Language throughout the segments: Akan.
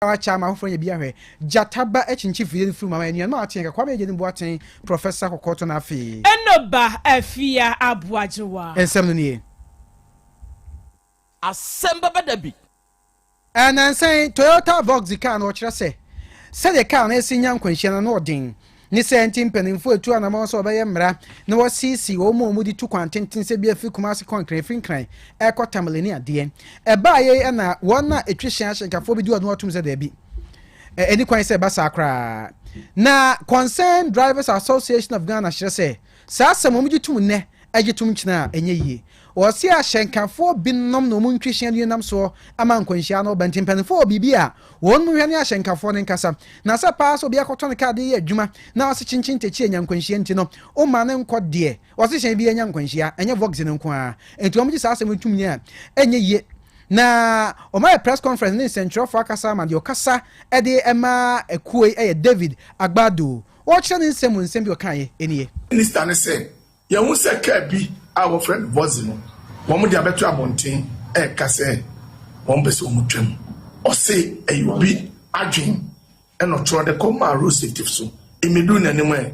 Akyɛ ama afoforɔ anya bi ahwɛ. Gyata ba akyinkyin fidie no firi mu ama anuanom a wɔate nka Kwame Agyenim Boateng, Professor Kɔkɔɔtɔ na afei. Eno ba Afia Aboagyewa. Nsɛm no nie. Asɛm bɛba da bi. Nnansa yi, Toyota Voxy kaa no, wɔkyerɛ sɛ sɛdeɛ kaa no resi nya nkwanhyia no ano ɔden. Ne saa nti, mpanimfoɔ retu anamɔn sɛ wɔbɛyɛ mmara na wɔasiesie wɔn a wɔde tu kwan tenten sɛ bi afiri Kumasi kɔ Nkran, ɛfiri Nkran rekɔ Tamale ne adeɛ. Ɛbaa yei na wɔn a ɛtwi hyɛn ahyɛnkafoɔ bi de wɔn atom sɛ daabi, ɛnni kwan sɛ ɛba saa koraa. Na Concerned Drivers Association of Ghana kyerɛ sɛ saa asɛm wɔn gye tom nnɛ gye tom nkyena a ɛnyɛ yie. Wɔse ahyɛnkafoɔ binom na wɔn ntwi hyɛn no nam soɔ ama nkwanhyia no ba nti mpanimfoɔ wɔ biribi a wɔn mu hwɛ ne ahyɛnkafoɔ no nkasa. Na sɛ paa sɛ obi akɔtɔ ne kaa de yɛ adwuma na ɔse kyenkyen takyi anya nkwanhyia nti no woma no nkɔ deɛ wɔse hyɛn bi anya nkwanhyia ɛnyɛ Voxy no nko ara nti wɔn gye saa asɛm no tom nie a ɛnyɛ yie. Na wɔn ayɛ press conference ne nsɛntwerɛfoɔ akasa ama deɛ ɔkasa de ma akuo yi yɛ David Agbado. Ɔrekyerɛ ne nsɛm mu nsɛm bi ɔkaeɛ nie. Minista no sɛ, Yɛahu sɛ kaa bi a wɔfrɛ no Voxy no, wɔde abɛto abɔnten reka sɛ wɔmpɛ sɛ wɔtwam. Ɔse ɛyɛ obi adwen na ɔtwerɛ de kɔmaa road safety so. Mmeduru n'anim ɛ.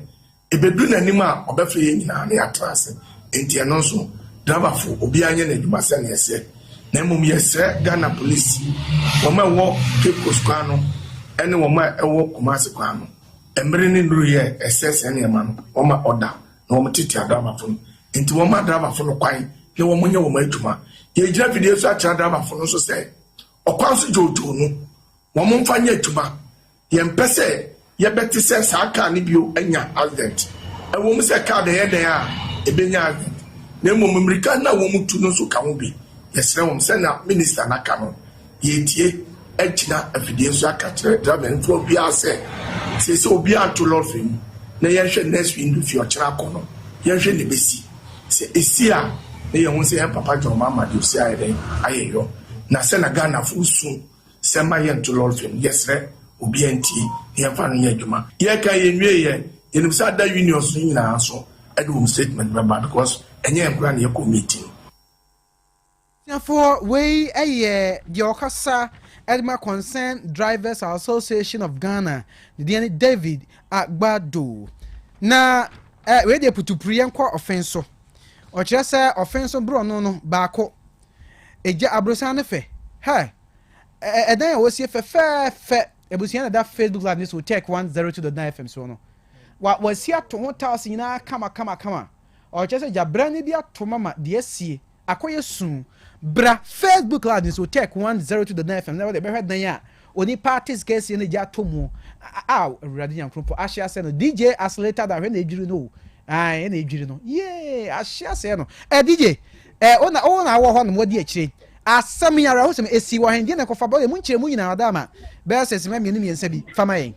Ɛbɛduru n'anim a, ɔbɛfrɛ yɛn nyinaa na yɛatena ase. Enti ɛno nso, driverfo, obiara nyɛ n'adwuma sɛnea ɛsɛ. Na mmom yɛsrɛ Ghana Police, wɔn a ɛwɔ Cape Coast kwan no ne wɔn a ɛwɔ Kumasi kwan no, mmere ne nnuruyɛ a ɛsɛ saa nneɛma no, wɔma order na wɔtete adrabafo no. Enti wɔmma adrabafo no kwan na wɔnyɛ wɔn adwuma. Yɛregyina fidie so akyerɛ adrabafo no nso sɛ ɔkwan so dwoodwoo no, wɔmfa nyɛ adwuma. Yɛmpɛ sɛ yɛbɛte sɛ saa kaa no bio anya accident. Ɛwom sɛ kaa de ɛyɛ dɛn a ebenya accident, na mmom mmirika no a wɔtu no nso ka ho bi. Yɛsrɛ wɔn, sɛnea minista no aka no, yɛretie agyina afidie so aka akyerɛ driverfoɔ biara sɛ, seesei obiara nto lɔre mu na yɛnhwɛ next window fi ɔkyena akɔ no, yɛnhwɛ nea ebesi. Sɛ esi a, na yɛahu sɛ yɛn papa John Mahama de osi ayɛ dɛn ayɛ yɔ. Na sɛnea Ghanafo su Sɛ mma yɛnto lɔre fam, yɛsrɛ obiara ntie na yɛmfa no nyɛ adwuma. Yɛka yɛnwie yɛ, yɛnim sɛ ada unions no nyinaa nso de wɔn statement bɛba because ɛnyɛ yɛn koraa na yɛkɔ meeting. Abusuafoɔ, wei yɛ deɛ ɔkasa de ma Concerned Drivers Association of Ghana, ne din ne David Agbado. Na eh, wei deɛ putupuru yɛnkɔ ɔfen so. Ɔkyerɛ sɛ ɔfen so borɔno no baako Egya aborosan no fɛ. Hɛ! Ɛdan a wɔasie fɛfɛɛfɛ. Abusua na ɛda Facebook Live ne so Tech 102.9 FM soɔ no. Wa wɔasi ato ho tiles nyinaa kama kama kama. Ɔkyerɛ sɛ gyabrane bi ato mama deɛ asie akɔyɛ suu. Bra Facebook Live ne so Tech 102.9 FM na wɔde bɛhwɛ dan a onipa ate sika asie na egya atɔ mu. A Awurade Nyankopɔn ahye asɛ no. DJ Accelerator da hwɛ na edwiri no o. Ae na edwiri no. Yee ahye asɛ no. Ɛ DJ Ɛ, wo na, wo na wowɔ hɔ nom, wadi akyire. Asɛm yi, awerɛhosɛm, esii wɔ hen? Deɛ na ɛkɔfa ba? Emu nkyerɛmu nyinaa ɔda ama bɛyɛ sɛ simma mmienu mmiɛnsa bi. Fa ma yɛn.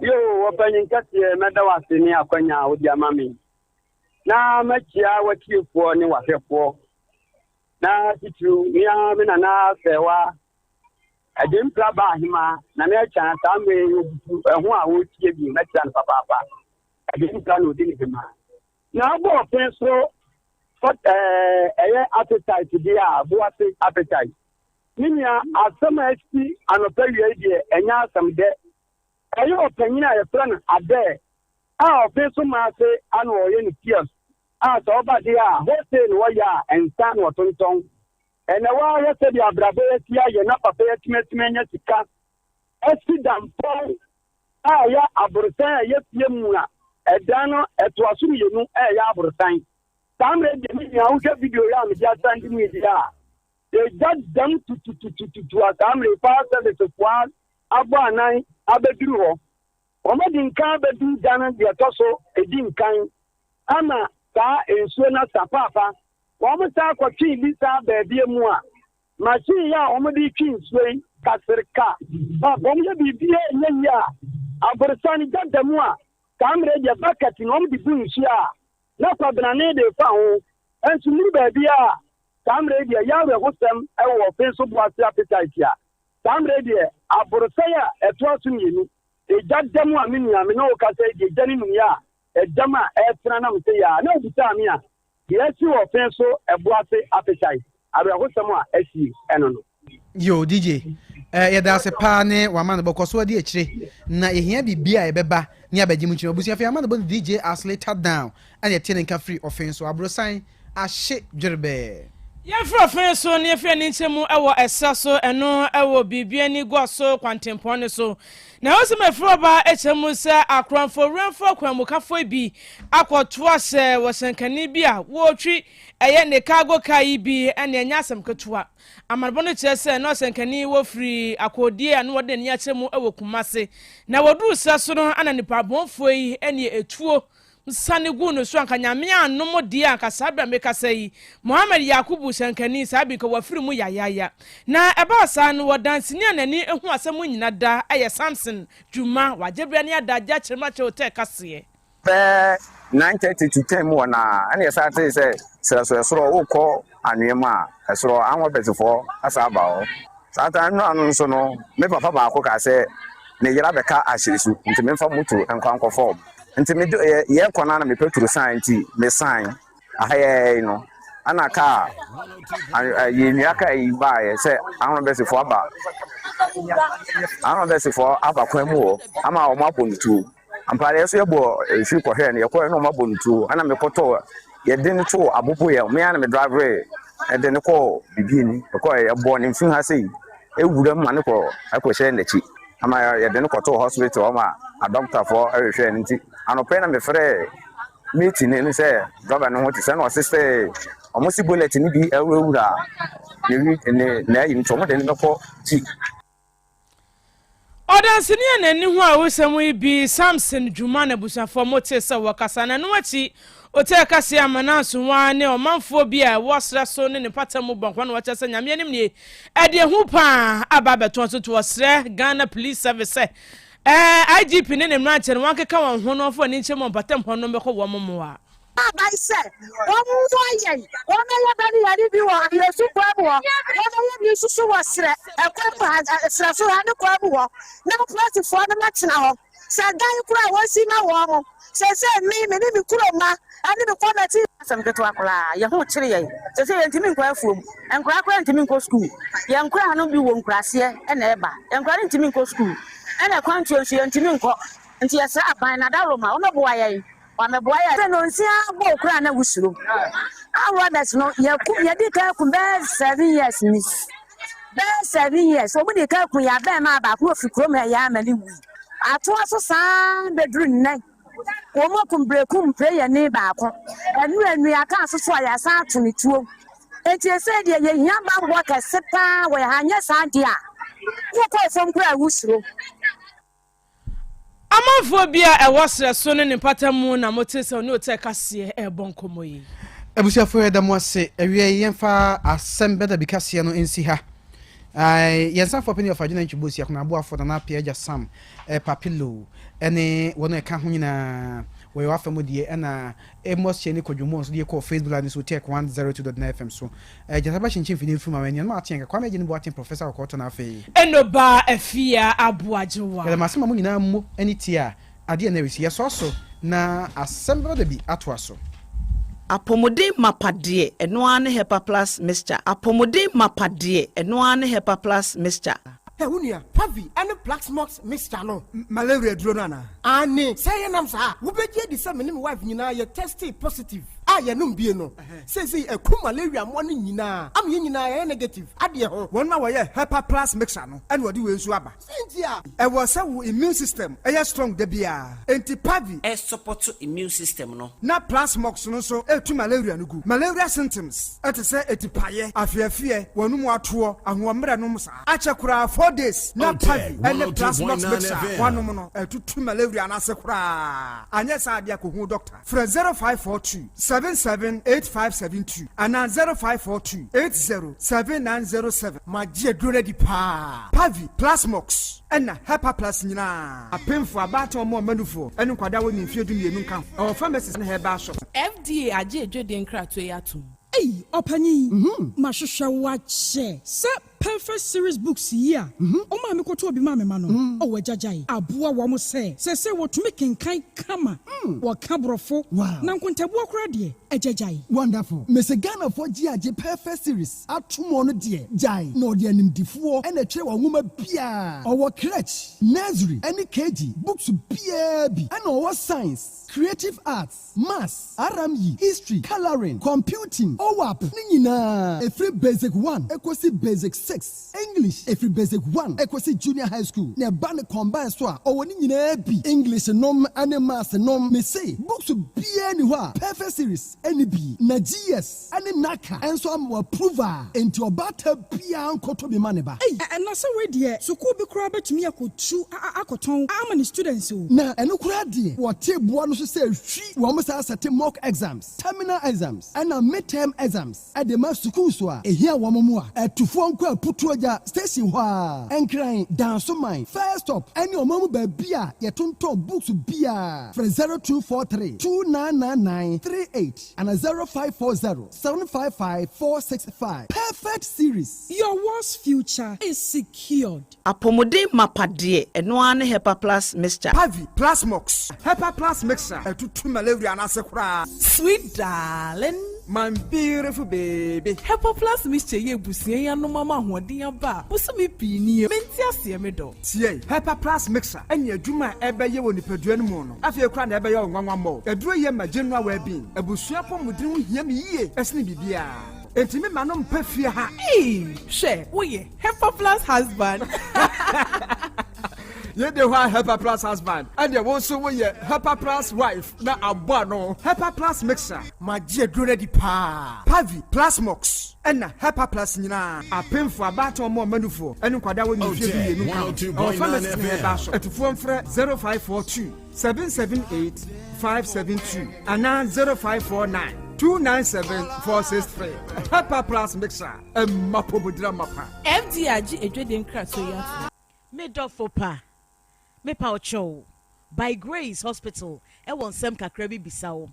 Yoo, ɔpanyin kɛseɛ, mɛda wo ase ne akwanya a wode ama me na makyia w'atiefoɔ ne w'ahwɛfoɔ, na titiriw me ara me nana Afɛwa Adimpra ba ahema na ne akya saa mmerɛ yi obutu ɛho a ɔretie bi mɛkyia no papaapa. Adimpra na ɔdi ne hema. Na abɔ ɔpɛn so ɛyɛ appetite deɛ a boase appetite. Me nua asɛm a asi anɔpa wia yi deɛ ɛnyɛ asɛm dɛ. Ɛyɛ ɔpanyin a yɛfrɛ no Adair a ɔpɛn so maa ase ano ɔyɛ no kiosk a sɛ ɔba deɛ a wholesale na wɔyɛ a nsa na ɔtontɔn. Ɛnɛ woahwɛ sɛdeɛ abrabɔ yi asi ayɛ na papa yi atumi atumi anya sika asi dampɔn a ɛyɛ aborosan a ɛyɛ fie mu a ɛdan no ɛtoa so mmienu a ɛyɛ aborosan. Saa mmerɛ deɛ me nua wohwɛ video yi a mede asan de mu yi deɛ a, egya dam tututututu a saa mmerɛ fire service foɔ abɔ anan abɛduru hɔ. Wɔn adi nkan abɛduru gya no deɛ ɛtɔ so ɛdi nkan ama saa nsuo no asa paapa. Wɔn san kɔtwee bi saa baabi mu a Machine yi a wɔde retwe nsuo yi, kasereka, a wɔyɛ biribiara a ɛnyɛ yie a, aborosan gya da mu a, saa mmerɛ yi deɛ bucket na wɔde bu nsuo a, na kwabenane de refa ho. Nso nnuru baabi a, saa mmerɛ yi deɛ ɛyɛ awerɛhosɛm wɔ Ɔfenso Boase Appetite a, saa mmerɛ yi deɛ aborosan a ɛtoa so mmienu, egya da mu a me nua me ne wo kasa yi deɛ egya no num yɛ a, ɛdam a ɛretena nam sɛ yɛ a, na wobisaa me a, Deɛ asi wɔ ɔfe so ɛbo ase appetite awerɛhosɛm a asie ɛno no. Yo DJ. Eh, yɛda ase paa ne w'amanebɔ kɔ so adi akyire na yɛhia biribi a yɛbɛba ne abɛgye mu nkyerɛ abusua afei amanebɔ no DJ Asley Down ɛna ɛte ne nka firi ɔfen so aborosan ahye dwerebɛɛ. Yɛmfiri ɔfen so na yɛmfiri ani nkyɛ mu wɔ ɛserɛ so, ɛno wɔ biribi ani gua so kwantempɔn no so. Na ɛwɔ sɛ mafiri ɔba kyerɛ mu sɛ akorɔmfoɔ werɛmfoɔ kwanmukafoɔ bi akɔto ahyɛ wɔ hyɛnkani bi a wɔretwi ɛyɛ ne cargo car yi bi ɛne ɛnyɛ asɛm ketewa. Amanebɔ no kyerɛ sɛ na ɔhyɛnkani wɔ firi akɔɔdie a na wɔde n'ani akyerɛ mu wɔ Kumase. Na wɔduruu serɛ so no ana nipa abɔnfoɔ yi ɛne etuo sane guu no so anka Nyame annom deɛ anka saa berɛ a mekasa yi Mohammed Yakubu hyɛnkani saa bi nka wafiri mu yayaaya. Na ɛbaa saa no ɔdanseni a n'ani hu asɛm nyina da yɛ Samson Dwuma wagye berɛ ne adagye akyerɛ mu akyerɛ Hotel kaseɛ. Bɛyɛ 9:30 to 10 mu hɔ no ara, ɛna yɛsan tee sɛ serɛ so ɛsoro wokɔ anwea mu a, ɛsoro anwɔbɛtefoɔ asan aba hɔ. Saa time no ano nso no, me papa baako kaa sɛ ne yere abɛka ahyere su nti memfa moto nkɔ ankɔfa wɔn. Nti me yɛ yɛkɔ no na me petro san nti mesan aha yɛ no ana kaa yɛ nnua kaa yi baeɛ sɛ ahorɔbɛsifoɔ aba ahorɔbɛsifoɔ aba kwan mu hɔ ama wɔn abɔ no tuo. Ampa ara yɛn nso yɛbɔɔ mfiri kɔhwɛɛ no, yɛkɔeɛ na wɔabɔ no tuo. Ɛna mekɔtɔɔ, yɛde no too aboboyɛ, me ara na me driveree de no kɔɔ Bibiani. Yɛkɔeɛ, yɛbɔɔ ne mfiri ha sei, ɛwura mu ma no kɔ ɛkɔhyɛɛ n'akyi. Ama yɛde no kɔtoo hospital hɔ ma adɔkotafoɔ hwehwɛɛ no nti, anɔpa yi na mefrɛɛ mate no sɛ driver no ho te sɛ na ɔse sɛ wɔn se bullet no bi awurawura ne ne n'ayi nti wɔn de no bɛkɔ gyi. Ɔdanseni a n'ani hu awosɛm yi bi, Samson Dwuma n'abusuafoɔ mo tee sɛ wɔkasa na ɛno akyi ɔtee kaseɛ ama no ansowa ne ɔmanfoɔ bi a ɛwɔ serɛ so ne ne mpata mu bɔ nkɔmmɔ na wɔkyerɛ sɛ Nyame anim nie ɛde ehu paa aba abɛto nso to ɔsrɛ Ghana Police Service sɛ ɛɛ IGP ne ne mmeranteɛ no wɔnkeka wɔn ho na wɔmfa wɔn ani nkyerɛ mu wɔ mpɔtam hɔ no mmɛkɔ wɔn mmoa. Abae sɛ wɔmmoa yɛn, wɔmmɛyɛ bɛ ne yɛne bi wɔ awerɛsu kwan mu hɔ, wɔmmɛyɛ bi nso so wɔ serɛ kwan mu ha, serɛ so ha ne kwan mu hɔ, na apolisifoɔ no mmɛtena hɔ. Sɛ dan koraa a wɔnsi mma wɔn. Seesei me, me ne me kuro mma ne me kɔmɛte. Asɛm ketewa koraa, yɛn ho kyere yɛn. Seesei yɛntumi nkɔ afuom. Nkwadaa koraa ntumi nkɔ sukuu. Yɛn nkwadaa no bi wɔ nkuraaseɛ na ɛreba. Yɛn nkwadaa no ntumi nkɔ sukuu. Ɛna kwantuo nso, yɛntumi nkɔ. Nti yɛsrɛ aban no adaworoma, wɔmmɛboa yɛn. Wɔammɛboa yɛn. Sɛ nonsia bɔ wo koraa na wusuro. Armed robbers no yɛku yɛdi kan ku bɛyɛ 7 years ni, bɛyɛ 7 years wɔn di kan ku yɛ abɛɛmaa baako na ofi kurom ha yɛ ama ne wui. Atoa so saa bɛduru nnɛ, wɔn akum Berekum prayerni baako. Ɛnu nnua kaa so so a yɛasan ato ne tuo. Enti ɛsɛ deɛ yɛhia bammɔ kɛse paa wɔ yɛ ha, nyɛ saa deɛ a wokɔɔ fam koraa wusuro. Amanfoɔ bi a ɛwɔ serɛ so ne ne mpata mu na mote sɛ ɔne Otɛ kaseɛ ɛrebɔ nkɔmmɔ yi. Abusuafoɔ, yɛda mo ase. Awia yi yɛmfa asɛm bɛda bi kaseɛ no nsi ha. Yɛn nsafoɔ pɛni ɔfa adwene ntwi bosi akono aboafoɔ Nana Apia Agya Sam Papilo ɛne wɔn a ɛka ho nyinaa wɔyɛ w'afa mu deɛ, ɛna Amos Kyɛ ne Kwadwo Moore nso deɛ kɔɔ Facebook Live no so Tech 102.9 FM so. Gyata ba kyinkyin mfidie mfiri mu ama anuanom a ateɛ nka Kwame Agye ne Boateng Professor Kɔkɔɔtɔ na afei. Enoba Afia Aboagyewa. Yɛda mo ase ma mo nyinaa mo ani tie a adeɛ na ɛresi. Yɛsɔɔ so na asɛm bɛba da bi atoa so. Apɔmuden mapa deɛ, ɛno ara ne Hepa Plus Mixture. Apɔmuden mapa deɛ, ɛno ara ne Hepa Plus Mixture. Hɛ, wo nua, Pavi ne Plaxmox mixture no, malaria duro no anaa? Aane, sɛ ɛyɛ nam saa a, wobɛgye adi sɛ me ne me wife nyinaa yɛ testee positive a yɛnom bie no. Seesei akum malaria mmoa no nyinaa ama yɛn nyinaa yɛayɛ negative adeɛ ho. Wɔn a wɔyɛ Hepa Plus mixture no na wɔde wei nso aba. Sɛ nti a. Ɛwɔ sɛ wo immune system yɛ strong da biara, enti Pavi. Ɛsupɔto immune system no. Na Plasmox no nso retu malaria no gu. Malaria symptoms te sɛ atipaeɛ, afeafeɛ, w'anum atoɔ, ahoɔmmerɛ nom saa. Akyɛ koraa 4 days na Pavi ne Plasmox mixture a woanom no atutu malaria no ase koraa. Anyɛ saa adeɛ a, kɔhu doctor. Frɛ 0542 778572 anaa 0542 807907. Magye aduro no adi paa. Pavi, Plasmox ɛna Hepa Plus nyinaa. Apemfo, abaatan, ɔmo ɔmanufoɔ ne nkwadaa a wɔnni mfeɛ 12 nka ho. Ɛwɔ pharmacies ne herbal shops. FDA agye adwadie nkratoɔ yi atom. Ei, ɔpanyin, mahwehwɛ wo akyɛ sɛ. Perfect Series Books yi a ɔmaa mekɔtɔɔ bi maa me mma no, oh agya gyae, aboa wɔn sɛ seesei wɔtumi kenkan kama, wɔka Borɔfo, na nkontabuo koraa deɛ, agya gyae. Wonderful. Mese Ghanafoɔ gye agye Perfect Series atom ɔno deɛ gyae na ɔde animdifoɔ na ɛtwerɛ wɔn nwoma biara. Ɔwɔ crèche, nursery ɛne KG books biara bi ɛna ɔwɔ science, creative arts, Maths, RME, History, Colouring, Computing, OAP ne nyinaa ɛfiri Basic one kɔsi Basic 6, English ɛfiri Basic one kɔsi Junior High School na ɛba no combine so a ɔwɔ ne nyinaa bi, English nom ne Maths nom, mese books biara nni hɔ a Perfect Series nni bi na GS ne NACA nso ama wɔ approve a enti ɔbaatan biara nkɔtɔ bi ma ne ba. Ei na sɛ wei deɛ sukuu bi koraa bɛtumi akɔtu akɔtɔn ama ne students o. Na ɛno koraa deɛ wɔte boa no so sɛ hwi wɔn saa sɛte mock exams, terminal exams ɛna mid-term exams de ma sukuus a ɛhia wɔn mmoa. Atufoɔ nkɔ Aputuogya station hɔ ara, Nkran, Dansoman, First Stop ɛne ɔman mu baabi a yɛtontɔn books biara. Frɛ 0243 2999 38 ana 0540 755 465. Perfect Series. Your world's future is secured. Apɔmuden mapa deɛ, ɛno ara ne Hepa Plus Mixture. Pavi, Plasmox, Hepa Plus Mixture, ɛtutu malaria no ase koraa. Sweet darling. My beautiful baby. Hepa Plus Mixture yi abusua yi anom ama ahoɔden aba a bosome pii nie. Mente aseɛ me dɔ. Tie, Hepa Plus Mixture ne adwuma a ɛbɛyɛ wɔ nipadua no mu no, afei koraa na ɛbɛyɛ wo nwanwa mmɔ. Aduro yi ma general well-being. Abusua apɔmuden ho hia me yie sene biribiara. Enti me ma no mpa fie ha. Eii hwɛ woyɛ Hepa plus husband. Yei de hɔ a Hepa plus husband ɛneɛ wo nso woyɛ Hepa plus wife na abɔ ano. Hepa plus mixer. Magye aduro no adi paa. Pavi, Plasmox ɛna Hepa plus nyinaa. Apemfo, abaatan, ɔmo ɔma nufoɔ ɛne nkwadaa a wɔnni mfeɛ 12 nka ho. Ɛwɔ pharmacies ne herbal shop. Atufoɔ mfrɛ 0542. 778 572 anaa 0549 297 463. Hepa Plus Mixer, ɛma pomodira mapa. FDA agye adwadie nkratoɔ yi atom. Me dɔfo pa, mepa wo kyɛw, By Grace Hospital wɔ nsɛm kakra bi bisa wo.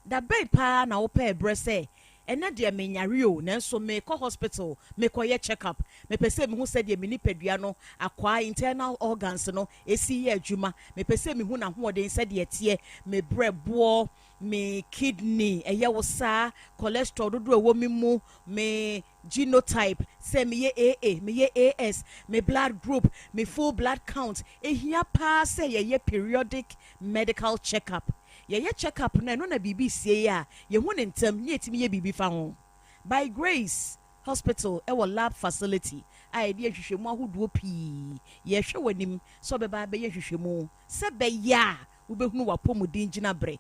Da bɛn paa na wopɛɛ berɛ sɛ, ɛnnɛ deɛ menyare o, nanso merekɔ hospital mekɔyɛ check up, mepɛ sɛ mehu sɛdeɛ me nipadua no akwaa, internal organs, no si yɛ adwuma, mepɛ sɛ mehu n'ahoɔden sɛdeɛ ɛteɛ, me berɛboɔ, me kidney, ɛyɛ wo saa, cholesterol dodoɔ a ɛwɔ me mu, me genotype, sɛ meyɛ AA, meyɛ AS, me blood group, me full blood count. Ɛhia paa sɛ yɛyɛ periodic medical check up. Yɛyɛ check up no a, ɛno na biribi resie a, yɛhu no ntɛm na yɛtumi yɛ biribi fa ho. By Grace Hospital wɔ lab facility a yɛde yɛ nhwehwɛmu ahodoɔ pii. Yɛrehwɛ w'anim sɛ wobɛba abɛyɛ nhwehwɛmu sɛ ɛbɛyɛ a wobɛhunu w'apɔmuden gyinaberɛ.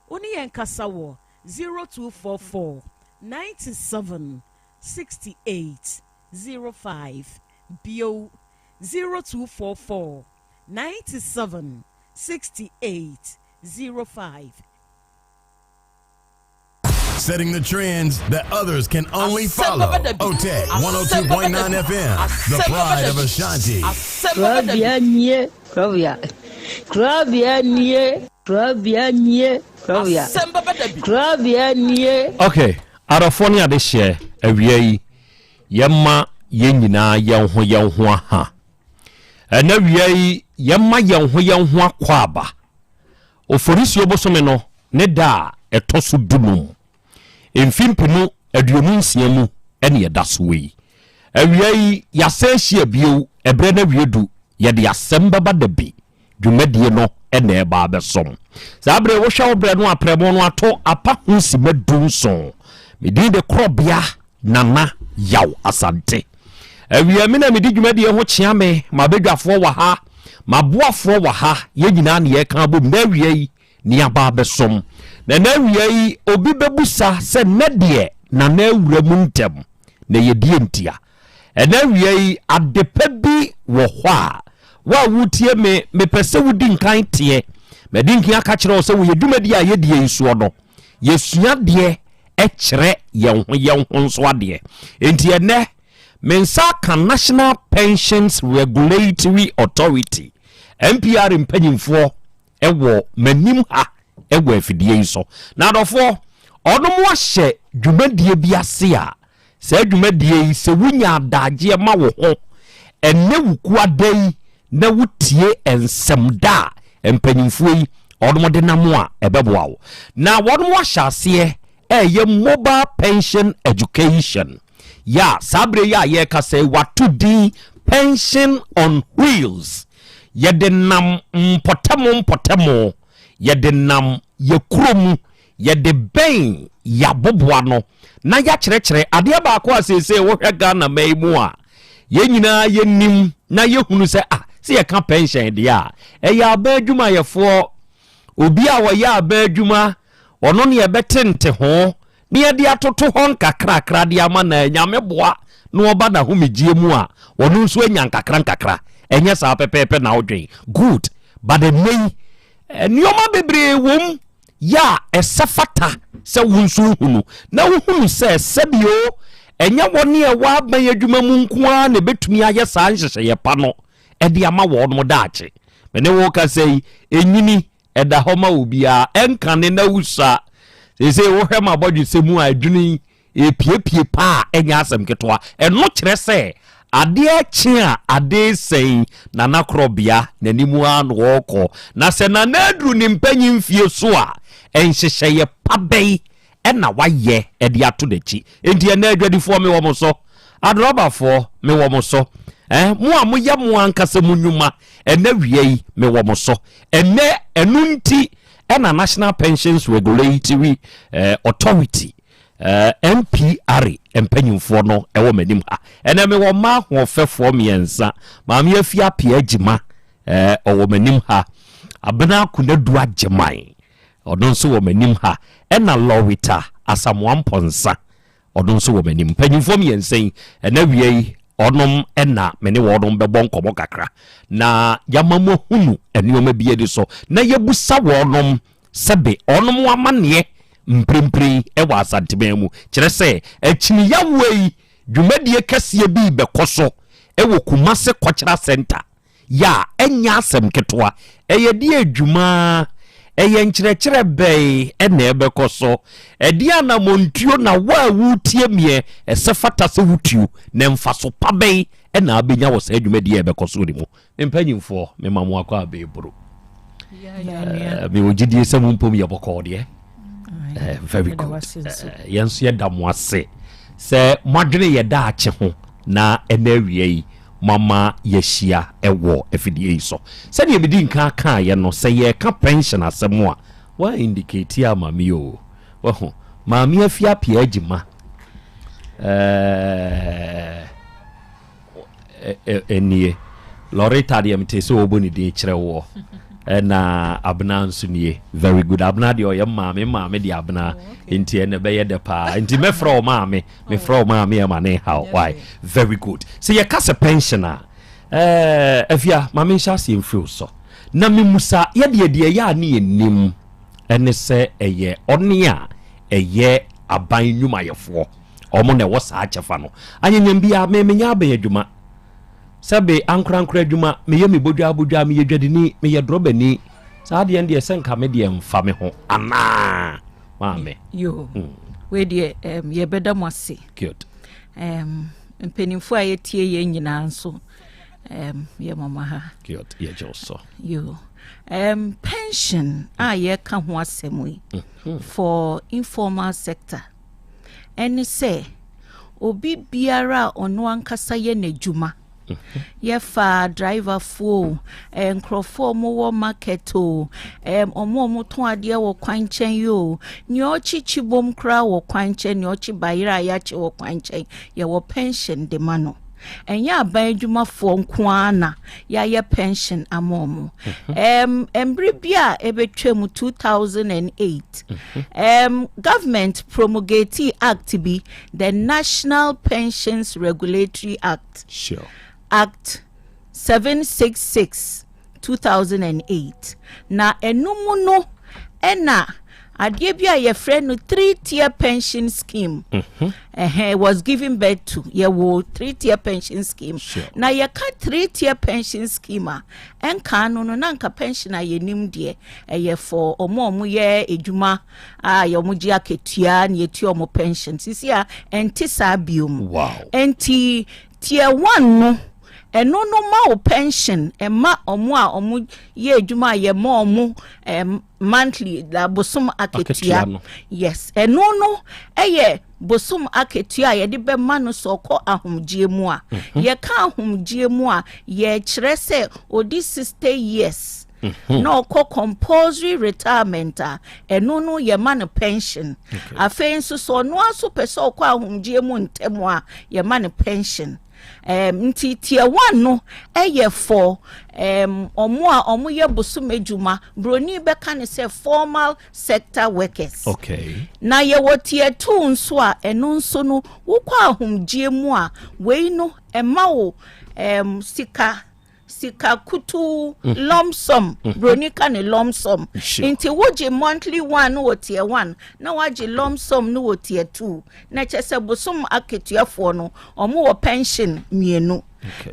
Wo ne yɛn nkasa wɔ 0244 97 68 05, bio 0244 97 68 05. Setting the trends that others can only follow. OTEC 102.9 FM, the pride of Ashanti. Kurabea nie, kurabea. Kurabea nie, kurabea nie, kurabea. Kurabea nie. Okay, adɔfoɔ ne adehyeɛ awia yi yɛma yɛn nyinaa yɛn ho yɛn ho aha. Ɛnnɛ awia yi, yɛma yɛn ho yɛn ho akwaaba. Oforisuo bosome no ne da a ɛtɔ so dunum, mfe mpenu 26 mu ne ɛda soɔ yi. Awia yi, yɛasan ahyia bio, ɛberɛ no awie du, yɛde asɛm bɛba da bi, dwumadie no na ɛreba abɛsom. Saa berɛ yi, wohwɛ wo berɛ no a, prɛmo no ato apa ho simma dunson. Me din de Korɔbea Nana Yaw Asante. Awia me na medi dwumadie ho kyea me, m'abadwafoɔ wɔ ha, m'aboafoɔ wɔ ha, yɛn nyinaa ne yɛreka abom na awia yi ne aba abɛsom. Na na awia yi obi bɛbusa sɛ nnɛ deɛ Nana awura mu ntɛm na ɛyɛ deɛ ntia. Ɛna awia yi adepa bi wɔ hɔ a wo a wotie me mepɛ sɛ wodi nkan teɛ. Madi nkan aka kyerɛ wo sɛ wɔ yɛ dwumadie a yɛdie yi soɔ no, yɛsua adeɛ kyerɛ yɛn ho yɛn ho nso adeɛ. Enti ɛnɛ me nsa aka National Pensions Regulatory Authority, NPR mpanyinfoɔ wɔ m'anim ha wɔ afidie yi so. Na adɔfoɔ, ɔnom ahyɛ dwumadie bi ase a. Saa dwumadie yi, sɛ wonya adagyeɛ ma wo ho ɛnnɛ Wukuada yi na wotie nsɛmda a mpanyimfoɔ yi wɔn de nam a, ɛbɛboa wo. Na wɔn ahyɛ aseɛ ɛreyɛ mobile pension education. Yɛ a saa berɛ yi a yɛrekasa yi, wɔato din Pension on Wheels. Yɛde nam mpɔtam mpɔtam, yɛde nam yɛ kuro mu, yɛde bɛn yɛaboboa no na yɛakyerɛkyerɛ adeɛ baako a seesei wohwɛ Ghana man yi mu a yɛn nyinaa yɛnim na yɛhunu sɛ ah sɛ yɛka pension deɛ a ɛyɛ aban adwumayɛfoɔ obi a wɔyɛ aban adwuma ɔno ne yɛbɛte nte ho na yɛde atoto hɔ nkakrakra de ama na Nyame boa na ɔba n'ahomegyeɛ mu a ɔno nso anya nkakra nkakra. Ɛnyɛ saa pɛpɛɛpɛ na wodwen? Good. But ɛnnɛ yi nneɛma bebree wom yɛ a ɛsɛ fata sɛ wo nso wohunu na wohunu sɛ sɛbio ɛnyɛ wɔn a ɛwɔ aban adwuma mu nko ara na ɛbɛtumi ayɛ saa nhyehyɛeɛ pa no de ama wɔn daakye. Me ne wo kasa yi, ɛnyini ɛda hɔ ma obiara, ɛnkane na wusua. Seesei wohwɛ m'abɔdwesɛ mu a, adwene yi ɛrepiepie paa a, ɛnyɛ asɛm ketewa. Ɛno kyerɛ sɛ adeɛ rekye a, ade resɛe Nana Korɔbea, n'anim ara na ɔrekɔ. Na sɛ Nana aduru ne mpanyin mfie so a, nhyehyɛeɛ pa bɛn na wayɛ de ato n'akyi? Enti ɛnnɛ adwadifoɔ mewɔ mo so, adrɔbafoɔ mewɔ mo so, eh, mo a moyɛ mo ankasa mo nnwuma, ɛnnɛ wia yi mewɔ mo so. Ɛnnɛ ɛno nti ɛna National Pensions Regulatory eh, Authority eh, NPRA mpanyimfoɔ no ɛwɔ m'anim ha. Ɛnɛ mewɔ mmaa ahoɔfɛfoɔ mmiɛnsa. Maame Afie Appiah Agyima eh, ɔwɔ m'anim ha. Abena Konadu Agyeman ɔno nso wɔ m'anim ha. Ɛna Lorita Asamoah Mpɔnsa Ɔno nso wɔ m'anim. Mpanyimfoɔ mmiɛnsa yi, ɛnnɛ awia yi, wɔnom na me ne wɔnom bɛbɔ nkɔmmɔ kakra, na yɛama mo ahunu nneɛma bi ani so, na yɛabusa wɔnom sɛbe wɔnom amanneɛ mprempren wɔ Asanteman mu. Kyerɛ sɛ, akyiniyawoɔ yi, dwumadie kɛseɛ bi rebɛkɔ so wɔ Kumasi Cultural Centre. yɛ a, ɛnyɛ asɛm ketewa. Ɛyɛ deɛ adwuma, ɛyɛ nkyerɛkyerɛ bɛn na ɛbɛkɔ so? Ɛdeɛn anammɔntuo na wo a woretie meɛ ɛsɛ fata sɛ wotuo, na mfaso pa bɛn na wobɛnya wɔ saa dwumadie a ɛbɛkɔ so no mu? Me mpanyimfoɔ, mema mo akɔ abɛɛboro. Mewɔ gyidie sɛ mo mpom yɛ bɔkɔɔ deɛ. Eh, very good. Eh, yɛn nso yɛda mo ase sɛ moadwene yɛ daakye ho na ɛna awia yi moama yɛahyia wɔ afidie yi so. Sɛdeɛ medi nkan kaeɛ no, sɛ yɛreka pension asɛm a, woa indicate ama me o. Wahu, Maame Afie Appiah Agyima, eh, nie. Loretta deɛ mete sɛ wɔbɔ ne din kyerɛ woɔ. Ɛna Abena nso nie. Very good. Abena deɛ ɔyɛ maame, maame deɛ Abena. Oh, Nti ɛna ɛbɛyɛ dɛ paa. Nti mɛfrɛ wo maame. Mefrɛ wo maame ɛma ne haw. Why? Very good. Sɛ yɛka sɛ pension a, ɛɛ Afia, ma menhyɛ aseɛ mfiri wo so. Na memusa yɛdeɛ deɛ ɛyɛ a ne yɛnim ɛne sɛ ɛyɛ ɔne a ɛyɛ aban nnwumayɛfoɔ. Wɔn na ɛwɔ saa kyɛfa no. Anyanyam biara, me menyɛ aban adwuma. Sɛbe ankorankoro adwuma, meyɛ me bodwaa bodwaa, meyɛ dwadini, meyɛ drɔbani. Saa adeɛ no deɛ sɛ nka me deɛ mfa me ho anaa maame. Yo, mm. Wei deɛ um, yɛbɛda mo ase. Good. Um, mpanimfoɔ a yɛtie yɛn nyinaa nso um, yɛ mama ha. Good, yɛgye wo so. Yo. Um, pension a yɛka ho asɛm yi mm -hmm. for informal sector ɛne sɛ obi biara a ɔno ankasa yɛ n'adwuma yɛfa driverfoɔ o, eh, nkurɔfoɔ a wɔwɔ market o, eh, wɔn a wɔtɔn adeɛ wɔ kwan nkyɛn yi o, nea ɔkye kyibom koraa wɔ kwan nkyɛn, nea ɔkye bayerɛ a yɛakye wɔ kwan nkyɛn, yɛwɔ pension de ma no. Ɛnyɛ aban adwumafoɔ nko ara na yɛayɛ pension ama wɔn. Um, mbere bi a ɛbɛtwa mu 2008, um, government promulgated act bi, the National Pensions Regulatory Act. Sure. Act 766 2008. Na ɛno mu no ɛna adeɛ bi a yɛfrɛ no three-tier pension scheme. Ɛhɛn, was given birth to yɛwɔ three-tier pension scheme. Sure. Na yɛka three-tier pension scheme a, ɛnkaa no no na nka pension a yɛnim deɛ ɛyɛ for ɔmo a ɔmo yɛ adwuma a yɛ ɔmo gye akatua na yɛtua ɔmo pension. Sisi a ɛnte saa biom. Wow. Ɛnti tier one no, ɛno no ma wo pension, ɛma ɔmo a ɔmo yɛ adwuma a yɛma ɔmo monthly, la bosom akatua. Akatua no. Yes, ɛno no ɛyɛ bosom akatua a yɛde bɛma no sɛ ɔkɔ ahomgyeɛ mu a. Yɛka ahomgyeɛ mu a, yɛkyerɛ sɛ ɔdi 60 years na ɔkɔ compulsory retirement a, ɛno no yɛma no pension. Afei nso sɛ ɔno aso pɛ sɛ ɔkɔ ahomgyeɛ mu ntɛm a, yɛma no pension. Nti tier one no ɛyɛ for ɔmo a ɔmo yɛ bosom adwuma, broni bɛka ne sɛ formal sector workers. Na yɛwɔ tier two nso a, ɛno nso no wokɔ ahomgyeɛ mu a, wei no ɛma wo sika kutu, lump sum, broni ka ne lump sum. Nti wogye monthly one no wɔ tier one na wagye lump sum no wɔ tier two, na kyerɛ sɛ bosom akatuafoɔ no ɔmo wɔ pension mmienu.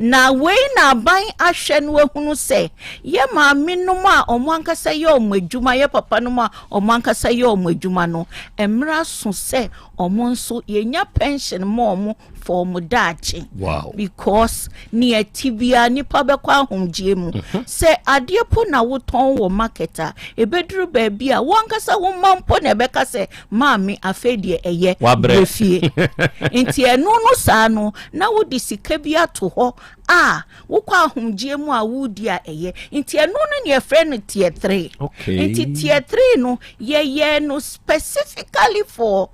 Na wei na aban ahwɛ no ahunu sɛ yɛ maame nom a ɔmo ankasa yɛ ɔmo adwuma, yɛ papa nom a ɔmo ankasa yɛ ɔmo adwuma no, mmerɛ so sɛ ɔmo nso yɛnya pension ma ɔmo for ɔmo daakye. Because nea ti bia nipa bɛkɔ ahomgye mu. Sɛ adeɛ po na wotɔn wɔ market a, ebeduru baabi a wɔn ankasa wɔn mma mpo na ɛbɛka sɛ, maame, afei deɛ ɛyɛ Wabrɛ. brɛ fie. Nti ɛno no saa no na wode sika bi ato hɔ a wokɔ ahomgye mu a wodi a ɛyɛ. Nti ɛno no ne yɛfrɛ no tier three. Nti tier three no yɛyɛ no specifically for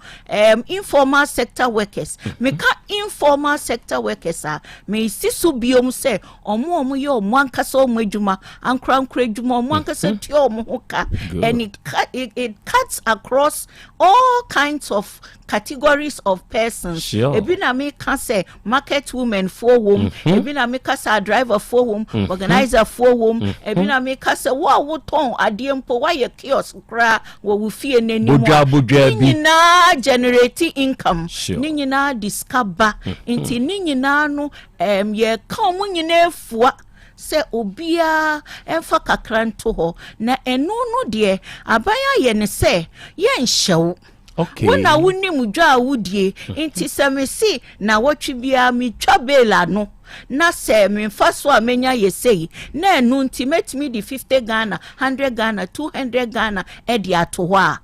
informal sector workers. Meka informal sector workers a, mesi so biom sɛ ɔmo a ɔmo yɛ ɔmo ankasa ɔmo adwuma, ankorankora adwuma, ɔmo ankasa tua ɔmo ho ka. And it cuts across all kinds of categories of persons. Ebi na meka sɛ market women foɔ wom, ebi na meka sɛ driver foɔ wom, organizer foɔ wom, ebi na meka sɛ wo a wotɔn adeɛ mpo, woayɛ kiosk koraa wɔ wo fie n'anim a, Bodwa bodwa ne bi. nyinaa generate income. Ne nyinaa de sika ba. Nti ne nyinaa no yɛka ɔmo nyinaa fua sɛ obiara ɛmfa kakra nto hɔ. Na ɛno no deɛ, aban ayɛ ne sɛ yɛnhyɛ wo. Wo na wonim dwa a wodie. Nti sɛ mese na wɔtwe biara metwa bale ano na sɛ memfa so a menya yɛ sei, na ɛno nti mɛtumi de 50 Ghana, 100 Ghana, 200 Ghana ɛde ato hɔ a,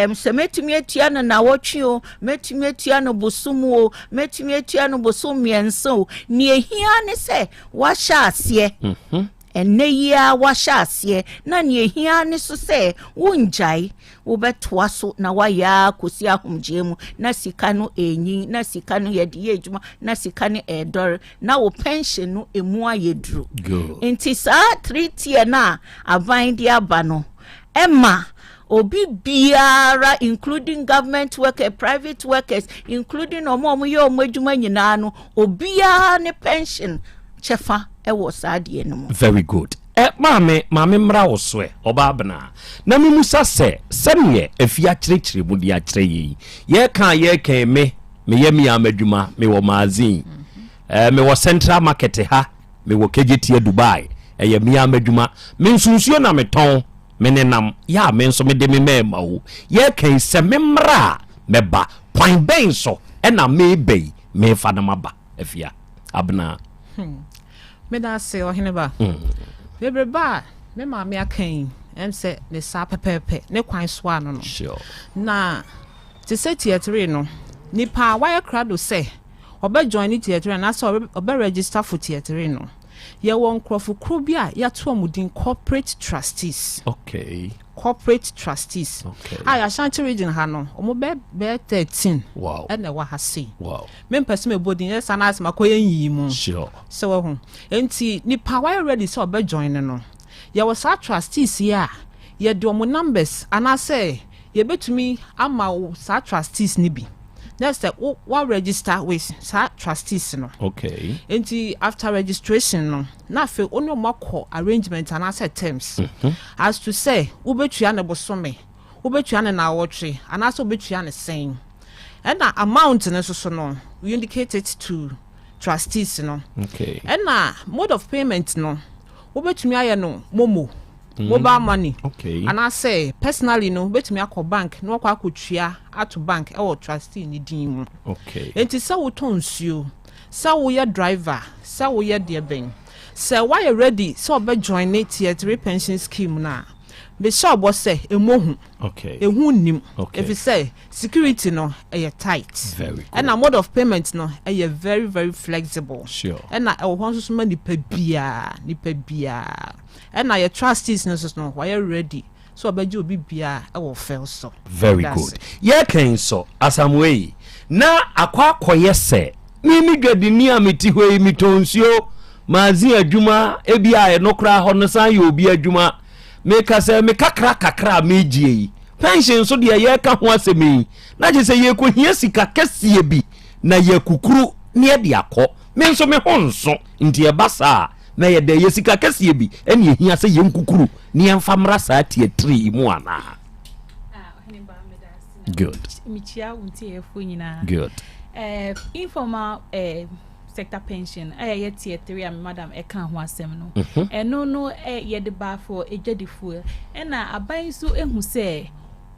sɛ mɛtumi atua no nawɔtwe o, mɛtumi atua no bosom o, mɛtumi atua no bosom 3 o, nea ehia ne sɛ wahyɛ aseɛ. Ɛnɛ yi a wahyɛ aseɛ na nea ehia ne so sɛ wongyae, wobɛtoa so na wayɛ a kɔsi ahomgyeɛ mu na sika no ɛnyin, na sika no yɛde yɛ adwuma, na sika no ɛɛdɔre, na wo pension no emu ayɛ duru. Nti saa three tier no a aban de aba no, ɛma obi biara, including government worker, private workers, including ɔmo a ɔmo yɛ ɔmo adwuma nyinaa no, obiara ne pension kyɛfa ɛwɔ saa adeɛ no mu. Very good. Ɛ maame mmra wo so ɛ, ɔbaa bena na memusa sɛ, sɛneɛ afi akyerɛkyerɛ mu de akyerɛ yɛ yi, yɛka yɛka me meyɛ me ama adwuma, mewɔ magazine, mewɔ Central Market ha, mewɔ Kejetia Dubai, ɛyɛ me ama adwuma, me nso nsuo na metɔn, me nenam yɛ a me nso mede me mɛɛma wo. Yɛka yi sɛ me mmra a mɛba, kwan bɛn so ɛna meba yi mefa no maba afia abena? Meda ase, ɔhene ba. Bebrebe a me maame aka yi, sɛ ne saa pɛpɛɛpɛ ne kwan so ano no. Na te sɛ tier three no, nipa a wayɛ krado sɛ ɔbɛ join ne tier three anaasɛ ɔbɛ register for tier three no, yɛwɔ nkurɔfokuo bi a yɛato wɔn din corporate trustees. Corporate trustees a yɛ Ashanti region ha no, wɔn bɛyɛ 13 ɛna ɛwɔ ha sei. Mempɛ sɛ mebɔ din yɛ saa na asɛm akɔyɛ nyiyi mu. Sɛ wɔho nti nipa wayɛ ready sɛ ɔbɛ join no no, yɛwɔ saa trustees yi a yɛde wɔn numbers anaasɛ yɛbɛtumi ama wo saa trustees ni bi na sɛ wo wa register with saa trustees no. Nti after registration no, na afei wo ne ɔmo akɔ arrangement anaasɛ terms as to sɛ wobɛtua ne bosome. wobɛtua no naawɔtwe anaasɛ wobɛtua no sɛn. Ɛna amount no nso so no, we indicate it to trustees no. Okay. Ɛna mode of payment no, wobɛtumi ayɛ no momo, mobile money, okay. Anaasɛ personally no, wobɛtumi akɔ bank na wakɔ akɔtua ato bank ɛwɔ trustee ne din mu. Okay. Enti sɛ wotɔ nsuo, sɛ woyɛ driver, sɛ woyɛ deɛ bɛn, sɛ woayɛ ready sɛ ɔbɛ join ne tier 3 pension scheme no a, mehyɛ ɔbɔ sɛ ɛmmɔ hu. Ehu nnim. Okay. Ɛfiri sɛ security no ɛyɛ tight. Very good. Ɛna mode of payment no ɛyɛ very very flexible. Ɛna ɛwɔ hɔ nso so ma nipa biara, nipa biara. Ɛna yɛ trustees no nso no wɔayɛ ready sɛ ɔbɛgye obi biara ɛwɔ fɛw so. Very That's good. it. Yɛka yi so, Asamoah yi, na akɔ akɔyɛ sɛ me me dwadini a mete hɔ yi, metɔn nsuo, magazine adwuma, ebi a ɛno koraa hɔ no san yɛ obi adwuma. Meka sɛ me kakra kakra a megye yi, pension nso deɛ yɛreka ho asɛm yi, na kyerɛ sɛ yɛkɔhia sika kɛseɛ bi na yɛakukuru na yɛde akɔ. Me nso me ho nso, nti ɛba saa a, na yɛ dɛ yɛ sika kɛseɛ bi ɛne ɛhia sɛ yɛnkukuru na yɛmfa mmra saa tiatiri yi mu anaa? Good. Mekyia wo ntiefoɔ nyinaa. Good. Informal sector pension a ɛyɛ tier 3 a me madam ɛka ho asɛm no. Ɛno no yɛde ba for adwadifoɔ. Ɛna aban nso ehu sɛ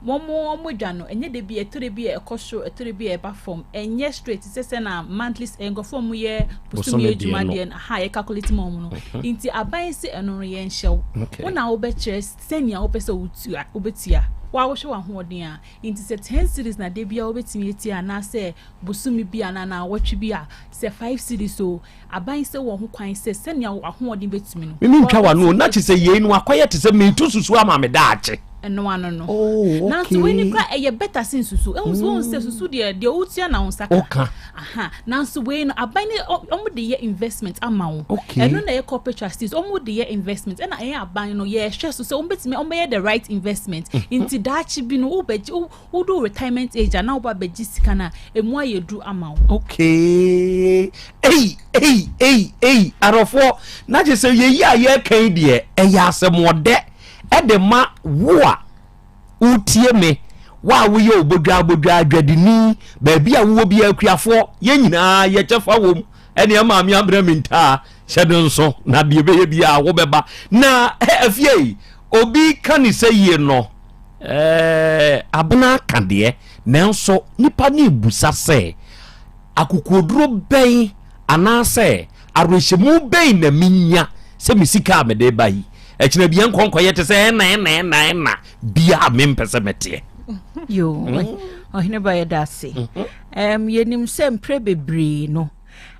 wɔn dwa no ɛnyɛ de bi, ɛtɔ de bi a ɛkɔ soro, ɛtɔ de bi a ɛba fam, ɛnyɛ straight sɛ na monthly nkurɔfoɔ a wɔyɛ bosome adwuma deɛ no ha yɛ calculate ma wɔn no. Nti aban sɛ ɛno no yɛn hyɛw wɔn na wɔbɛkyerɛ sɛnea wɔpɛ sɛ wotua, wobɛtua wa wohwɛ w'ahoɔden a. Nti sɛ 10 cedis na de bia wobɛtumi atua, anaasɛ bosome bi anaa naawɔtwe bi a, sɛ 5 cedis o, aban sɛ wɔ ho kwan sɛ sɛnea w'ahoɔden bɛtumi no. Mimi ntwa w'ano, na kyerɛ sɛ yei no akɔyɛ te sɛ metu susu ama me daakye. Ɛno ano no. Oh, okay. Nanso wei ni kora ɛyɛ better sen susu. Ehu sɛ wɔn sɛ susu deɛ wotua na wɔn nsa ka. Oka. Aha, nanso wei no aban ne wɔn de yɛ investment ama wo. Okay. Ɛno na ɛyɛ corporate trustees, wɔn de yɛ investment, ɛna ɛyɛ aban no yɛhwɛ so sɛ wɔn bɛtumi wɔn bɛyɛ the right investment. Nti daakye bi no wobɛgye wo wodo retirement age a na woba bɛgye sika na emu ayɛ duru ama wo. Okay. Ei, ei, ei, ei, arɔfoɔ, na kyerɛ sɛ yɛyi a yɛreka yi deɛ, ɛyɛ asɛmɔdɛ ɛde ma wo a wotie me, wo a woyɛ obodwa abodwa adwadini, baabi a wowɔ bi akuafoɔ, yɛn nyinaa yɛkyɛfa wɔ mu. Ɛne ɛma me abrɛ me ntaa hyɛ no nso na deɛ ɛbɛyɛ biara wobɛba na afie yi obi ka ne sɛ yie no abena aka deɛ, nanso nipa ne ebusa sɛ akokoduro bɛn anaasɛ awerɛhyɛmu bɛn na menya sɛ me sika a mede ba yi ɛkyina bia nkɔnkɔyɛ te sɛ ɛna ɛna ɛna ɛna bia a mempɛ sɛ mɛteɛ. Yo, ɔhene ba, yɛda ase. Yɛnim sɛ mprɛ bebree no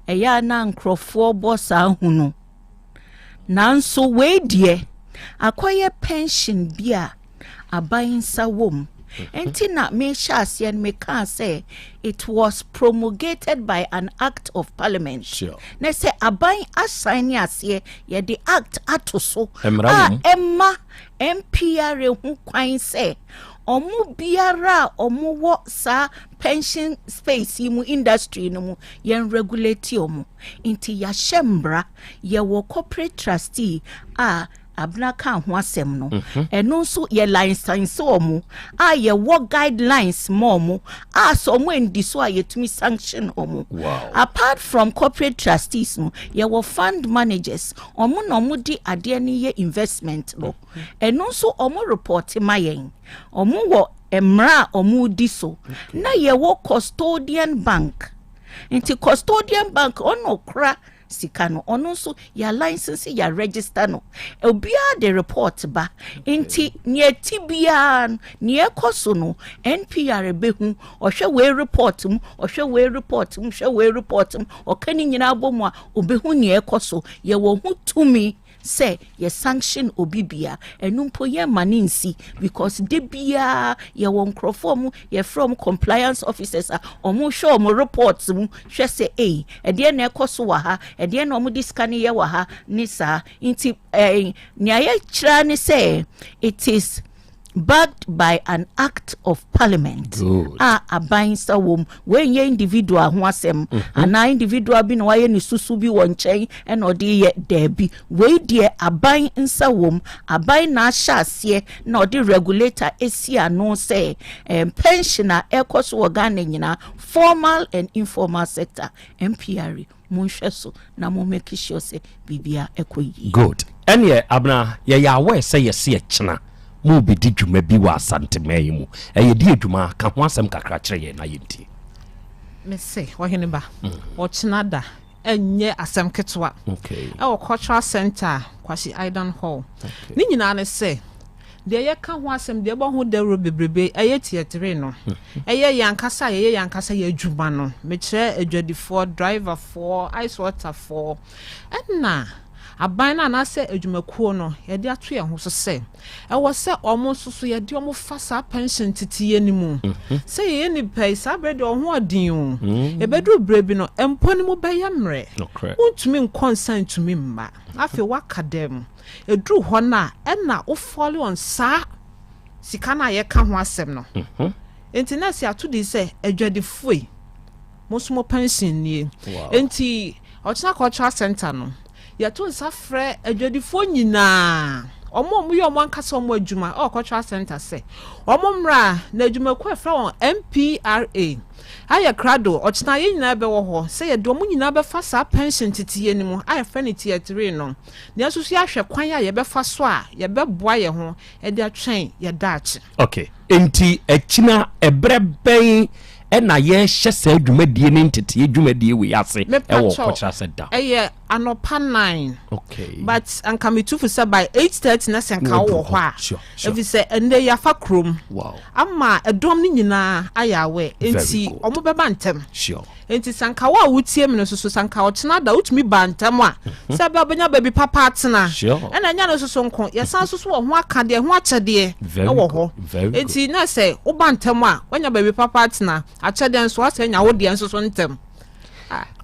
ɛyɛ a na nkurɔfoɔ bɔ saa hu no, nanso wei deɛ akɔyɛ pension bi a aban nsa wɔ mu. Nti na mehyɛ aseɛ no mekaa sɛ it was promulgated by an act of parliament. Na sɛ aban asan ne aseɛ, yɛde act ato so Mmara a wɔ mu. Ɛma NPRA ho kwan sɛ ɔmo biara a ɔmo wɔ saa pension space yi mu, industry no mu, yɛn regulate ɔmo. Nti yɛahyɛ mmara, yɛwɔ corporate trustee a Abena ka ho asɛm no. Ɛno nso yɛ license ɔmo a yɛwɔ guidelines ma ɔmo a sɛ ɔmo ndi so a yɛtumi sanction ɔmo. Apart from corporate trustees no, yɛwɔ fund managers, ɔmo na ɔmo de adeɛ no yɛ investment no. Ɛno nso ɔmo report ma yɛn, ɔmo wɔ mmara a ɔmo di so. Na yɛwɔ custodian bank, nti custodian bank ɔno kora sika no, ɔno nso yɛ license, yɛ register no. Obiara de report ba, nti nea ti biara no, nea ɛkɔ so no, NPR bɛhu. Ɔhwɛ wei report mu, ɔhwɛ wei report mu, hwɛ wei report mu, ɔka ne nyinaa bɔ mu a, obɛhu nea ɛkɔ so. Yɛwɔ ho tumi sɛ yɛ sanction obi bia. Ɛno mpo yɛ ma ne nsi because de biara yɛwɔ nkurɔfoɔ mu yɛfrɛ ɔmo compliance officers a ɔmo hwɛ ɔmo reports mu hwɛ sɛ ei, ɛdeɛ na ɛkɔ so wɔ ha, ɛdeɛ na ɔmo de sika no yɛ wɔ ha ne saa. Nti nea yɛkyerɛ ne sɛ it is Backed by an act of parliament Good. a aban nsa wom. Wei nyɛ individual ho asɛm anaa individual bi na wayɛ ne susu bi wɔ nkyɛn ɛna ɔde reyɛ, daabi. Wei deɛ aban nsa wom. Aban na ahyɛ aseɛ na ɔde regulator asi ano sɛ eh, pension a ɛrekɔ so wɔ Ghana nyinaa, formal and informal sector, MPRA, monhwɛ so na mo make sure sɛ biribiara ɛkɔ yie. Good. Ɛneɛ Abena yɛyɛ aware sɛ yɛse ɛkyena mo rebɛdi dwuma bi wɔ Asanteman yi mu. Ɛyɛ deɛ dwuma? Ka ho asɛm kakra kyerɛ yɛn na yɛntie. Mese ɔhene ba, ɔkyena da ɛnyɛ asɛm ketewa. Okay. Ɛwɔ Cultural Centre, Kwasi Aidan Hall. Ne nyinaa ne sɛ, Deɛ yɛka ho asɛm, deɛ yɛbɔ ho dawuro bebrebe, ɛyɛ tiatire no. Ɛyɛ yɛn ankasa a yɛyɛ yɛn ankasa yɛn adwuma no. Mekyerɛ adwadifoɔ, driverfoɔ, ice waterfoɔ, ɛna aban no anaasɛ adwumakuo no, yɛde ato yɛn ho so sɛ, ɛwɔ sɛ wɔn nso so yɛde wɔn fa saa pension teteyɛ no mu. Sɛ yɛyɛ nnipa yi, saa berɛ deɛ wɔn ho ɔden o. Ɛbɛduru berɛ bi no, mpɔ no mu bɛyɛ mmerɛ. Wontumi nkɔ nsa ntumi mma. Afei woaka dam. Ɛduru hɔ no a, ɛna wo fall on saa sika no a yɛka ho asɛm no. Enti na ɛsɛ ato din sɛ adwadifoɔ yi, mo nso mo pension nie. Enti Ɔkyena Cultural Centre no, yɛto nsa frɛ adwadifoɔ nyinaa, wɔn a wɔyɛ wɔn ankasa wɔn adwuma wɔ Cultural Centre sɛ wɔn mmra na adwumakuo a yɛfrɛ wɔn NPRA ayɛ krado. Ɔkyena yɛn nyinaa bɛwɔ hɔ sɛ yɛde wɔn nyinaa bɛfa saa pension teteyɛ no mu a yɛfrɛ no tier 3 no. Nanso so yɛahwɛ kwan a yɛbɛfa so a yɛbɛboa yɛn ho de atwɛn yɛn daakye? Ok, enti akyina ɛberɛ bɛn na yɛrehyɛ saa dwumadie ne nteteɛ dwumadie wei ase ɛwɔ Kɔkyerɛ Ase Da? Ɛyɛ anɔpa nine. Okay. But anka metu fo sɛ by 8:30 na sɛ nka wowɔ hɔ a. Sure, sure. Ɛfiri sɛ ɛnnɛ yɛafa kurom. Wow. Ama ɛdɔm no nyinaa ayɛ aware. Enti wɔn bɛba ntɛm. Sure. Enti sɛ anka wo a wotie me no nso so, sɛ anka ɔkyena da wotumi baa ntɛm a, sɛ ɛbɛyɛ a wobɛnya baabi papa atena. Ɛna ɛnyɛ ɛno nso so nko, yɛsan nso so wɔ ho akadeɛ, ho akyɛdeɛ wɔ hɔ. Enti na sɛ woba ntɛm a, woanya baabi papa atena, akyɛdeɛ nso, woasan anya wo deɛ nso so ntɛm.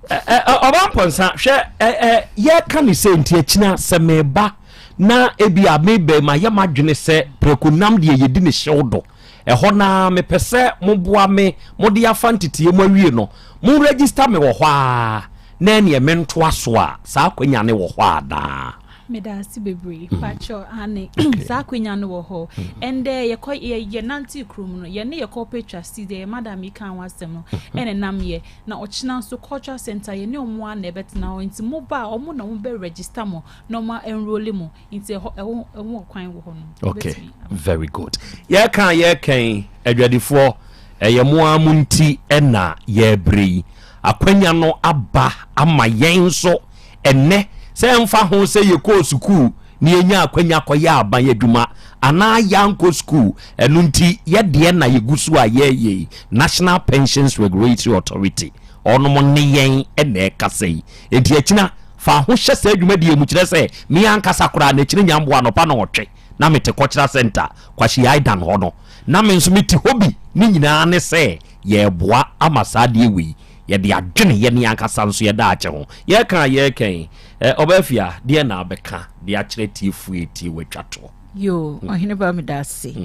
Ɔba Mpɔnsa, hwɛ, yɛka ne sɛ nti akyina sɛ meba na ebi a mebɛ mayɛ m'adwene sɛ prɛko nam deɛ yɛdi ne hyew do. Ɛhɔ no ara mepɛ sɛ moboa me mode afa nteteɛ mu awie no, mo register me wɔ hɔ ara na ɛneɛ mentoa so a, saa akwanya no wɔ hɔ anaa? Medaase bebree pakyɛw aane saa akwanya no wɔ hɔ ɛndɛ yɛkɔ yɛ yɛnante kurom no yɛne yɛ corporate trustees deɛ yɛ madam yi kaa ho asɛm no ɛna nam yɛ na ɔkyena nso cultural center yɛne ɔmo ara na ɛbɛtena hɔ nti mo ba a ɔmo na ɔmo bɛ register mo na ɔmo a enroll mo Nti ɛhɔ ɛho ɛho ɔkwan wɔ hɔ nom. Okay, very good. Yɛka yɛkɛn adwadifoɔ ɛyɛ mo ara mo nti ɛna yɛrebrɛ yi. Akwanya no aba ama yɛn nso ɛnɛ sɛ ɛmfa ho sɛ yɛkɔɔ sukuu na yɛnya akwanya kɔyɛ aban adwuma anaa yɛankɔ sukuu ɛno nti yɛdeɛ na yɛgu so a yɛreyɛ yi. National Pensions Regulatory Authority ɔnom ne yɛn na ɛkasa yi. Enti akyina, fa ho hyɛ saa dwumadie yi mu, kyerɛ sɛ, me ankasa koraa no, akyina nyamboa anɔpa nnɔnwɔtwe na mete Cultural Centre, Kwashie Aidan hɔ no, na me nso mete hɔ bi, ne nyinaa ne sɛ yɛreboa ama saa adeɛ wei, yɛde adwene yɛn ankasa nso yɛn daakye ho. Yɛreka a yɛreka yi, eh, Ɔbaafi a, deɛn na wobɛka de akyerɛ atiefoɔ a ɛtie wo atwa toɔ? Yoo, Ɔhene ba meda ase.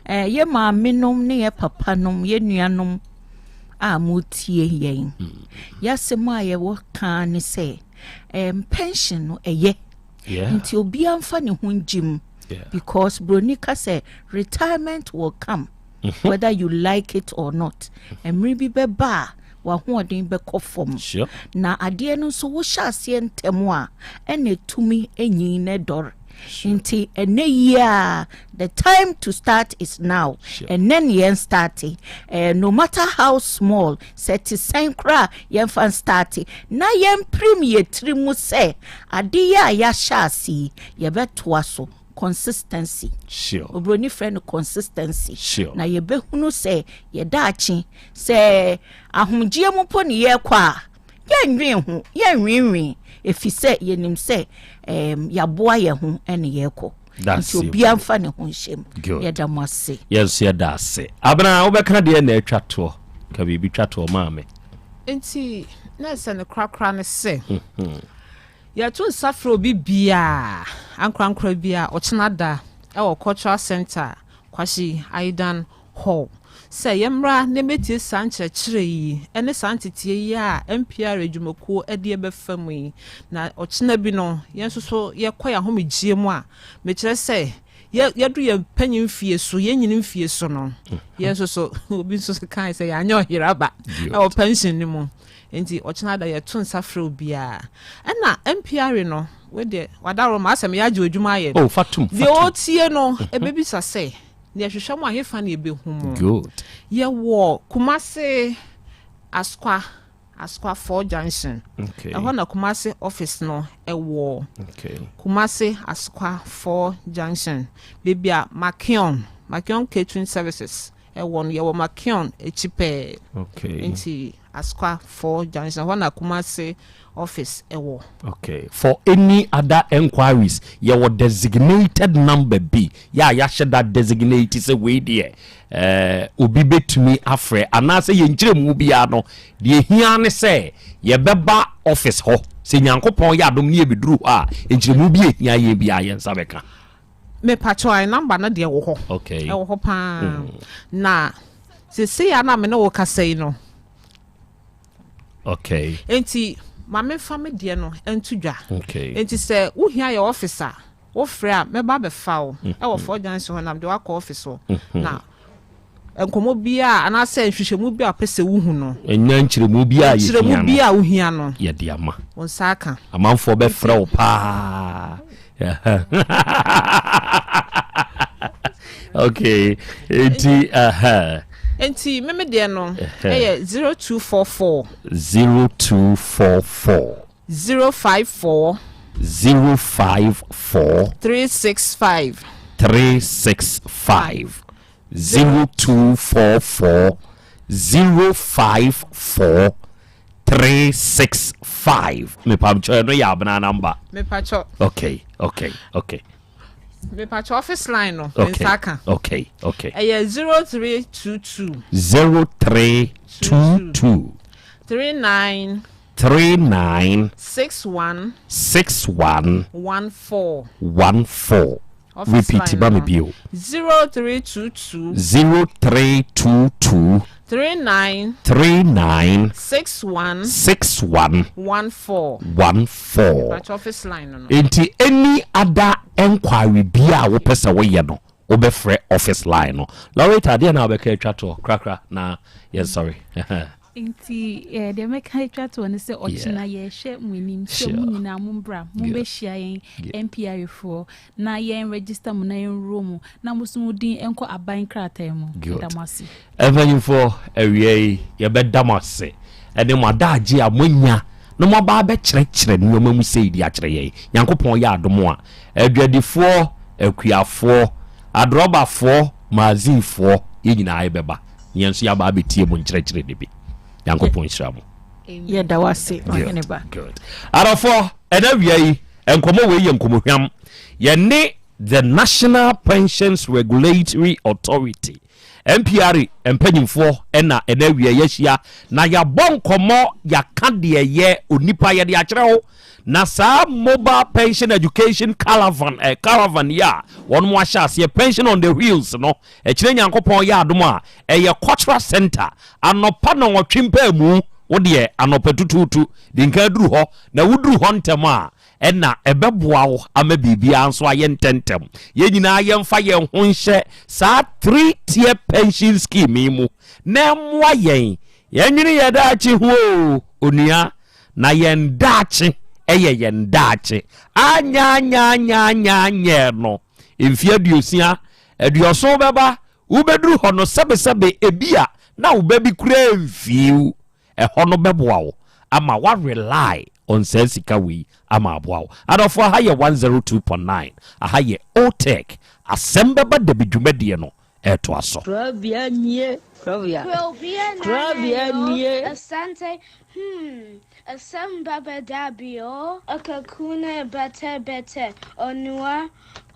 Eh, yɛ maamenom ne yɛ papanom, yɛ nuanom, a motie yɛn. Yɛasɛm a yɛwɔ ka ne sɛ um, pension no ɛyɛ. Yeah. Nti obiara mfa ne ho ngyim. Yeah. Because broni ka sɛ retirement will come mm -hmm. whether you like it or not. Mmere bi bɛba a w'ahoɔden bɛkɔ fam. Sure. Na adeɛ no nso wohyɛ aseɛ ntɛm a ɛna ɛtumi nyin na ɛdɔre. Nti ɛnɛ yi a the time to start is now. Ɛnɛ ne yɛn starte. Eh, no matter how small, sɛ te sɛn koraa yɛmfa nstarte. Na yɛmpirim yɛ tiri mu sɛ ade yi a yɛahyɛ ase yi, yɛbɛtoa so. Consistency. Sure. Obroni frɛ no consistency. Sure. Na yɛbɛhunu sɛ yɛdaakye sɛ ahomegyeɛ mu po ne yɛrekɔ a, Yɛnnwen ho, yɛnnwiinwii, efisɛ yenim sɛ um, yɛaboa yɛn ho ne yɛrekɔ. Nti obiara mfa ne ho nhyɛ mu. Yɛda mo ase. Yɛn nso yɛda ase. Abena, wobɛka deɛ na atwa toɔ. Ka biribi twa toɔ maa me. Nti na ɛsɛ no korakora ne sɛ mhm. yɛto nsa frɛ obi biaa ankorankora biaa ɔkyena da ɛwɔ cultural center. Kwasi Aidan Hall sɛ yɛmmra na yɛmmɛtie saa nkyerɛkyerɛ yi ne saa nteteɛ yi a NPR adwumakuo de rebɛfa mu yi. Na ɔkyena bi no, yɛn nso so yɛkɔ yɛn ahomegyeɛ mu a, mekyerɛ sɛ yɛ yɛdu yɛn panyin mfie so, yɛn nyini mfie so no, yɛn nso so, obi nso so kae sɛ yɛanyɛ ɔyeraba wɔ pension no mu. Nti ɔkyena da yɛto nsa frɛ obiara. Ɛna NPR no, wei deɛ wadaworo ma asɛ meyɛ agye odwuma ayɛ. Oh, fa tom, fa Deɛ tom. ɔretie no, ɛbɛbisa sɛ, na yɛhwehwɛ mo a, hefa na yɛbɛhu mo? Good. Yɛwɔ Kumasi Asokwa, Asokwa 4 Junction. Okay. Ɛhɔ na Kumasi office no ɛwɔ. Okay. Kumasi Asokwa 4 Junction. Baabi a Makion, Makion Catering Services ɛwɔ no, yɛwɔ Makion akyi pɛɛ. Okay. Nti Asokwa 4 Junction, ɛhɔ na Kumasi office ɛwɔ. Okay. For any other enquiries, yɛwɔ designated number bi yɛ a yɛahyɛ da designate sɛ wei deɛ eh, obi bɛtumi afrɛ anaasɛ yɛn nkyerɛmu biara no, deɛ ɛhia ne sɛ yɛbɛba office hɔ. Sɛ Nyankopɔn yɛ adom ne yɛbɛduru hɔ a, nkyerɛmu bi a ɛhia yɛn biara yɛn nsa bɛka. Mepakyɛw ae number no deɛ wɔ hɔ. Okay. Ɛwɔ hɔ paa. Na seesei a na me ne wo kasa yi no. Okay. Enti ma memfa me deɛ no nto dwa. Okay. Enti sɛ wohia yɛ office a, wofrɛ a mɛba abɛfa wo ɛwɔ Four Junction hɔ na mede wo akɔ office hɔ. Na nkɔmmɔ biara anaasɛ nhwehwɛmu bi a wopɛ sɛ wohu no. Ɛnya nkyerɛmu biara a yɛhia no. Nkyerɛmu biara a wohia no. Yɛde ama. Wo nsa aka. Amanfoɔ bɛfrɛ wo paa. Okay, enti aha. Enti me me deɛ no ɛyɛ 0244. 0244. 054. 054. 365. 365. 0244 054 365. Mepamkyɛ ɛno yɛ abena namba. Mepakyɛ. Okay, okay, okay. Mepakyɛ office line no. Okay. Nsa aka. Okay, okay. Ɛyɛ 0322. 0322. 39. 39. 61. 61. 14. 14. Office Repeat line ba no. me bio. 0322. 0322. 39. 39. 61. 61. 14. 14. Mepakyɛ office line no no. Nti any other enquiry biaa a wopɛ sɛ woyɛ no, wobɛfrɛ office line no. Loretta, deɛ na wobɛka atwa toɔ krakra na yɛnsɔre. Nti eh, deɛ mɛka atwa toɔ ne sɛ ɔkyena yɛhwɛ mo anim sɛ mo nyinaa mo mbra, mombɛhyia yɛn NPRA foɔ na yɛn register mo na yɛn nwuro mo na mo nso mo din nkɔ aban krataa mu. Good. Yɛda mo ase. Mpanyimfoɔ, awia yi yɛbɛda mo ase ne mo adagye a moanya na moaba abɛkyerɛkyerɛ nneɛma mu sei de akyerɛ yɛn. Nyankopɔn yɛ adom a, adwadifoɔ, akuafoɔ, adrɔbafoɔ, maazinfoɔ, yɛn nyinaa yɛbɛba na yɛn nso yɛaba abɛtie mo nkyerɛkyerɛ no bi. Nyankopɔn nhyira mo. Yɛda wo ase, Ɔhene Ba. Good. Adɔfoɔ, ɛnɛ awia yi, nkɔmmɔ wei yɛ nkɔmmɔhwam. Yɛne The National Pensions Regulatory Authority, NPRA, mpanyimfoɔ na ɛnɛ awia yɛahyia na yɛabɔ nkɔmmɔ, yɛaka deɛ ɛyɛ onipa yɛde akyerɛ wo. Na saa Mobile Pension Education Caravan, eh, caravan yi a wɔn ahyɛ aseɛ, Pension on the Wheels no, Ɛkyerɛ Nyankopɔn yɛ adom a, ɛyɛ Cultural Centre, anɔpa nnɔnwɔtwe mpaamu, wo deɛ anɔpa tutuutu, di nkan duru hɔ, na woduru hɔ ntɛm a, ɛna ɛbɛboa wo ama biribiara nso ayɛ ntɛntɛm. Yɛn nyinaa yɛmfa yɛn ho nhyɛ saa Three-Tier Pension Scheme yi mu na ɛmmoa yɛn. Yɛnnwene yɛn daakye ho oo, onua, na yɛn daakye yɛ yɛn daakye. Anyɛ-anyɛ-anyɛ-anyɛ-anyɛ no, mfeɛ aduosia Aduɔson bɛba, wobɛduru hɔ no, sɛbesɛbe ebia na wo ba bi koraa mfii wo. Ɛhɔ no bɛboa wo ama woa rely on saa sika wei ama aboa wo. Adɔfoɔ, aha yɛ 102.9, aha yɛ OTEC, asɛm bɛba dabi dwumadie no ɛretoa so. Korabea nie, korabea, Korabea korabea nie. Asante, hmm, asɛm bɛba dabi o. Akakuna bɛtɛ bɛtɛ, onua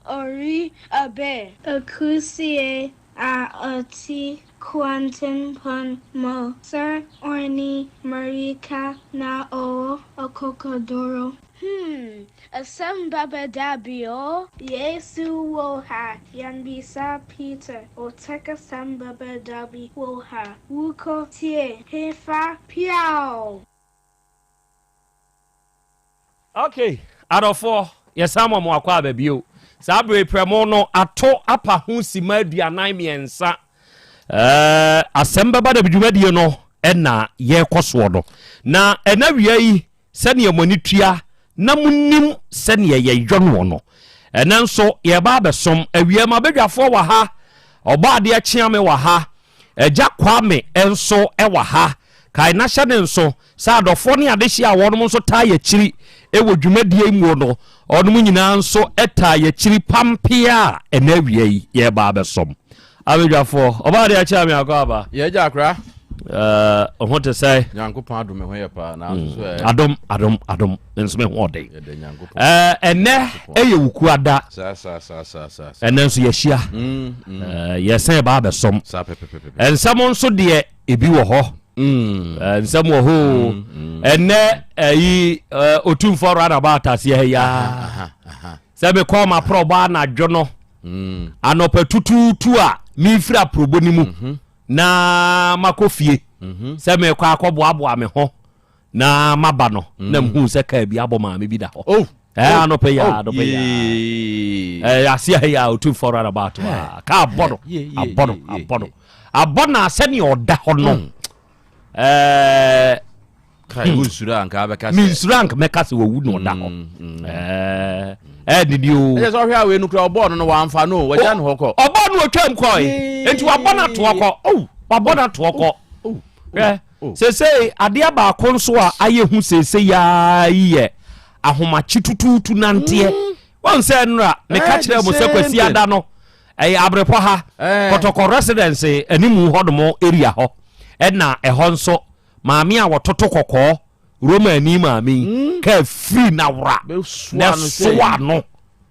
Ɔre abɛ. Akusie a ɔte kwantempɔn mu. Sɛ ɔne mmirika na ɔwɔ akokoduro. Hmm, asɛm ba bɛda bio. Yesu wɔ ha, yɛnbisa Peter, ɔtɛk asɛm ba bɛda bi wɔ ha, wokɔ tie hefa piaw. Ok, adɔfoɔ, yɛsan ma mo akɔ aba bio. Saa bere prɛmo no ato apa ho sima 43. Ɛɛ, asɛm bɛba da dwumadie no ɛna yɛrekɔ soɔ no. Na ɛna wia yi, sɛdeɛ mo ani tua na monim sɛdeɛ yɛyɔ noɔ no, ɛnɛ nso yɛreba abɛsom. Awia m'abadwafoɔ wɔ ha, Ɔbɔadeɛ Kyeame wɔ ha, Agya Kwame nso wɔ ha. Kae na hyɛ ne nso sɛ adɔfoɔ ne adehyeɛ a wɔnom nso taa yɛakyiri wɔ dwumadie yi muo no, wɔnom nyinaa nso taa yɛakyiri pampee a ɛnɛ awia yi yɛreba abɛsom. Abadwafoɔ, Ɔbɔadeɛ Kyeame akɔ aba. Yɛ agya akora. Ɛɛ, ho te sɛ. Nyankopɔn adom me ho yɛ paa na nso so ɛ. Adom, adom, adom, me nso me ho ɔden. Yɛda Nyankopɔn. Ɛɛ, ɛnɛ ɛyɛ Wukuada. Saa saa saa saa saa. Ɛnɛ nso yɛahyia. Ɛɛ, yɛsɛn ba abɛsɔm. Saa pɛpɛpɛpɛ. Nsɛm nso deɛ ebi wɔ hɔ. Ɛɛ, nsɛm wɔ hɔ o. Ɛnɛ ɛyi ɛɛ Otumfoɔ roundabout aseɛ ha yi ara. Sɛ mekɔɔ m'aporɔbɔ anadwo no, anɔpa tutuutu a mefiri aporɔbɔ no mu. na makɔ fie mhm. sɛ mekɔ akɔboaboa me ho na maba no mm. na mehuu sɛ kaa bi abɔ maame bi da hɔ oh. eh, oh. anɔpɛ yi oh. anɔpɛ yi eh, aseɛ ha yi a ɔtu fɔ run about a kaa abɔ no abɔ no abɔ no abɔ no sɛnea ɔda hɔ no mm. eh, Wonsuro a nka bɛka sɛ. Mensuro a nka mɛka sɛ wawu na ɔda hɔ. Mm, mm. Ɛɛ eh, didi o. Ɛyɛ sɛ ɔhwɛ a wei no kura ɔbɔɔ no no wamfa no wagya no hɔ kɔ. Ɔbɔɔ no otwam kɔe. Nti wabɔ no atoɔ kɔ. Oh. Wabɔ no atoɔ kɔ. Oh. Hwɛ oh. seesei adeɛ baako nso a ayɛ hu seesei yaa yi yɛ ahomakye tutuutu nanteɛ. Mm. Wɔn sɛ nnora meka eh, kyerɛ mo sɛ Kwasi ada no ɛyɛ abrepɔ ha eh. kɔtɔkɔ residence animu hɔ nom area hɔ ɛna ɛhɔ nso Maame a wɔtoto kɔkɔɔ, Romani maame yi, hmm? kaa firi n'awora na ɛsoa no.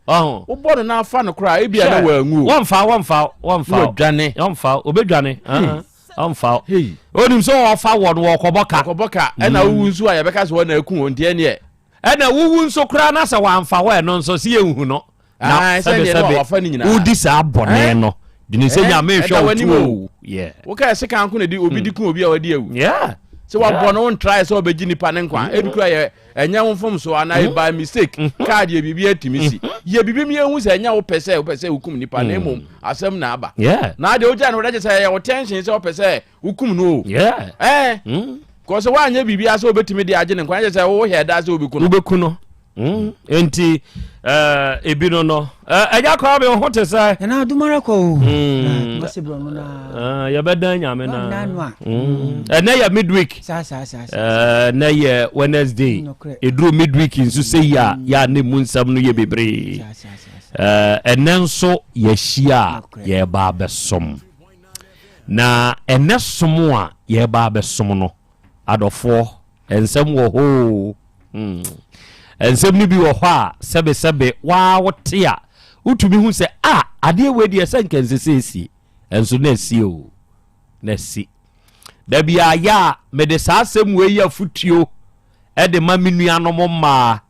Wobɔ no n'afa no koraa ebi a na wanwu o. Wɔnfa wɔnfa wɔnfa. Wɔdwane. Wɔnfa obedwane. Wɔnfa. Onim sɛ wɔfa wɔ no wɔkɔbɔ ka. Wɔkɔbɔ ka ɛna hmm. wowu nso a yɛbɛka sɛ wɔn na eku wɔn nti ɛneɛ. Ɛna wowu nso koraa na sɛ wɔanfa hɔ ɛno nso si yɛn hu no. na sɛbesɛbe wodi saa bɔne no dwene sɛ nyame hwɛ wo to o woka ɛse kan ko na di obi di ku obi a wadi awu sɛ wabɔ no wontrae sɛ wobɛgye nipa ne nkwa ebi kura yɛ ɛnyɛ wo mfom so anaa mm. by mistake mm-hmm. kaa deɛ biribi atumi si mm-hmm. yɛ biribi mi ehu sɛ ɛnyɛ wopɛ sɛ wopɛ sɛ wokum nipa na mm. mmom asɛm na aba na adeɛ wogya no wɔde sɛ ɛyɛ wo tension sɛ wopɛ sɛ wokum no o ɛɛ mm. kɔ sɛ woanyɛ biribi sɛ wobɛtumi de agye ne nkwa kyɛ sɛ wohɛ da sɛ wobɛku no wobɛku no mm. nti eh, ebi no no eh, ɛgya kɔa me ho te sɛ ɛna adomara kɔ o mm. eh, yɛbɛdan nyame na ɛnɛ yɛ midweek ɛnɛ yɛ wednesday ɛduru midweek nso sɛ yi a yɛ a ne mu nsɛm no yɛ bebree ɛnɛ nso yɛahyia a yɛba abɛsom Na ɛnnɛ som a yɛreba abɛsom no, adɔfoɔ, nsɛm wɔ hɔ oo. Hmm. Nsɛm no bi wɔ hɔ a, sɛbesɛbe, waa wote a, wotumi hu sɛ, a, adeɛ wei deɛ sɛ nka ɛnsɛ sɛ ɛsie. Ɛnso na ɛsie o. Na ɛsi. Da bi ayɛ a, mede saa asɛm wei yɛ afotuo de ma me nuanom mmaa.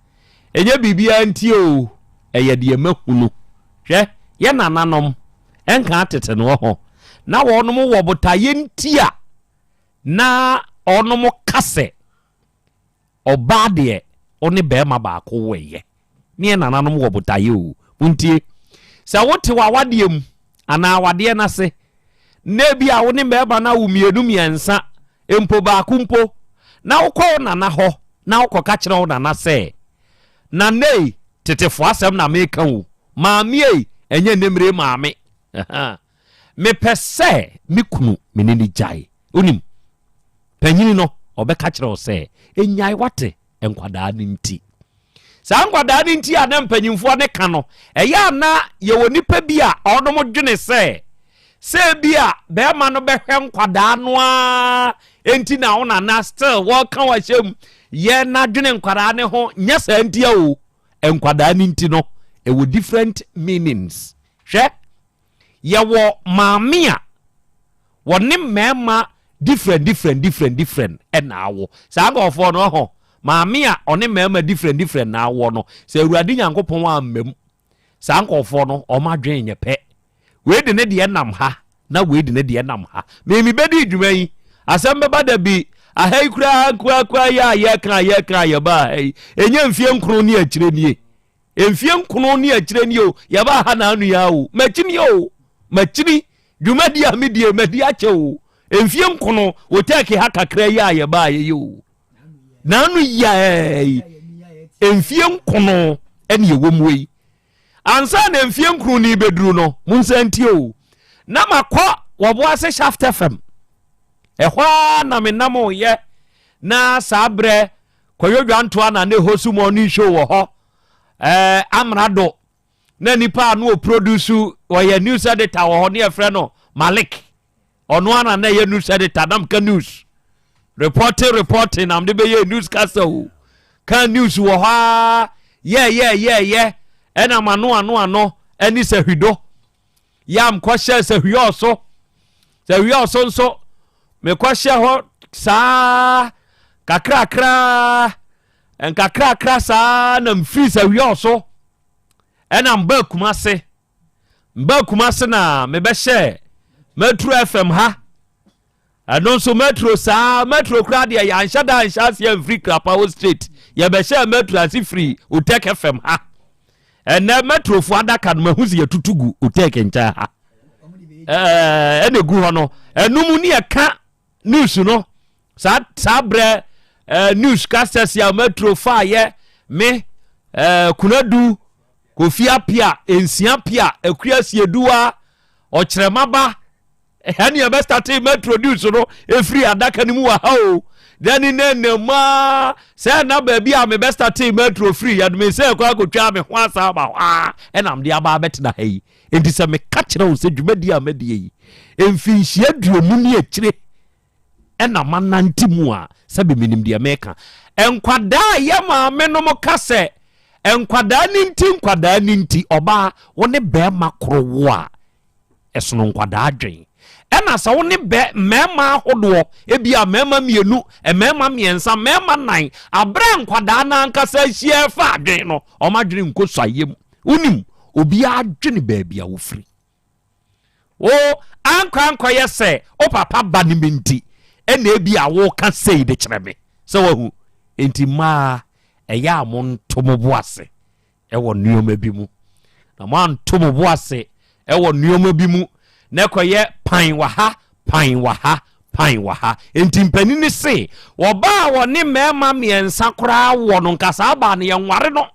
Ɛnyɛ biribiara nti o, ɛyɛ deɛ mahunu. Hwɛ, yɛ nananom, Ɛnka tete no hɔ, na wɔnom wɔ botaeɛ nti a na wɔnom ka sɛ ɔbaa deɛ ɔne barima baako wo ɛyɛ. Ne yɛn nananom wɔ botaeɛ o. Montie, sɛ wote w'awadeɛ mu anaa awadeɛ no ase na ebi a wo ne barima no awo mmienu mmiɛnsa mpo baako mpo na wokɔ wo nana hɔ na wokɔka kyerɛ wo nana sɛ Nana ei, tetefoɔ asɛm na meka o, maame ei, ɛnyɛ nnɛ mmerɛ maame. Mepɛ sɛ me kunu me ne no gyae. Wonim, panyini no, ɔbɛka kyerɛ wo sɛ, ɛnyae wate, nkwadaa no nti. Saa nkwadaa no nti a na mpanyimfoɔ no ka no, ɛyɛ a na yɛwɔ nnipa bi a wɔnom dwene sɛ, Sɛ ebia bɛrima no bɛhwɛ nkwadaa no ara nti na wo nana still wɔka wahyɛ mu yɛ n'adwene nkwadaa no ho nyɛ saa nti a o nkwadaa no nti no ɛwɔ different meanings hwɛ yɛwɔ maame a wɔne mmarima different different different different ɛna awo saa nkurɔfoɔ no ɔho. Maame a ɔne mmarima different different na awoɔ no, sɛ Awurade Nyankopɔn amma mu, saa nkurɔfoɔ no, wɔn adwene nyɛ pɛ. Wei de ne deɛ nam ha, na wei de ne deɛ nam ha. Me mebɛdii dwuma yi, asɛm bɛba da bi, aha yi koraa nkoakoa yi a yɛka a yɛka a yɛbaa ha yi, ɛnyɛ mfie nkron ne akyire nie. Mfie nkono ne akyire nie o, yɛbaa ha na ano yi ara o, makyini o, makyini, dwumadi a medie, madi akyɛ o, mfie nkono, o tɛɛke ha kakra yi a yɛbaa yɛ yi o, na ano yi ara yi, mfie nkono ɛne ɛwɔ mu yi. Ansa na mfie nkono ni bɛduru no, mo nsa ntie o, na makɔ Wɔboase Shaft FM, ɛhɔ ara na menam yɛ, na saa berɛ Kwadwo Dwantoa na ne host morning show wɔ hɔ. Ɛɛ Amrado na nipa a no ɔproduce ɔyɛ news editor wɔ hɔ ne yɛfrɛ no Malik. Ɔno ara na ɛyɛ news editor nam ka news. Reporting reporting nam de bɛyɛ news kasa o. Ka news wɔ hɔ a yɛ yɛ yɛ yɛ ɛna ma no ano ano ɛne sɛ hwido. Yam kɔhyɛ sɛ hwiɔ so. Sɛ hwiɔ so nso mekɔhyɛ hɔ saa kakrakra nkakrakra saa na mfiri sɛ hwiɔ so ɛna mba Kumase. Mba Kumase na mebɛhyɛ Metro FM ha. Ɛno nso metro saa metro koraa deɛ yɛanhyɛ da anhyɛ aseɛ amfiri Krapawo straight yɛbɛhyɛɛ metro ase firi Otek FM ha ɛnɛ metrofoɔ adaka no mahu sɛ yɛtutu gu Otek nkyɛn ha ɛna egu hɔ no ɛno mu ne yɛka news no saa saa berɛ ɛɛ news casters a metro faayɛ me ɛɛ kunadu kofi apia nsia pia akua sieduwa ɔkyerɛmaba Ɛha ne yɛbɛstate metro news no ɛfiri adaka no mu wɔ ha o. Dɛne ne ne ma sɛ na baabi a mebɛstate metro firi yɛde me sɛ ɛkɔ akɔtwa me ho asa aba hɔ a ɛna mede aba abɛtena ha yi. Enti sɛ meka kyerɛ wo sɛ dwumadie a madie yi mfinhyia aduonu ne akyire ɛna manante mu a sɛbe menim deɛ meka. Nkwadaa a yɛ maame nom ka sɛ nkwadaa ne nti nkwadaa ne nti ɔbaa wo ne bɛrima koro wo a ɛsono nkwadaa adwen. Ɛna sɛ wo ne bɛ mmarima ahodoɔ, ebi a mmarima mmienu, mmarima mmiɛnsa, mmarima nan, aberɛ a nkwadaa no ankasa ahyia ɛfa adwen no, wɔn adwene nkɔ suayɛ mu. Wonim, obiara adwene baabi a wofiri. Wo ankɔ ankɔyɛ sɛ wo papa ba ne me nti, ɛna ebi a woka sei de kyerɛ me. Sɛ wahu, enti mmaa, ɛyɛ a monto mo bo ase wɔ nneɛma bi mu, na moanto mo bo ase wɔ nneɛma bi mu, na ɛkɔyɛ pan wɔ ha, pan wɔ ha, pan wɔ ha. Enti mpanin no se, wɔbaa a wɔne mmarima mmiɛnsa koraa wɔ no, nka saa baa no yɛnware no.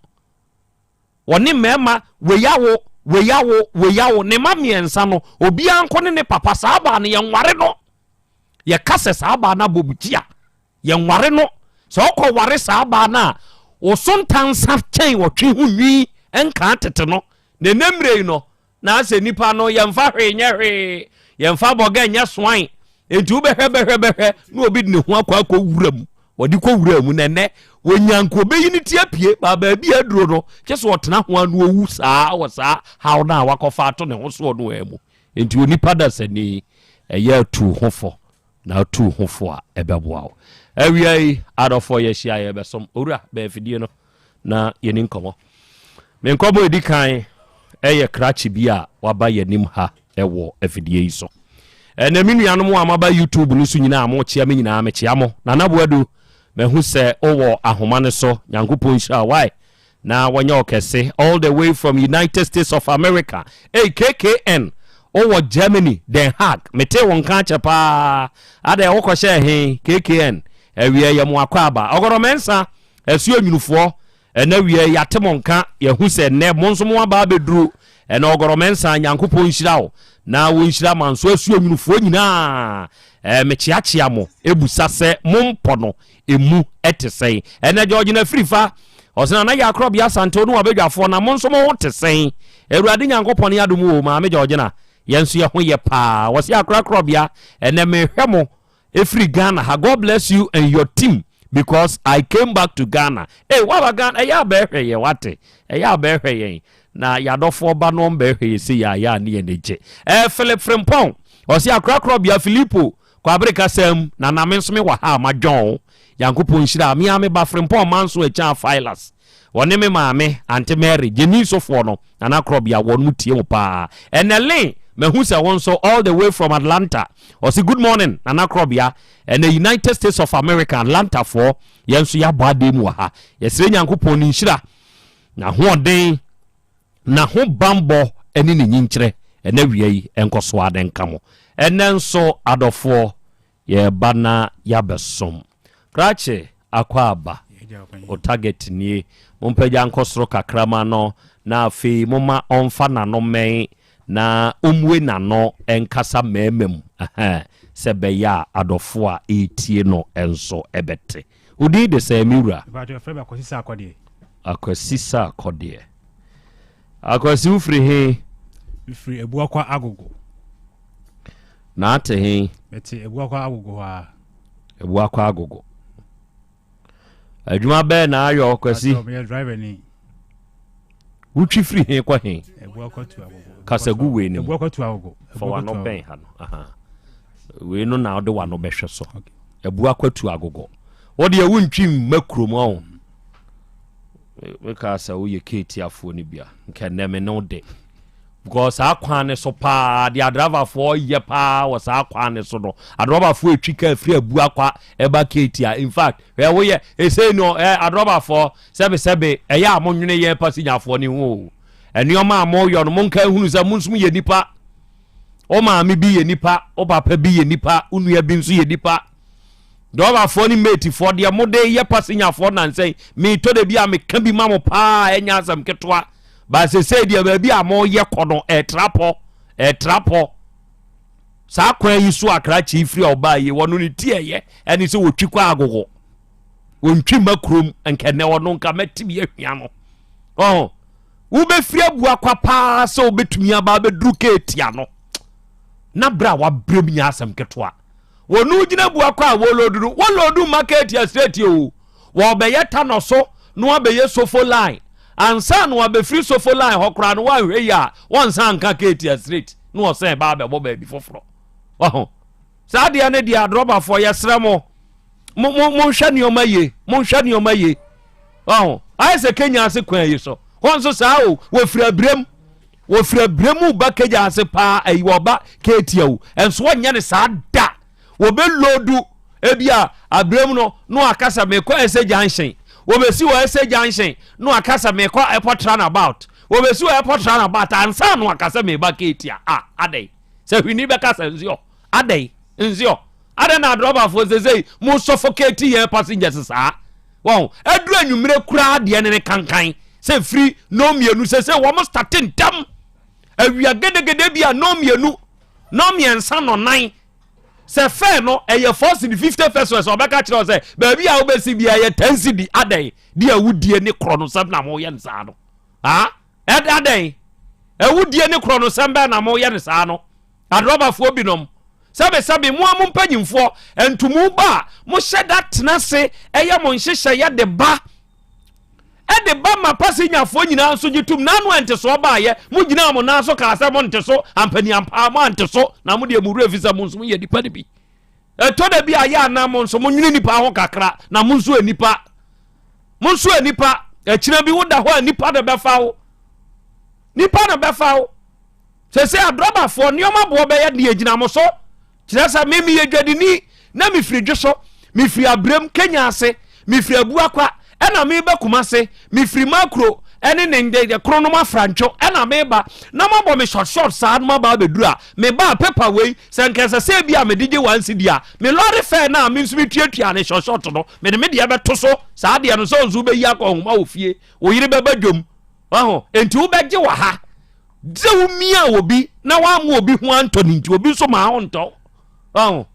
Wɔne mmarima wei awo, wei awo, wei awo, ne mma mmiɛnsa no, obiara nko ne ne papa, saa baa no yɛnware no. Yɛka sɛ saa baa no abɔ bukyia. Yɛnware no. Sɛ ɔkɔ ware saa baa no a, wo so ntansa kyɛn ɔtwe ho nwi nkaa tete no. Na ɛnɛ mmerɛ yi no, na asɛ nipa no yɛmfa hwee nyɛ hwee, yɛmfa bɔgɛ nyɛ soan. Enti wobɛhwɛ bɛhwɛ bɛhwɛ na obi de ne ho akɔ akɔ wura mu. Wɔde kɔ wura mu na ɛnɛ wɔnya nka ɔbɛyi ne ti apue baa baabi a aduro no kyɛ sɛ ɔtena ho ano owu saa wɔ saa haw no a wakɔfa ato ne ho soɔ no mu. Enti onipa dasani ɛyɛ atu ho fɔ. Na wotu wo ho fo a, ɛbɛboa wo. Awia yi, adɔfoɔ yɛahyia yɛrebɛsom Owura bɛn afidie no na yɛni nkɔmmɔ. Me nkɔmmɔ ɛdi kan ɛyɛ krakye bi a waba yɛnim ha ɛwɔ afidie yi so. Ɛnɛ me nuanom a moaba YouTube no so nyinaa mokyea me nyinaa mekyea mo. Nana Boadu, mahu sɛ wowɔ ahoma no so. Nyankopɔn nhyira wo. Why? Na wɔnyɛ ɔkɛse all the way from United States of America. Ei KKN, wowɔ Germany, Den Haag. Metee wo nka akyɛ paa. Adɛn wokɔhyɛɛ he? KKN, awiɛ yɛ mo akwaaba. Ɔgɔrɔ Mɛnsa, Asuo Nwunufoɔ, ɛnɛ awiɛ yɛate mo nka, yɛahu sɛ nnɛ mo nso mo aba abɛduru. Ɛnɛ Ɔgɔrɔ Mɛnsa, Nyankopɔn nhyira wo na wɔnhyira Manso Asuo Nwunufoɔ nyinaa. Ɛɛ mekyeakyea mo, ɛbusa sɛ mo mpɔ no Emu te sɛn? Ɛnɛ Georgina Firifa, ɔse Nana Yaa Korɔbea Asante wo ne w'abadwafoɔ na mo nso mo ho te sɛn? Awurade Nyankopɔn adom o Maame Georgina, yɛn nso yɛ ho yɛ paa. Ɔse Akora Korɔbea, ɛnɛ mehwɛ mo ɛfiri Ghana ha. God bless you and your team because I came back to Ghana. Ei, woaba Ghana, ɛyɛ a bɛɛhwɛ yɛn wate, ɛyɛ a bɛɛhwɛ yɛn na yɛadɔfoɔ ba no ɔmbɛɛhwɛ yɛ sei a, ɛyɛ a ne yɛn ani gye. Ɛɛ Philip Frimpong, ɔse Akora Korɔbea Filipo, Kwabere kasa mu, na na me nso me wɔ ha a madwɔn wo. Nyankopɔn nhyira. Me ara me ba Frimpong Manso Akyan Filas, wɔne me maame Ante Mary, Gyeni sofoɔ no, Nana Korɔbea, wɔn mo tie mo paa. Ɛnɛ Lee, mahu sɛ wo nso all the way from Atlanta. Ɔse good morning Nana Korɔbea, ɛnɛ United States of America, Atlanta foɔ, yɛn nso yɛabɔ adeɛ mu wɔ ha. Yɛsrɛ Nyankopɔn ne nhyira, n'ahoɔden, N'ahobanbɔ ne ne nyinkyerɛ ɛnɛ awia yi nkɔ so ara nka mo. Ɛnɛ nso adɔfoɔ yɛreba na yɛabɛsom. Krakye Akwaaba, wo target nie. Mompagya nkɔ soro kakra ma no na afei momma ɔmfa n'ano mmɛn na ɔmmue n'ano nkasa mmarima mu sɛ ɛbɛyɛ a adɔfoɔ a ɛretie no nso bɛte. Wo din de sɛn me wura? Mepakyɛ wɔfrɛ me Akwasi Sarkodie. Akwasi Sarkodie. Akwasi wo firi he? Mefiri Abuakwa Agogo. Na ate he? Mete Abuakwa Agogo hɔ ara. Abuakwa Agogo. Adwuma bɛɛ na ayɔ Akwasi? Mepakyɛ meyɛ driver ni. Wotwi firi he kɔ he? Abuakwa tu Agogo. Kasa gu wei no mu. Abuakwa tu Agogo. Fa w'ano bɛn ha no. Aha. Wei no na wode w'ano bɛhwɛ so. Abu akwatu agogo. Wo deɛ wontwi mma kurom ɔho. Mekaa sɛ woyɛ keetiafoɔ no bia nka nnɛ me ne wo de. Because saa kwan ne so paa deɛ adrabafoɔ yɛ paa wɔ saa kwan ne so no adrabafoɔ etwi kaa firi abu akwa ɛba keetia. In fact hwɛ woyɛ esei no ɛ adrabafoɔ sɛbesɛbe ɛyɛ a monwene yɛn pasinyafoɔ ne ho o. Nneɛma a moyɔ no monka ehunu sɛ mo nso yɛ nipa. Wo maame bi yɛ nipa, wo papa bi yɛ nipa, wo nua bi nso yɛ nipa. Dɔbafoɔ ne matefoɔ deɛ mode yɛ pasenyafoɔ nansa yi, metɔ da bi a meka bi ma mo paa, ɛnyɛ asɛm ketewa. Ba sesei deɛ baabi a moyɛ kɔ no, ɛtra pɔ, ɛtra pɔ. Saa kwan yi so akrakye yi firi a ɔbaa yi, wɔno ne ti ɛyɛ, ɛne sɛ wɔtwi kɔ agogo. Wɔntwi mma kurom, nkɛnɛ ɔno nka mɛtumi ahwia no. Ɔho. Wobɛfiri abua kwa paa sɛ wobɛtumi aba abɛduru keetia no na berɛ a wabrɛ mu nyɛ asɛm ketewa. Wɔn gyina abua kwa a wɔloodu no, wɔloodu mma keetia straight o. Wɔbɛyɛ tanɔ so na wɔabɛyɛ sofo line. Ansa na wɔabɛfiri sofo line hɔ koraa no wɔanhwɛ yie a wɔnsan nka keetia straight na wɔsan ba abɛbɔ baabi foforɔ. Waho. Saa deɛ no deɛ adrɔbafoɔ yɛsrɛ mo mo mo monhwɛ nneɛma yie monhwɛ nneɛma yie. Ɔho, ayɛ sɛ Kenya ase kwan yi so. Hɔ nso saa o, wɔfiri abirem. Wɔfiri abirem mu ba Kenya ase paa, ayi wɔba Ketia o. Ɛnso wɔnyɛ ne saa da. Wɔbɛloodu ebi a abirem no na wɔaka sɛ mekɔ Ɛsɛ Junction. Wɔbɛsi wɔ Ɛsɛ Junction na wɔaka sɛ mekɔ Airport Runabout. Wɔbɛsi wɔ Airport Runabout ansa na wɔaka sɛ meba Ketia. Ah, adɛn? Sɛ hwini bɛka sɛ nseɔ. Adɛn? Nseɔ. Adɛn na adrɔbafoɔ sesei mo suffocate yɛn passengers saa? Wɔn aduru anwummerɛ koraa deɛ ne ne kankan sɛ firi nɔn mmienu sesei wɔn starte ntɛm awia gedegede bi a nɔn mmienu nɔn mmiɛnsa nɔn nan sɛ fɛɛ no ɛyɛ four cedi 50 pesos ɔbɛka kyerɛ sɛ baabi a wobɛsi bi ɛyɛ ten cedi adɛn de awudie ne korɔ no sɛm na moyɛ no saa no ah ɛda adɛn awudie ne korɔ no sɛm bɛn na moyɛ no saa no Adrɔbafoɔ binom, sɛbesɛbe mo ara mo mpanyimfoɔ, ntomu ba a, mohyɛ da tena ase yɛ mo nhyehyɛeɛ de ba, de ba ma pasenyafoɔ nyinaa nso gye tom. N'ano a ntesoɔ baeɛ, mogyinaa mo nan so kaa sɛ monte so, ampaniampaa moante so, na mo deɛ mo werɛ fi sɛ mo nso moyɛ nnipa no bi. Ɛtɔ da bi a yɛ anaa mo nso monwene nnipa ho kakra, na mo nso nnipa. Mo nso nnipa. Akyina bi woda hɔ a nnipa na bɛfa wo. Nnipa na bɛfa wo. Seesei adrɔbafoɔ, nneɛma boɔ bɛyɛ deɛ gyina mo so. Kyerɛ sɛ me meyɛ dwadini na mefiri Dwoso, mefiri Abrem, Kenya ase, mefiri Abuakwa, ɛna meba Kumase, mefiri Makuro ɛne ne ndɛ Kronom Afrantwo ɛna meba na moabɔ me short short saa na moaba abɛduru a, meba a paper wei sɛ nka ɛsɛ sɛ ebi a mede gye one cedi a, me lɔre fare no a me nso metuatua ne short short no, mede me deɛ bɛto so. Saa deɛ no sɛ wo nso wobɛyi akɔ nhoma wɔ fie, wo yere bɛba dwam. Waho? Enti wobɛgye wɔ ha. Sɛ womia obi na wamma obi ho antɔ no nti, obi nso maa ho ntɔ. Waho?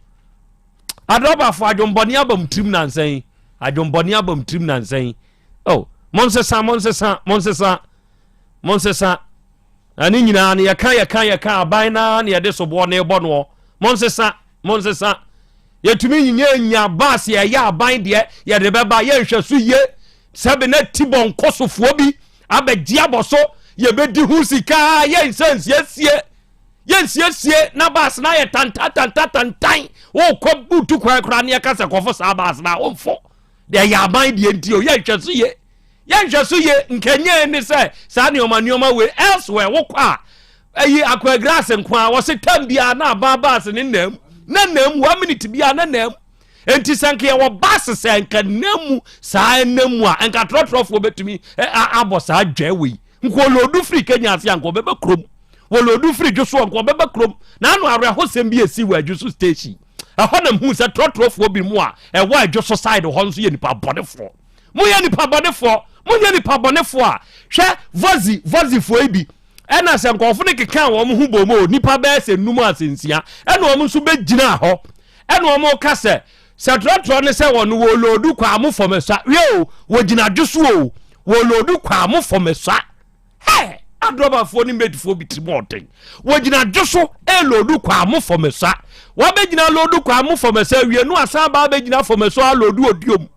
Adrɔbafo, adwombɔne aba mo tirim nansa yi. Adwombɔne aba mo tirim nansa yi. Oh, monsesa, monsesa, monsesa, monsesa. Na ne nyinaa no yɛka yɛka yɛka aban naa na yɛde soboɔ na ɛbɔ noɔ. Monsesa, monsesa. Yɛtumi nyinya nya baase ɛyɛ aban deɛ yɛde bɛba yɛnhwɛ so yie. Sɛbe na tibɔ nkɔsofoɔ bi abɛgye abɔ so, yɛbɛdi ho sika, yɛnsɛ nsiesie, yɛnsiesie na baase no ayɛ tantatantatantan. Wokɔ wotu kwan koraa ne yɛka sɛ kɔfo saa baase no a womfo. Deɛ ɛyɛ aban deɛ nti o, yɛnhwɛ so ye. Yɛnhwɛ so ye, nkɛnyɛ ne sɛ saa nneɛma nneɛma wei elsewhere wokɔ a, ɛyi akwa grass nko a wɔse tam biara na aban baase ne nam na nam one minute biara na nam. Enti sɛ nka yɛwɔ baase sɛ nka nam mu saa nam mu a nka trɔtrɔfoɔ bɛtumi abɔ saa dwa wei. Nka ɔloodu firi Kenya ase a nka ɔbɛba kurom. Wɔloodu firi Dwosoɔ nka ɔbɛba kurom. Na ano awerɛhosɛm bi esi wɔ Adwoso station. Ɛhɔ na mhuu sɛ trɔtrɔfoɔ bi mu a ɛwɔ Adwoso side hɔ nso yɛ nipa bɔnefoɔ. Moyɛ nipa bɔnefoɔ, monyɛ nipa bɔnefoɔ a hwɛ Vozi, Vozifoɔ yi bi. Ɛna sɛ nkurɔfo no kekaa wɔn ho bom o, nipa bɛyɛ sɛ nnum a sɛ nsia, ɛna wɔn nso bɛgyinaa hɔ. Ɛna wɔn ka sɛ, sɛ trɔtrɔ ne sɛ wɔn wɔloodu kɔ a mo fam asua. Hwɛ o, wɔgyina dwo so o, wɔloodu kɔ a mo fam asua. Hɛ! Adrɔbafoɔ ne mɛdifoɔ bi tirim ɔden. Wɔgyina dwo so ɛloodu kɔ a mo fam asua. Wɔabɛgyina loodu kɔ a mo fam asua awie no asan ba abɛgyina fam asua aloodu odiom.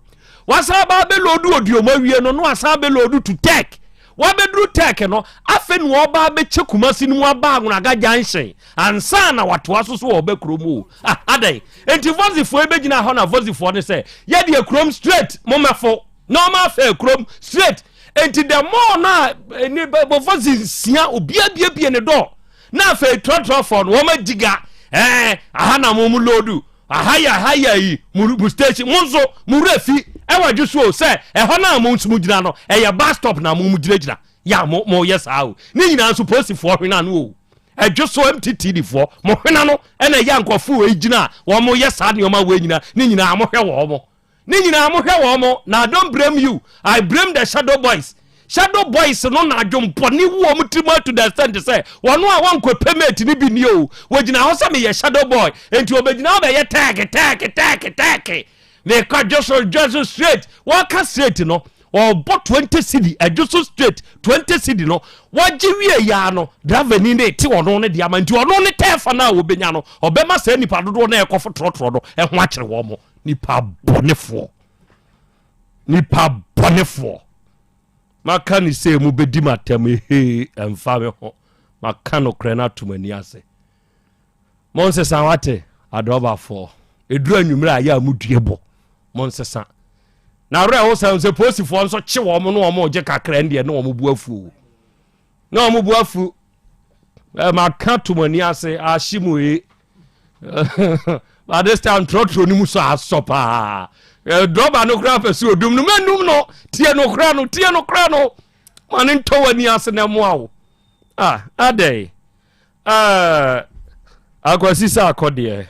Wasan ba abɛloodu odiom awie no no asan abɛloodu to tech. Wabɛduru Tech no, afei na ɔreba abɛkyɛ Kumasi no mu aba Anwonaga Junction ansa na watoa so so ɔreba kurom o. Ah, adɛn? Enti Vozifoɔ yi bɛgyina hɔ na Vozifoɔ no sɛ, yɛdeɛ kurom straight, mommɛfo. Na ɔma afɛ kurom straight. Enti the more na eh, ne Vozi nsia, obiara biebie ne dɔɔ. Na afei trɔtrɔfoɔ no, wɔn agyiga, ɛɛ, aha na mo mo loodu. Aha yɛ aha yɛ ayi mo mo station mo nso mo werɛ fi ɛwɔ adwo so o sɛ ɛhɔ no a mo nso mo gyina no ɛyɛ bus stop na mo mo gyinagyina yɛ a mo mo yɛ saa o ne nyinaa nso polisifoɔ hwena no o ɛdwo so mttd foɔ mo hwena no ɛna ɛyɛ nkurɔfoɔ wei gyina a wɔn mo yɛ saa nneɛma wei nyinaa ne nyinaa mo hwɛ wɔn mo. Ne nyinaa mo hwɛ wɔn mo na I don't blame you I blame the shadow boys shadow boys no na adwompɔne wu wɔn tirim to the extent sɛ wɔn a wɔnkɔ pɛ mate no bi ni o wɔgyina hɔ sɛ meyɛ shadow boy nti wɔbɛgyina hɔ bɛyɛ tɛɛke tɛɛke tɛɛke tɛɛke mekɔ dwoso dwoso straight wɔka straight no ɔbɔ 20 cedi ɛdwo so straight 20 cedi no wɔgye wie yaa no driver ni ne te ɔno ne de ama nti ɔno ne tɛɛfa no a wɔbɛnya no ɔbɛma saa nipa dodoɔ no ɛkɔfo trɔtrɔ no ɛho akyerɛ wɔn mo Nipa bɔnefoɔ. Nipa bɔnefoɔ. Maka ne sɛ mu bɛdi m'atɛm ehee ɛmfa me ho. Maka nokorɛ no ato m'ani ase. Monsesa wate adrɔbafoɔ. Ɛduru anwummerɛ a yɛ a modue bɔ. Monsesa. Na werɛ ho sɛ sɛ posifoɔ nso kye wɔn no wɔn gye kakra ndeɛ ne wɔn bu afuo. Na wɔn bu afu. Maka to m'ani ase ahye mu ee. but this time trɔtrɔ no mu sɔ asɔ paa drɔba no koraa pɛ sɛ odum no mɛnum no tie no koraa no tie no koraa no ma ne ntɔ w'ani ase na ɛmoa wo ah adɛn uh, akwasi sɛ akɔdeɛ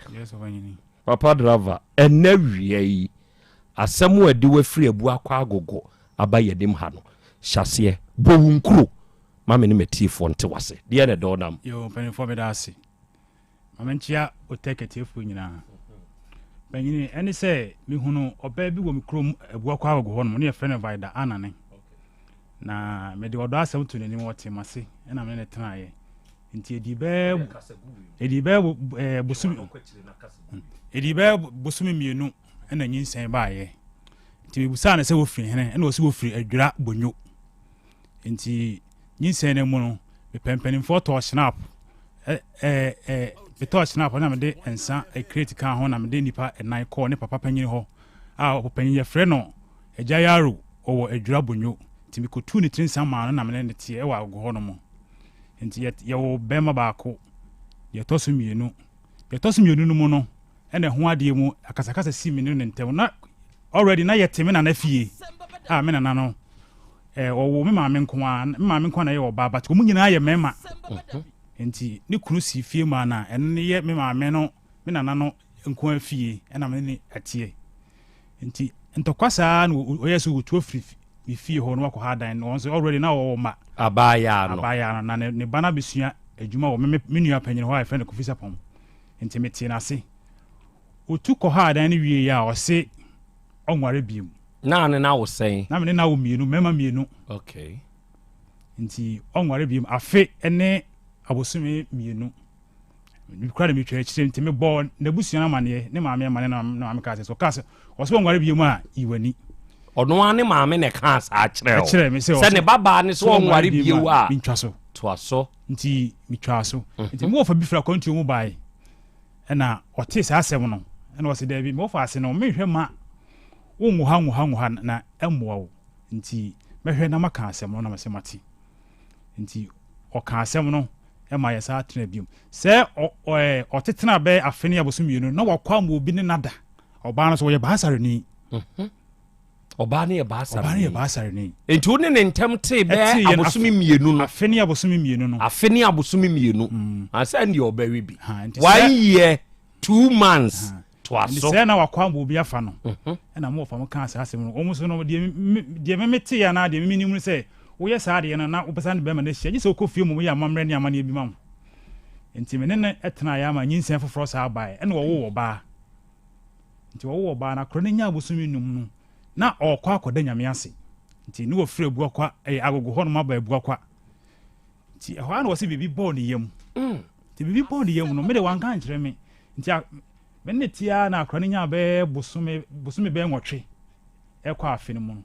papa driver ɛnɛ wia yi asɛm a ɛde wafiri abu akɔ agogo aba yɛnim ha no hyɛseɛ bɔ wo nkuro ma me ne matiefoɔ nte wase deɛ na ɛdɔ nam yo mpanimfoɔ meda ase Ma menkyea Otec atiefoɔ nyinaa. Panyini, ɛne sɛ mehunu ɔbaa bi wɔ me kurom Abuakwa Agogo hɔ nom, ne yɛfrɛ no Vida Anane. Na mede ɔdɔ asɛm to n'anim, ɔte m'ase, ɛna me ne no tenaeɛ. Nti ɛdii bɛɛ ɛdii bɛɛ ɛɛ bosome ɛdii bɛɛ bosome mmienu ɛna nyinsɛn baeɛ. Nti mebusaa no sɛ wɔfiri hene, ɛna ɔsi wɔfiri Adwira Bonyo. Nti nyinsɛn no mu no, mepɛ mpanimfoɔ tɔɔ snap ɛ ɛ ɛ metɔɔ snap na mede nsa crate kaa ho na mede nnipa nnan kɔɔ ne papa panyin hɔ a ɔpanyin yɛfrɛ no Agya Yaro ɔwɔ Adwira Bonyo nti mekɔtuu ne tiri nsa maa no na mene ne teɛ ɛwɔ agogo hɔ nom nti yɛwɔ bɛrima baako deɛ ɛtɔ so mmienu deɛ ɛtɔ so mmienu no mu no ɛna ɛho adeɛ mu akasakasa si me ne ne ntam na already na yɛte me nana fie a me nana no Eh, ɔwoo me maame nko ara, me maame nko ara na ɛyɛ ɔbaa, but wɔn nyinaa yɛ mmarima. Mhm. Nti ne kunu si fie maa na ɛno ne yɛ me maame no, me nana no nko ara fie, ɛna me ne ɛteɛ. Nti ntɔkwa saa na ɔyɛ sɛ wɔtu afiri me fie hɔ na wakɔ ha dan no, wɔn nso already na ɔwɔ mma. Abaayaa no. Abaayaa no, na ne, ne ba no abɛsua adwuma wɔ me, me nua panyin hɔ a yɛfrɛ no Kofi Sapɔn. Nti metee n'ase. Ɔtu kɔ ha dan no wie a ɔse ɔnware bio. Na ne na wo sɛn? Na me ne na wo mmienu, mmarima mmienu. Okay. Nti ɔnware bio. Afe ne abosome mmienu. Mekura na metwa akyire nti mebɔɔ n'abusua no amaneɛ, ne maame amaneɛ na ne maame kaa sɛ, so ɔkaa sɛ ɔsɛ ɔnware bio mu a, yi w'ani. Ɔno ara ne maame na ɛkaa saa kyerɛ o. Ɛkyerɛ me sɛ sɛ ne babaa ne sɛ ɔnware bio a, mentwa so. Toa so. Nti metwaa so. Nti mewɔ fa bi firi akwantuo mu bae. Ɛna ɔtee saa asɛm no, ɛna ɔse daabi, mewɔ fa ase no, menhwɛ ma. Wo nwoha nwoha nwoha na ɛmmoa wo. Nti mɛhwɛ na maka asɛm no na mese mate. Nti ɔkaa asɛm no ma yɛsan tenaa biom. Sɛ ɔtetena bɛyɛ afe ne abosom mmienu na wakɔ ama obi ne nada. Ɔbaa no so ɔyɛ baasareni. Mhm. Ɔbaa no yɛ baasareni. Ɔbaa no yɛ baasareni. Nti wo ne ne ntɛm tee bɛyɛ abosome mmienu no. Afe ne abosome mmienu no. Afe ne abosome mmienu. Mm. Ansa ne ɔbɛwe bi. One year, 2 months. Toa so. Sɛ na wakɔ ama obi afa no. Mhm. Ɛna mo wɔfa mo kaa saa asɛm no. Wɔn nso no deɛ deɛ meme te anaa deɛ meme nim no sɛ woyɛ saa adeɛ no na wopɛ sɛ ne bɛrima no ahyia gye sɛ wokɔ fie mu yɛ amammerɛ ne amanneɛ bi ma wo. Nti me ne no tenaeɛ ama nyinsɛn foforɔ saa baeɛ ɛna wɔwoo ɔbaa. Nti wɔwoo ɔbaa no akora no nyaa bosome num no na ɔrekɔ akɔda Nyame ase. Nti ne wɔfiri Abuakwa ɛyɛ Agogo hɔnom aba Abuakwa. Nti ɛhɔ ara na wɔse biribi bɔɔ ne yam. Mm. Nti biribi bɔɔ ne yam no me de wanka ankyerɛ me. Nti me ne te ara na akora no nyaa bɛyɛ bosome bosome bɛyɛ nwɔtwe ɛkɔ afe no mu no.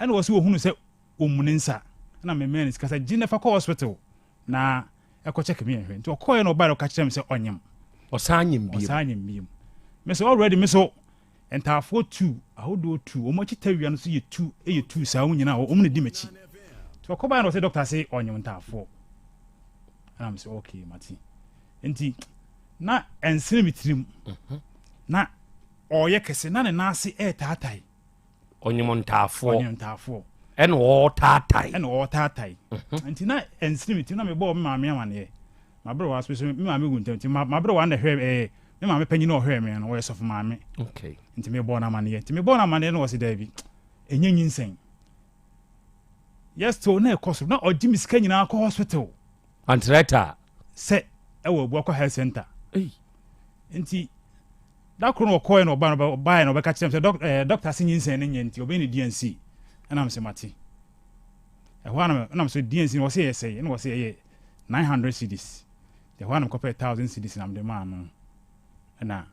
Ɛna wɔse wɔhunu sɛ ɔmmu ne nsa. Ɛna memɛɛ ne sika sɛ gye ne fa kɔ hospital na ɛkɔ check me nhwɛ. Nti ɔkɔɛ na ɔbae na ɔka kyerɛ me sɛ ɔnyem. Ɔsan nyem bio. Ɔsan nyem bio. Me so already me so ntaafoɔ tu ahodoɔ tu wɔn akyi tawia no so yɛ tu yɛ tu saa wɔn nyinaa wɔn na di m'akyi. Nti ɔkɔbae na ɔsɛ doctor se ɔnyem ntaafoɔ. Ɛna me sɛ okay mate. Nti na ɛnsene me tirim. Mhm. Na ɔyɛ kɛse na ne nan ase ɛɛtaatae. Ɔnyem ntaafoɔ. Ɔnyem ntaafoɔ. Ɛna ɔɔtaatae. Ɛna ɔɔtaatae. Mhm. Nti na ɛnsene me tirim na mebɔɔ me maame amaneɛ. Maberewa so so me maame wu ntɛm nti maberewa na ɛhwɛ ɛɛ me maame panyin na ɔhwɛɛ me no ɔyɛ sɔfo maame. Okay. Nti mebɔɔ no amaneɛ. Nti mebɔɔ no amaneɛ no ɔse daabi ɛnyɛ nyinsɛn. Yes to na ɛkɔ so na ɔgye me sika nyinaa kɔ hospital. Antrɛta. Sɛ ɛwɔ Abuakwa health center. Ei. Nti Da koro no ɔkɔɛ na ɔba no ɔbaeɛ na ɔbɛka kyerɛ me sɛ dɔk ɛɛ dɔkta se nyinsɛn no nyɛ nti ɔbɛyɛ ne DNC. Ɛna me se mate. Ɛhɔ ara na ɛna me so DNC no wɔse ɛyɛ sɛn? Ɛna wɔse ɛyɛ 900 cedis. Ɛhɔ ara na mekɔpɛɛ 1000 cedis na mede maa no. Ɛna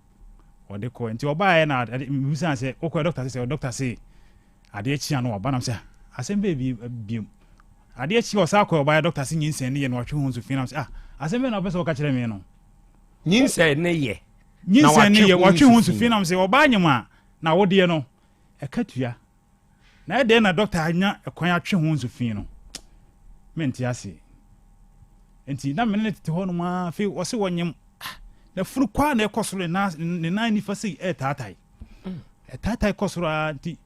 ɔde kɔɛ. Nti ɔbaeɛ na mebisaa sɛ wokɔɛ dɔkta se sɛ dɔkta se adeɛ kye a na waba na me sɛ asɛm bɛɛ bi biom. Adeɛ kye ɔsan kɔɛ ɔbaeɛ dɔkta se nyinsɛn no yɛ na watwe ho nso fi na me sɛ ah asɛm bɛɛ na wopɛ sɛ wɔka kyerɛ me no. Nyinsɛn no yɛ Nyinsɛn no yɛ wɔtwe ho nsu fi nam sɛ ɔbaa nyem a na awodeɛ no ɛka tua na ɛdɛn na dɔkta anya ɛkwan atwe ho nsu fi no mente ase nti na mene ne tete hɔ nom a afei wɔse wɔnyem ah, na funu kwaa na ɛkɔ soro ne nan nifa sei ɛtaatae ɛtaatae kɔ soro a nti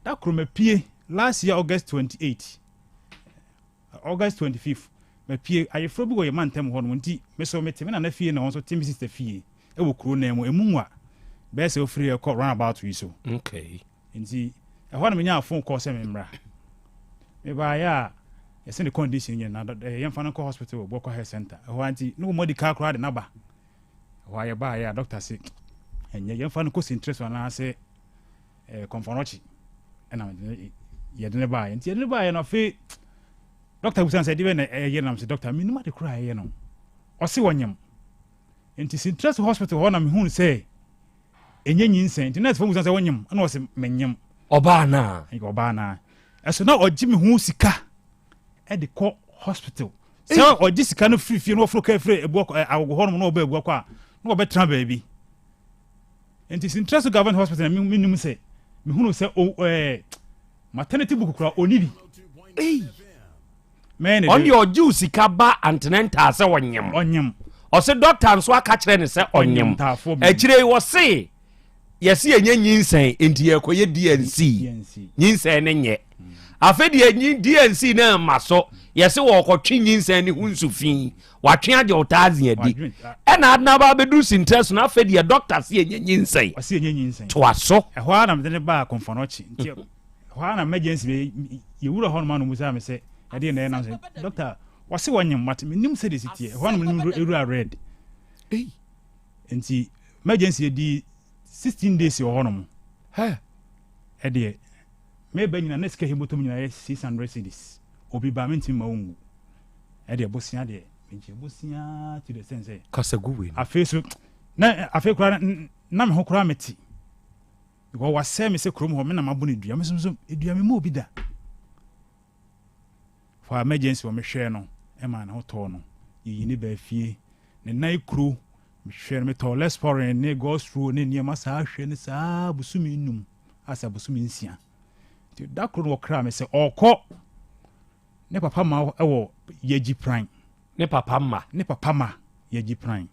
da koro mapie last year August 28 August 25th, mapue, ayeforɔ bi wɔ yɛn mantam hɔ nom nti me so mete me nana fie na wɔn nso te me sister fie wɔ kuro nan mu, ɛmu nwa bɛyɛ sɛ wofiri ɛkɔ roundabout yi so. Okay. Nti ɛhɔ na menyaa phone call sɛ memmra. Mebaeɛ a yɛsɛ ne condition nyɛ na eh, yɛmfa no nkɔ hospital wɔ Bɔkɔ Health Center. Ɛhɔ a nti ne wɔn adi kaa koraa de n'aba. Ɛhɔ a yɛbaeɛ a doctor se ɛnyɛ yɛmfa no kɔ Sintre so anaasɛ eh, kɔmfɔnɔkye ɛna yɛde ne baeɛ nti yɛde ne baeɛ no afei dɔkta bisa sɛ ɛde bɛ na ɛyɛ nam sɛ dɔkta menim ade koraa ɛyɛ no ɔse wɔnyam nti Sintress hospital hɔ na mehunu sɛ ɛnyɛ nyinsɛn nti nurse fo bisa sɛ wɔnyam ɛna ɔse menyam ɔbaa naa ɔbaa naa ɛso na ɔgye me ho sika ɛde kɔ hospital sɛ ɔgye sika no firi fie na wɔforo kaa firi abuakɔ agogo hɔ nom na ɔbɛ abuakɔ a na wɔbɛtena baabi Nti Sintraso Government Hospital na menim sɛ mehunu sɛ o ɛɛ maternity book kura oni bi. Ei. Mɛyɛ ne Ɔne ɔgye wo sika ba antenantal sɛ ɔnyem. Ɔnyem. Ɔse doctor nso aka kyerɛ ne sɛ ɔnyem. Akyire yi wɔse yɛse yɛnyɛ nyinsɛn nti yɛkɔyɛ DNC. Nyinsɛn ne nyɛ. Afei deɛ DNC no amma so yɛse wɔkɔtwe nyinsɛn ne ho nsu fi. Watwe agye wo taazin adi. Ɛna adena ba abɛduru sintrɛ so na afei deɛ dɔkta se ɛnyɛ nyinsɛn. Ɔse ɛnyɛ nyinsɛn. Toa so. Ɛhɔ ara na mede no baa Komfo-Anokye. Nti ɛhɔ ara na emergency bɛ yɛwura hɔ nom a na ɔmusaa me sɛ ɛdeɛ na ɛyɛ nam sɛ dɔkta ɔse wɔnyem but menim sɛdeɛ ɛsi teɛ. Ɛhɔ ara na mede no wura red. Ei. Nti emergency yɛdii 16 days wɔ hɔ nom. Hɛ. Ɛdeɛ meba nyina na sika ɛhɛ bɔtɔ mu nyina yɛ 600 cedis. Obi ba mentumi ma ɔnwu. Ɛdeɛ bosea deɛ menkyɛ bosea to the sense sɛ. Kasa gu wei no. Afei so na afei koraa na me ho koraa mete because wasɛe me sɛ kurom hɔ me na mabɔ no dua me nso dua me mu obi da for emergency wɔ mehwɛɛ no ɛma ne ho tɔɔ no yɛyi ne baa fie ne nan kuro mehwɛɛ no metɔɔ lesporin ne gosro ne nneɛma saa hwɛ no saa bosome num. Asɛ abosome nsia. Nti da koro no wɔkraa me sɛ ɔrekɔ ne papa ma wɔ Yagyi Pran. Ne papa ma? Ne papa ma Yagyi Pran.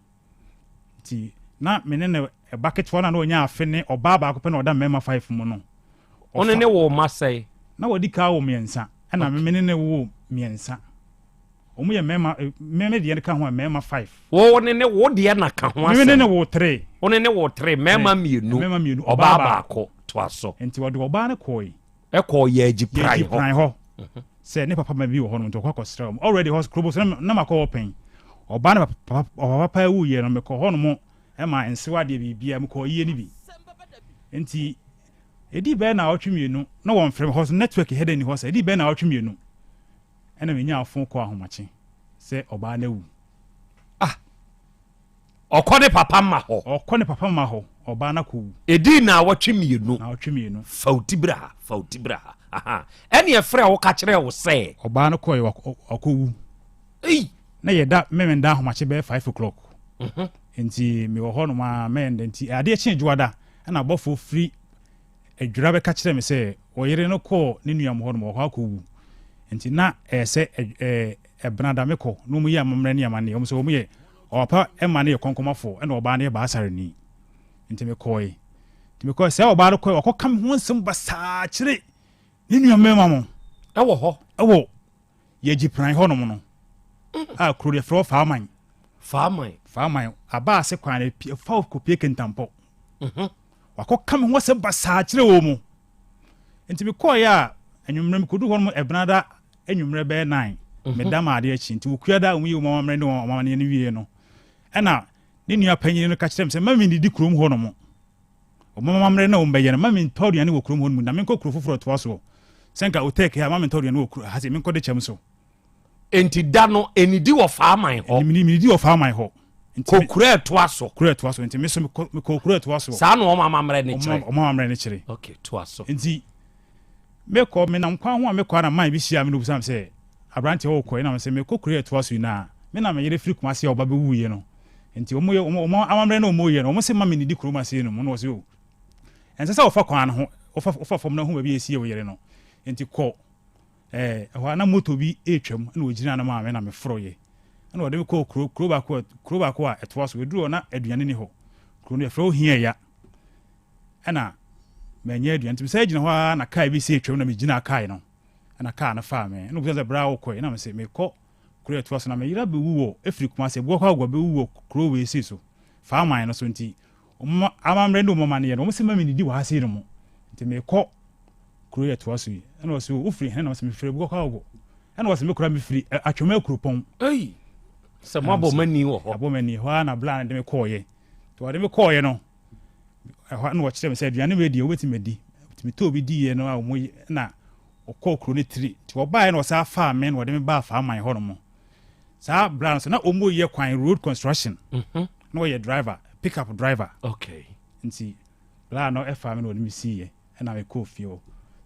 Nti na me ne ne ɛba ketewa no a na ɔnya afe ne ɔbaa baako pɛ na ɔda mmarima five mu no. Ɔne ne woo mma sɛe? Na wadi ka awo mmiɛnsa ɛna me ne ne woo mmiɛnsa. Wɔn yɛ mmarima, me me deɛ no ka ho a mmarima five. Wo ne ne wo deɛ na ka ho asɛm. Me ne ne woo three. Wo ne ne woo three, mmarima mmienu, mmarima mmienu, ɔbaa baako. Toa so. Nti ɔde ɔbaa no kɔe. Ɛkɔɔ Yɛagyipran hɔ. Yɛagyipran hɔ. Sɛ ne papa ma bi wɔ hɔ nom nti ɔkɔ akɔsra wɔn. Already hɔ Krobo so na makɔ hɔ pɛn. Ɔbaa no papa ɔpapa paa wuiɛ no mekɔ hɔ nom ɛma nsewa adeɛ biribiara mekɔɔ yie no bi. Nti ɛdii bɛyɛ naawɔtwe mmienu na wɔmfrɛ me hɔ so network hɛ dɛ nni hɔ sɛ ɛdii bɛyɛ naawɔtwe mmienu ɛna menyaa fon kɔɔ ahomakye sɛ ɔbaa no awu. Ah! Ɔkɔ ne papa mma hɔ. Ɔkɔ ne papa mma hɔ, ɔbaa no akɔwu. Ɛdii naawɔtwe mmienu. Naawɔtwe mmienu. Fa wo ti bra ha, fa wo ti bra ha. Aha. Ɛne ɛfrɛ wo ka kyerɛɛ wo sɛ. Ɔbaa no kɔe, wakɔwu. Ei! Na yɛda Memenda ahomakye bɛyɛ 5 o'clock. Mhm. Nti mewɔ hɔ nom a mɛndɛ nti adeɛ kyee dwoada ɛna abɔfoɔ firi Adwira bɛka kyerɛɛ me sɛ ɔyere no kɔɔ ne nua mu hɔ nom ɔhɔ akɔwu nti na ɛyɛ sɛ Ɛbenada mekɔ na wɔn yɛ amammerɛ ne amanneɛ wɔn sɛ wɔn yɛ ɔpapa ɛma no yɛ kɔnkɔmafoɔ ɛna ɔbaa no yɛ baasareni nti mekɔe nti mekɔe sɛ ɔbaa no kɔe ɔkɔka me ho nsɛm basaa kyerɛ ne nua mmarima mo ɛwɔ hɔ ɛwɔ Yɛgye pran hɔnom no a kuro deɛ frɛ Faaman. Faaman. Faaman aba ase kwan no pie fa kɔpie Kentampɔ. Mhm. Wakɔka me ho asɛm basaa kyerɛ wɔ mu. Nti mekɔeɛ a anwummerɛ mekɔdu hɔnom ɛbenada anwummerɛ bɛyɛ nine. Mhm. Meda ma adeɛ akyi nti wɔkuada a wɔyi wɔn amammerɛ ne wɔn amanneɛ no wie no ɛna ne nua panyin no ka kyerɛ me sɛ mma mennidi kurom hɔnom. Wɔn amammerɛ na wɔbɛyɛ no, mma mentɔ aduane wɔ kurom hɔ no mu, na menkɔ kuro foforɔ toa soɔ. Sɛ nka Otec ha, mma mentɔ aduane wɔ kuro ha sei, menkɔ Dekyɛm so. Enti da no, ɛnidi wɔ Faaman hɔ. Menidi wɔ Faaman hɔ. Kɔ kuro a ɛtoa so. Kuro a ɛtoa so. Nti me nso mekɔɔ kuro a ɛtoa soɔ. Saa na wɔn amammerɛ no kyerɛ. Wɔn amammerɛ no kyerɛ. Okay, toa so. Nti mekɔ, menam kwan ho a mekɔ a na man bi hyia me na obisa me sɛ, aberanteɛ wokɔ? Ɛna mese mekɔ kuro a ɛtoa so yi na me na me yere firi Kumasi a ɔba bɛwuiɛ no. Nti wɔn yɛ wɔn amammerɛ na wɔn yɛ no, wɔn se ma mennidi kurom ase no mu. Na wɔse o, ɛnsɛ sɛ wɔfa kwan no ho, wɔfa wɔfa fam na ho baabi a ɛsie wo yere no. Nti kɔ ɛɛ ɛhɔ a na moto bi retwam na wɔgyina no maa me na meforoeɛ. Ɛna wɔde me kɔɔ kuro kuro baako a kuro baako a ɛtoa so. Ɛduru hɔ na aduane ni hɔ. Kuro no yɛfrɛ hɔ Hiaya. Ɛna manyɛ aduane nti mesɛ gyina hɔ ara na kaa bi sɛ retwam na megyinaa kaa no. Ɛna kaa no faa me. Ɛna wɔbisa sɛ bra wokɔe na mese mekɔ Kuro a ɛtoa so na me yere abɛwu wɔ ɛfiri Kumasi Abuakwa Agua bɛwu wɔ kuro wei sei so faa man no so nti wɔn amammerɛ ne wɔn amanneɛ no wɔn se ma menidi wɔ ha sei no mo nti mekɔ kuro yɛ ɛtoa so yi ɛna wɔse wofiri hene na wɔse mefiri Abuakwa Agua ɛna wɔse mekora mefiri Atwoma Akuropɔn. Ei sɛ moabɔ m'ani wɔ hɔ. Abɔ m'ani hɔ ara na bla no de me kɔɔyɛ nti wɔde me kɔɔyɛ no ɛhɔ na wɔkyerɛ me sɛ aduane wei deɛ wobɛtumi adi nti metɔɔ bi diiɛ no a wɔn na Ɔkɔɔ kuro no tiri. Nti ɔbaeɛ na ɔsan faa me na ɔde me baa Faaman hɔ nom. Saa berɛ no so na wɔn reyɛ kwan road construction. Mhm. Na ɔyɛ driver, pick up driver. Okay. Nti bla no ɛfaa me na ɔde me siiɛ ɛna mekɔɔ fie hɔ.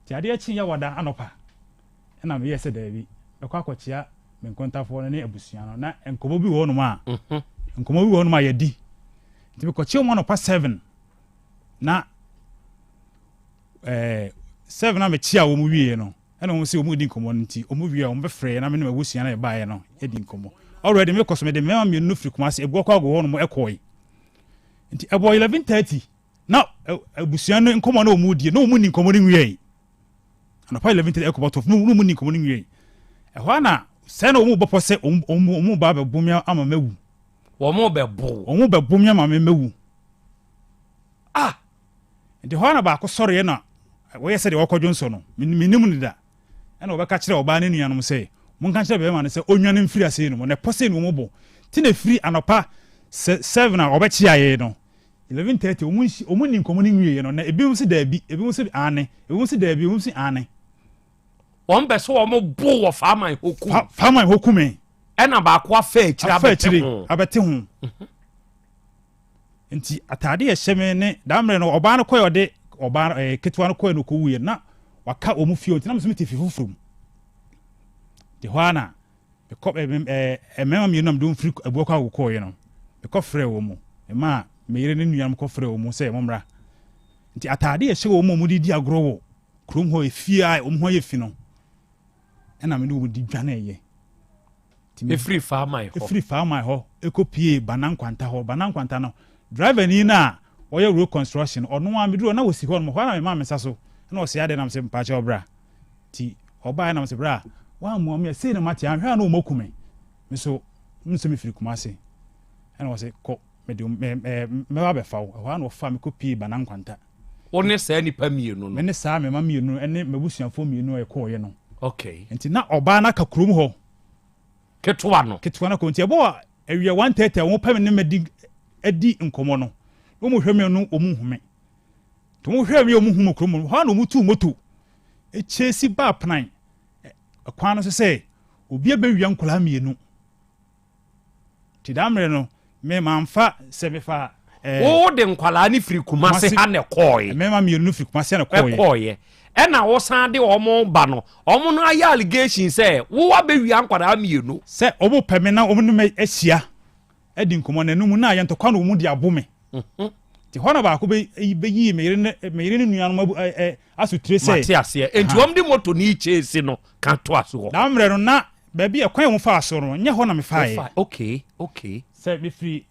Nti adeɛ kye Yawada anɔpa ɛna meyɛɛ sɛ daabi mɛkɔ akɔkyea me nkontafoɔ no ne abusua no na nkɔmmɔ bi wɔ hɔnom a mhm. nkɔmmɔ bi wɔ hɔnom a yɛdi. Nti mekɔkyea wɔn anɔpa 7 na ɛɛ sɛv na mekyia wɔn wieɛ no ɛna wɔn sɛ wɔn redi nkɔmmɔ no nti wɔn wie a wɔn bɛfrɛ yɛn na me ne m'abusua na yɛbaeɛ no yɛdi nkɔmmɔ already mekɔ so mede mmarima mmienu no firi Kumasi ebu akɔ agɔ hɔ nom ɛkɔe nti ɛbɔ 11:30 na abusua no nkɔmmɔ na wɔn die na wɔn ni nkɔmmɔ no nwiei anɔpa 11:30 ɛkɔbɔ 12 na wɔn ni nkɔmmɔ no nwiei ɛhɔ ana sɛ na wɔn bɔ pɔ sɛ wɔn wɔn ba bɛbo me ama mawu wɔn bɛbo wɔn bɛbo me ama me mawu ah Nti hɔ ara na baako sɔreeɛ na wɔyɛ sɛdeɛ ɔrekɔdwo nsɔ no. Mennim no da. Ɛna wɔbɛka kyerɛɛ ɔbaa no nuanom sɛ, Monka nkyerɛ barima no sɛ ɔnnwane mfiri ase no mu, na ɛpɔ sei na wɔbɔ. Nti na ɛfiri anɔpa 7 a wɔbɛkyeaeɛ no, 11:30 wɔn nni nkɔmmɔ no nwieeɛ no, na ebinom se daabi, ebinom se aane, ebinom se daabi, ebinom se aane. Wɔn bɛ sɛ wɔn bo wɔ faaman hɔ kum. Faaman hɔ kume. Ɛna baako afa akyire abɛte ho. Abɛte ho. Nti ataade a ɛhyɛ me ne daa mmerɛ no ɔbaa no kɔɛ ɔde ɔbaa ɛɛ eh, ketewa no kɔɛ no kɔwuiɛ na waka wɔn fie nti na me nso mete fie foforɔ mu nti hɔ ara na mekɔ ɛɛ eh, eh, mmarima mmienu na mede wɔn firi abuakɔ awo kɔɔeɛ no mekɔ frɛ wɔn mu mmaa me yere ne nuanom kɔ frɛ wɔn mu sɛ wɔn mmra. Nti ataade a ɛhyɛ wɔn a wɔde di agorɔ wɔ kurom hɔ efie a wɔn ho ayɛ fi no ɛna me ne wɔn di dwaneeɛ. Ɛfiri Faaman hɔ. Ɛfiri Faaman hɔ ɛkɔpuee Bana Nkwanta hɔ. Bana Nkwanta no, driver ni no a ɔyɛ road construction no, ɔno ara meduru hɔ na ɔsi hɔ nom, hɔ ara na memaa me nsa so ɛna ɔse adɛn na mese mpakyɛw bra. Nti ɔbaeɛ na mese bra, woammoa me a sei na mate anhwɛ a na wɔaku me. Me so nso mefiri Kumasi. Ɛna ɔse kɔ mede mɛba abɛfa wo. Ɛhɔ ara na ɔfaa me kɔpuee Bana Nkwanta. Wo ne saa nnipa mmienu no? Me ne saa me mma mmienu no ne m'abusuafoɔ mmienu a yɛkɔeɛ no. Okay. Nti na ɔbaa no aka kurom hɔ. Ketewa no. Ketewa no kɔ. Nti ɛbɔɔ awia 1:30 a wɔn pɛ me ne me adi nkɔmmɔ no, na wɔn hwɛ me no wɔn nhu me. Nti wɔn hwɛ me a wɔn hu me kurom hɔ, hɔ a na wɔn tuu moto ekyesi baa Pnan kwan no so sɛ obi abɛwia nkwadaa mmienu. Nti daa mmerɛ no, me mamfa sɛ mefa. Eh, wo de nkwadaa no firi Kumase ha na ɛkɔɔe. Mmarima mmienu no firi Kumase ha na ɛkɔɔeɛ. Ɛkɔɔeɛ. Ɛna wosan de wɔn ba no, wɔn no ayɛ allegation sɛ wo abɛwia nkwadaa mmienu. Sɛ wɔn pɛ me na wɔn ne me ahyia adi nkɔmmɔ na ɛno mu na ayɛ ntɔkwa na wɔn de abo me. Mhm. Nti hɔ na baako bɛyii me yere ne me yere ne nuanom abu ɛ asotire sɛ. Mate aseɛ. Nti wɔn de moto no rekyase no ka toa so hɔ. Daa mmerɛ no na baabi a kwan a wɔfaa so no nyɛ hɔ na mefaeɛ. Wofa okay okay. Sɛ mefiri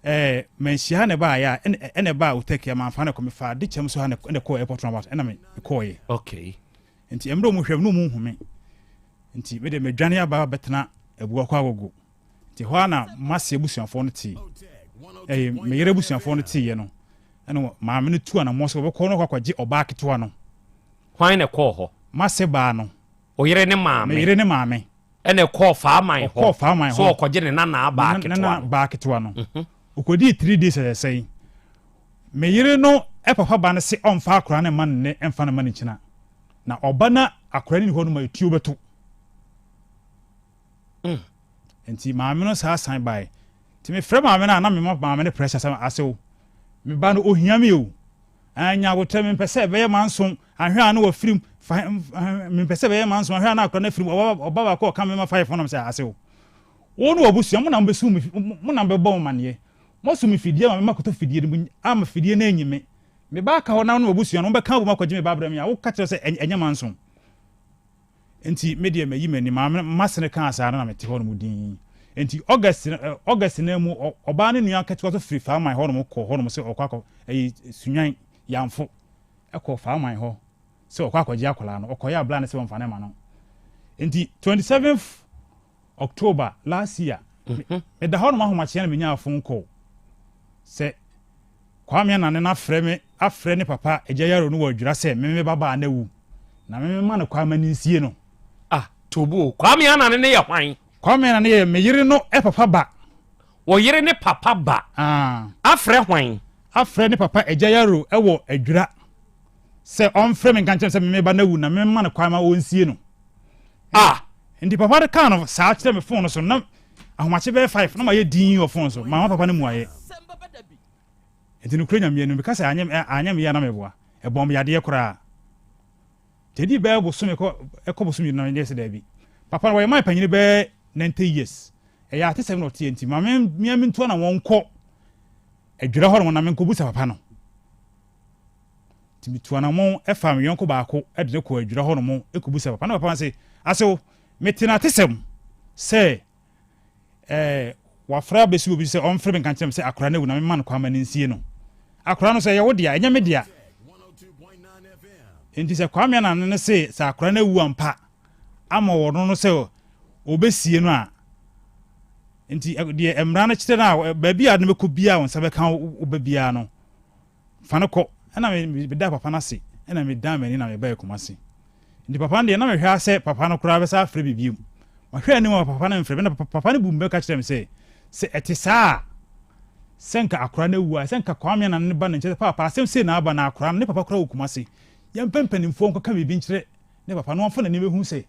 ɛɛ Manhyia ha na ɛbaeɛ a ɛna ɛna ɛbaa Otɛkɛ mamfa no kɔ mefaa Dekyɛm so ha na ɛna ɛkɔɔ airport roundabout ɛna me mekɔɔeɛ. Okay. Nti mmerɛ wɔn hwɛ me na wɔn nhu me nti me deɛ madwane aba abɛtena Abuakwa Agogo. Nti hɔ ara na m'ase abusuafoɔ no tee, ɛyɛ me yere abusuafoɔ no teeɛ no, ɛna maame no tu anammɔn sɛ wɔbɛkɔ no akɔgye ɔbaa ketewa no. Hwan na ɛkɔɔ hɔ? M'ase baa no. O yere ne maame. Me yere ne maame. Ɛna ɛkɔɔ Faaman hɔ. Ɔkɔɔ Faaman hɔ. So ɔkɔgye ne nanaa baa ketewa no. Nana baa ketewa no. Mhm. Ɔkɔdii three days ɛsɛsɛn. Me yere no papa ba no se ɔmfa akwadaa no mma no nnɛ mfa no mma no nkyina. Na ɔba na akwadaa no ni hɔ no ma etuo bɛto. Mm. Nti maame no saa san bae. Nti mefrɛ maame no a na mema maame no pressure sɛ asew. Me ba no ohia me o. Anya abotrɛ mempɛ sɛ ɛbɛyɛ manso ahwɛ a na wafirim fa mempɛ sɛ ɛbɛyɛ manso ahwɛ a na akora no afirim ɔba baako ɔka mema fa fo nam sɛ asew. Wo ne wabusua mo na mobɛsu me mo na mobɛbɔ mo maneɛ. Moasu me fidie ama me makɔtɔ fidie no mu ama fidie no anyi me. Me ba aka hɔ na wo ne wabusua no mobɛka abom akɔgye me ba abrɛ me a woka kyerɛ sɛ ɛnyɛ manso. Enti me deɛ mayi m'ani. Maame no, m'asene kaa saa no na mete hɔnom dinn. Enti August no, eh, August no mu, ɔbaa no nua ketewa nso firi Faaman hɔnom kɔɔ hɔnom sɛ ɔkɔ akɔ, ɛyi, Sunwan, Yamfo, ɛkɔɔ Faaman hɔ sɛ ɔkɔ akɔgye akwadaa no. Ɔkɔeɛ a bla no sɛ wɔmfa no mma no. Enti 27th October last year, mhm. meda hɔnom ahomakyeɛ na menyaa phone call sɛ Kwame Anane no afrɛ me afrɛ ne papa Agya Yaro no wɔ Adwira sɛ me me babaa no awu na me mema no kwan ma no nsie no. Ah, Tobo, Kwame Anane no yɛ hwan? Kwame Anane yɛ me yere no papa ba. Wo yere ne papa ba? Ah. Afrɛ hwan? Afrɛ ne papa Agya Yaro wɔ Adwira sɛ ɔmfrɛ me nka nkyerɛ me sɛ me me ba no awu na me mema no kwan ma ɔnsie no. Ah! Nti papa no kaa no saa kyerɛ me fon no so na ahomakye bɛyɛ five na mayɛ dinn wɔ fon so mamma papa no mmuaeɛ. Nti nokorɛ Nyame anim meka sɛ anyɛ anyɛ me yie a na meboa. Ɛbɔɔ me yadeɛ koraa. Nti ɛdii bɛyɛ bosome kɔ ɛkɔ bosome mmienu na meyɛɛ sɛ daabi. Papa no wɔyɛ man panyini bɛyɛ 90 years. Ɛyɛ atesɛm na ɔteɛ nti ma me mea mentu anammɔn nkɔ adwira hɔ nom na menkɔbusa papa no. Nti metu anammɔn faa me yɔnko baako de no kɔɔ adwira hɔ nom kɔbusa papa no. Papa no se, Asew, mete no atesɛm sɛ ɛɛ wafrɛ abɛsi obi sɛ ɔmfrɛ me nka nkyerɛ me sɛ akora no awu na mema no kwan ma no nsie no. Akora no sɛ ɛyɛ wo dea, ɛnyɛ me dea. Nti sɛ Kwame Anane no se sɛ akora no awu ampa ama ɔno no sɛ ɔbɛsie no a, nti deɛ mmara no kyerɛ no a baabi a no bɛkɔ biara wo nsa bɛka wo ba biara no, Fa no kɔ. Ɛna me medaa papa no ase, ɛna medan m'ani na mebae Kumasi. Nti papa no deɛ na mehwɛ ara sɛ papa no koraa bɛsan afrɛ me bio. Mahwɛ anim a papa no mfrɛ me, ɛna papa no bu me bɛ ka kyerɛɛ me sɛ, sɛ ɛte saa a, sɛ nka akora no awu a, sɛ nka Kwame Anane no ba ne nkyɛn sɛ paapa asɛm sei na aba na akora no ne papa koraa wɔ Kumasi. Yɛmpɛ mpanimfoɔ nkɔka biribi nkyerɛ ne papa na ɔmfa n'ani bɛhu sɛ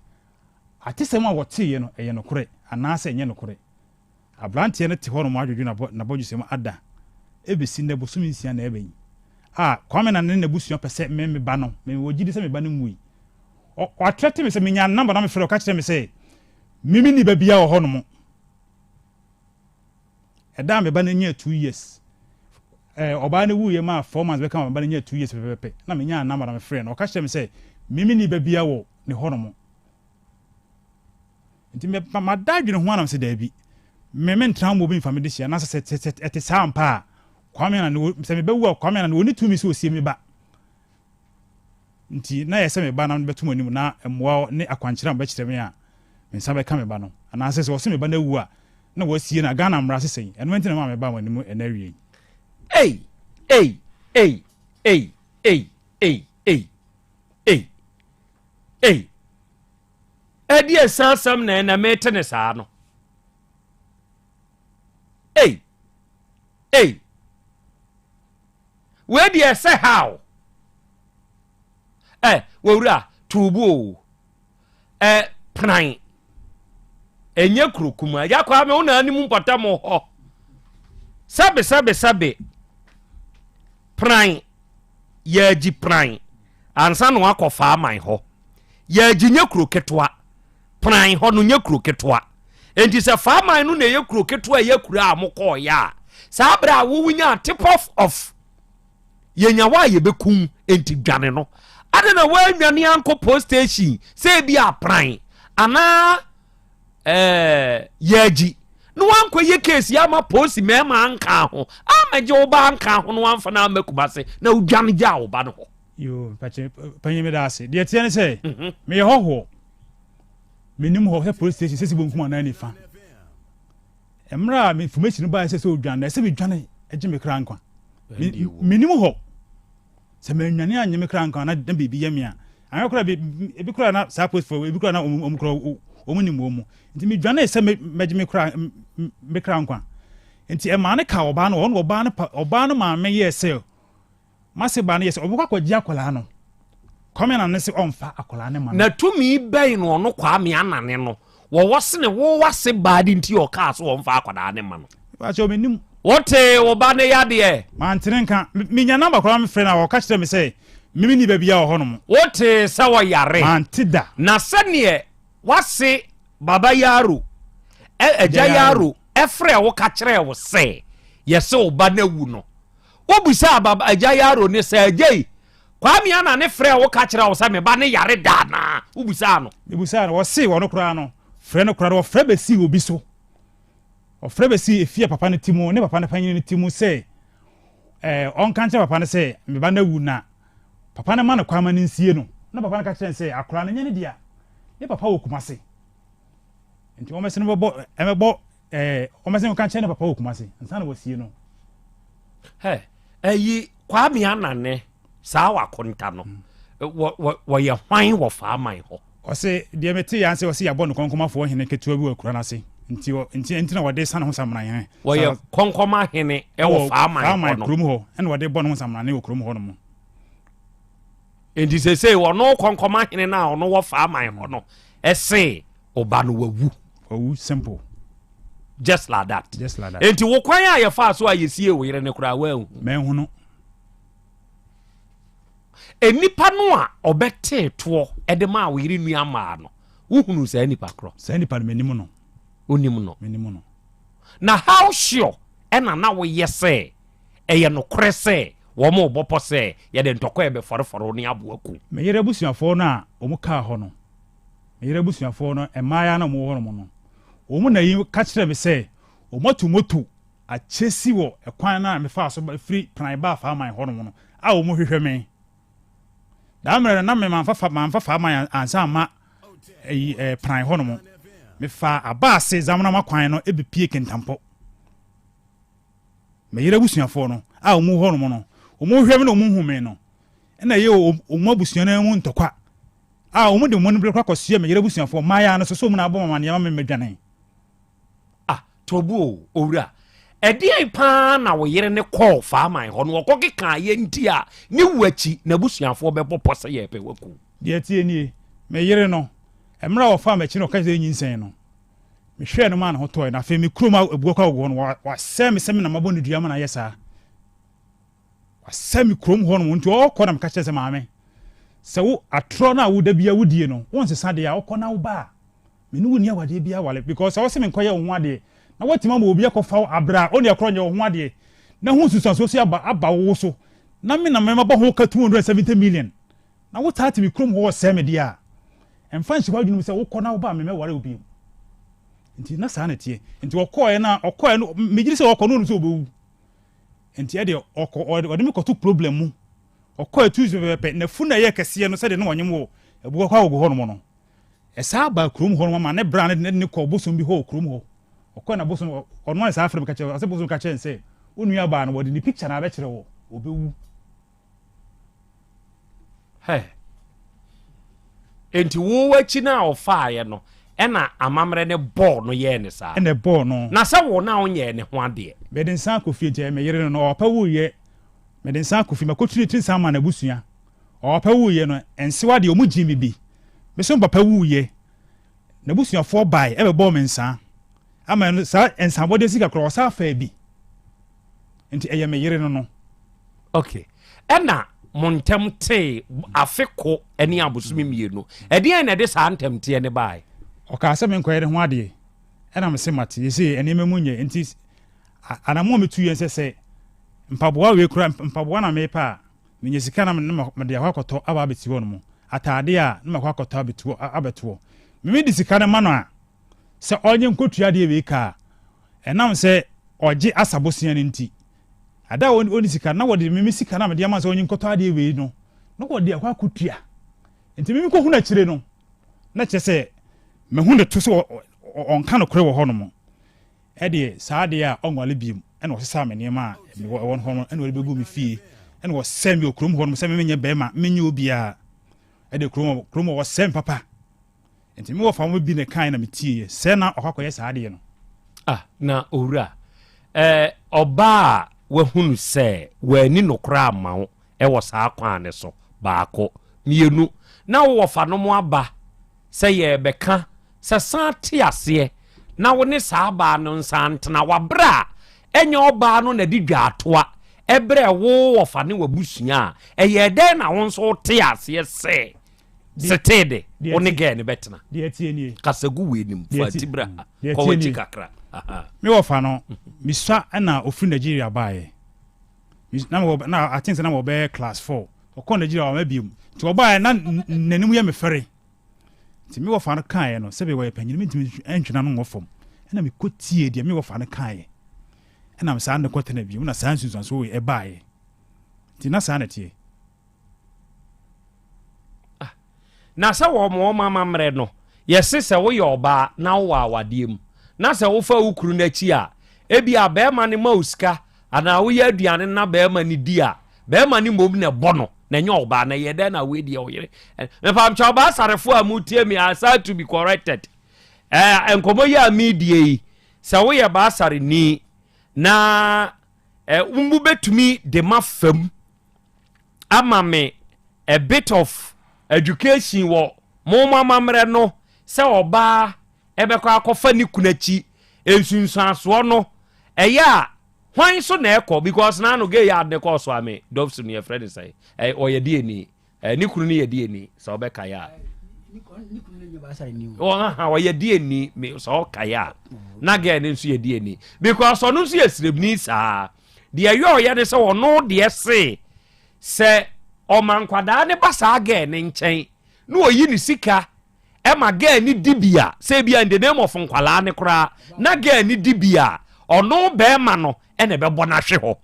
atesɛm a wɔteeɛ no ɛyɛ nokorɛ anaasɛ ɛnyɛ nokorɛ. Aberanteɛ no te hɔnom adwodwo n'abɔdwesɛ mu ada ɛbɛsi nnɛ bosome nsia na ɛreba yi a Kwame na ne n'abusua pɛ sɛ me me ba no, me wɔ gyidi sɛ me ba no nwui. Ɔ watrɛte me sɛ menya ne number na mefrɛ ɔka kyerɛ me sɛ me menni ba biara wɔ hɔnom. Ɛda a me ba no nyaa two years. a ɔbaa no wuiɛ maa 4 months bɛka ma ba no nyaa 2 years pɛpɛpɛ na menyaa number na mefrɛɛ no. Ɔka kyerɛɛ me sɛ me menni ba biara wɔ ne hɔnom. Nti me mada adwene ho anam sɛ daabi, me mentena hɔ ma obi mfa me de hyia. Na sɛ sɛ sɛ ɛte saa ampa a, Kwame Anane sɛ mebɛwu a Kwame Anane ɔnni tumi sɛ ɔsie me ba. Nti na ɛyɛ sɛ me ba na mede bɛto mo anim na mmoa ne akwankyerɛ a mobɛkyerɛ me a me nsa bɛka me ba no. Anaasɛ sɛ wɔse me ba no awu a na wɔasie no a, Ghana mmara se sɛn? Ɛno nti na ɛmaa mebaa mo anim ɛnnɛ awia yi. Ei! Ei! Ei! Ei! Ei! Ei! Ei! Ei! Ei! Ɛdeɛ nsa asɛm na ɛnɛ mete ne saa no. Ei! Ei! Wei deɛ ɛsɛ how? Ɛ wɔwura tuubu o. Ɛ pran. Ɛnyɛ kuro kuma. Agya kwaa me wo na anim mpɔtam hɔ. Sɛbe sɛbe sɛbe. Pran. Yɛagyi pran. Ansa na wakɔ faaman hɔ. Yɛagyi nyɛ kuro ketewa. Pran hɔ no nyɛ kuro ketewa. Enti sɛ faaman no na ɛyɛ kuro ketewa ɛyɛ kuro a mokɔɔyɛ a, saa berɛ a wowonya tip off of yɛnya hɔ a yɛbɛkum enti dwane no. Adɛn na woannwane ankɔ post station sɛ ebi apran anaa ɛɛ yɛagyi na wankɔyɛ case yɛ ama polisi mmarima anka ho amɛgye wo ba anka ho na wamfa no amma Kumase na wodwane gyaa wo ba no hɔ. Yoo, mpakyɛ panyin meda ase. Deɛ ɛteɛ ne sɛ, mhm. meyɛ hɔhoɔ. Menim hɔ sɛ police station sɛsi bonkum anaa nifa. Mmerɛ a information baeɛ sɛ sɛ odwane na ɛsɛ medwane gye me kra nkwa. Menim hɔ. Sɛ mannwane annye me kra nkwa na na biribi yɛ me a, anhwɛ koraa bi ebi koraa na saa apolisifoɔ ebi koraa na wɔn wɔn koraa wɔn nim wɔn mu. Nti medwanee sɛ me mɛgye me kra me kra nkwa. Nti ɛmaa no kaa ɔbaa no hɔ, ɔno ɔbaa no pa ɔbaa no maame yɛɛ sɛ M'ase ba no yɛ sɛ ɔbɛkɔ akɔgye akwadaa no. Kwame Anane se ɔmfa akwadaa no ma no. Na tumi bɛn na ɔno Kwame Anane no wɔwɔ sene wo w'ase baa de nti ɔkaa sɛ ɔmfa akwadaa no ma no? Mepakyɛw mennim. Wotee wo ba no yadeɛ? Mantene nka. Menya number koraa mefrɛ no a ɔka kyerɛ me sɛ me menni ba biara wɔ hɔnom. Wotee sɛ ɔyare? Mante da. Na sɛdeɛ w'ase Baba Yaro, Agya Yaro frɛɛ wo ka kyerɛɛ wo sɛ yɛse wo ba no awu no, Wobisaa baba agya Yaro ne sɛ, Agya yi, Kwame Anane frɛɛ wo ka kyerɛɛ wo sɛ me ba no yare da anaa? Wobisaa no. Mebusaa no, ɔse ɔno koraa no, frɛ no koraa no, ɔfrɛ bɛsii obi so. Ɔfrɛ bɛsii efie a papa no te mu, ne papa no panyin no te mu sɛ, ɛɛ, ɔnka nkyerɛ papa no sɛ me ba no awu na papa no ma no kwan ma no nsie no. Na papa no ka kyerɛ no sɛ akwadaa no nyɛ ne dea, ne papa wɔ Kumase. Nti wɔmmɛse no bɛbɔ, ɛmɛbɔ Ɛɛ, wɔbɛsɛ nka kyerɛ ne papa wɔ Kumasi ansa na wɔasie no. Hɛ, ɛyi Kwame Anane saa wakonta no, wɔ wɔ wɔyɛ hwan wɔ Faaman hɔ? Ɔse deɛ mete yɛ ase ɔse yɛabɔ no kɔnkɔmafoɔ hene ketewa bi wɔ akura no ase nti nti nti na wɔde sa ne ho samena hene. Wɔyɛ kɔnkɔma hene wɔ Faaman hɔ no. kurom hɔ ɛna wɔde bɔ ne ho samena wɔ kurom hɔ nom. Nti sesei ɔno kɔnkɔma hene no a ɔno wɔ Faaman hɔ no ɛse ɔba no wawu. Wawu simple. Just like that. Just like that. Nti wo kwan a yɛfaa so a yɛsie wo yere no koraa woanhu. Manhu no. Nnipa no a ɔbɛtee toɔ de maa wo yere nua maa no, wohunu saa nipa korɔ? Saa nipa no menim no. Wonim no? Menim no. Na how sure ɛna na woyɛ sɛ ɛyɛ nokorɛ sɛ wɔn rebɔ pɔ sɛ yɛde ntɔkwa rebɛfɔrefɔre wo ne aboa ku? Me yere abusuafoɔ no a wɔn kaa hɔ no, me yere abusuafoɔ no, mmaayaa no a wɔwɔ hɔnom no, wɔn na yi ka kyerɛɛ me sɛ wɔatu moto akyɛsi wɔ ɛkwan no a mefaa so firi Pran baa Faaman hɔnom no a wɔhwehwɛ me. Daa mmerɛ no na me mamfa fa mamfa Faaman ansa amma ɛyi ɛɛ Pran hɔnom. Mefaa Abaase Zamonama kwan no bepie Kintampo. Me yere abusuafoɔ no a wɔn wɔ hɔnom no, wɔhwehwɛ me na wɔhu me no, ɛna ɛyɛ wɔn abusua no mu ntɔkwa. A wɔn de wɔn bere kɔ akɔsoɛ me yere abusuafoɔ mmaayaa no so sɛ wɔn na abɔ me amaneɛ ma me mɛdwane. Ah, Tobu o, owura, ɛdeɛn paa na wo yere ne kɔɔ Faaman hɔ no ɔkɔ kekaa yɛ nti a ne wu akyi n'abusuafoɔ bɛbɔ pɔ sɛ yɛrepɛ waku? Deɛ ɛteɛ nie, me yere no, mmerɛ a ɔfaa m'akyi na ɔka kyerɛ sɛ nyinsɛn no, mehwɛɛ no maa ne ho tɔɔe, na afei me kurom abuo kɔ agogo hɔ no, wasɛe me sɛ me na mabɔ no dua ma no ayɛ saa. Wasɛe me kurom hɔ nom nti ɔkɔ na meka kyerɛ sɛ maame sɛ wo atorɔ no a wo da bia wodie no wonsesa deɛ a wokɔ na woba a me ne wo nni awadeɛ bia awale because sɛ wose menkɔyɛ wo ho adeɛ na woatumi ama obi akɔfa wo abrɛ a ɔne ɛkorɔ nyɛ wo ho adeɛ. Na ho nsunsuansoɔ so aba aba wo so. Na me na mɛma bɔ ho ka 270 million. Na wo taa te me kurom hɔ ɔsɛe me deɛ a, ɛmfa nhyɛ w'adwene mu sɛ wokɔ na woba a memmɛware wo bio. Nti na saa na ɛteɛ. Nti ɔkɔɔɛ na ɔkɔɔɛ no, megye di sɛ ɔkɔ no ɔnim sɛ ɔbɛwu. Nti ɛdeɛ ɔkɔ ɔde me kɔto problem mu. Ɔkɔɔɛ Tuesday pɛpɛpɛ, n'afu na ɛyɛ kɛseɛ no sɛdeɛ na ɔnyem wɔ Abuakwa Agogo hɔnom no. Ɛsaa baa kurom hɔnom ama ne bra no de no kɔɔ bosom bi hɔ wɔ kurom hɔ. Ɔkɔɛ na bosom ɔno ayɛ saa frɛ me ka kyerɛ ɔsɛ bosom ka kyerɛ no sɛ wo nua baa no wɔde ne picture na abɛkyerɛ wɔ ɔbɛwu. Hɛ. Enti wo akyi no a ɔfaeɛ no ɛna amammerɛ no bɔɔ no yɛɛ ne saa. Ɛna ɛbɔɔ no. Na sɛ wo na wonyɛɛ ne ho adeɛ. Mede nsa akɔ fie nti ɛyɛ me yere no na ɔpɛ wuiɛ mede nsa akɔ fie makɔtiri tiri nsa ama n'abusua ɔpɛ wuiɛ no nsewa deɛ ɔmo gyee me bi me so papa wuiɛ n'abusuafoɔ bae ɛbɛbɔɔ me nsa ama ɛno saa nsabɔdeɛ sika koraa ɔsa faa bi nti ɛyɛ me yere no no. Okay ɛna mo ntɛm tee afe ko ne abosome mmienu ɛdeɛn na ɛde saa ntɛmteɛ no bae? Ɔkaa sɛ menkɔyɛ ne ho adeɛ ɛna mese mate yɛsei nneɛma mu nyɛ nti anammɔn a metu yɛ sɛ sɛ mpaboa wei kora mpaboa na mepɛ a menya sika na mede akɔ akɔtɔ aba abɛsi hɔ nom ataadeɛ a na makɔ akɔtɔ abɛtoɔ abɛtoɔ meme de sika no ma no a sɛ ɔnyɛ nkɔtua adeɛ wei ka a ɛnam sɛ ɔgye asabosea no nti Ada a ɔnni sika no, na wɔde me me sika no a mede ama no sɛ ɔnye nkɔtɔ adeɛ wei no, na wɔde akɔ akɔtua. Nti me mekɔhunu akyire no, na kyerɛ sɛ mahu ne to sɛ ɔnka nokorɛ wɔ hɔnom. Ɛdeɛ saa adeɛ a ɔnwale biom, ɛna ɔsesaa me nneɛma a mewɔ ɛwɔ hɔ no, ɛna ɔde bɛgu me fie, ɛna ɔsɛe me wɔ kurom hɔnom sɛ menyɛ bɛrima, menyɛ obiara. Ɛdeɛ kurom kurom hɔ ɔsɛe me papa. Nti me wɔfa mo bi na ɛkae na metieɛ sɛ na ɔkɔ akɔyɛ saa adeɛ no. Ah, na owura, eh, ɔbaa a wahunu sɛ wanni nokorɛ amma wo wɔ saa kwan no so, baako. Mmienu, na wo wɔfanom aba sɛ yɛrebɛka sɛ san te aseɛ na wo ne saa baa no nsan ntena wɔ berɛ a ɛnyɛ ɔbaa no na de dwaatoa brɛɛ wo wɔfa ne w'abusua a, ɛyɛɛ dɛn na wo nso wotee aseɛ sɛ Setee de, wo ne gɛɛ no bɛtena. Kasa gu w'anim, fa ti bra ha, kɔ w'akyi kakra. Me wɔfa no, mesua na ofiri Nigeria baeɛ. Na mewɔ na I think sɛ na wɔbɛyɛ class 4. Ɔkɔɔ Nigeria wama biom. Nti ɔbaeɛ na n'anim yɛ me fɛre. Nti me wɔfa no kaeɛ no, sɛbe wɔyɛ panyin mentumi ntwe n'ano nwɔ fam. Ɛna mekɔtie deɛ me wɔfa no kaeɛ. Ɛna saa ne kɔtena biom na saa nsunsuansoɔ wei ɛbaeɛ. Nti na saa na ɛteɛ. Ah, na sɛ wɔn wɔn amammerɛ no, yɛse sɛ woyɛ ɔbaa na wowɔ awadeɛ mu, na sɛ wofa wo kunu no akyi a, ebi a bɛrima no ma wo sika anaa woyɛ aduane na bɛrima no di a, bɛrima no mmom na ɛbɔ no, na ɛnyɛ ɔbaa na ɛyɛ dɛn na wei deɛ ɔyere. Mepamkyɛ ɔbaa sarefoɔ a motie me, I start to be corrected. Eh, nkɔmmɔ yi a meredie yi, sɛ woyɛ baasareni na eh, mobɛtumi de ma fam ama me a bit of education wɔ mo mo amammerɛ no sɛ ɔbaa ɛbɛkɔ akɔfa ne kunu akyi nsunsuansoɔ no ɛyɛ a hwan so na ɛkɔ because na ano gay yard ne kɔɔ so ame dɔfso no yɛfrɛ ne sɛ ɔyɛ deɛ ni ne kunu no yɛ deɛ ni sɛ ɔbɛkaeɛ a ɔyɛ deɛ ni sɛ ɔkaeɛ a na gay no nso yɛ deɛ ni because ɔno nso yɛ sremni saa Deɛ ɛyɛ ɔyɛ ne sɛ ɔno deɛ se sɛ ɔma nkwadaa ne ba saa gɛɛ ne nkyɛn na ɔyi ne sika ɛma gɛɛ ne di bi a sɛ ebi a in the name of nkwadaa ne koraa na gɛɛ ne di bi a ɔno bɛrima no ɛna ɛbɛbɔ n'ahwe hɔ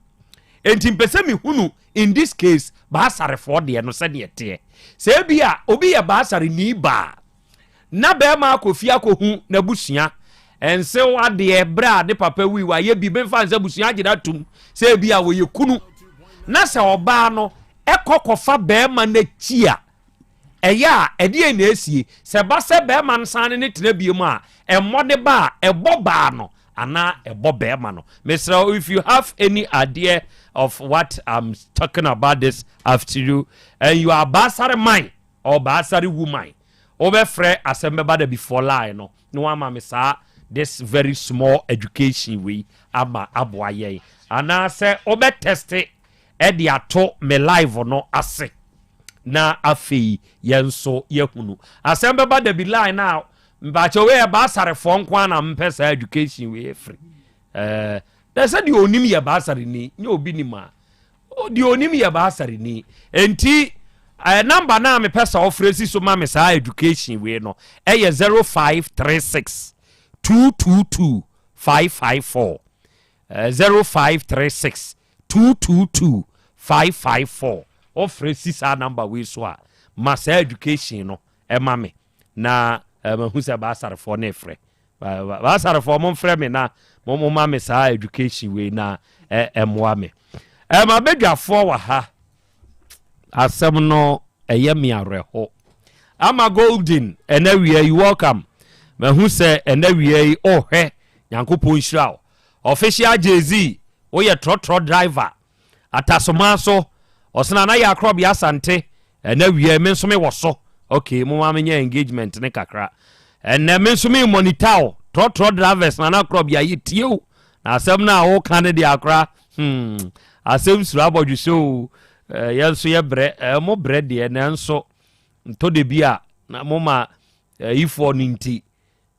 enti mpɛ sɛ mehunu in this case baasarefoɔ deɛ no sɛdeɛ teɛ sɛ ebi a obi yɛ baasare ni baa Na barima akɔ fie akɔhu n'abusua nsew adeɛ berɛ a ne papa wui wayɛ bi memfa nsɛ abusua agye no atom sɛ ebi a wɔyɛ kunu na sɛ ɔbaa no ɛkɔ kɔfa barima no akyi a ɛyɛ a ɛdeɛn na ɛsie sɛ ba sɛ barima no san ne ne tena bie mu a ɛmmɔ ne ba a ɛbɔ baa no anaa ɛbɔ barima no mesrɛ if you have any idea of what I'm talking about this afternoon and you are baasare man or baasare woman wobɛfrɛ asɛm bɛba da before line no na wama me saa this very small education wei ama aboa yɛn anaasɛ wobɛtɛste ɛde ato me live no ase na afei yɛn nso yɛhunu asɛm bɛba da bi line a mpakyɛ wei yɛ baasarefoɔ nko ara na mpɛ saa education wei afiri ɛɛ. Na sɛ deɛ onim yɛ baasareni, nyɛ obi nim a. Deɛ onim yɛ baasareni. Enti eh, number no a mepɛ sɛ ɔfrɛ si so ma me saa education wei no ɛyɛ 0536 222 554. 0536 222 554. Ɔfrɛ si saa number wei so a, ma saa education no ɛma me na eh, mahu sɛ baasarefoɔ no efrɛ. Baasarefoɔ momfrɛ me na momma me saa education wei na ɛmmoa me. Ɛma badwafoɔ wɔ ha. Asɛm no ɛyɛ me awerɛho. Ama Golden ɛnɛ wia yi welcome. Mahu sɛ ɛnɛ wia yi ɔhwɛ Nyankopɔn nhyira wo. Official Jay-Z woyɛ trɔtrɔ driver. Atasoma so ɔsena na yɛ akorɔbea Asante ɛnɛ wia me nso me wɔ so. Okay, mo ma menyɛ engagement ne kakra. Ɛnɛ me nso me monitor wo. Trɔtrɔ drivers na na akorɔbea yɛ tie wo. Na asɛm no a woka no deɛ akora hmm asɛm suro abɔdwesɛ o. Eh, yɛn nso yɛ brɛ, eh, mo brɛ deɛ nanso ntɔ de bi a na mo ma ayifoɔ no nti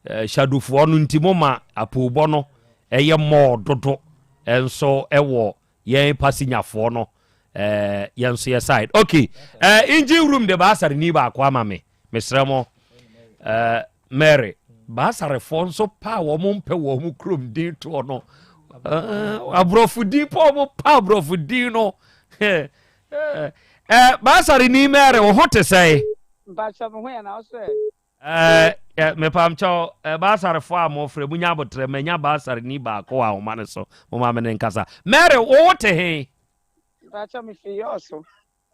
eh, shadofoɔ no nti mo ma apoobɔ no ɛyɛ mɔɔ dodo nso ɛwɔ yɛn pasinyafoɔ no eh, yɛn nso yɛ side. Okay, eh, engine room de baasare ni baako ama me, mesrɛ mo eh, Mary baasarefoɔ nso pa a wɔn mpɛ wɔn kurom din toɔ no eh, aborɔfo din pa wɔn pa aborɔfo din no eh, eh, baasare ni Mary wo ho te sɛe? Mpakyɛ me ho yɛ na wo so ɛ? Eh, eh, mepamkyɛw eh, baasarefoɔ a mofrɛ munya abotrɛ manya baasareni baako wɔ ahoma no so moma me ne nkasa. Mary wo te he? Mpakyɛ me fi yɔɔso.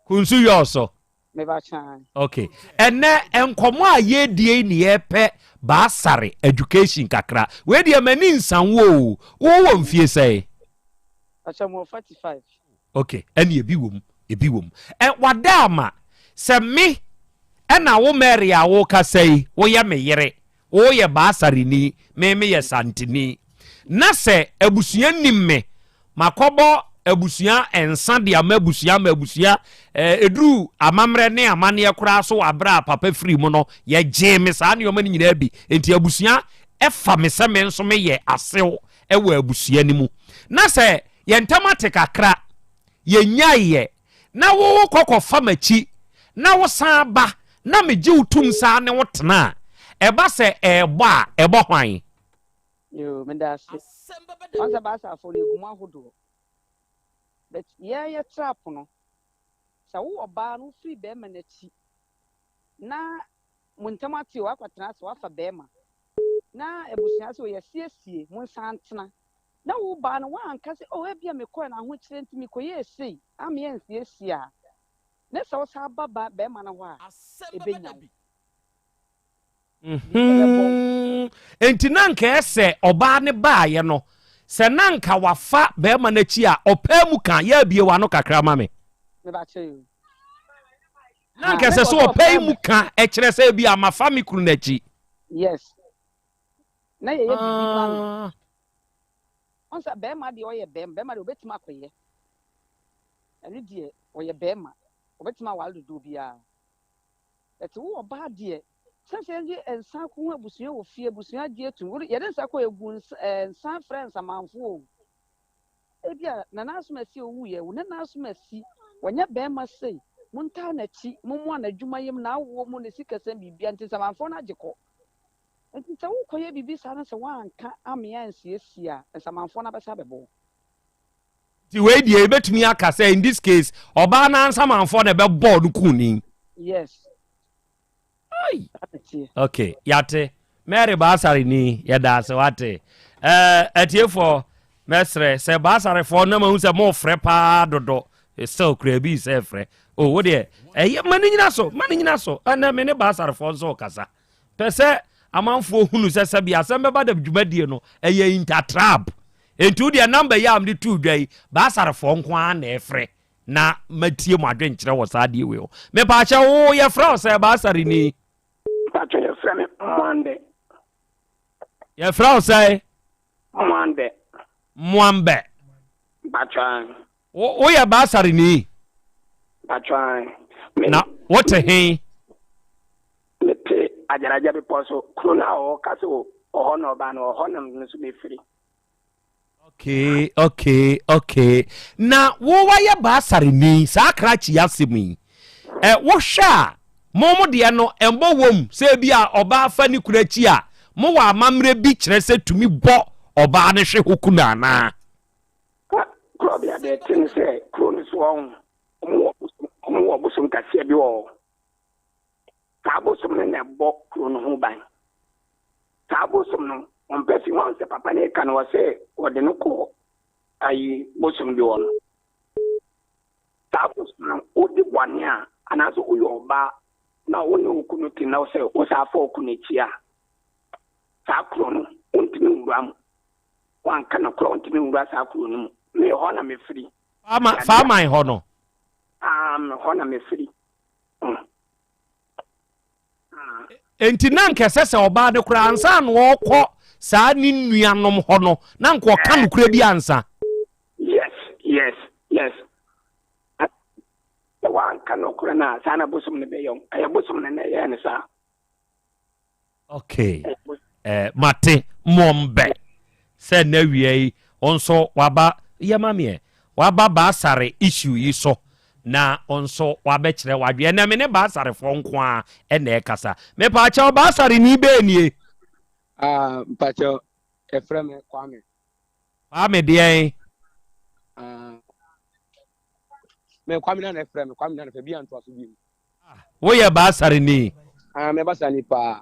Kunsu yɔɔso. Mebakyɛ. Okay. Ɛnɛ nkɔmɔ a yɛredie yi ne yɛpɛ baasare education kakra. Wei deɛ m'ani nsan wo o. Wowɔ mfie sɛe? Mpakyɛ mewɔ 45. Ok, ɛne ebi wom, ebi wom. Ɛ, wada ama sɛ me ɛna wo Mary a wokasa yi, woyɛ me yere, woyɛ Baasareni, me meyɛ Santini. Na sɛ abusua nim me, makɔbɔ abusua nsa de ama abusua ama abusua, ɛ, ɛduru amammerɛ ne amanneɛ koraa so wɔ aberɛ a papa firi mu no, yɛgyee me saa nneɛma no nyinaa bi. Enti abusua ɛfa me sɛ me nso meyɛ asew ɛwɔ abusua no mu. Na sɛ Yɛn ntam ate kakra, yɛnnyaeɛ, na wo wokɔ kɔfa m'akyi, na wosan ba, na megye wo tom saa ne wo tena a, ɛba sɛ ɛrebɔ a, ɛbɔ hwan? Yoo, meda ase. Ɔn sɛ Baasafo no yɛgu mu ahodoɔ. But yɛn yɛ trap no, sɛ wo ɔbaa no wofiri bɛɛma no akyi na mo ntam ate o, wakɔtena ase, wafa bɛɛma, na abusua sɛ o yɛasiesie, monsan ntena. Na wo baa no woanka sɛ oh ebia mekɔɛ no ahokyerɛ nti mekɔyɛɛ sei a me ansiesie a, ne sɛ wosan ba ba bɛrima no hɔ a, ɛbɛnya wo. Mhm. Enti na anka ɛsɛ ɔbaa no baeɛ no, sɛ na anka wafa bɛrima no akyi a, ɔpaa mu ka, yɛ abie w'ano kakra ma me. Mebakyɛ yo. Na anka ɛsɛ sɛ ɔpaa mu ka, ɛkyerɛ sɛ ebi a mafa me kunu no akyi. Yes. Na yɛyɛ biribi ma no. Ah. Ɔn sɛ bɛrima deɛ ɔyɛ bɛrima, bɛrima deɛ ɔbɛtumi akɔyɛ. Ɛno deɛ ɔyɛ bɛrima, ɔbɛtumi aware dodoɔ biara. But wo ɔbaa deɛ, sɛ sɛ yɛde nsa kɔ ho abusua wɔ fie, abusua agye atum. Wode yɛde nsa kɔ yɛgu nsa ɛɛ nsa frɛ nsamanfoɔ o. Ebia Nana Asomasi a owuiɛ, wo Nana Asomasi, wanyɛ bɛrima sei, montaa n'akyi, mommoa no adwumayɛ mu, n'awoɔ mu, ne sikasɛm, biribiara nti nsamanfoɔ no agye kɔ. Nti sɛ wokɔyɛ biribi saa na sɛ woanka ammea ansiesie a, nsamanfoɔ no abɛsa abɛbɔ wo. Nti wei deɛ yɛbɛtumi aka sɛ in this case ɔbaa no ansamanfoɔ na ɛbɛbɔɔ no kuuni. Yes. Ai. Ok, yɛate. Mary Baasare ni, yɛda ase wate. Eh, atiefoɔ, mɛsrɛ sɛ Baasarefoɔ na mahu sɛ mofrɛ paa dodo. Still kura bi sɛ frɛ. O, wo deɛ, ɛyɛ ma ne nyina so, ma ne nyina so. Ɛnɛ me ne Baasarefoɔ nso kasa. Pɛ sɛ amanfoɔ hunu sɛ sɛbi asɛm bɛba da dwumadie no, ɛyɛ intertrab. Enti wo deɛ number yi a mede too dwa yi, Baasarefoɔ nko ara na ɛfrɛ. na matie mo adwenkyerɛ wɔ saa adeɛ wei ho. Mepaakyɛ wo yɛfrɛ wo sɛ Baasareni? Mpakyɛ yɛfrɛ me Mwande. Yɛfrɛ wo sɛ? Mwande. Mwambɛ. Mpakyɛ. Wo woyɛ Baasareni? Mpakyɛ. Na wote he? Mete Agyaragya bepɔ so. Kuro no a ɔka sɛ ɔhɔ na ɔbaa no, ɔhɔ na me nso mefiri. Okay, okay, okay. Na wo wayɛ baasareni saa krakye asɛm yi. Ɛ wohwɛ a mo mo deɛ no ɛmbɔ wom sɛ ebi a ɔbaa fa ne kunu akyi a mowɔ amammerɛ bi kyerɛ sɛ tumi bɔ ɔbaa no hwe ho kunu anaa? Korɔbea deɛ ɛte ne sɛ kuro no so ɔho ɔmo wɔ bosom kɛseɛ bi wɔ hɔ. Saa bosom no na ɛbɔ kuro no ho ban. Saa bosom no, ɔmpɛ fi wɔn sɛ papa no reka no ɔsɛ wɔde no kɔ ayi bosom bi hɔ no. Saa bosom no, wodi bɔne a anaasɛ woyɛ ɔbaa na wo ne wo kunu te na sɛ wosan fa wo kunu akyi a, saa kuro no wontumi nwura mu. Wanka nokorɛ wontumi nwura saa kuro no mu. Me hɔ na mefiri. Faaman hɔ no? Ah, me hɔ na mefiri. Enti na anka ɛsɛ sɛ ɔbaa no koraa ansa na ɔrekɔ saa ne nuanom hɔ no, na anka ɔka nokorɛ bi ansa. Yes, yes, yes. Sɛ wanka nokorɛ no a, saa na bosom no bɛyɛ wo. Ɛyɛ bosom no na ɛyɛɛ no saa. Okay. Eh, mate mmom bɛ sɛ na awia yi wo nso waba yɛ ma meɛ waba baasare issue yi so na wo nso wabɛkyerɛ wadwe ɛnɛ me ne baasarefoɔ nko a ɛna ɛkasa mepaakyɛw baasare ni bɛɛ nie. Ah, mpakyɛw ɛfrɛ me Kwame. Kwame deɛn? Ah, me Kwame na na ɛfrɛ me Kwame na na ɛfrɛ bi antoa so bi mu. Woyɛ Baasareni? Ah, me Baasareni paa.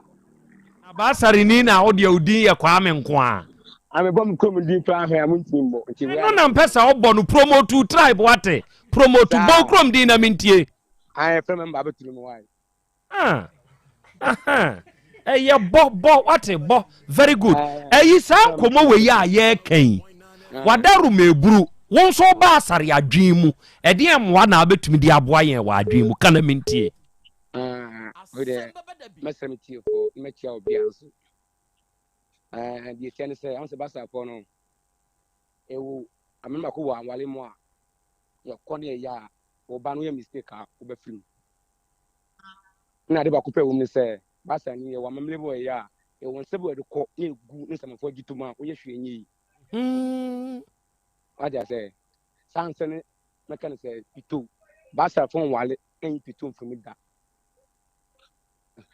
Na Baasareni na wo deɛ wo din yɛ Kwame nko a? Ah, mebɔ me kurom din paa hwɛ a montumi mmɔ. Nti Ɛno na mpɛ sɛ wobɔ no promote tribe wate. Promote bɔ wo kurom din na mentie. Ah, ɛfrɛ me mba abɛturu me wae. Ah, aha. Ɛyɛ bɔ bɔ wate bɔ very good. Ɛyi saa nkɔmmɔ wei a yɛreka yi. Wadarom eburu wo nso woba asare adwene mu Ɛdeɛn mmoa na wobɛtumi de aboa yɛn wɔ adwene mu? Ka na mentie. Wei deɛ mɛsrɛ me tiefoɔ na mɛkyia obiara nso. Deɛ ɛtia ne sɛ, ahụ sɛ basafoɔ no, ɛwɔ amena baako wɔ awale mu a, yɛkɔ ne ɛyɛ a, wo ba no yɛ mistake a, wobɛfiri mu. Na ade baako pɛ wɔ mu ne sɛ, basa ni yɛwɔ amammerɛ bi wɔ ɛyɛ a, yɛwɔ nsa bi wɔ yɛde kɔ na ɛgu ne nsamanfoɔ gye tom a, woyɛ hwee nyɛ yi. Wagye sɛ, Saa nsɛ no mɛka no sɛ pito. Baasafo nwale nyi pito mfiri mu da.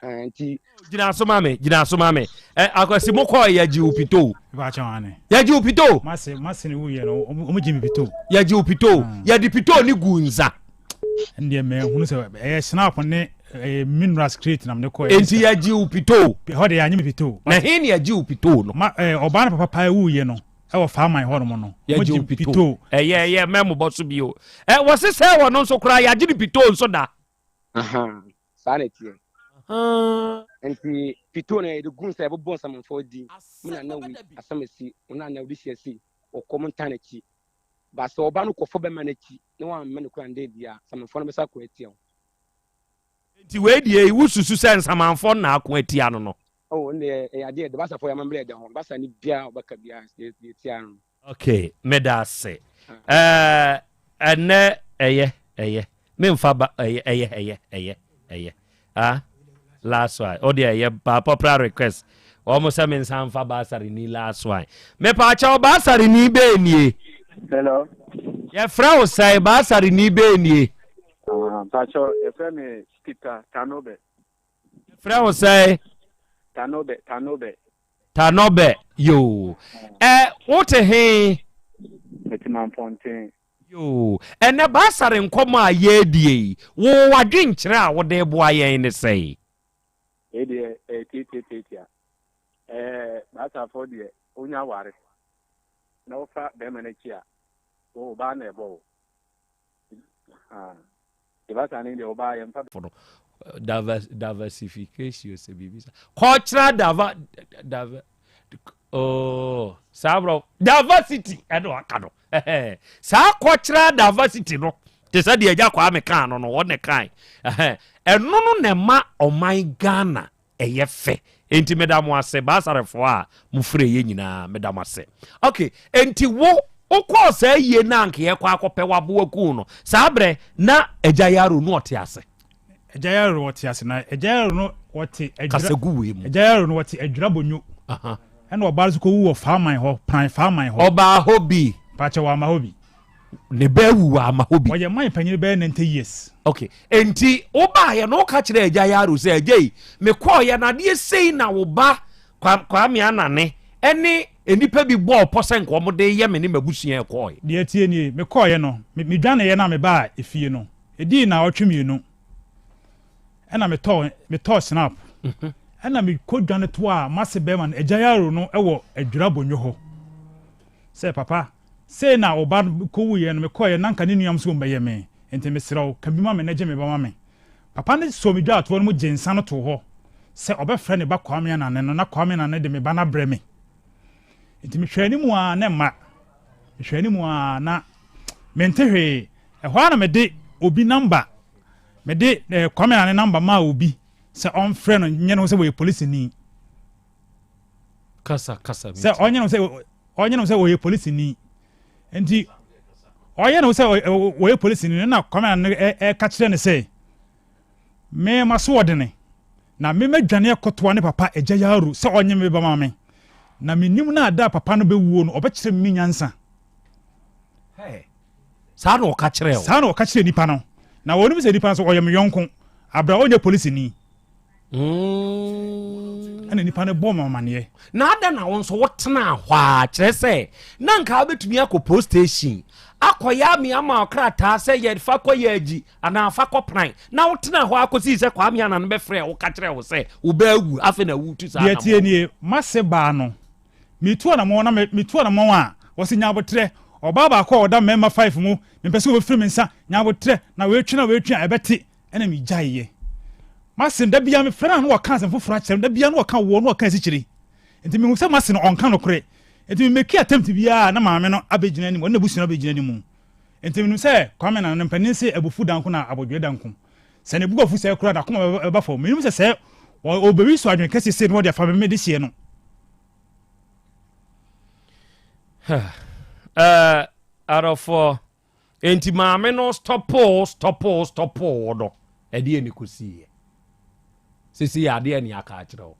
Nti. Gyina so ma me, gyina so ma me. Ɛ akwasi mo kɔɔ yɛgye wo pito. Yɛgye wo pito. Mase mase ne wuyɛ no ɔmo gye me pito. Yɛgye wo pito. Yɛde pito ne gu nsa. Ɛndeɛ mɛ hunu sɛ ɛyɛ snap ne ɛyɛ minerals crate na mede kɔɛ. Enti yɛgye wo pito. Ɛhɔ de yɛanye me pito. Na he ne yɛgye wo pito no? Ma ɛɛ ɔbaa no papa paa wuyɛ no. Ɛwɔ Faaman hɔ nom no. Yɛgye wo pitoo. Ɛyɛ ɛyɛ mɛ mobɔ so bio. Ɛ wɔse sɛ wɔ no nso koraa yɛagye no pitoo nso da. Ahaa saa na ɛteɛ. Nti pitoo no yɛde gu nsa yɛbobɔ nsamanfoɔ din. Mo nana wei asɛm asi, wo nana wode si asi, ɔkɔ mo ntaa n'akyi. Ba sɛ ɔba no kɔfɔ bɛma n'akyi na wammɛ no kora ndɛ di a, nsamanfoɔ no bɛsa akɔ atia wo. Nti wei deɛ wosusu sɛ nsamanfoɔ na ako atia no no? Oh, ɛnde ɛyɛ adeɛ ɛdɛ. Basafoɔ yɛ amammerɛ ɛda hɔ. Basa ni biara ɔbɛka biara deɛ tia no. Okay, meda ase. Ɛɛ ɛnɛ ɛyɛ ɛyɛ. Memfa ba ɛyɛ ɛyɛ ɛyɛ ɛyɛ ɛyɛ. Ah, last one. O deɛ ɛyɛ ba popular request. Wɔn sɛ me nsa nfa baasare ni last one. Mepaakyɛw baasare ni bɛɛ nie. Hello. Yɛfrɛ wo sɛn baasare ni bɛɛ nie. Ah, mpaakyɛw yɛfrɛ me Peter Tanobe. Frɛ wo sɛn? Tanobe, Tanobe. Tanobe, yoo. Ɛ, wote he? Mete Mampɔnten. Yoo. Ɛnɛ Baasare nkɔmmɔ a yɛredie yi, wo w'adwenkyerɛ a wode reboa yɛn ne sɛn? Wei deɛ ɛyɛ tiatiatiatia. Ɛɛ, Baasafoɔ deɛ, wonya ware na wofa bɛrima no akyi a, wo baa na ɛbɔ wo. No diversification sɛ biribi sa cultural diver diver oh saa borɔ diversity ɛna waka no saa cultural diversity no te sɛ deɛ agya kwaa me kaa no no wɔn na kae ɛno no na ɛma ɔman Ghana Ɛyɛ fɛ. Enti meda mo ase, Baasarefoɔ a mofrɛ yɛ nyinaa, meda mo ase. Ok, enti wo, wokɔɔ saa yie no a anka yɛkɔ akɔpɛ w'aboa kuu no, saa berɛ na Agya Yaro no ɔte ase? Agya Yaro ɔte ase, na Agya Yaro no ɔte Adwira. Kasa gu wei mu. Agya Yaro no ɔte Adwira Bonyo. Ɛna ɔbaa no nso kɔwu wɔ Faaman hɔ, Pran Faaman hɔ. Ɔbaa hɔ bi. Mpakyɛ wamma hɔ bi. Ne ba awu wamma hɔ bi. Ɔyɛ man panyin bɛyɛ 90 years. Okay, enti wobaeɛ no woka kyerɛɛ agya Yaro sɛ, agya yi, mekɔeɛ no adeɛ sei na wo ba Kwame Anane ne nnipa bi bɔɔ pɔ sɛ nka wɔde reyɛ me ne m'abusua ɛkɔeɛ. Deɛ ɛteɛ nie, mekɔeɛ no, medwaneeɛ no a mebaa efie no, ɛdii nnawɔtwe mmienu ɛna metɔɔ metɔɔ snap mhm. ɛna mekɔ dwane toaa m'ase bɛrima no, agya Yaro no wɔ Adwira Bonyo hɔ sɛ papa, Sei na wo ba no kɔwuiɛ no, mekɔeɛ na anka ne nuam nso wɔbɛyɛ me, enti mesrɛ wo, ka bi ma me na gye me ba ma me. Papa no sɔɔ me dwaatoa no mu gyee nsa no too hɔ sɛ ɔbɛfrɛ ne ba Kwame Anane no na Kwame Anane de me ba no abrɛ me. Enti mehwɛɛ anim ara na ɛmma. Mehwɛɛ anim ara na mente hwee. Ɛhɔ ara na mede obi namba, mede eh, Kwame Anane namba maa obi sɛ ɔmfrɛ no nyɛ ne ho sɛ wɔyɛ polisini. Kasa, kasa. Sɛ ɔnyɛ ne ho sɛ ɔnyɛ no sɛ ɔyɛ polisini nti ɔyɛ no sɛ ɔyɛ polisini no na Kwame Anane ɛka kyerɛ no sɛ me maso ɔdene na me madwane akɔtoa ne papa agya Yaro sɛ ɔnye me ba ma me na menim no ada papa no bɛwuo no ɔbɛkyerɛ me nyansa. Saa na ɔka kyerɛ wo? Saa na ɔka kyerɛ nipa no na wɔnim sɛ nipa no sɛ ɔyɛ me yɔnko abira ɔnyɛ polisini. Mm. Ɛna nipa no bɔ ma amaneɛ. Na adɛn na wo nso wotenaa hɔ a kyerɛ sɛ na nka wobɛtumi akɔ post station akɔyɛ ame ama krataa sɛ yɛfa kɔ yɛ agyi anaa fa kɔ pran na wotenaa hɔ akɔsii sɛ Kwame Anane bɛfrɛ wo ka kyerɛ wo sɛ wobɛawu afei na wotu saa Deɛ tie nie mase baa no metu anamɔn na metu anamɔn a wɔsi nya abotrɛ ɔbaa baako a ɔda mmarima five mu mepɛ sɛ wɔbɛfiri me nsa nya abotrɛ na wɔatwi na wɔatwi a ɛbɛte ɛna megyaeɛ. M'ase no, da biara mefrɛ no a na ɔka asɛm foforɔ akyerɛ me, da biara na ɔka woɔ na ɔka asikyire. Nti mehu sɛ m'ase no ɔnka nokorɛ. Nti me make attempt biara na maame no abɛgyina anim, ɔne n'abusua no abɛgyina anim. Nti menim sɛ Kwame Nana no mpanin se abufu da nko na abodwoeɛ da nko. Sɛ ne bo afu sɛɛ koraa n'akoma bɛba fam. Menim sɛ sɛ ɔbɛwi so adwene kɛseɛ sei na ɔde afa me me dehyeɛ no. Ɛɛ, adɔfoɔ. Enti maame no stɔpoo stɔpoo stɔpoo wo no, ɛdeɛ ne kɔsiiɛ? Sisi yɛ adeɛ ne aka akyerɛ wo.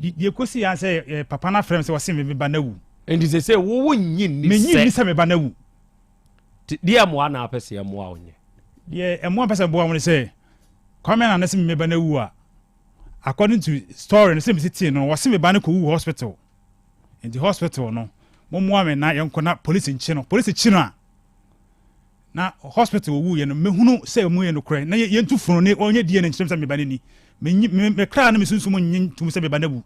Deɛ kɔsiiɛ ara sɛ papa no afrɛ me sɛ ɔse me ba no awu. Enti sɛ sɛ wo wo nyi nni sɛ. Menyi nni sɛ me ba no awu. Deɛ mmoa na apɛ sɛ ɛmmoa wo nyɛ? Deɛ ɛmmoa mpɛ sɛ ɛmmoa wo ne sɛ Kwame Anane se me ba no awu a according to story no sɛ mesi tee no wɔse me ba no kɔwu wɔ hospital. Nti hospital no mommoa me na yɛnkɔ na polisi nkye no. Polisi kye no a na hospital owuiɛ no mehunu sɛ ɔmu yɛ nokorɛ na yɛntu funu ne ɔnyɛ DNA nkyerɛ me sɛ me ba no ni. Menyi me me kra ne me sunsum nnye ntum sɛ me ba no awu.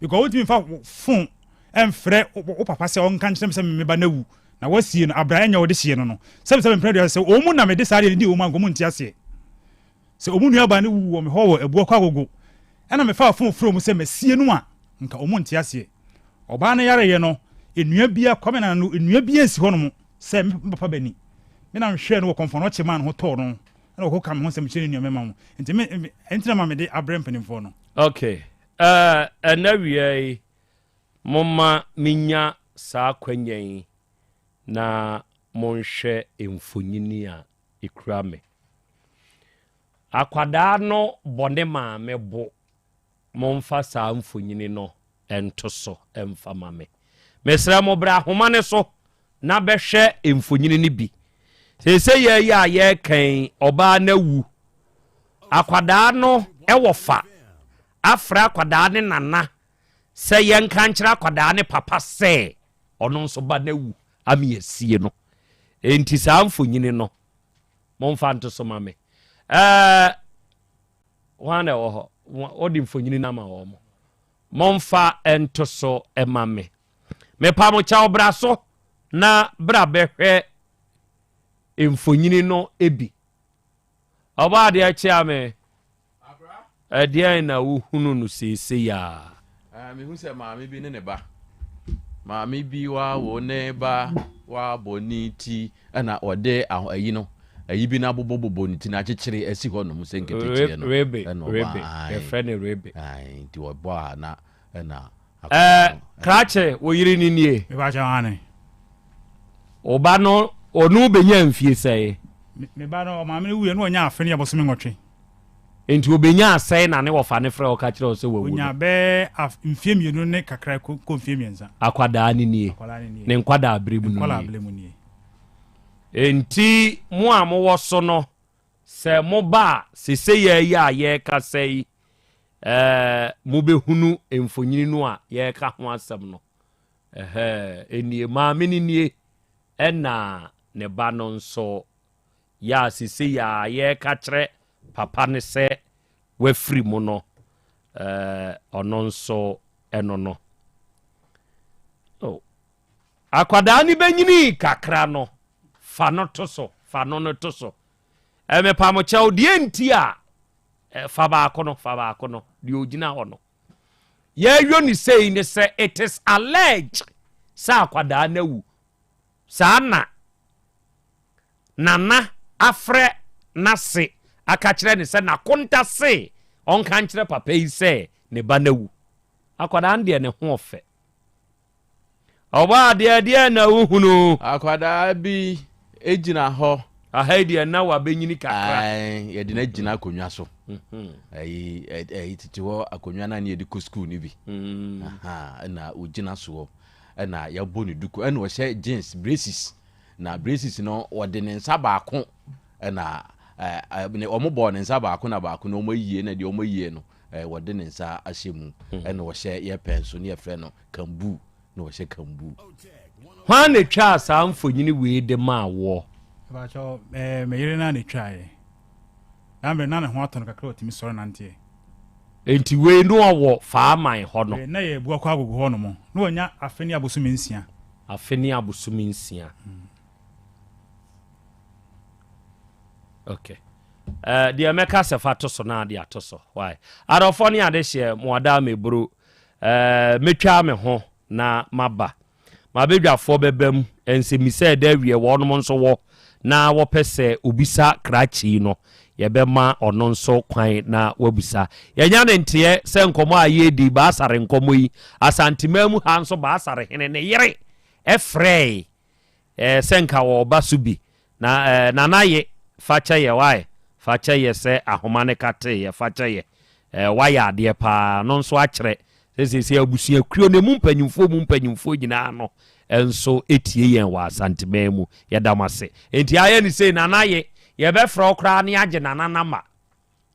Because wontumi mfa phone ɛmfrɛ wo papa sɛ ɔnka nkyerɛ me sɛ me ba no awu na wasie no abira ɛnyɛ wode hyeɛ no no. Sɛbi sɛ mempere aduasa sɛ wɔn mu na mede saa deɛ no di wɔn mu a nka wɔn nte aseɛ. Sɛ wɔn nuabaa no wu wɔ me hɔ wɔ Abuakwa Agogo ɛna mefaa fon frɛɛ wɔn sɛ masie no a, nka wɔn nte aseɛ. Ɔbaa no yareeɛ no, nnua biara, Kwame Nana no, nnua biara nsi hɔnom sɛ me papa ba ni. Me na mehwɛɛ no wɔ Kɔmfɔnɔkye maa ne ho tɔɔ no ɛna ɔkɔka me ho nsɛm kyerɛɛ ne nua mmarima ho. Nti me, ɛnti na ma mede abrɛ mpanimfoɔ no. Ok, eh, ɛnɛ awia yi, momma menya saa akwanya yi na monhwɛ mfonini a ɛkura me. Akwadaa no bɔ ne maame bo. Momfa saa mfonini no nto so mfa ma me. Mesrɛ mo bra ahoma no so na bɛhwɛ mfonini no bi. Seesei yɛ yi a yɛreka yi, ɔbaa no awu. Akwadaa no wɔ fa afrɛ akwadaa ne nana sɛ yɛnka nkyerɛ akwadaa ne papa sɛ ɔno nso ba no awu ama yɛasie no. Enti saa mfonini no, momfa nto so ma me. Ɛɛ, hwan na ɛwɔ hɔ? Wɔde mfonini no ama wɔn. Momfa nto so ma me. Mepa mo kyɛw bra so na bra bɛhwɛ mfonini no bi. Ɔbɔ adeɛ kyea me. Ɛdeɛn na wohunu no seesei a? Ah, mehu sɛ maame bi ne ne ba. Maame bi wawo ne ba, wabɔ ne ti, ɛna ɔde ayi no, ayi bi no abobɔbobɔ ne ti no akyekyere asi hɔ nom sɛ nketekyeɛ no. Rebe, ɛna ɔba, rebe, ae. yɛfrɛ no rebe. Ae, nti ɔbɔ a na ɛna Ɛɛ, krakye, wo yere no nie? Mepa kyɛw, aane. Wo ba no, ɔno bɛnya mfie sɛe? Me ba no, ɔmaame no wuiɛ no ɔnya afe ne abosome nwɔtwe. Nti obenya asɛe na ne wɔfa ne frɛ ɔka kyerɛ wo sɛ wawu no? Onya bɛɛ af mfie mmienu ne kakra kɔ kɔ mfie mmiɛnsa. Akwadaa no nie. Akwadaa no nie. Ne nkwadaa bere mu Ne no nkwadaa nie. bere mu nie. Enti mo a mowɔ so no, sɛ moba a, sesei yi a yɛrekasa yi, ɛɛ, mobɛhunu mfonini no a yɛreka ho asɛm no. Ɛhɛɛ, ɛnie, maame no nie, ɛna ne ba no nso yɛ a sesei a yɛreka kyerɛ papa no sɛ wafiri mu no, ɛɛ, ɔno nso ɛno no. Oh. Akwadaa no bɛnyinii kakra no, fa no to so, fa no no to so. Mepamokyɛw, deɛ nti a, fa baako no, fa baako no, deɛ ɔgyina hɔ no. Yɛyɔ ne sei ne sɛ, it is alleged sɛ akwadaa no awu. Saa na Nana afrɛ n'ase aka kyerɛ ne sɛ n'akonta se ɔnka nkyerɛ papa yi sɛ ne ba no awu. Akwadaa no deɛ ne ho ɔfɛ. Ɔbaa deɛ deɛ na wohunu. Akwadaa bi gyina hɔ. Aha yi deɛ na wabɛnyini kakra. Ae, yɛde no agyina akonnwa so. Ayi, ayi tete hɔ akonnwa no a ne yɛde kɔ sukuu no bi. Aha, ɛna ɔgyina soɔ. Ɛna yɛabɔ ne duku. Ɛna ɔhyɛ jeans, braces. Na braces no, wɔde ne nsa baako ɛna ɛɛ, wɔn bɔɔ ne nsa baako na baako no wɔn ayie na deɛ wɔn ayie no wɔde ne nsa ahyɛ mu. Ɛna ɔhyɛ yɛ pɛn so ne yɛfrɛ no kambu na ɔhyɛ kambu. Hwan na etwaa saa mfonini wei de maa woɔ? Ɛbaakyɛw, ɛɛ me yere naa na etwaeɛ. Saa mmerɛ na ne ho atɔ no kakra ɔtumi sɔre nanteɛ. Enti wei no ɔwɔ Faaman hɔ no? Na yɛ Abuakwa Agogo hɔ nom. Na wanya afe ne abosome nsia. Afe ne abosome nsia. Okay. Eh, deɛ mɛka sɛ fa to so na ade ato so. Why? Adɔfoɔ ne adehyeɛ, mo ada meburu. Eh, mɛtwa me ho na maba. M'abadwafoɔ bɛba mu, nsɛmmisa a ɛda awieɛ wɔnom nso wɔ na wɔpɛ sɛ obisa krakye yi no, yɛbɛma ɔno nso kwan na wabisa. Yɛanya ne nteɛ sɛ nkɔmmɔ a yɛredi, Baasare nkɔmmɔ yi, Asanteman mu ha nso Baasare hene ne yere frɛe eh, sɛ nka wɔreba so bi. Na eh, Nana ye, fa kyɛ yɛ wai, fa kyɛ yɛ sɛ ahoma no katee yɛ, fa kyɛ yɛ. Eh, wayɛ adeɛ paa, no nso akyerɛ sɛ seesei abusuakuo no emu mpanyimfoɔ mu mpanyimfoɔ nyinaa no nso tie yɛn wɔ Asanteman mu. Yɛda mo ase. Enti ayɛ ne sei, Nana ye, yɛbɛfrɛ wo koraa ne agye Nana namba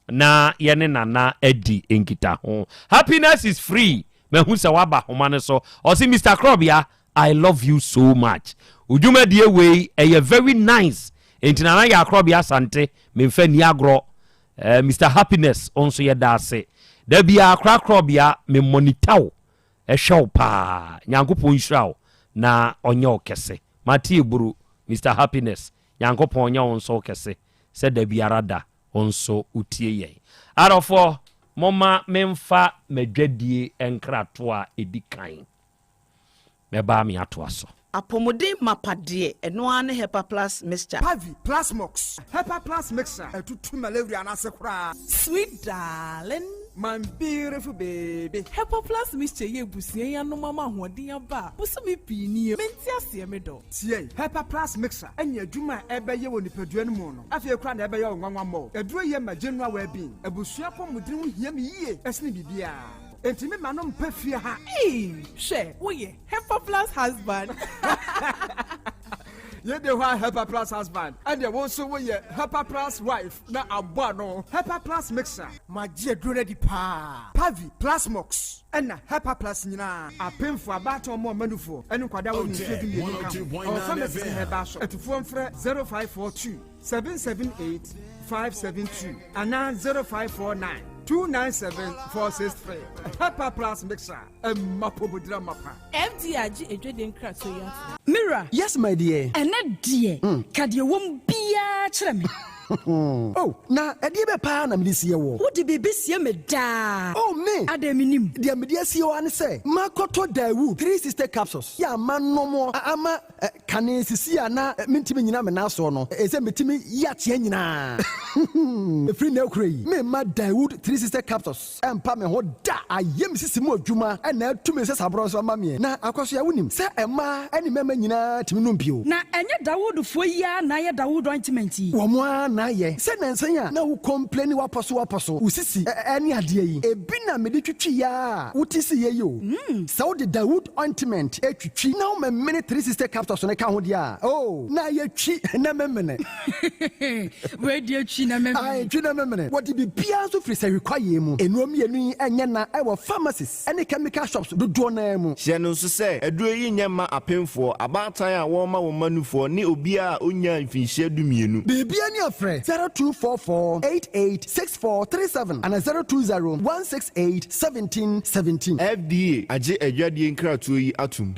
na yɛne Nana adi nkitaho. Happiness is free. Mahu sɛ woaba homa no so. Ɔse Mister Krɔbea, I love you so much. Wo dwumadie wei ɛyɛ very nice. Enti Nana Yaa Krɔbea Asante, memfa nni agorɔ. Eh, Mister Happiness, wo nso yɛda ase. Da biara kora Krɔbea, me monitor wo, ɛhwɛ wo paa. Nyankopɔn nhyira wo na ɔnyɛ wo kɛse. Mate eburu, Mister Happiness, Nyankopɔn nyɛ wo nso wo kɛse sɛ da biara da wo nso wotie yɛn. Adɔfoɔ, momma memfa m'adwadie nkratoɔ a ɛdi kan. Mɛba me atoa so. Apɔmuden mapa deɛ, ɛno ara ne Hepa Plus Mixture. Pavi, Plasmox, Hepa Plus Mixture, ɛtutu malaria no ase koraa. Sweet darling. My beautiful baby. Hepa Plus Mixture yi abusua yi anom ama ahoɔden aba a bosome pii nie. Mente aseɛ me dɔ. Tie, Hepa Plus Mixture anya adwuma a ɛbɛyɛ wɔ nipadua no mu no, afei koraa na ɛbɛyɛ wo nwanwa mmɔɔ. Aduro yi ma general well-being. Abusua apɔmuden ho hia me yie sene biribiara. Enti me ma no mpɛ fie ha. Eii hwɛ woyɛ Hepa plus husband. Yei de hɔ a Hepa plus husband ɛneɛ wo nso woyɛ Hepa plus wife na abɔ ano. Hepa plus mixer. Magye aduro no adi paa. Pavi, Plasmox ɛna Hepa plus nyinaa. Apemfoɔ, abaatan ɔmo ɔma nufoɔ ɛne nkwadaa a wɔnni mfeɛ 12 nka ho. Ɛwɔ pharmacies ne herbal shop. Atufoɔ mfrɛ 0542. 778 572 anaa 0549 297 463. Hepa Plus Mixer, ɛma pomodira mapa. FDA agye adwadie nkratoɔ yi atom. Me wura. Yes my dear. Ɛnnɛ deɛ, ka deɛ ɛwɔ mu biara kyerɛ me. Oh, na ɛdeɛ bɛ paa na mede sie woɔ? Wode biribi sie me daa. Oh, me! Adɛn mennim? Deɛ mede asie wo ara ne sɛ, makɔtɔ Daewoo 360 capsules yɛ a manom a ama Kane sisi a na mentumi nnyina me nan soɔ no, ɛsɛ metumi yi akyea nyinaa. Ɛfiri nnɛ rekora yi, meremma Daewood 360 Capsules mpa me ho da. Ayɛ me sisi mu adwuma na atu me nsasaborɔ nso ama meɛ. Na Akwasoa, wonim sɛ mmaa ne mmarima nyinaa tumi nom bi o. Na ɛnyɛ Dawoodfoɔ yi ara na ayɛ Dawood ointment yi? Wɔn ara na ayɛ. Sɛ nnansa yi a na wo complaini w'apɔ so w'apɔ so, wo sisi ne adeɛ yi, ebi na mede twitwi ara a wote siiɛ yi o. Sɛ wode Dawood ointment twitwi na womemene 360 capsules no ka ho deɛ a, oh, na ayɛ twi na memene. Wei deɛ twi na memene. Ae, twi na memene. Wɔde biribiara nso firi sahwi kwaeɛ mu. Nnuro mmienu yi nyɛ na wɔ pharmacies ne chemical shops dodoɔ no ara mu. Hyɛ no nso sɛ, aduro yi nyɛ mma apemfoɔ, abaatan a wɔrema wɔn mma nufoɔ ne obiara a ɔnnyaa mfinhyia dumienu. Biribiara ni a frɛ 0244 88 6437 anaa 020 168 1717. FDA agye adwadie nkratoɔ yi atom.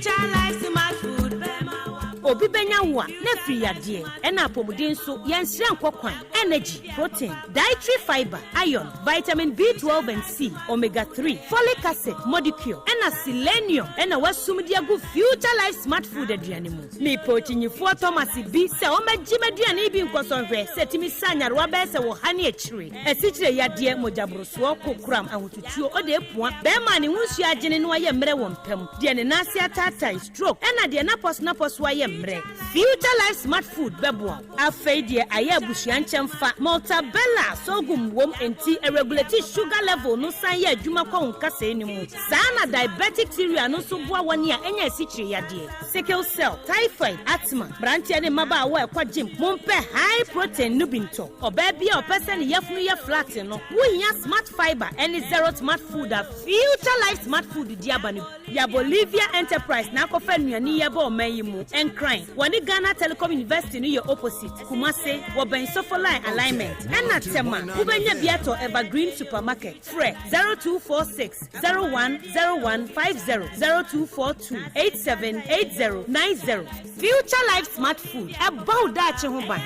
Obi bɛnya wo a, na afiri yadeɛ, ɛna apɔmuden nso, yɛnsrɛ nkɔ kwan, energy, protein, dietary fibre, iron, vitamin B12 and C, omega 3, folic acid, modicure, ɛna selenium ɛna wasum de agu Future Life Smart Food aduane mu. Mepɛ okyinyifoɔ Thomas bi sɛ ɔmmɛgye m'aduane yi bi nkɔsɔ nhwɛ sɛ ɛtumi sa nyarewa bɛyɛ sɛ ɔha ne akyire, asikyire yadeɛ, mogyaborosoɔ, kokoram, ahotutuo, ɔde apua, bɛrima a ne ho nsuo agyene na wayɛ mmerɛ wɔ mpa mu, deɛ ne nan ase ataatae, stroke, ɛna deɛ n'apɔso-n'apɔso ayɛ mmerɛ. Future Life Smart Food bɛboa wo. Afei deɛ ayɛ abusua nkyɛmfa, Maltabella sorghum wom enti ɛregulate sugar level no san yɛ adwuma kɔ wo nkasɛɛ no mu. Saa na diabetic cereal no nso boa wɔn a anya asikyire yadeɛ, sickle cell, typhoid, asthma. Mmeranteɛ ne mmabaawa a ɛkɔ gym, mompɛ high protein no bi ntɔ. Ɔbaa bi a ɔpɛ sɛ ne yafunu yɛ flat no, wohia Smart Fibre ne Zero Smart Food a Future Life Smart Food de aba no bi. Ya Bolivia Enterprise na akɔfa nnuane yi aba ɔman yi mu. Nkran, wɔne Ghana Telecom University no yɛ opposite. Kumase, wɔbɛn Sofoline Alignment. Ɛna Tema, wobɛnya bi atɔ Evergreen Supermarket. Frɛ 0246 010150, 0242 878090. Future Life Smart Food, ɛbɔ wo daakye ho ban.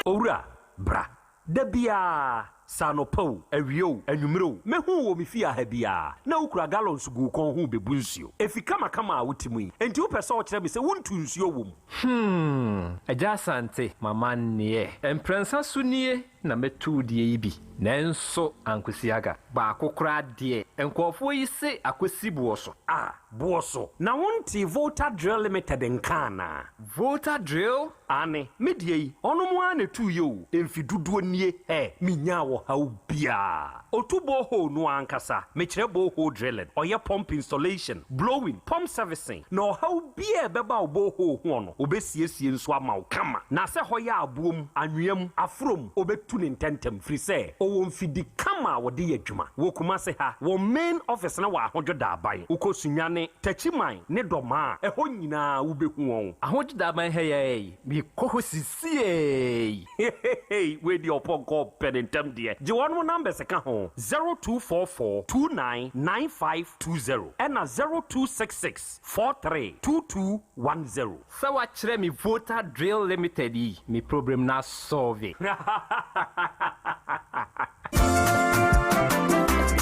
Owura, bra. Da biara, sɛ anɔpa o, awia o, anwummere o, mɛhu wo wɔ me fie ha biara, na wokura gallons gu wo kɔn ho rebebu nsuo. Efi kamakama a wote mu yi, enti wopɛ sɛ wokyerɛ me sɛ wontu nsuo wɔ mu? Hmm, Agya Asante, m'amanneɛ. Mprɛnsa so nie na mɛtu wo deɛ yi bi, nanso ankosi aga. Baako koraa deɛ, nkurɔfoɔ yi se akɔsi boɔ so. Ah, boɔ so? Na wontee Volta Drill Limited nka anaa? Volta Drill? Aane, me deɛ yi, ɔnom ara na ɛtuiɛ o, mfe dodoɔ nie, hɛ, menyaa ɔhaw biara. Ɔtu borehole no ara ankasa, mekyerɛ borehole drilling, ɔyɛ pump installation, blowing, pump servicing, na ɔhaw biara a ɛbɛba wo borehole hoɔ no, ɔbɛsiesie nso ama wo kama. Na sɛ hɔ yɛ aboɔ mu, anwea mu, aforɔ mu, ɔbɛtu no ntɛntɛm, firi sɛ ɔwɔ mfidi kama a wɔde yɛ adwuma. Wɔ Kumase ha, wɔn main office no wɔ Ahodwo Daaban. Wokɔ Sunyani, Techiman ne Dɔmaa a, ɛhɔ nyinaa wobɛhu wɔn. Ahodwo Daaban ha yi ara yi, mekɔ hɔ sisiei. Hehehe wei deɛ ɔpɔnkɔ ɔpɛ ne ntɛm deɛ. Gye wɔnom numbers ka ho, 0244 29 9520 ɛna 0266 43 2210. Sɛ wakyerɛ me Volta Drill Limited yi, me problem no asɔlve.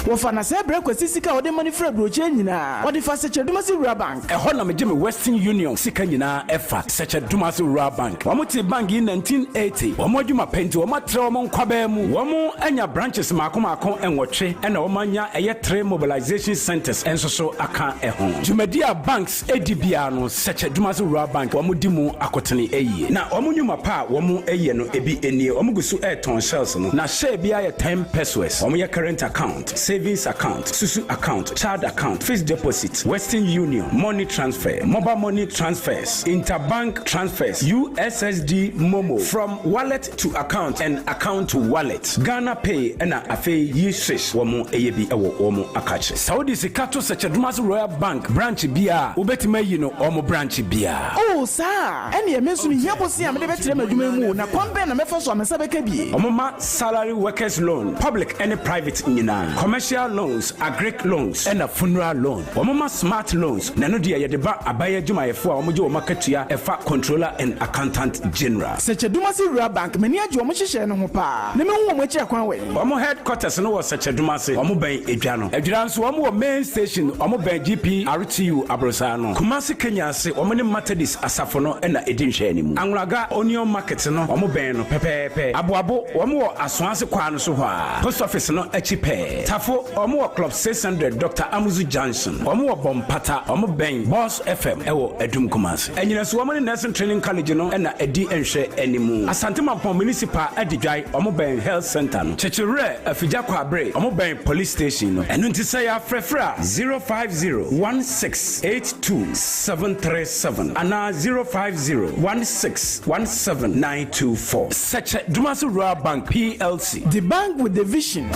Wɔfa Nasɛɛ brɛ Kwasi sika a ɔde ma no firi aburokyire nyinaa. Ɔde fa Sɛkyɛ Dumasi Rural Bank. Ɛhɔ na megye me Western Union sika nyinaa ɛfa, Sɛkyɛ Dumasi Rural Bank. Wɔn tee bank yi 1980. Wɔn adwuma pɛ nti wɔn atrɛ wɔn nkwabaa mu. Wɔn anya branches mmaako mmaako nwɔtwe ɛna wɔn anya ɛyɛ three mobilization centers nso so aka ɛho. Dwumadi a banks di biara no, Sɛkyɛ Dumase Rural Bank wɔn di mu akotene yie. Na wɔn nnwuma pa a wɔn yɛ no ebi nie, wɔn gu so retɔn shells no, na share biara yɛ ten pesewas. Wɔn yɛ current account, savings account, susu account, child account, fixed deposit, Western Union, money transfer, mobile money transfers, interbank transfers, USSD momo, from wallet to account and account to wallet, Ghana Pay ɛna afei yi swish wɔn yɛ bi wɔ wɔn akakye. Sɛ wode sika to Sɛkyɛdomase Royal Bank branch biara a, wobɛtumi ayi no wɔn branch biara. Oh, saa a? Ɛnneɛ me nso mehia bosea a mede bɛkyerɛ m'adwuma yi mu o, na kwan bɛn na mɛfa so a me nsa bɛka bi? Wɔma salary workers loan, public ne private nyinaa, commercial. Commercial loans, agric loans ɛna funeral loan. Wɔn ma smart loans na ɛno deɛ yɛde ba aban adwumayɛfoɔ a wɔn gye wɔn akatua ɛfa Controller and Accountant General. Sɛkyɛ-Dumasi Rural Bank, m'ani agye wɔn nhyehyɛɛ no ho paa, na mehu wɔn akyiri akwan wɔ he? Wɔn headquarters no wɔ Sɛkyɛ-Dumase, wɔn bɛn Edwa no. Adwira nso wɔn wɔ main station, wɔn bɛn GPRTU aborosaa no. Kumasi Kenya ase, wɔn ne Methodist asafo no na ɛdi nhwɛanimu. Anwulaga Onion Market no, wɔn bɛn no pɛpɛɛpɛ. Aboabo, wɔn wɔ Asoase kwaa no so hɔ ara, Post Office no akyi pɛɛ. Tafo, wɔn wɔ Club 600 Doctor Amuzu Junction. Wɔn wɔ Bompata, wɔn bɛn Boss FM wɔ Adum Kumasi. Anyinaso, wɔn ne Nursing Training College no na ɛdi nhwɛanimu. Asante Mampong Municipal Adidwae, wɔn bɛn Health Centre no. Kyekyewerɛ, Afigya Kwabre, wɔn bɛn Police Station no. Ɛno nti sɛ yɛafrɛfrɛ a, 050 1682 737 anaa 050 1617 924. Sɛkyɛ Dumasi Rural Bank PLC. The bank with the vision.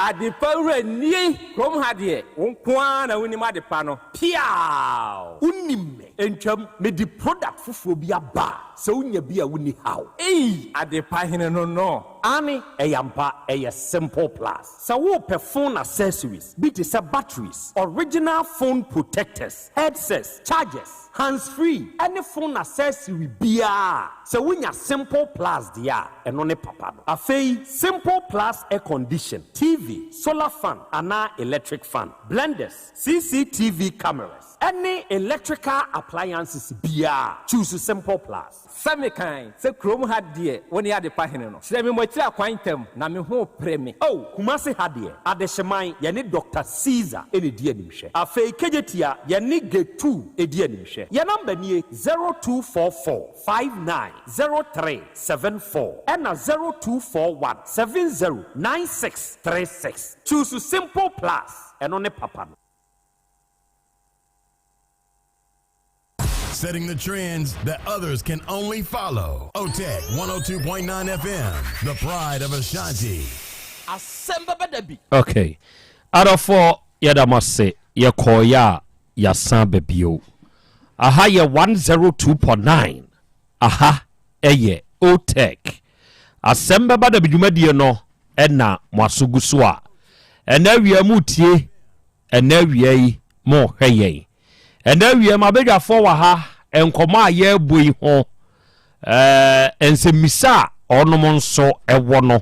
Adepa wura nie! Kurom ha deɛ, wo nko ara na wonim adepa no. Piaaw! Wonim me. Entwam, mede product foforɔ bi aba a, sɛ wonya bi a wonni haw. Ei! Adepa hene no no. Aane, ɛyɛ ampa, ɛyɛ Simple Plus. Sɛ worepɛ phone accessories bi te sɛ batteries, original phone protectors, headsets, chargers, hands free ne phone accessory biara a, sɛ wonya Simple Plus deɛ a, ɛno ne papa no. Afei Simple Plus air condition, TV, solar fan anaa electric fan, blenders, CCTV cameras ne electrical appliances biara a, choose Simple Plus. Sɛ mekan sɛ kurom ha deɛ wo ne adepa hene no. Kyerɛ me mo akyiri akwan ntɛm na me ho repere me. Oh, Kumasi ha deɛ, Adehyeman, yɛne Doctor Caesar na ɛdi animhwɛ. Afei Kejetia, yɛne Getu di animhwɛ. Yɛn number nie, 0244 59 03 74 ɛna 0241 70 96 36. Choose Simple Plus, ɛno ne papa no. Setting the trends that others can only follow. OTEC 102.9 FM, the pride of Ashanti. Asɛm bɛba da bi. Ok adɔfoɔ yɛda mo ase yɛkɔɔeɛ a yɛasan aba bio aha yɛ 102.9 aha ɛyɛ OTEC asɛm bɛba da bi dwumadie no ɛna mo aso gu so a ɛnɛ awia mu tie Ɛnnɛ awia yi, morehwɛ yɛn. Ɛnnɛ awia yi, m'abadwafoɔ wɔ ha, nkɔmmɔ a yɛrebɔ yi ho, ɛɛ, nsɛmmisa a wɔnom nso wɔ no,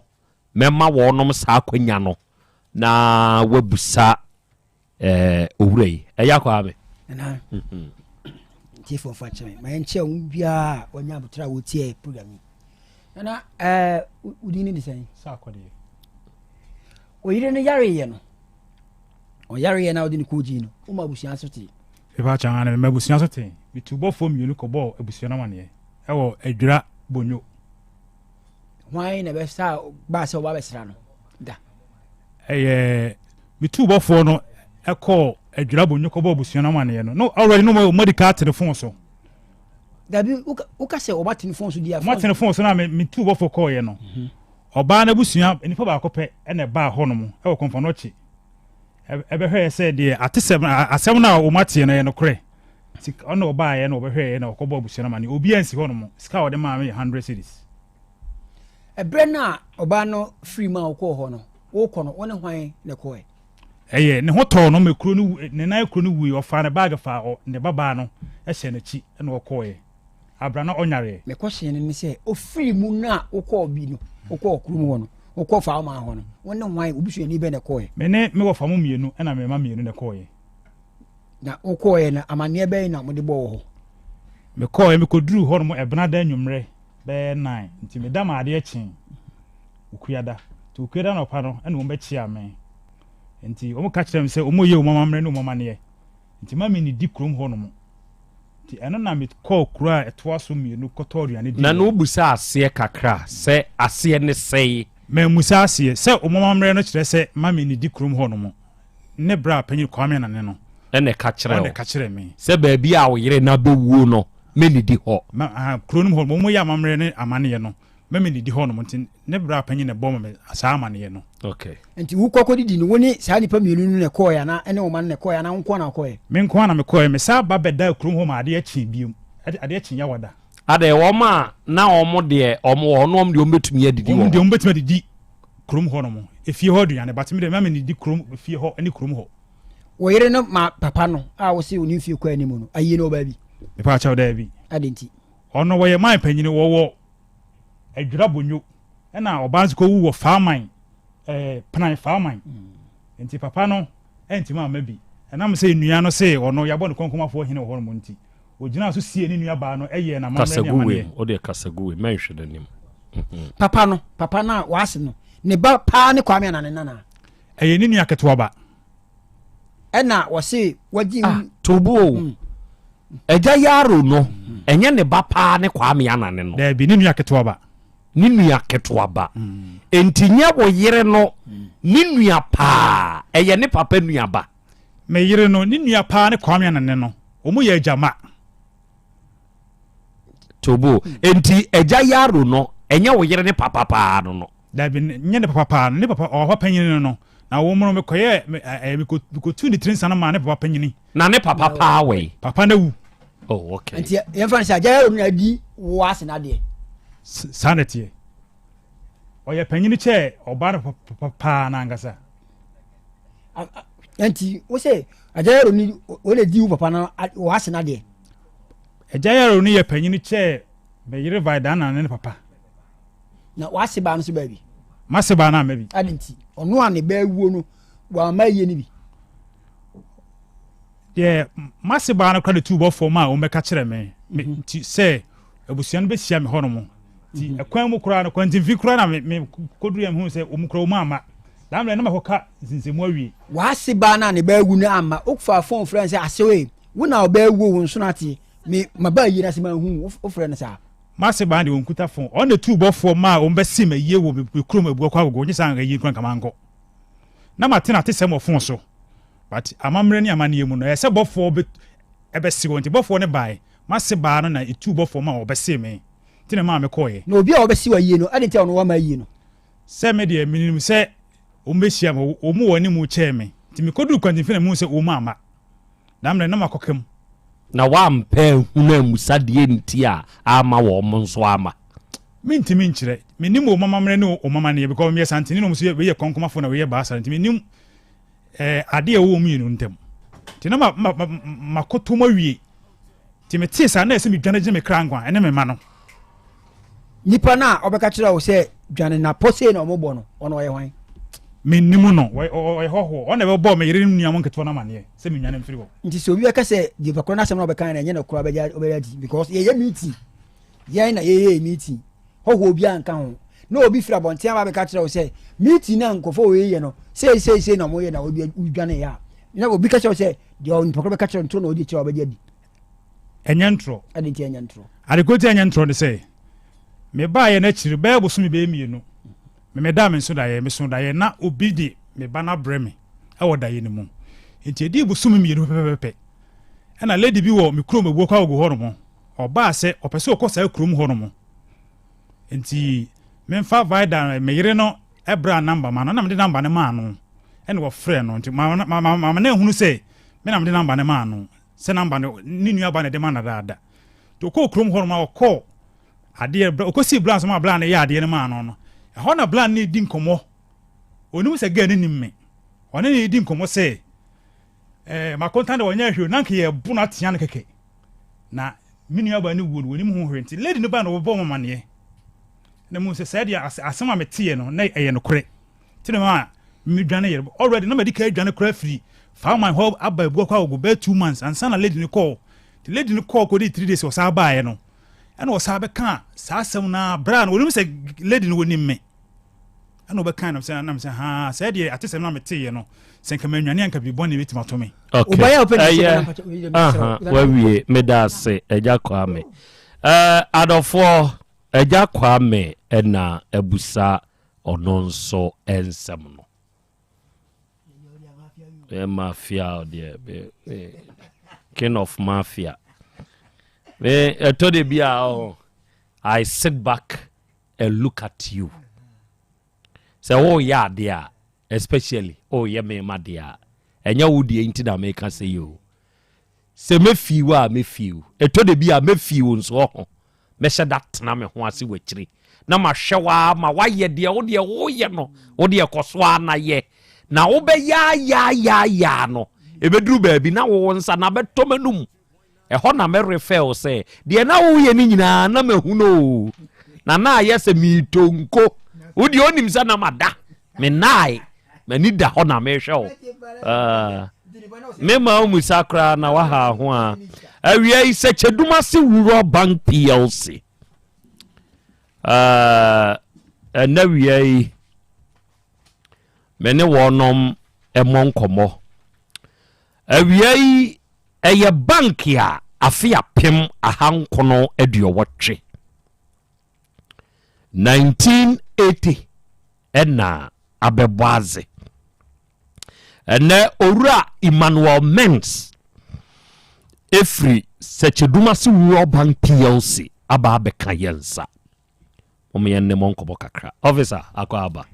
mɛma wɔnom saa akwanya no na wɔabusa ɛɛ, owura yi. Ɛyɛ akɔ ame. Nana, mhm. tiefoɔ fa kyɛ me ma yɛnkyɛ wo biara a wɔnya abotra a wɔtie program yi. Nana, ɛɛ, wodin ne de sɛn? Sɛ akɔdeɛ. Oyere no yareeɛ no, ɔyareeɛ na wode no kɔɔ gyii no, woma abusua so tee? Mepa kyɛw, aane, mema abusua so tee. Metuu bɔfoɔ mmienu kɔbɔɔ abusua no amaneɛ ɛwɔ Adwira Bonyo. Hwan na ɛbɛsa baa sɛ ɔba bɛsra no da? Ɛyɛ metuu bɔfoɔ no ɛkɔɔ Adwira Bonyo kɔbɔɔ abusua no amaneɛ no, no already no wɔn adi ka ate ne fon so. Dabi, woka sɛ ɔba te ne fon so di a. Wɔn ate ne fon so na metuu bɔfoɔ kɔɔeɛ no. Mhm. Ɔbaa no abusua nnipa baako pɛ na ɛbaa hɔnom wɔ Kɔmfɔnɔkye ɛbɛhwɛɛ sɛ deɛ atesɛm asɛm no a wɔn ateɛ no yɛ nokorɛ. Sika ɔna ɔbaeɛ na ɔbɛhwɛɛ na ɔkɔbɔ abusua no amaneɛ. Obiara nsi hɔnom. Sika a ɔde maa me yɛ hundred cedis. Ɛberɛ no a ɔbaa no firi mu a wokɔɔ hɔ no, wokɔ no, wo ne hwan na ɛkɔɛ? Ɛyɛ ne ho tɔɔ no ma kuro no ne nan kuro no wui. Ɔfaa ne baage faa ne babaa no hyɛɛ n'akyi na ɔkɔɔɛ. Abra na ɔnyareɛ. Me question no ne sɛ, ɔfiri mu no a wokɔɔ bi no, wokɔɔ kurom hɔ no, wokɔɔ fa wo hɔ no, wo ne hwan, wo busuani bɛn na ɛkɔɔɛ? Me ne me wɔfa mo mmienu ɛna me mma mmienu na ɛkɔɔɛ. Na wokɔɔɛ no, amanneɛ bɛn na mode bɔɔ wɔ hɔ? Mekɔɔɛ, mekɔduruu hɔ nom Ɛbenada anwummerɛ bɛyɛ nine, nti meda maa adeɛ kyee Okuada. Nti Okuada anɔpa no ɛna wɔn bɛkyeaa me. Nti wɔn ka kyerɛɛ me sɛ wɔn reyɛ wɔn amammerɛ ne wɔn amanneɛ. Nti ma mennidi kurom hɔ nom. Nti ɛno na mekɔɔ kuro a ɛtoa so mmienu kɔtɔɔ aduane Na diiɛ. na wobusa aseɛ kakra sɛ aseɛ ne sɛe? Mammusa aseɛ. Sɛ wɔn amammerɛ no kyerɛ sɛ ma mennidi kurom hɔ nom ne bra panyin Kwame Anane no. Ɛna ɛka kyerɛɛ Ɔna wo ɛka kyerɛɛ me. sɛ baabi a wo yere no abɛwuo no mennidi hɔ? Ma, aha, kuro no mu hɔ nom, wɔyɛ amammerɛ ne amanneɛ no. Ma mennidi hɔ nom nti ne bra panyin na ɛbɔɔ me saa amanneɛ no. Okay. Nti wokɔ kɔdidi no, wo ne saa nnipa mmienu no na ɛkɔɔɛ anaa ɛne wo mma no na ɛkɔɔɛ anaa wo nko ara na wokɔɔɛ? Me nko ara na mekɔɔɛ. Mesan ba bɛdaa kurom hɔ ma adeɛ kyee bio. Adeɛ kyee Yawada. Adɛn, wɔn a na wɔn deɛ wɔn wɔ hɔ no, wɔn deɛ wɔbɛtumi adidi wɔ Wɔn hɔ? deɛ wɔbɛtumi adidi. kurom hɔ nom, efie hɔ aduane, but me deɛ mma mennidi kurom, fie hɔ ne kurom hɔ. Wo yere no ma papa no a wose ɔne mfie kɔ anim no, ayie no ɔbaa bi? Mepaakyɛw, daabi. Adɛn nti? Ɔno wɔyɛ man panyini, wɔwɔ Adwira Bonyo, ɛna ɔbaa nso kɔwu wɔ Faaman, ɛɛ Penan Faaman. Nti papa no antumi amma bi. Ɛnam sɛ nnua no se ɔno yɛabɔ no kɔnkɔmafoɔ hene wɔ hɔnom nti, ɔgyinaa so siee ne nua baa no yɛɛ no amammerɛ ne Kasa gu amanneɛ. wei mu, wodeɛ kasa gu wei mu, mɛnhwɛ n'anim. Papa no, papa no a w'ase no, ne ba paa ne Kwame anaa ne nana? Ɛyɛ ne nua ketewa ba. Ɛna wɔse wagye. Ah, Tobo o. Agya Yaro no, ɛnyɛ ne ba paa ne Kwame Anane no. Daabi, ne nua ketewa ba. Ne nua ketewa ba. Enti nyɛ wo yere no ne nua paa, ɛyɛ ne papa nua ba. Me yere no, ne nua paa ne Kwame Anane no, wɔn yɛ agya mma. Tobo, enti Agya Yaro no, ɛnyɛ wo yere ne papa paa no no. Dabi, nyɛ ne papa paa no, ne papa, ɔwɔ papa panyini no no, na wɔn no mekɔyɛ, me, ɛɛ, mekɔ, mekɔtuu ne tiri nsa no maa ne papa panyini. Na ne papa paa wɔ yi? Papa no awu. Oh, okay. Nti yɛmfa no sɛ agya yɛ no adi wo ase no adeɛ. Saa na ɛteɛ. Ɔyɛ panyini kyɛɛ ɔbaa no papa paa no ankasa. Nti wo sɛ agya yɛ no wɔn na di wo papa no wɔ ase no adeɛ. Agya yɛ no yɛ panyini kyɛɛ me yere Vaidana ne ne papa. Na w'ase baa no so baabi. M'ase baa no amma bi. Adi nti ɔno a ne ba awuo no wamma ayie no bi. Deɛ m'ase baa no kora de tuu bɔfoɔ ma a wɔbɛka kyerɛ me mhm. nti sɛ abusua no bɛhyia me hɔ nom nti mhm. ɛkwan mu koraa no kwantimfi koraa na me kɔduru yɛ mehu sɛ wɔn koraa wɔn amma daa mmerɛ na makɔka nsensɛmu awie. W'ase baa no a ne ba awu no amma wofa fon frɛ no sɛ asewe wo na ɔbaa awuo wo nsono ateɛ me maba ayie no ase manhu wofrɛ no saa. M'ase baa deɛ ɔnkuta fon. Ɔno na ɛtuu bɔfoɔ maa wɔbɛsee me ayie wɔ me kurom Abuakwa Agogo, nyɛ saa anka ayie koraa nka mankɔ. Na mate n'atesɛm wɔ fon so, but amammerɛ ne amanneɛ mu no, ɛyɛ sɛ bɔfoɔ bɛ ɛbɛse wɔn, nti bɔfoɔ no baeɛ. M'ase baa no na ɛtuu bɔfoɔ maa wɔbɛsee me, nti na ɛmaa mekɔeɛ. Na obi a ɔbɛse wo ayie no, adɛn nti a ɔno wamma ayie no? Sɛ me deɛ, menim sɛ wɔbɛhyia me, wɔn wɔ anim kyɛɛ me, nti mekɔduruu kwantemfi na mehuu sɛ wɔn amma. Na mmerɛ na makɔka mu. Na woampɛ anhunu ammusa deɛ nti a amma wɔn nso amma. Mentumi nkyerɛ. Mennim wɔn amammerɛ ne wɔn amanneɛ because meyɛ Santini na wɔn nso yɛ, wei yɛ Kɔnkɔmafo na wei yɛ Baasare nti mennim eh, adeɛ a ɛwɔ wɔn mmienu ntam. Nti na ma, ma, ma, makoto mu awie. Nti metee saa na ɛsɛ medwane gye me kra nkwa ɛne me mma no. Nipa no a ɔbɛka kyerɛ wo sɛ dwane na pɔ sei na ɔmobɔ no, ɔno ɔyɛ hwan? Mennim no, ɔyɛ hɔhoɔ. Ɔno na ɛbɛbɔɔ me yere ne nua mo nketewa no amaneɛ sɛ mennwane mfiri hɔ. Nti sɛ obi bɛka sɛ nipa korɔ no asɛm na ɔbɛka no ɛnyɛ nokorɛ a, ɔbɛgye adi because yɛyɛ meeting, yɛn na yɛyɛ meeting, hɔhoɔ biara nka ho. Na obi firi abɔnten aba abɛka kyerɛ wo sɛ meeting no a nkurɔfoɔ wei yɛ no sei sei sei na wɔyɛ na wodwaneeɛ a, na obi ka kyerɛ wo sɛ deɛ nipa korɔ bɛka kyerɛ no ntorɔ na ɔdi kyerɛ wo a, wobɛgye adi. Ɛnyɛ ntorɔ. Adɛn nti ɛnyɛ ntorɔ? Ade koro nti a ɛnyɛ ntorɔ ne sɛ, mebaeɛ no akyiri bɛyɛ bosome bɛyɛ mmienu, me medaa me nso daeɛ, meso daeɛ na obi de me ba no abrɛ me wɔ daeɛ no mu. Nti ɛdii bosome mmienu pɛpɛpɛpɛ, ɛna lady bi wɔ me kurom Abuo Kwagogo hɔ nom, ɔbaa sɛ ɔpɛ sɛ ɔkɔ saa kurom hɔ nom. Nti memfa Vida, me yere no bra namba ma no, ɛna mede namba no maa no, ɛna wɔfrɛ no. Nti ma ma ma ma no ahunu sɛ me na mede namba no maa no. Sɛ namba no ne nua ba na ɛde ma no dadaada. Nti ɔkɔɔ kurom hɔ nom a ɔkɔɔ adeɛ ɔkɔsii bra nso ma bra no yɛ adeɛ no maa no no. Ɛhɔ na bra no ne di nkɔmmɔ. Ɔnim sɛ girl no nim me. Ɔne ne di nkɔmmɔ sɛ ɛɛ makontan de ɔnyɛ hwee na nka yɛbo no atea no kɛkɛ. Na me nua ba no wuo no wɔnim ho hwee nti lady no ba na ɔbɛbɔ wɔn amaneɛ. Na mu sɛ sɛ deɛ asɛm a meteɛ no na ɛyɛ nokorɛ. Nti na maa me dwane yere already na madi kan adwane koraa firi Faman hɔ aba Abuakwa Agogo bɛyɛ 2 months ansa na lady no kɔɔ. Nti lady no kɔɔ kɔdii 3 days ɔsan baeɛ no ɛna ɔsan bɛkaa saa asɛm no ara berɛ a no wɔnim sɛ lady no wɔnim me ɛna ɔbɛkaa nam sɛ nam sɛ haa sɛ deɛ atesɛm no a meteeɛ no sɛ nka mannwane anka biribi bɔne bɛtumi ato me. Okay. Ɛyɛ aha wawie meda ase agya Kwame. Uh, adɔfoɔ agya Kwame ɛna abusa ɔno nso nsɛm no. Yɛ mafia deɛ king of mafia. Me ɛtɔ de bi a oh, I sit back and look at you. Sɛ woyɛ adeɛ a especially woyɛ me ma deɛ a ɛnyɛ wo deɛ nti na meka sɛ yi o. Sɛ mɛfii wo a mɛfii wo. Ɛtɔ de bi a mɛfii wo nso ɔho. Mɛhyɛ da tena me ho ase wɔ akyire. na mahwɛ wo ara ma woayɛ deɛ wo deɛ woyɛ no, wo deɛ kɔ so ara na yɛ. Na wobɛyaayaayaayaa no, ɛbɛduru baabi na wo nsa na bɛtɔ m'anum. Ɛhɔ na mɛrefɛ wo sɛ, deɛ na woyɛ no nyinaa na mahu no o. Na na ayɛ sɛ meretonko. Wo deɛ wonim sɛ na mada. Mennae. M'ani da hɔ na mehwɛ wo. Uh, mema wo musa koraa na waha ho a. Awia yi sɛ Kyedumase Rural Bank PLC. Uh, ɛnɛ wia yi me ne wɔnom ɛmɔ nkɔmmɔ. Awia yi ɛyɛ bank a afe 1980 1980 ɛna abɛbɔ adze. Ɛnɛ Owura Emmanuel Mens ɛfiri Sɛkyɛdumase Rural Bank PLC aba abɛka yɛn nsa. Mom yɛn ne mo nkɔmɔ kakra. Officer akɔ aba.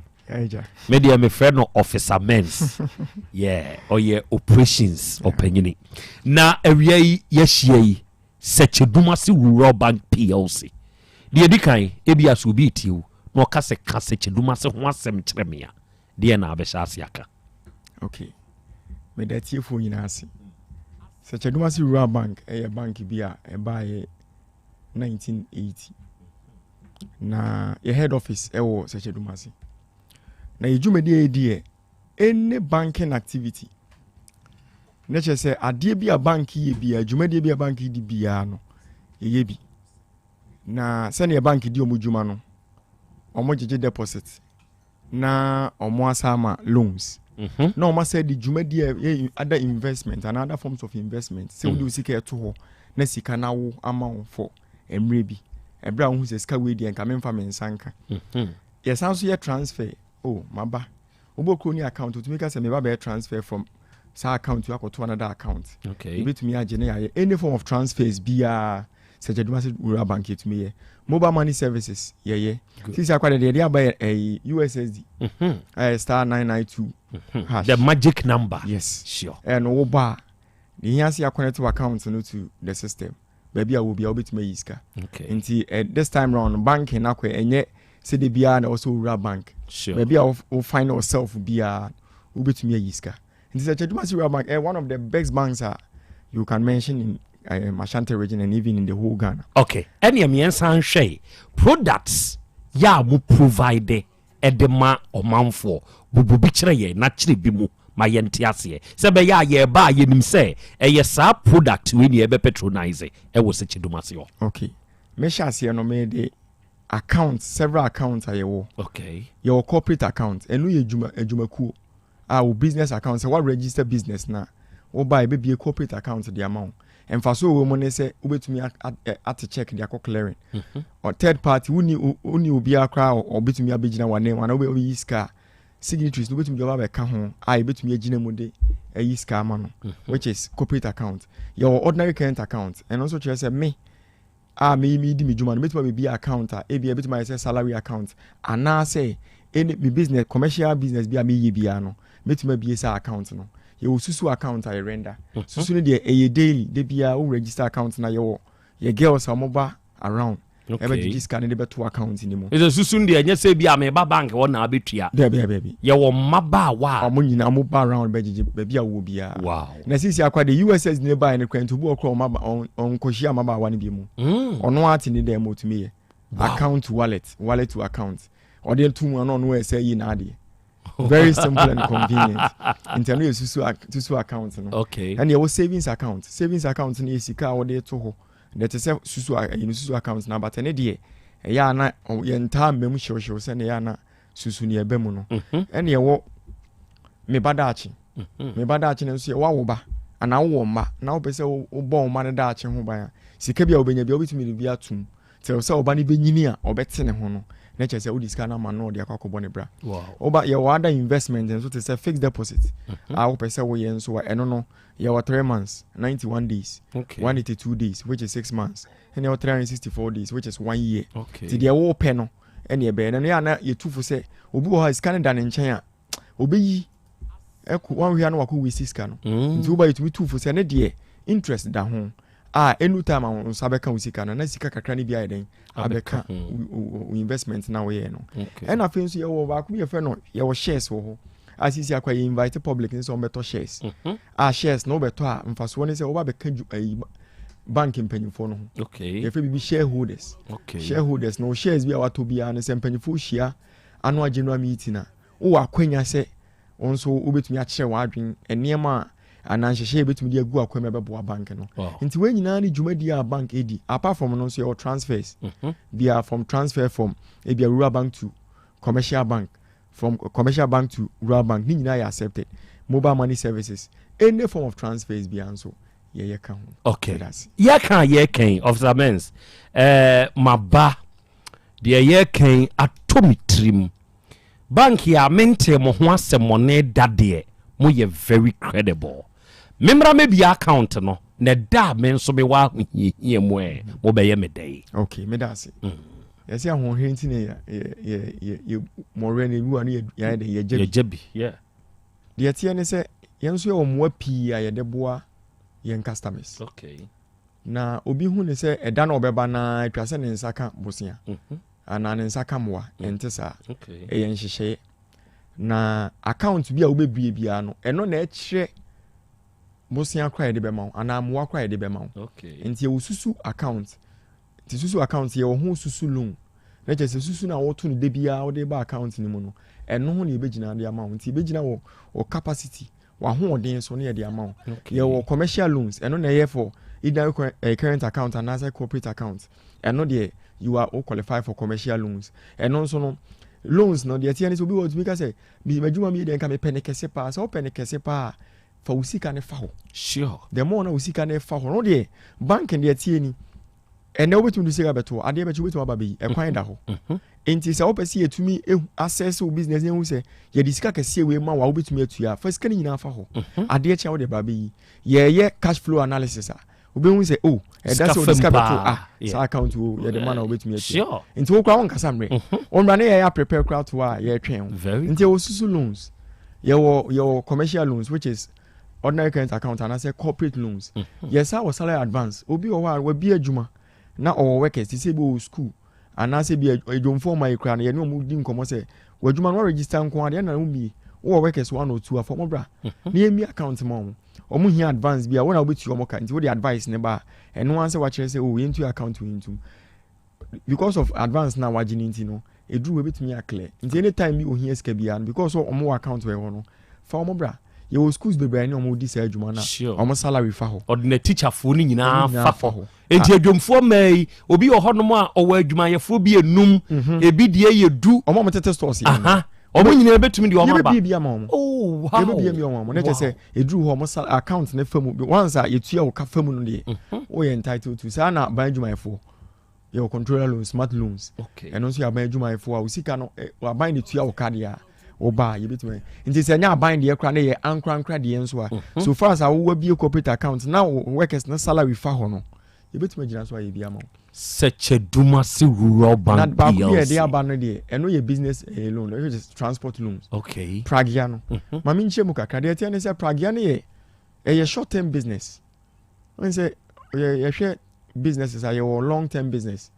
Me deɛ mefrɛ no Officer Mens. Yeah, ɔyɛ operations ɔpanyini. Na awia yi yɛahyia yi Sɛkyɛdumase Rural Bank PLC. Deɛ ɛdi kan, ebia sɛ obi retie wo na ɔka sɛ ka Sɛkyɛdumase ho asɛm kyerɛ me a, deɛ na abɛhyɛ ase aka? Okay. Meda atiefoɔ nyinaa ase. Sɛkyɛdumase Rural Bank ɛyɛ bank bi a ɛbaeɛ 1980. Na yɛ head office ɛwɔ Sɛkyɛdumase. Na yɛ dwumadi a yɛdi yɛ any banking activity. Ne kyerɛ sɛ adeɛ bi a bank yɛ biara, dwumadie bi a bank di biara no, yɛyɛ bi. Na sɛdeɛ bank di wɔn dwuma no, wɔn gyegye deposit na wɔn asa ama loans. Mhm. Na wɔn asa di dwumadie a yɛ other investment and other forms of investment. Sɛ wode wo sika ɛto hɔ na sika no awo ama wo for mmerɛ bi. Ɛberɛ a wohu sɛ sika wei deɛ nka memfa me nsa nka. Mhm. Yɛsan nso yɛ transfer. Oh, maba. Wobɔ kuro ni account, otumi ka sɛ meba bɛyɛ transfer from saa account yi akɔto another account. Okay. Ebetumi agye ne ayɛ any form of transfers biara sɛ Gyadumase Rural Bank yɛtumi yɛ. Mobile money services yɛyɛ. Sisi akwa deɛ yɛde aba yɛ ɛyi USSD. Mhm. Ɛyɛ star 992 mhm. hash. The magic number. Yes. Sure. Ɛno wobɔ a, ne hia sɛ yɛakɔnɛte account no to the system. Baabi a wɔ biara wobɛtumi ayi sika. Okay. Nti eh, this time round banking no akɔ ɛnyɛ sɛ de biara na ɛwɔ sɛ wowura bank. Sure. Baabi a wo find yourself biara wobɛtumi ayi sika. Nti sɛ Kyadumasi Rural Bank eh, one of the best banks a you can mention in um, Ashanti region and even in the whole Ghana. Okay. Ɛnea mmiɛnsa nhwɛ products yɛ a mo provide de ma ɔmanfoɔ. Bubu bi kyerɛ yɛn na kyerɛ bi mu ma yɛnte aseɛ. Sɛ ɛbɛyɛ a yɛreba a yɛnim sɛ ɛyɛ saa product wei na yɛbɛ patronise ɛwɔ Sekyedum ase hɔ. Okay. Mehyɛ aseɛ no mede account several accounts a yɛwɔ. Okay. Yɛwɔ corporate account ɛno yɛ adwuma adwumakuo a wo business account sɛ wa register business na woba a yɛbɛbie corporate account de ama wo. Mfaso a ɛwɔ mu ne sɛ wobɛtumi ate check de akɔ clearing. Mhm. Third party wonni wonni obiara koraa a ɔbɛtumi abɛgyina w'anan mu anaa wobɛyi sika a signatories no wobɛtumi de ɔba abɛka ho a yɛbɛtumi agyina mu de ayi sika ama no mhm. which is corporate account. Yɛwɔ ordinary current account ɛno nso kyerɛ sɛ me a me medi me dwuma no mɛtumi abɛbie account a ebia ɛbɛtumi ayɛ sɛ salary account anaasɛ ɛne me business commercial business bi a meyɛ biara no mɛtumi abie saa account no. Yɛwɔ susu account a yɛ render. Mhm. Susu no deɛ ɛyɛ daily da biara wo register account na yɛwɔ yɛ girls a wɔba around Okay. ɛbɛgyegye sika no de bɛto account no mu. Ɛsɛ susu no deɛ ɛnyɛ sɛ bi a meba bank hɔ na abɛtua. Dabi dabi dabi. Yɛwɔ mmabaawa a. Wɔn nyinaa wɔn ba round bɛgyegye baabi a wɔwɔ biara. Wow. Na sisi akwa de USS ne baeɛ no kora nti obi wɔ kora ɔma ɔnkɔhyia mmabaawa no bi mu. Mm. Ɔno ara te ne dan mu ɔtumi yɛ. Wow. Account to wallet, wallet to account. Ɔde to mu ano ɔno ɛsɛ yi n'adeɛ. Very simple and convenient. Nti ɛno yɛ susu susu account no. Okay. Ɛna yɛwɔ savings account. Savings account no yɛ sika a wɔde to hɔ. Na ɛte sɛ susu ɛyi no susu account no but ɛne deɛ ɛyɛ a na yɛntaa mma mu hyewhyew sɛnea ɛyɛ a na susu nea ɛba mu no. Mhm. Ɛna yɛwɔ me ba daakye. Mhm. Me ba daakye no nso yɛ woawo ba anaa wowɔ mma na wopɛ sɛ wobɔ wo mma no daakye ho ban a sika bi a wobɛnya bi a wobɛtumi de bi atom sɛ sɛ ɔba no bɛnyini a ɔbɛte ne ho no na kyerɛ sɛ wode sika no ama no ɔde akɔ akɔbɔ ne bra. Woba yɛwɔ other investment nso te sɛ fixed deposit mhm. a wopɛ sɛ woyɛ nso a ɛno no yɛwɔ 3 months 91 days okay. 182 days which is 6 months ɛne yɛwɔ 364 days which is 1 year okay. nti deɛ wopɛ no ɛne ɛbɛyɛ na no yɛ ana yɛtu fo sɛ obi wɔ hɔ a sika no da ne nkyɛn a obɛyi ɛkɔ wanhwɛ a na wakɔ wesi sika no mm. nti woba yɛtumi tu fo sɛ ne deɛ interest da ho. A ɛnu time a wo nsa bɛka wo sika no na sika kakra no bi ayɛ dɛn abɛka wo investment na woyɛ no. Ɛna afei nso yɛwɔ baako bi yɛfrɛ no yɛwɔ shares wɔ hɔ. A sisi akwa yɛ invite public ne sɛ wɔbɛtɔ shares. Mhm. A shares na wobɛtɔ a mfasoɔ ne sɛ woba bɛka ayi bank mpanyinfoɔ no ho. Yɛfrɛ biribi shareholders. Shareholders na wo shares bi a watɔ biara no sɛ mpanyinfoɔ hyia annual general meeting a wowɔ akwanya sɛ Wo nso wobɛtumi akyerɛ w'adwene nneɛma a anaa nhyehyɛe a yɛbɛtumi de agu akwan mu ɛbɛboa bank no. Nti wei nyinaa ne dwumadie a bank ɛdi. Apart from no nso yɛwɔ transfers. Mhm. Bia from transfer from ebia rural bank to commercial bank, from commercial bank to rural bank, ne nyinaa yɛ accepted. Mobile money services, any form of transfers bia nso yɛyɛ ka ho. Okay. Yɛka yɛka yi, Officer Mens, eh, maba deɛ yɛka yi atɔ me tirim. Bank yi a mentee mo ho asɛmmɔne da deɛ mo yɛ very credible. Me mmra mɛbia account no na ɛda a me nso mewɔ ahohiahia mu ɛ mo bɛyɛ me dɛn? Ok meda ase. Yɛse ahoɔhwɛ nti na yɛ yɛ yɛ yɛ mɔwerɛ no ebi wɔ a no yɛ yɛayɛ dɛn yɛgya bi. Yɛgya bi yeah. Deɛ ɛteɛ ne sɛ yɛn nso yɛwɔ mmoa pii a yɛde boa yɛn customers. Okay. Na obi hu ne sɛ ɛda no a ɔbɛba no ara atwa sɛ ne nsa ka bosea anaa ne nsa ka mmoa. Ɛnte saa. Ɛyɛ nhyehyɛeɛ. Na account bi a wobɛbue biara no, ɛno na ɛkyerɛ bosea koraa a yɛde bɛma wo anaa mmoa koraa a yɛde bɛma wo. Nti yɛwɔ susu account. Nti susu account yɛwɔ ho susu loan. Na kyerɛ sɛ susu no a woto no da biara wode ba account no mu no, ɛno ho na yɛbɛgyina de ama wo. Nti yɛbɛgyina wɔ wɔ capacity w'ahoɔden so na yɛde ama wo. Yɛwɔ commercial loans, ɛno na ɛyɛ for either eh, current account anaasɛ corporate account. Ɛno deɛ you are all qualify for commercial loans. Ɛno nso no loans no deɛ ɛteɛ ne sɛ obi wɔ otumi ka sɛ m'adwuma mi yɛ deɛ nka mepɛ ne kɛse paa. Sɛ wopɛ ne kɛse paa fa wo sika ne fa hɔ. Sure. The more na wo sika ne fa hɔ no deɛ bank deɛ ɛteɛ ni. Ɛnnɛ wobɛtumi de sika bɛto hɔ, adeɛ bɛkye wobɛtumi aba bɛyi, ɛkwan da hɔ. Mhm. Nti sɛ wopɛ sɛ yɛtumi assess wo business na yɛhu sɛ yɛde sika kɛseɛ wei ma wo a wobɛtumi atua a, fa sika no nyinaa fa hɔ. Mhm. Adeɛ kye a wode ba bɛyi. Yɛyɛ cash flow analysis a, wobɛhu sɛ oh, ɛda sɛ wode sika bɛto ah, saa account wo yɛde ma na wobɛtumi atua. Nti wo koraa wonkasa mmerɛ. Mhm. Wo mmra ne yɛyɛ aprepare koraa to a yɛretwɛn wo. Nti yɛwɔ susu loans, yɛwɔ yɛwɔ commercial loans which is ordinary current account anaasɛ corporate loans mm-hmm. yɛsa wɔ salary advance obi wɔ hɔ a wabi adwuma na ɔwɔ workers te sɛ ebi wɔ school anaasɛ bi adwomfoɔ ɔma yi koraa no yɛne wɔn di nkɔmmɔ sɛ w'adwuma no waregister nko adeɛ na womie wowɔ workers one or two afɔ wɔn bra mm-hmm. na yɛmie account ma wɔn wɔn hia advance bi a wɔn na wobɛtua wɔn ka nti wode advice ne ba a ɛno ara sɛ wakyerɛ sɛ o oh, yɛntua account wɔ yɛntum because of advance na wagye no nti no eduru hɔ ebetumi a clear nti anytime bi ohia sika biara no because ɔmo wɔ account wɔ ɛhɔ no fa ɔmo bra yɛwɔ schools bebree ne ɔmo di saa adwuma na ɔmo salary fa hɔ. Ɔde na teacherfoɔ no nyinaa fa hɔ nti adwomfoɔ mmaa yi obi wɔ hɔnom a ɔwɔ adwumayɛfoɔ bi enum mhm. ebi deɛ yɛ du. Ɔmo a ɔmo tete stores yɛ. Ɔmo nyinaa ebetumi deɛ ɔmo aba. Yɛbɛbie bi ama ɔmo. Oh wow. Yɛbɛbie bi ama ɔmo ne kyɛ sɛ eduru hɔ ɔmo sal account ne fa mu once a yɛtua wo ka fa mu no deɛ mhm. woyɛ entitled to saa na aban adwumayɛfoɔ yɛwɔ controller loans smart loans ɛno nso yɛ aban adwumayɛfoɔ a wo sika no aban de tua wo ka deɛ a woba a yɛbɛtumi nti sɛ ɛnyɛ aban deɛ koraa ne yɛ ankorankora deɛ nso a mhm. so far as a wowɔ bie corporate account na wo workers no salary fa hɔ no yɛbɛtumi agyina so ayɛ bi ama wo Sɛkyɛdumase Rural Bank Na baako bi a yɛde aba no deɛ ɛno yɛ business eh, loan ɛyɛ just transport loans. Okay. Pragya no. Mm-hmm. Maame nkyɛn mu kakra deɛ ɛteɛ ne sɛ pragya no yɛ ɛyɛ short term business. Wɔn sɛ yɛ yɛhwɛ businesses a yɛwɔ long term business,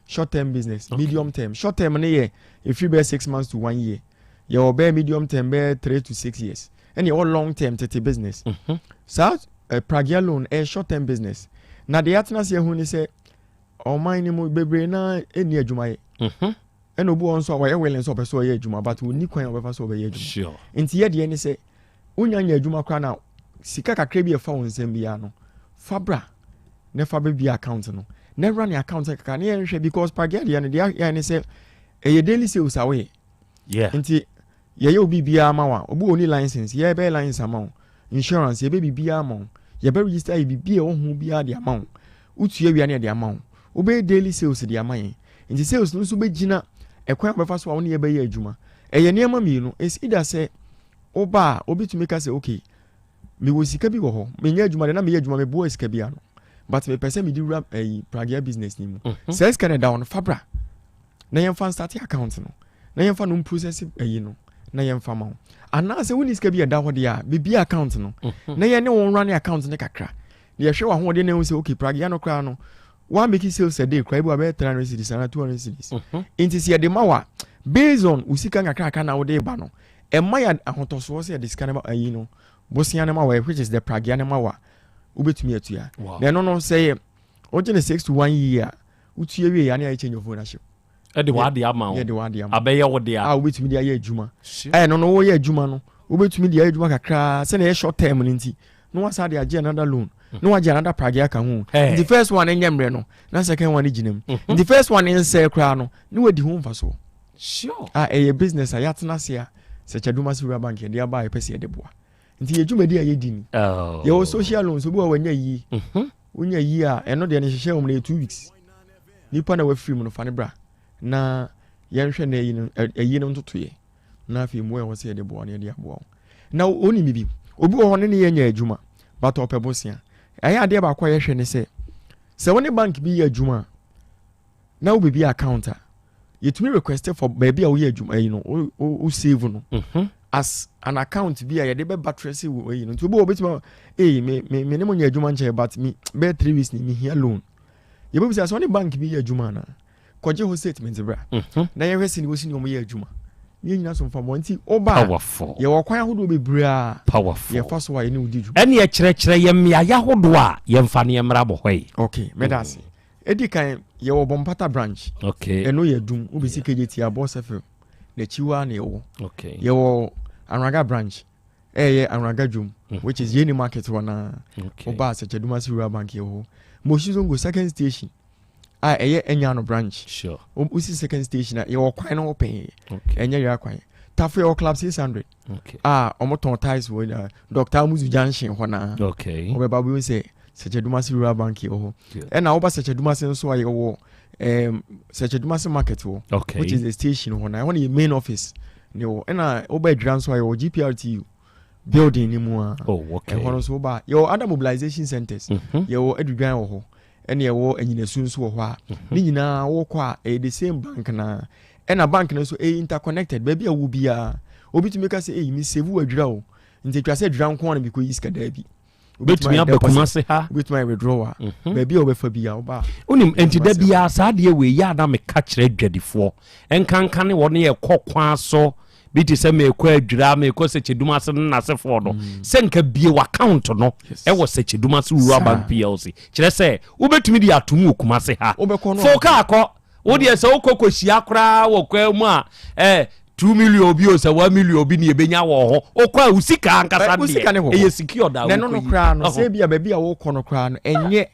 short term business, okay. medium term. Short term no yɛ efiri bɛyɛ 6 months to one year. Yɛwɔ bɛyɛ medium term bɛyɛ 3 to 6 years. Ɛna yɛwɔ long term tete business. Mm-hmm. Saa pragya loan ɛyɛ short term business. Na deɛ yɛatena ase ehu ne sɛ ɔman no mu bebree naa ɛnni adwuma yɛ. Mhm. Ɛna obi wɔ nso a wɔyɛ willing sɛ ɔpɛ sɛ ɔyɛ adwuma but ɔnni kwan a ɔbɛfa so ɔbɛyɛ adwuma. Nti yɛ deɛ ne sɛ wonya nya adwuma koraa na sika kakra bi a ɛfa wo nsam biara no fa bra na fa bɛbie account no na ɛwura ne account kakra ne yɛnhwɛ because pragya deɛ no deɛ yɛ ne sɛ ɛyɛ daily sales a woyɛ. Nti yɛyɛ obi biara ma wa obi wɔ ni license yɛbɛyɛ license ama wo insurance yɛbɛ biribiara ama wo yɛbɛ register yɛ biribi a ɛwɔ ho biara de ama wo wotua wia ne yɛde ama wo wobɛyɛ daily sales de ama yɛn nti sales no nso bɛgyina ɛkwan a wobɛfa so a wo ne yɛbɛyɛ adwuma ɛyɛ nneɛma mmienu it's either sɛ woba a obi tumi ka sɛ okay mewɔ sika bi wɔ hɔ menyɛ adwuma de na meyɛ adwuma meboa sika bi ano but mepɛ sɛ mede wura ɛyi pragea business ni mu mhm. sɛ sika no ɛda hɔ no fa bra na yɛmfa nstate account no na yɛmfa no process ɛyi no na yɛmfa ma wo anaasɛ wonni sika bi ɛda hɔ deɛ a bebia account no mhm. na yɛne wɔn run account no kakra. Na yɛhwɛ w'ahoɔden na ehu sɛ okay pragea no koraa no wa make sales a day koraa ebi wa bɛyɛ 300 cedis anaa 200 cedis. Nti sɛ yɛde ma wa based on wo sika nkakraka na wode ba no ɛma yɛ ahotɔsoɔ sɛ yɛde sika no ma ayi no bosea no ma wa which is the pragea no ma wa wobɛtumi atua. Na ɛno no sɛ yɛ wogye no 6 to 1 year a wotua wie yɛ a na yɛayɛ change of ownership. Ɛde w'ade ama wo. Yɛde w'ade ama. Abɛyɛ wo dea. A wobɛtumi de ayɛ adwuma. Ɛno no woyɛ adwuma no wobɛtumi de ayɛ adwuma kakraa sɛnea ɛyɛ short term no nti na wasan de agye another loan mm. na wagye another pragye aka ho. Nti first one nyɛ mmerɛ no na second one gyina mu. Mm-hmm. Nti first one nsɛe koraa no na wadi ho mfasoɔ. Sure. A ɛyɛ business a yɛatena ase a sɛ Kyadumase Rural Bank yɛde aba a yɛpɛ sɛ yɛde boa. Nti yɛ dwumadi a yɛdi ni. Oh. Yɛwɔ social loans obi wɔ wanya yie. Mm-hmm. Wonya yie a ɛno deɛ ne hyehyɛ wɔn no yɛ 2 weeks. Nipa na wafiri mu no fa ne bra na yɛnhwɛ na ayi no ayi no ntotoeɛ na afei mmoa ɛwɔ sɛ yɛde boa no yɛde aboa wo. Na wonim bibi obi wɔ hɔ ne ne yɛnyɛ adwuma but ɔpɛ bosea. Ɛyɛ adeɛ baako a yɛhwɛ ne sɛ sɛ wo ne bank bi yɛ adwuma a na wo biribi account a yɛtumi request for baabi a woyɛ adwuma yi no wo save no as an account bi a yɛde bɛba trɛse wɔ ayi no nti obi wɔ obɛtumi ee me me me ne mo nyɛ adwuma nkyɛn but me bɛyɛ 3 weeks ni mehia loan yɛbɛbisa sɛ ɔne bank bi yɛ adwuma anaa kɔgye hɔ statement bra na yɛhwɛ sɛ ne wɔsi ne wɔn yɛ adwuma ne yɛn nyina so mfa bɔ nti ɔba Powerful. yɛwɔ kwan ahodoɔ bebree a Powerful. yɛfa so a yɛne wo di dwuma. Ɛne ɛkyerɛkyerɛ yɛn mmeaeɛ ahodoɔ a yɛmfa ne yɛmmra bɔ hɔ yi. Okay, mɛda ase. Edi kan yɛwɔ Bɔmpata branch. Okay. Ɛno yɛ Dum, wobɛsi KJT abɔ sɛfɛ n'akyi hɔ a na yɛwɔ. Okay. Yɛwɔ Anraga branch. Ɛyɛ Anraga Dwom, which is Yeni market hɔ naa. Okay. Woba Sɛkyɛdumase Rural Bank yɛwɔ hɔ. Moshi Zongo second station a ɛyɛ Enyano branch. Sure. Wosi second station a yɛwɔ kwan no hɔ pɛɛ. Okay. Ɛnyɛ yɛra kwan. Tafo yɛwɔ Club 600. Okay. A ɔmo tɔn tiles wɔ nyinaa. Dr. Amuzu junction hɔ naa. Okay. Wɔbɛba wobɛhu sɛ Sɛkyɛdumase Rural Bank yɛwɔ hɔ. Yeah. Ɛna woba Sɛkyɛdumase nso a yɛwɔ Sɛkyɛdumase market hɔ. Okay. Which is the station hɔ na ɛhɔ no yɛ main office ne wɔ. Ɛna woba Adwira nso a yɛwɔ GPRTU building ne mu a. Oh, okay. Ɛhɔ no nso woba yɛwɔ other mobilization centers. Yɛwɔ Adudwan wɔ hɔ. Ɛna yɛwɔ Anyinasu nso wɔ hɔ a. Ne nyinaa wokɔ a ɛyɛ the same bank na ɛna bank no nso ɛyɛ interconnected baabi a wɔ biara obi tumi ka sɛ ɛyi mi save wɔ Adwira o nti atwa sɛ Adwira nko ara na mekɔ yi sika daa bi. Wobɛtumi aba Kumase ha. Wobɛtumi ayɛ withdrawal baabi a wobɛfa bi a woba. Wonim nti da biara saa adeɛ wei yɛ a na meka kyerɛ adwadifoɔ nkanka ne wɔn yɛ kɔ kwan so bi te sɛ meekɔ Adwira meekɔ Sɛkyɛdum ase no n'asefoɔ no sɛ nka bie w'account no ɛwɔ Sɛkyɛdum ase Rural Bank PLC kyerɛ sɛ wobɛtumi de atom wɔ Kumase ha fo kaa kɔ wo deɛ sɛ wokɔ kɔhyia koraa wɔ kwan mu a eh, 2 million bi o sɛ 1 million bi ne ɛbɛnya wɔ hɔ wokɔ a wo sika ankasa deɛ ɛyɛ secure da na ɛno no koraa no sɛ bi a baabi a wokɔ no koraa no ɛnyɛ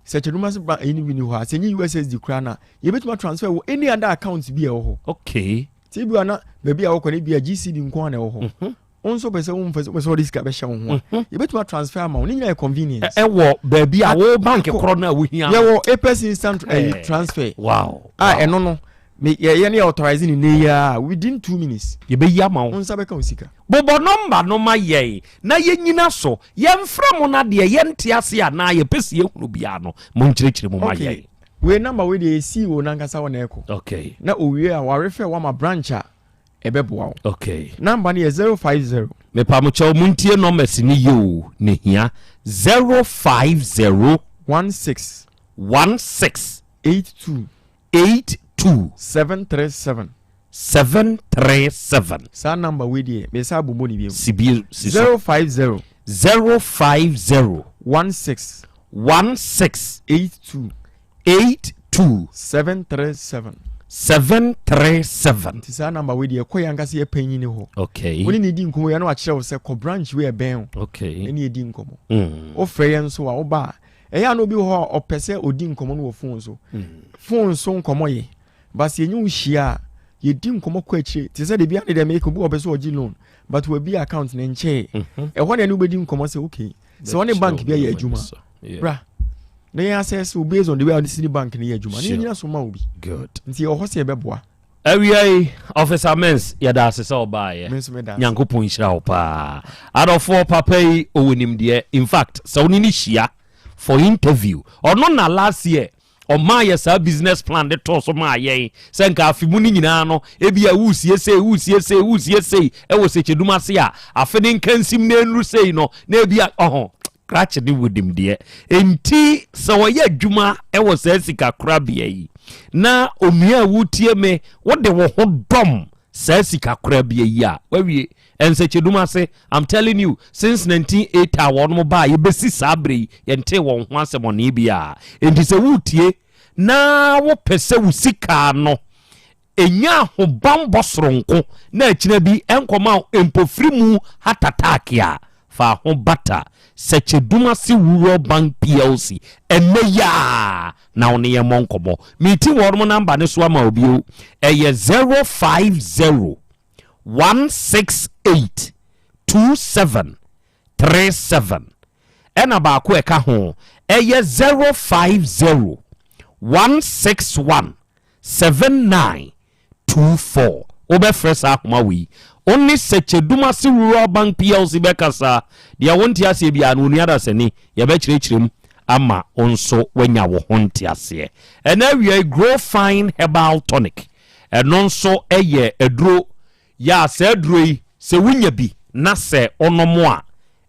Sɛkyɛdum ase bank ɛyi no bi ni hɔ a sɛ ɛnyɛ USSD koraa no a yɛbɛtumi transfer wɔ any other account bi a ɛwɔ hɔ. Okay. Sɛ bi a na baabi a wokɔ no bi a GCB nko ara na ɛwɔ hɔ. Wo nso pɛ sɛ womfa sɛ wopɛ sɛ wɔde sika bɛhyɛ wo ho a yɛbɛtumi transfer ama wo ne nyinaa yɛ convenience. Ɛwɔ baabi a wo bank korɔ no a wohia no. Yɛwɔ Apex instant ɛyi transfer. Wow. A ɛno no me yɛyɛ ne yɛ authorize ne nne yi a within 2 minutes. Yɛbɛyi ama wo. Wo nsa bɛka wo sika. Bobɔ nɔmba no ma yɛn na yɛnyina so. Yɛmfrɛ mo na deɛ yɛnte ase anaa yɛpɛ sɛ yɛhunu biara no, monkyerɛkyerɛ mu ma yɛn. Okay. Wei number wei deɛ yɛ CEO nankasa hɔ na ɛkɔ. Okay. Na owie a warefer wama branch a ɛbɛboa wo. Okay. Number no yɛ 050. Mepamokyɛw montie numbers no yie o, na ehia. 050. 16. 16. 82. 82. 737. 737. Saa number wei deɛ mesa abobɔ ne bio. Si bio si so. 050. 050. 16. 16. 82. 82. 737. 737. Nti saa number wei deɛ ɛkɔ yɛn ankasa yɛ panyin hɔ. Okay. Wo ne ne di nkɔmɔ yɛn no akyerɛ wo sɛ kɔ branch wei ɛbɛn o. Okay. Ɛne yɛ di nkɔmɔ. Wofrɛ yɛn nso a woba a ɛyɛ a na obi wɔ hɔ a ɔpɛ sɛ odi nkɔmɔ no wɔ phone so. Phone so nkɔmɔ yɛ. But yɛnyɛ wo hyia a yɛdi nkɔmɔ kɔ akyire te sɛ de bi ane deɛ meka obi wɔ pɛ sɛ ɔgye loan but wabi account ne nkyɛɛ. Ɛhɔ na ɛne wobɛdi nkɔmɔ sɛ okay sɛ ɔne bank bi ayɛ adwuma bra na yɛn asɛ so based on the way a ɔde si ne bank no yɛ adwuma na yɛnyina so ma wo bi. Good. Nti ɛwɔ hɔ sɛ yɛbɛboa. Awia yi, Officer Mens, yɛda ase sɛ ɔbaayɛ. Me nso meda ase. Nyankopɔn nhyira wo paa. Adɔfoɔ, papa yi ɔwɔ nimdeɛ. In fact, sɛ wo ne no hyia for interview, ɔno na last year ɔmaa yɛ saa business plan de too so maa yɛn sɛ nka afe mu no nyinaa no ebi a wusie sei, wusie sei, wusie sei ɛwɔ Sɛkyɛdum ase a afe ne nka nsim na enuru sei no na ebi a ɔho. Krakye ne wɔ nimdeɛ. Enti sɛ ɔyɛ adwuma wɔ saa sikakorabea yi, na onua a wotie me, wode wo ho dɔm saa sikakorabea yi a, wawie. Nsɛkyɛdum ase, I'm telling you, since 1980 a wɔnom baa yɛbɛsi saa berɛ yi, yɛntee wɔn ho asɛmɔne biara. Enti sɛ woretie na wopɛ sɛ wo sika no Nya ahobammɔ soronko na akyina bi ɛnkɔma wo mpofirimu heart attack a, fa ho bata Sɛkyɛdumase Rural Bank PLC ɛnnɛ yi ara na wo ne yɛn mmɔ nkɔmmɔ. Mereti wɔnom namba no so ama wo bio, ɛyɛ 050 168 2737 ɛna baako a ɛka ho ɛyɛ 050 161 7924. Wobɛfrɛ saa ahoma wei. Wo ne Sɛkyɛdumase Rural Bank PLC bɛkasa. Deɛ wonte aseɛ biara no, onua dasani, yɛbɛkyerɛkyerɛ mu ama wo nso woanya wo ho nteaseɛ. Ɛnɛ awia yi, Grow Fine Herbal Tonic, ɛno nso yɛ aduro Yɛ a saa aduro yi sɛ wonya bi na sɛ wonom a,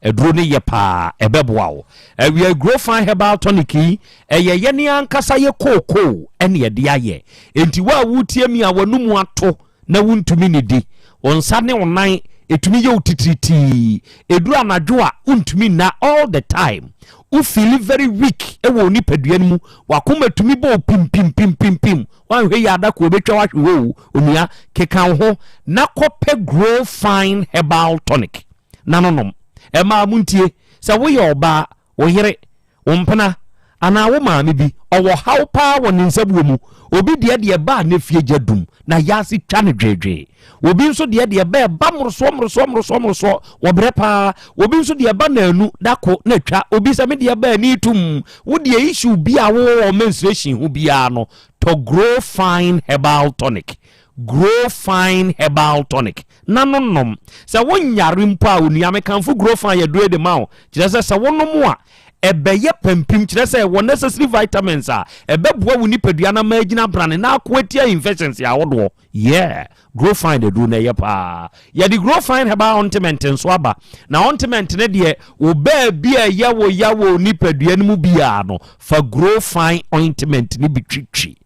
aduro no yɛ paa, ɛbɛboa wo. Awia Grofan Herbal Tonic yi, ɛyɛ yɛne ankasa yɛ kookoo ɛne yɛde ayɛ. Enti wo a woretie mi a w'anomu ato na wontumi nnidi, wo nsa ne wo nan ɛtumi yɛ wo titiritii, ɛduru anadwo a wontumi nna all the time, wo feeli very weak wɔ wo nipadua no mu, w'akoma tumi bɔ wo pimpimpimpimpim, Woanhwɛ yie a da koro ɛbɛtwa wo ahwe hɔ o, onua, keka wo ho na kɔpɛ Grow Fine Herbal Tonic na no nom. Ɛmaa montie, sɛ woyɛ ɔbaa, wo yere, wo mpena, anaa wo maame bi, ɔwɔ haw paa wɔ ne nsabuo mu, obi deɛ deɛ ɛba a n'efie gya dum na yaase twa no dweedwee, obi nso deɛ deɛ ɛba ɛba mmorosoɔ mmorosoɔ mmorosoɔ mmorosoɔ, wɔbrɛ paa, obi nso deɛ ɛba naanu dako na atwa, obi sɛ me deɛ ɛba ani tum, Wo deɛ issue bi a wowɔ wɔ menstruation ho biara no, tɔ Grow Fine Herbal Tonic. Grow Fine Herbal Tonic na no nom. Sɛ wonyare mpo a, onua mekamfo Grow Fine aduro de ma wo. Kyerɛ sɛ sɛ wonom a, ɛbɛyɛ pampim, kyerɛ sɛ ɛwɔ necessary vitamins a ɛbɛboa wo nipadua no ama agyina brane na ako atia infections ahodoɔ. Yeah, Grow Fine aduru no ɛyɛ paa. Yɛde Grow Fine Herbal Ointment nso aba. Na ointment no deɛ, wo baabi a ɛyɛ wo ya wɔ nipadua no mu biara no, fa Grow Fine Ointment no bi twitwi.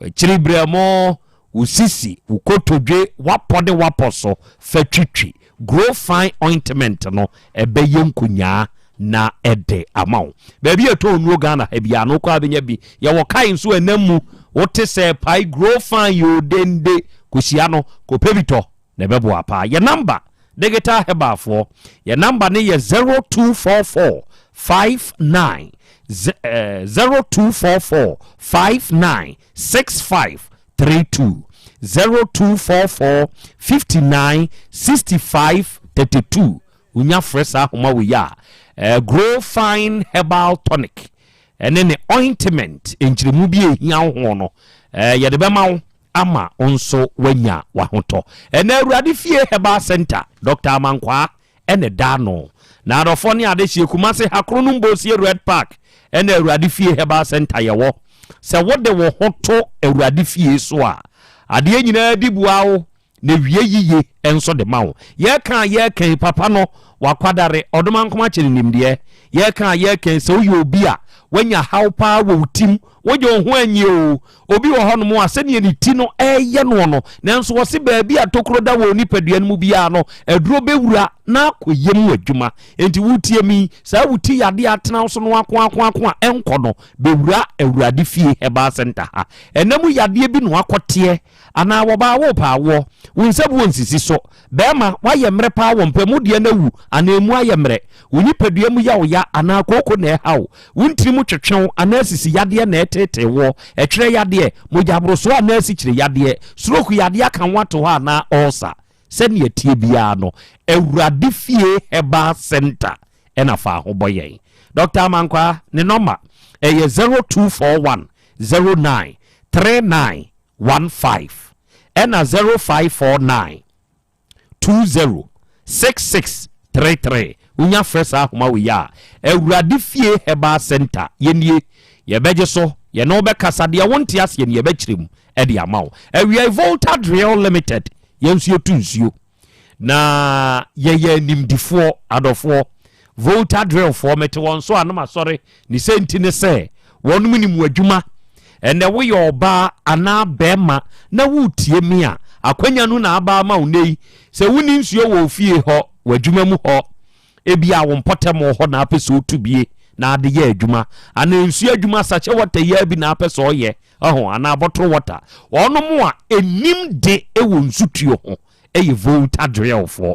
W'akyiri berɛmo, wo sisi, wo kotodwe, w'apɔ ne w'apɔ so, fa twitwi. Grow Fine Ointment no, ɛbɛyɛ nkonyaa na ɛde ama wo. Baabi a ɛtɔn nnuro Ghana ha biara no, wokɔ a bɛnya bi. Yɛwɔ kae nso ɛnam mu. Wote sɛ pae Grow Fine yɛ odende. Kɔhyia no, kɔpɛ bi tɔ na ɛbɛboa paa. Yɛ namba, Digital Herbal foɔ, yɛ namba no yɛ 0244 59 0244 59 65 32 0244 59 65 32 Wonya frɛ saa ahoma wei a, eh, Grow Fine Herbal Tonic ɛne ne ointment nkyerɛmu bi a ɛhia wo ho no, eh, yɛde bɛma wo ama wo nso woanya w'ahotɔ. Ɛnɛ Awurade Fie Herbal Center, Dr. Amankwaa ɛna ɛda ano. Na adɔfoɔ ne adehyeɛ Kumase ha Kronom Bosie Red Park ɛna Awurade Fie Herbal Center yɛwɔ. Sɛ wode wo ho to Awurade fie so a, adeɛ nyinaa di bua wo na ewie yiye nso de ma wo. Yɛreka a yɛreka yi, papa no, wakwadare, ɔdomankoma kyere nimdeɛ. Yɛreka a yɛreka yi, sɛ woyɛ obi a woanya haw paa wɔ wo tim, wogye wo ho anyi oo, obi wɔ hɔnom a sɛdeɛ ne ti no ɛreyɛ noɔ no, nanso wɔse baabi a tokuro da wɔ nipadua no mu biara no, aduro bɛwura na akɔyɛ mu adwuma. Enti wotie me yi, saa wo ti yadeɛ atena wo so no ako ako ako a ɛnkɔ no, bɛwura Awurade fie Herbal Center ha. Ɛnna mu yadeɛ bi na wakɔteɛ Anaa wɔbaa wo repɛ awoɔ, wo nsa bu nsisi so. Barima, woayɛ mmerɛ paa wɔ mpa mu deɛ no awu anaa emu ayɛ mmerɛ. Wo nipadua mu yɛ wo ya anaa kooko na ɛha wo. Wo ntini mu twetwe wo anaa sisi yadeɛ na ɛreteetee woɔ. Ɛtwerɛ yadeɛ, mogyaborosoɔ anaa asikyire yadeɛ, stroke yadeɛ aka wo ato hɔ anaa ulcer. Sɛdeɛ ɛteɛ biara no, Awurade Fie Herbal Centre na fa ho bɔ yɛn. Dɔkta Amankwaa, ne nɔma ɛyɛ 0241 09 39 15 ɛna 0549 20 66 33. Wonya frɛ saa ahoma wei a, Awurade Fie Herbal Centre, yɛnie, yɛbɛgye so, yɛne wo bɛkasa, deɛ wonte aseɛ no yɛbɛkyerɛ mu de ama wo. Awiai Volta Drill Limited, yɛn nso yɛtu nsuo na yɛyɛ animdifoɔ adɔfoɔ. Volta Drill foɔ, mete wɔn so a na masɔre. Ne sɛ nti ne sɛ, wɔnom nim w'adwuma. Ɛnɛ woyɛ ɔbaa anaa bɛrima na woretie me a, akwanya no na aba ama wo nnɛ yi. Sɛ wonni nsuo wɔ wo fie hɔ, w'adwuma mu hɔ, ebia wo mpɔtam hɔ na apɛ sɛ wotu bie na ade yɛ adwuma, anaa nsuo adwuma sachet water yi ara bi na apɛ sɛ ɔyɛ, ɛho anaa bottle water. Wɔnom a ɛnim de wɔ nsutuo ho yɛ Volta Drill foɔ.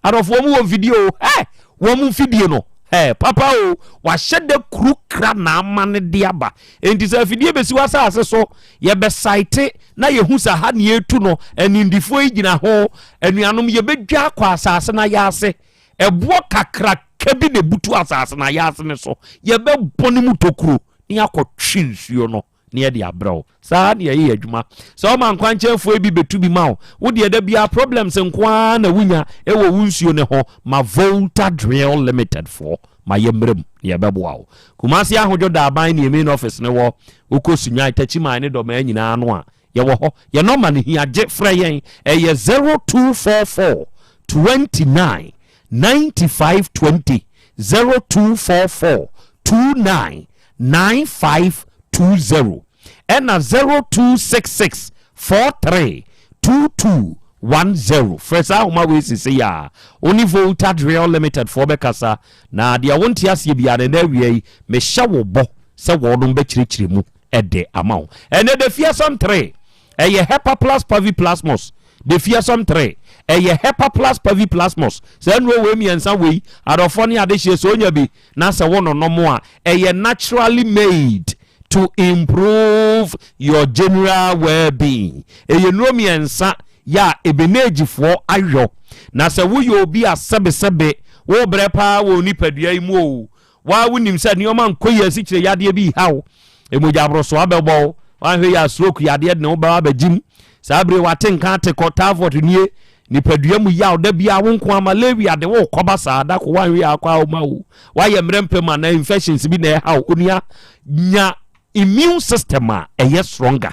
Adɔfo wɔn wɔ mfidie o, hɛ! Wɔn mfidie no, hɛ! Papa o, wahyɛ da kuru kra na ama no de aba. Enti sɛ afidie bɛsi w'asase so, yɛbɛsaete na yɛhu sɛ ha ne yɛretu no, animdifoɔ yi gyina ho. Anuanom, yɛbɛdwa akɔ asase no ayɛ ase. Ɛboɔ kakraka bi na ɛbutu asase no ayɛ ase no so. Yɛbɛbɔ ne mu tokuro na yɛakɔtwe nsuo no na yɛde abrɛ wo. Saa na yɛyɛ yɛn adwuma. Sɛ woma nkwankyɛnfoɔ bi bɛtu bi ma wo, wo deɛ da biara problems nko ara na wonya wɔ wo nsuo no ho, ma Volta Drill Limited foɔ ma yɛmmrɛ mu na yɛbɛboa wo. Kumasi Ahodwo Daaban ne yɛn main office no wɔ. Wokɔ Sunyani, Takyiman ne Dɔmaa nyinaa no a, yɛwɔ hɔ. Yɛn nɔma no hia, gye frɛ yɛn. Ɛyɛ 0244 29 95 20, 0244 29 9520 ɛna 0266 43 2210. Frɛ saa ahoma wei sesei a wo ne Volta Drill Limited foɔ bɛkasa, na deɛ wonte aseɛ biara no ɛnɛ awia yi mehyɛ wo bɔ sɛ wɔnom bɛkyerɛkyerɛ mu de ama wo. Ɛnɛ da fiasɛm 3 ɛyɛ Hepa Plus Pavi Plasmos. Da fiasɛm 3 ɛyɛ Hepa Plus Pavi Plasmos. Saa nnuro wei mmiɛnsa wei adɔfoɔ ne adehyeɛ sɛ onya bi na sɛ wo nonom a, ɛyɛ naturally made to improve your general well-being. Ɛyɛ nnuro mmiɛnsa yɛ a Ebenegifoɔ ayɔ. Na sɛ woyɛ obi a sɛbesɛbe wobrɛ paa wɔ wo nipadua yi mu o, Wo ara wonim sɛ nneɛma nkɔ yie, asikyire yadeɛ bi reha wo, mogya aboroso abɛbɔ wo, woanhwɛ yie a stroke yadeɛ de ne ho bɛba abɛgyim. Saa bere wate nka ate kɔ, typhoid nie, nipadua mu yaw da biara wo nko ara, malaria de wo kɔba saa, da ko woanhwɛ yie akɔ a woma wo, woayɛ mmerɛ mpɛ mu anaa infections bi na ɛha wo. Onua, nya immune system a ɛyɛ stronger.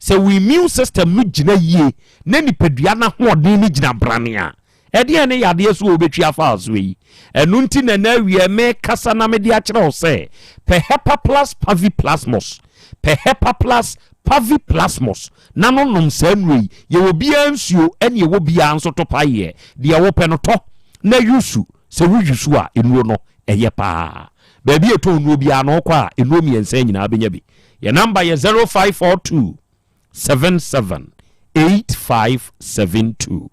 Sɛ wo immune system no gyina yie na nipadua no ahoɔden no gyina brane a, Ɛdeɛn ne yadeɛ so a wobɛtwi afa asoɛ yi? Ɛno nti na ɛnɛ awia mekasa na mede akyerɛ wo sɛ, pɛ Hepaplus Paviplasmus, pɛ Hepaplus Paviplasmus na no nom saa nnuro yi. Yɛwɔ biara nsuo ɛne ɛwɔ biara nso to paeɛ. Deɛ wopɛ no tɔ na yusu. Sɛ wo yusu a, nnuro no ɛyɛ paa. Baabi a ɛtɔn nnuro biara no wokɔ a, nnuro mmiɛnsa nyinaa bɛnya bi. Yɛn namba yɛ 0542. 77 8572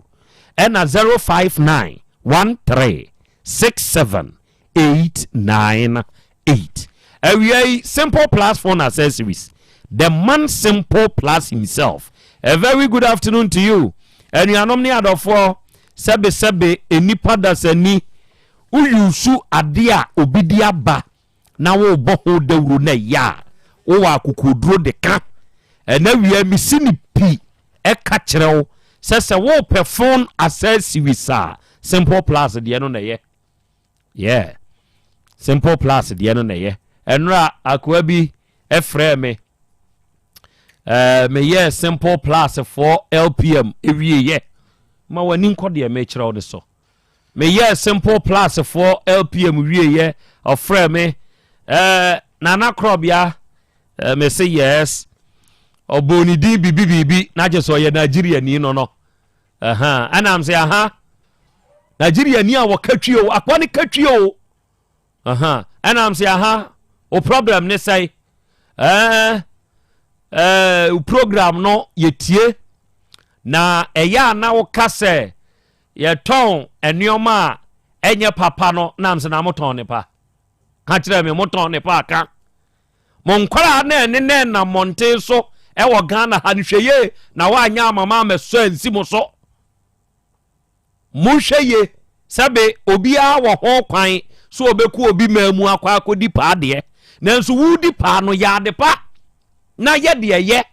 ɛna 059 13 67 898. Awia yi, Simple Plus Phone Accessories, the man Simple Plus himself. A very good afternoon to you. Anuanom ne adɔfoɔ, sɛbesɛbe nnipa dasani, woyusu adeɛ a obi de aba na worebɔ ho dawuro na ɛyɛ a, wowɔ akokoɔduro de ka. Ɛna wia mesi ne pi ɛka kyerɛ wo sɛ sɛ wopɛ phone accessories a, Simple Plus deɛ no na ɛyɛ. Yeah. Simple Plus deɛ no na ɛyɛ. Ɛnora akoa bi ɛfrɛɛ me. Ɛɛ meyɛɛ Simple Plus foɔ LPM ewieɛ. Ma w'ani nkɔ deɛ mekyerɛ wo no so. Meyɛɛ Simple Plus foɔ LPM wieɛ, ɔfrɛɛ me, eh, Nana Korɔbea, eh, me se yes. Ɔbɔɔ ne din biribi biribi, na kyerɛ sɛ ɔyɛ Nigeriani no no. Ɛha, ɛna m sɛ aha, Nigeriani a wɔka twi o, akoa ne ka twi o. Aha, ɛna m sɛ aha, o problem ne sɛe. Eh, eh, o program no yɛtie, na ɛyɛ a na woka sɛ Yɛtɔn nneɛma a ɛnyɛ papa no nam sɛ na motɔn ne pa. Ka kyerɛ me motɔn ne pa ka. Mo nkwaraa na ɛne na ɛnam mmɔnten so ɛwɔ Ghana ha no hwɛ yie na woanyɛ amama amɛsɔ ansi mo so. Monhwɛ yie sɛbe obiara wɔ ho kwan so ɔbɛkɔ obi maa mu akɔ akɔdi paa deɛ. Nanso wodi paa no yɛ ade pa na yɛ deɛ yɛ.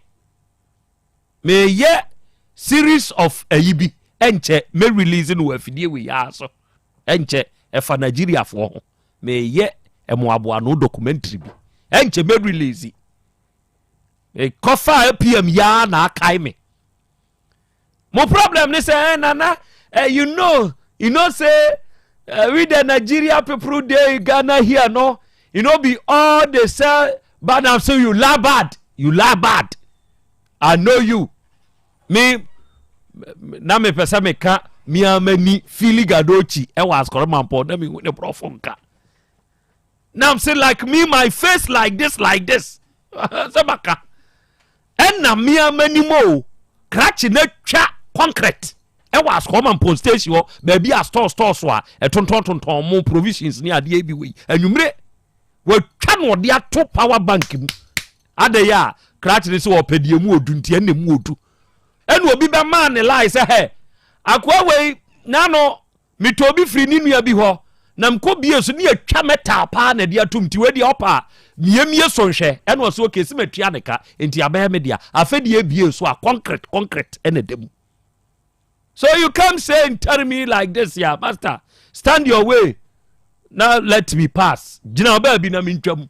Meyɛ series of ayi bi ɛnkyɛ mɛ release no wɔ afidie wei ara so ɛnkyɛ ɛfa Nigeriafoɔ ho meyɛ ɛmoaboa no documentary bi ɛnkyɛ mɛ release mekɔfa APM yaa na akae me mo problem ne sɛ eh, nana eh, you know say. We the Nigeria people dey Ghana here no, you know be all they sell bad I'm say you lie bad, you lie bad. I know you. Me na me pɛ sɛ meka me ara m'ani fili gadochi ɛwɔ asɔre mampɔ na mehu ne borɔfo nka. Na I'm say like me my face like this like this. Sɛ maka. Ɛna me ara m'anim o krakye na twa concrete ɛwɔ asukɔma mpɔn station hɔ baabi a stores stores a ɛtontɔn mo provisions ne adeɛ bi wei anwummere watwa na ɔde ato power bank mu adɛyɛ a krakye ne sɛ ɔpɛ deɛ mu odu nti ɛna mu odu ɛna obi bɛmaa ne lie sɛ hɛ akoa wei n'ano Metɔɔ bi firii ne nua bi hɔ, na mekɔ bie so ne yɛtwa metal paa na ɛde atom nti wei deɛ ɔpa a miemie so nhwɛ ɛna ɔsɛ okay si matua ne ka nti abɛyɛ me dea afɛ deɛ ebie so a concrete concrete ɛna ɛda mu so you come say and tell me like this ya master stand your way na let me pass gyina baabi na mentwam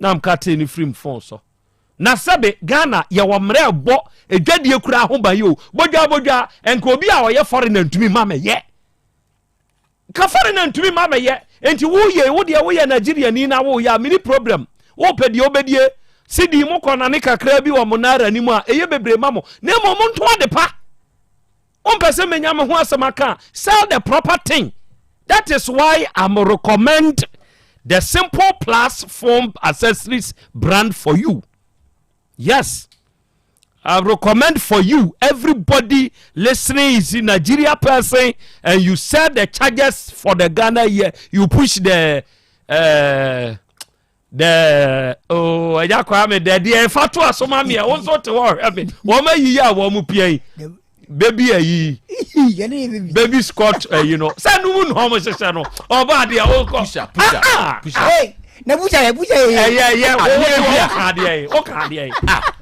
na mka tee ne firim phone so Na sɛbe Ghana yɛwɔ mmerɛ ɛbɔ adwadie koraa ho ban yi o, bodwaa bodwaa, nka obi a ɔyɛ foreigner ntumi mma mɛyɛ. Nka foreigner ntumi mma mɛyɛ, nti woyɛ wo deɛ woyɛ Nigeriani na woyɛ a mini problem, wopɛ deɛ wobɛdie, sidi mo kɔ nane kakra bi wɔ mo naira no mu a ɛyɛ bebree ma mo, na mmom monto ade pa. Wompɛ sɛ menya me ho asɛm aka a, sell the proper thing. That is why I'm recommend the Simple Plus phone accessories brand for you. Yes. I recommend for you, everybody listening is a Nigeria person, and you sell the charges for the Ghana here. You push the uh, Dɛ oo ɛgya kwaa me dɛ deɛ ɛfa to aso ma meɛ wo nso te hɔ ɔhwɛ me wɔn ayi yɛ a wɔn mu pia yi baby ayi baby scott ayi no sɛ no mu na wɔn hyehyɛ no ɔba adeɛ wokɔ pusha pusha ah, ah. pusha na pusha yɛ pusha yɛ ɛyɛ ɛyɛ wo wo ka adeɛ yi wo ka adeɛ yi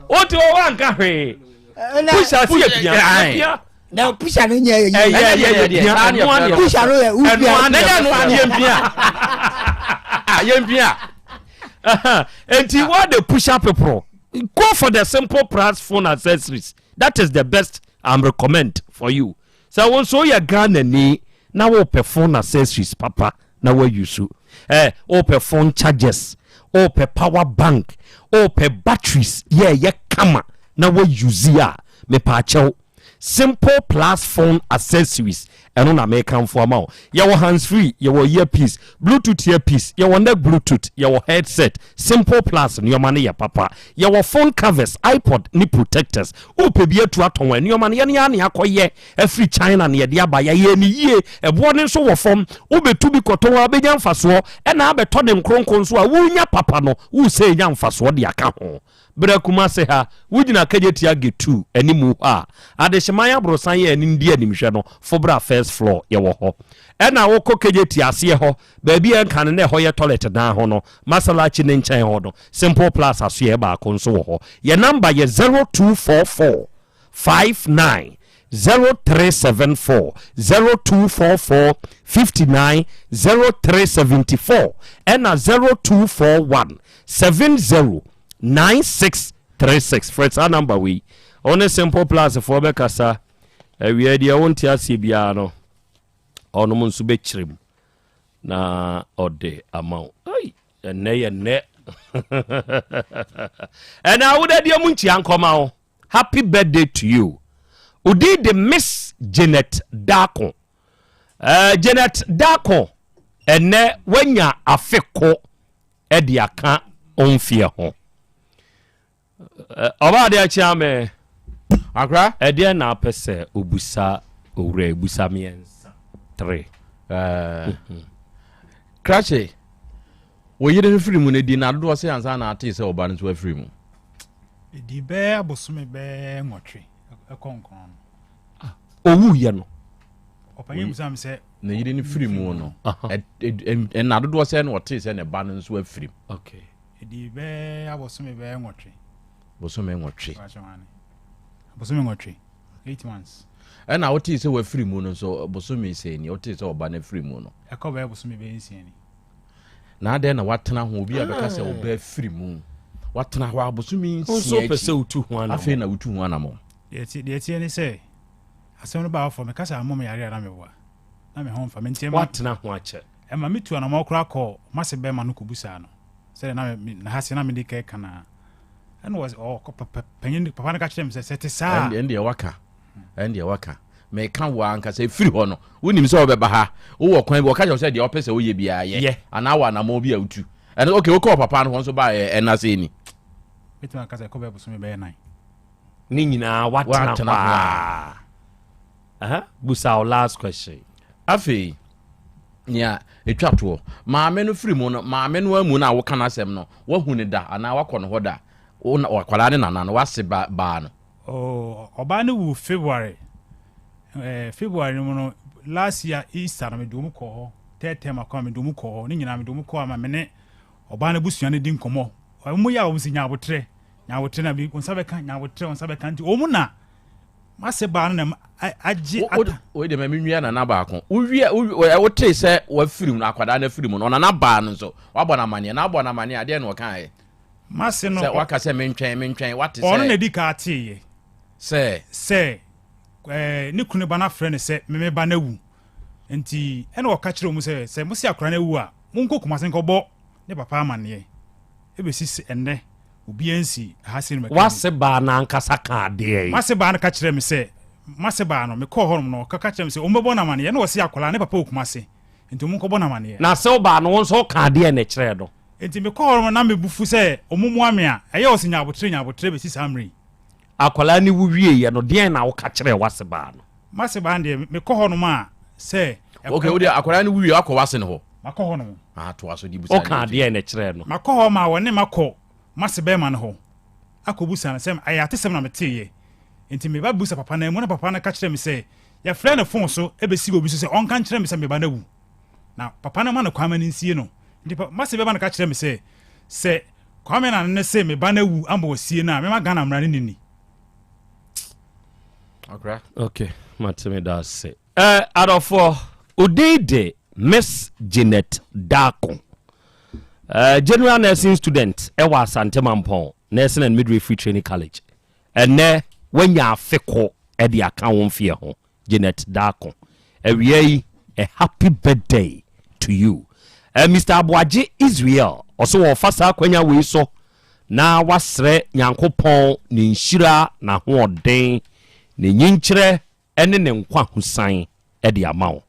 wo te hɔ wanka hwee pusha si yɛ pia pia. na pusha no nyɛ yɛ ɛyɛ yɛ yɛ pia ɛno ano pusha no yɛ wupia ɛno ano ɛno ano yɛ mpia ah yɛ mpia nti what the pusha people go for the simple price phone accessories that is the best i'm recommend for you sɛ wo nso woyɛ Ghana ni na wopɛ phone accessories papa na wayi so eh, wopɛ phone chargers wopɛ power bank wopɛ batteries yɛ ɛyɛ kama na wayuzi a mepaakyɛw simple plus phone accessories ɛno na mekamfo ama wo yɛwɔ hands free yɛwɔ earpiece bluetooth earpiece yɛwɔ neck bluetooth yɛwɔ headset simple plus nneɛma no yɛ papa yɛwɔ phone covers ipod ne protectors wopɛ bi atu atɔn a nneɛma no yɛne yɛa ne akɔyɛ afiri China na yɛde aba. Yɛyɛɛ no yie. Ɛboɔ no nso wɔ fam. Wobɛtu bi kɔtɔn a, wobɛnya mfasoɔ. Ɛna abɛtɔ ne nkronkron nso a, wonya papa no, wosɛ nya mfasoɔ de aka ho. Berɛ Kumase ha, wogyina Kejetia Gate 2 animu hɔ a, Adehyeman aborosan yɛ anim di animhwɛ no, fo bra first floor, yɛwɔ hɔ. Ɛna wokɔ Kejetia aseɛ hɔ, baabi a ɛnka no na ɛhɔ yɛ toilet dan ho no, Masalachi ne nkyɛn hɔ no, Simple Plus asoɛɛ baako nso wɔ hɔ. Yɛn number yɛ 0244 59 0374 0244 59 0374 ɛna 0241 70 9636 frɛ saa number wei wo ne simple plus foɔ bɛkasa awia deɛ wonte aseɛ biara no ɔnom nso bɛkyerɛ mu na ɔde ama wo ɛnɛ yɛ nnɛ ɛna awodadeɛ mu nkyia nkɔma wo Happy birthday to you. Odin de Miss Janet Darko. Uh, Janet Darko, ɛnɛ wanya afe ko ɛde aka ɔmfie ho. Ɔbaa de akyia me. Akra. Ɛdeɛ na apɛ sɛ obusa owura ebusa mmiɛnsa. Three. Uh, Krakye, wo yere no firi mu no di n'adodoɔ sɛ ansa na atee sɛ ɔba no nso afiri mu. Ɛdi bɛyɛ abosome bɛyɛ nwɔtwe ɛkɔ nkron no. Ah, owuiɛ no. Ɔpanyin bisa mi sɛ. Ne yere no firi mu no, ɛna dodoɔ sɛ na ɔtee sɛ ne ba no nso afiri mu. Okay. Ɛdi bɛyɛ abosome bɛyɛ nwɔtwe. Bosome nwɔtwe. Abosome nwɔtwe. 8 months. Ɛna wotee sɛ wafiri mu no nso bosome sɛn ni wotee sɛ ɔba no afiri mu no. Ɛkɔ bɛyɛ bosome bɛyɛ nsia ni. Na adɛn na watena ho obi a bɛka sɛ ɔba afiri mu watena hɔ abosome nsia akyi afei na wotu ho anamɔ. Deɛ ɛteɛ ne sɛ asɛm no baa fɔ meka sɛ ammɔ me yare a na meboa. Na me ho mfa me nti ɛma. Woatena ho akyɛ. Ɛma me tu anamɔ koraa kɔɔ m'ase bɛɛma no kɔbusaa no sɛdeɛ na me na ha se na mede kɛka no a ɛna wɔ ɔ pa panyin papa no ka kyerɛ me sɛ sɛ ɛte saa a. Ɛndeɛ waka ɛndeɛ waka meka wo ankasa ɛfiri hɔ no wonim sɛ wobɛba ha wowɔ kwan bi wɔka kyerɛ wo sɛ deɛ wopɛ sɛ woyɛ biara yɛ anaa wɔ anamɔ bi a wotu ɛno ok wokɔɔ papa no hɔ nso baeɛ ɛna sɛ ni. Mɛtumi aka sɛ ɛkɔ bɛyɛ bosome bɛyɛ nan. Ne nyinaa woatena hɔ a. Aha, busa wo last question. Afei, nea etwa toɔ, maame no firi mu no, maame no amu no a woka n'asɛm no, woahu no da anaa woakɔ ne hɔ da? Wo na, akwadaa ne nana no, w'ase ba baa no. Oh, ɔbaa no wu February. Eh, February no mu no, last year Easter no, mede wɔn kɔɔ hɔ. Third term akɔ a, mede wɔn kɔɔ hɔ. Ne nyinaa mede wɔn kɔɔ ama me ne ɔbaa no abusua no di nkɔmmɔ. Wɔn yɛ a wɔn si nya abotrɛ, nya abotrɛ na bi, wɔn nsa bɛka, nya abotrɛ, wɔn nsa bɛka. Nti wɔn na M'ase baa no na agye ata. Wei deɛ ma menwia nana baako. Wowia wotee sɛ wafiri mu no akwadaa no afiri mu no ɔnana baa no nso wabɔ no amaneɛ na abɔ no amaneɛ adeɛ na ɔkaeɛ. M'ase no sɛ waka sɛ mentwɛn mentwɛn wate sɛ. Ɔno na edi ka ateeɛ. Sɛ. Sɛ ɛɛ ne kunu ba no afrɛ no sɛ me me ba no awu nti ɛna ɔka kyerɛ wɔn sɛ sɛ mo se akwadaa no awu a monkɔ Kumase nkɔbɔ ne papa amaneɛ ɛbɛsi sɛ ɛnnɛ. Obiara nsi ha sei no mɛka W'ase baa no ankasa kaa deɛn? M'ase baa no ka kyerɛɛ me sɛ, m'ase baa no, mekɔɔ hɔnom no, ɔka kyerɛɛ me sɛ wɔbɛbɔ no amaneɛ, ɛna ɔse akwadaa ne papa wɔ Kumase, nti wɔnkɔbɔ no amaneɛ. Na se wobaa no, wo nso wokaa deɛn na ɛkyerɛɛ no? Nti mekɔɔ hɔnom no, na me bo fu sɛ wɔmmoa me a, ɛyɛ ɔse nya aboterɛ, nya aboterɛ bɛsi saa mmerɛ yi. Akwadaa no wu wieeɛ no, deɛn na woka kyerɛɛ w'ase baa no? M'ase baa no deɛ, mekɔ hɔnom a, sɛ. Ok, wo deɛ akwadaa no wu wie, woakɔ w'ase no hɔ? Makɔ hɔnom. Ah, toa so de busa Wokaa deɛn na ɛkyerɛɛ no? Makɔ hɔ ma wɔne makɔ m'ase bɛrima no hɔ akɔbusa no sɛ ɛyɛ atesɛm na meteeɛ. Enti me ba bisa papa no amu na papa no ka kyerɛɛ me sɛ yɛfrɛɛ no fon so bɛsii obi so sɛ ɔnka nkyerɛ me sɛ me ba no awu. Na papa no ma no kwan ma no nsie no. Enti m'ase bɛrima no ka kyerɛɛ me sɛ sɛ Kwame na ne se me ba no awu ama wɔasie no a, mema Ghana mmara no nni ni. Akora. Okay, mate me da ase. Eh, adɔfoɔ, wo din de Miss Janet Darko. Eh, General Nursing student ɛwɔ Asante Mampɔn Nursing and Midwifery Training College. Ɛnɛ, woanya afe ko ɛde aka wo mfeɛ ho, Janet Darko. Awia yi, a happy birthday to you. Eh, Mr. Aboagye Israel, ɔso wɔfa saa akwanya wei so na wasrɛ Nyankopɔn ne nhyira, n'ahoɔden, ne nyinkyerɛ ne ne nkwa ho san de ama wo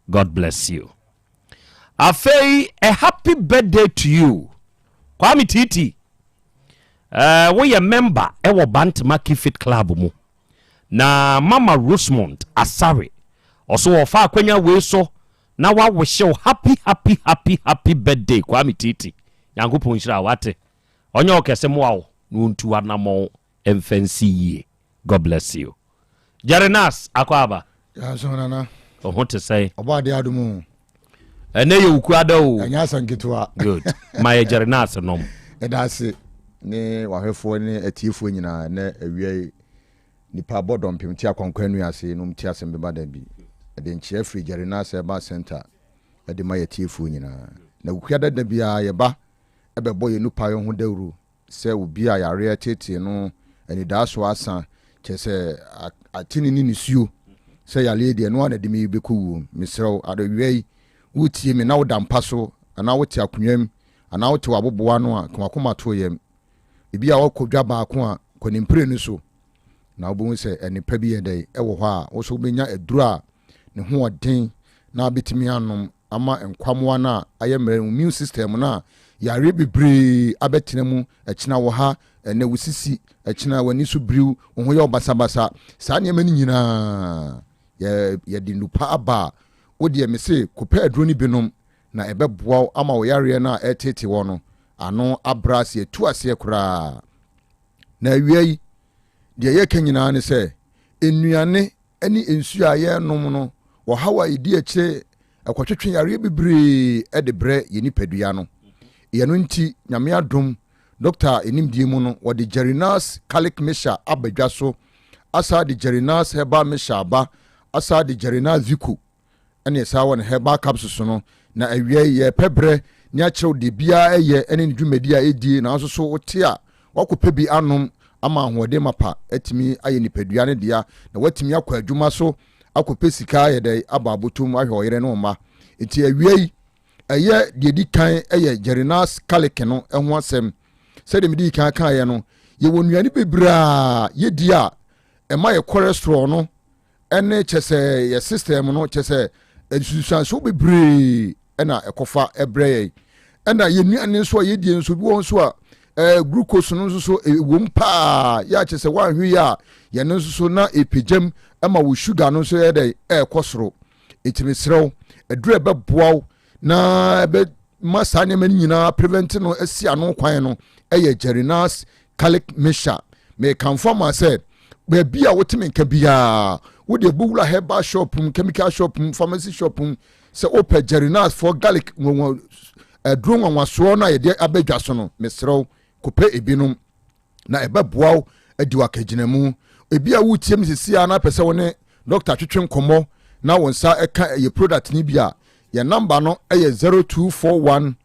God bless you afei a happy birthday to you Kwame Titi eh, woyɛ member ɛwɔ Bantama Kifit Club mu na Mama Rosemond Asare ɔso wɔfa akwanya wei so na wawehyew happy happy happy happy birthday Kwame Titi Nyankopɔn nhyira wate ɔnyɛ ɔkɛse mmoa wo na ɔntu anammɔn mfa nsi yie God bless you Jerry Nas akɔ aba. Yɛaso nana. Wo ho te sɛn? Ɔbɔ adeɛ adom o. Ɛnɛ yɛ wuku ada o. Ɛnyɛ asɛm ketewa. Good. Ma yɛ Jerry Nas nom. Ɛda ase ne wahwɛfoɔ ne atiefoɔ nyinaa ɛnɛ awia yi nipa bɔ dɔmpem te akwankwa nnua ase nom te asɛm bɛba da bi. Ɛde nkyea firi Jerry Nas Herbal Center ɛde ma yɛ atiefoɔ nyinaa. Na wuku ada da biara yɛba ɛbɛbɔ yɛn nupa ho dawuro sɛ obi a yareɛ teetee no anidaasoɔ asa, kyerɛ sɛ ate ne ne nisuo sɛ yareɛ deɛ ɛno ara na ɛde me bɛkɔ wuo. Mesrɛ wo, awia yi, woretie me na woda mpa so anaa wote akonnwa mu anaa wote w'aboboa ano a, ka w'akoma to yam. Ebi a wɔkɔ dwa baako a, kɔ ne mprenu so na wobɛhu sɛ nnepa bi yɛ dɛn ɛwɔ hɔ a wo nso wobɛnya aduro a ne ho ɔden na abɛtumi anom ama nkwammoa no a ayɛ mmerɛ no, immune system no a yareɛ bebree abɛtena mu, ɛkyena wɔ ha, ɛnɛ wo sisi, ɛkyena w'ani so biriw, wo ho yɛ wo basabasa, saa nneɛma no nyinaa yɛ yɛde nnupa aba a, wo deɛ mese kɔpɛ aduro no binom na ɛbɛboa wo ama wo yareɛ no a ɛretete wɔ no ano abrɛ ase atu aseɛ koraa. Na awia yi, deɛ yɛka nyinaa ne sɛ, nnuane ne nsuo a yɛrenom no, ɔhaw a ɛdi akyire ɛkɔtwetwe yareɛ bebree de brɛ yɛn nipadua no. Ɛno nti, Nyame adom, dɔkta nimdie mu no, wɔde Jerinas Calic Mixture aba dwa so, asa de Jerinas Herbal Mixture aba, asa de Jerinas Vico ɛne ɛsaa wɔ ne herbal capsules no. Na awia yi yɛrepɛ berɛ ne akyerɛw deɛ biara ɛyɛ ɛne ne dwumadi a ɛdie, nanso so wote a wakɔpɛ bi anom ama ahoɔden mapa atumi ayɛ nipadua no dea na watumi akɔ adwuma so. akɔpɛ sika ayɛ dɛ abɔ abotom ahwɛ ɔyere ne ɔma. Nti awia yi ɛyɛ deɛ di kan ɛyɛ Jerinas Kalik no ho asɛm. Sɛdeɛ mede kan kaeɛ no, yɛwɔ nnuane bebree a yɛdi a ɛma yɛ cholesterol no ɛne kyɛ sɛ yɛ system no kyɛ sɛ nsunsuansoɔ bebree ɛna ɛkɔfa ɛbrɛ yɛn. Ɛna yɛn nnuane nso a yɛdie nso bi wɔ nso a ɛɛ glucose no nso so ɛwom paa yɛ akyɛ sɛ wɔanhwɛ yi a yɛn nso so na ɛpɛgyam ɛma wo sugar no nso yɛ dɛ ɛɛkɔ soro. Ɛtumi serɛw aduru ɛbɛboa wo na ɛbɛma saa nneɛma no nyinaa prevent no asi ano kwan no ɛyɛ Jerinas Garlic Mixture. Mekamfo ama sɛ baabi a wotumi nka biara wode bowura herbal shop mu, chemical shop mu, pharmacy shop mu sɛ wopɛ Jerinas for garlic nwanwa aduro nwanwasoɔ no a yɛde abɛdwa so no, mesrɛ wo kɔpɛ ebinom na ɛbɛboa wo adi wakagyina mu. Ebi a wotie m sisi a na apɛ sɛ wo ne doctor twetwe nkɔmmɔ na wo nsa ɛka ɛyɛ product no bi a, yɛn number no ɛyɛ 0241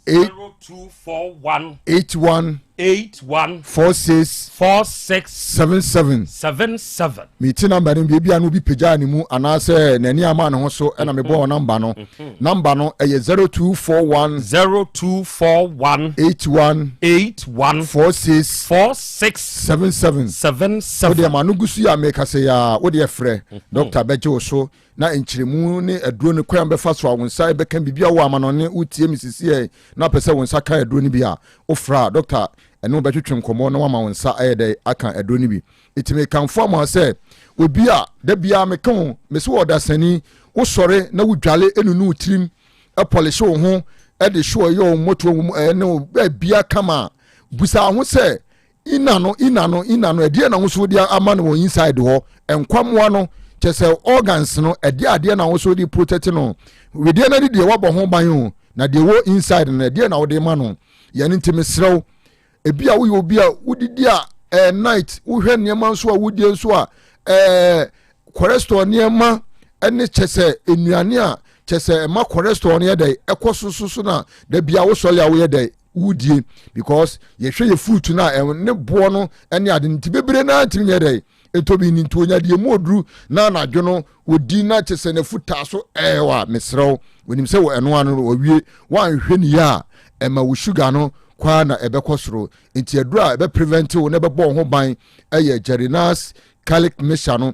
0241 81 81 46 46 77. 77. Meti number no biribi a na obi pagyaa ne mu anaasɛ n'ani ama ne ho so ɛna mebɔɔ number no. Number no ɛyɛ 0241 0241 81 81 46 46 77. 77. Wodeɛ ma no gu so yi a meka sɛ yɛ a wodeɛ frɛ doctor bɛgye wo so na nkyerɛmu ne aduro no kwan bɛfa so a wo nsa bɛka biribi a wɔ amanɔne. Wotie me sisiɛ na apɛ sɛ wo nsa ka aduro no bi a, wofrɛ a doctor ɛne wo bɛtwetwe nkɔmmɔ na wama wo nsa ayɛ dɛ aka aduro no bi. Ɛti mekamfo ama sɛ obi a da biara meka wo mese wɔ ɔdasani wosɔre na wodwale ɛnunu wo tirim, ɛpɔlehye wo ho, ɛde hye ɔyɛ wo mmɔtoɔ ɛne wo bia kama, busa ho sɛ ina no ina no ina no ɛdeɛ na ahosuo de ama no wɔ inside hɔ, nkwamoa no kyɛ sɛ organs no, ɛdeɛ adeɛ na ahosuo de protect no. Wedeɛ no de deɛ wabɔ ho ban o, na deɛ wɔ inside no, ɛdeɛ na wode ma no yɛn. Nti mesrɛw, ebi a woyɛ obi a wodidi a night wohwɛ nneɛma nso a wodie nso a cholesterol nneɛma ɛne kyɛ sɛ nnuane a kyɛ sɛ ɛma cholesterol no yɛ dɛ ɛkɔ so so so na dabi a wosɔre a woyɛ dɛ wodie, because yɛhwɛ yɛ fruit no a ne boɔ no ne ade no nti bebree naa ntumi nyɛ dɛ ɛtɔ ni. Nti onya deɛ mu oduru na anadwo no wɔdi na kyɛ sɛ n'afu taa so ɛɛwa. Mesrɛw, onim sɛ wɔ ɛno ano no wɔwie wɔanhwɛ ne yie a ɛma wo sugar no kwaa na ɛbɛkɔ soro. Nti aduro a ɛbɛ prevent wo na ɛbɛbɔ wo ho ban ɛyɛ Jerinas Garlic Mixture no.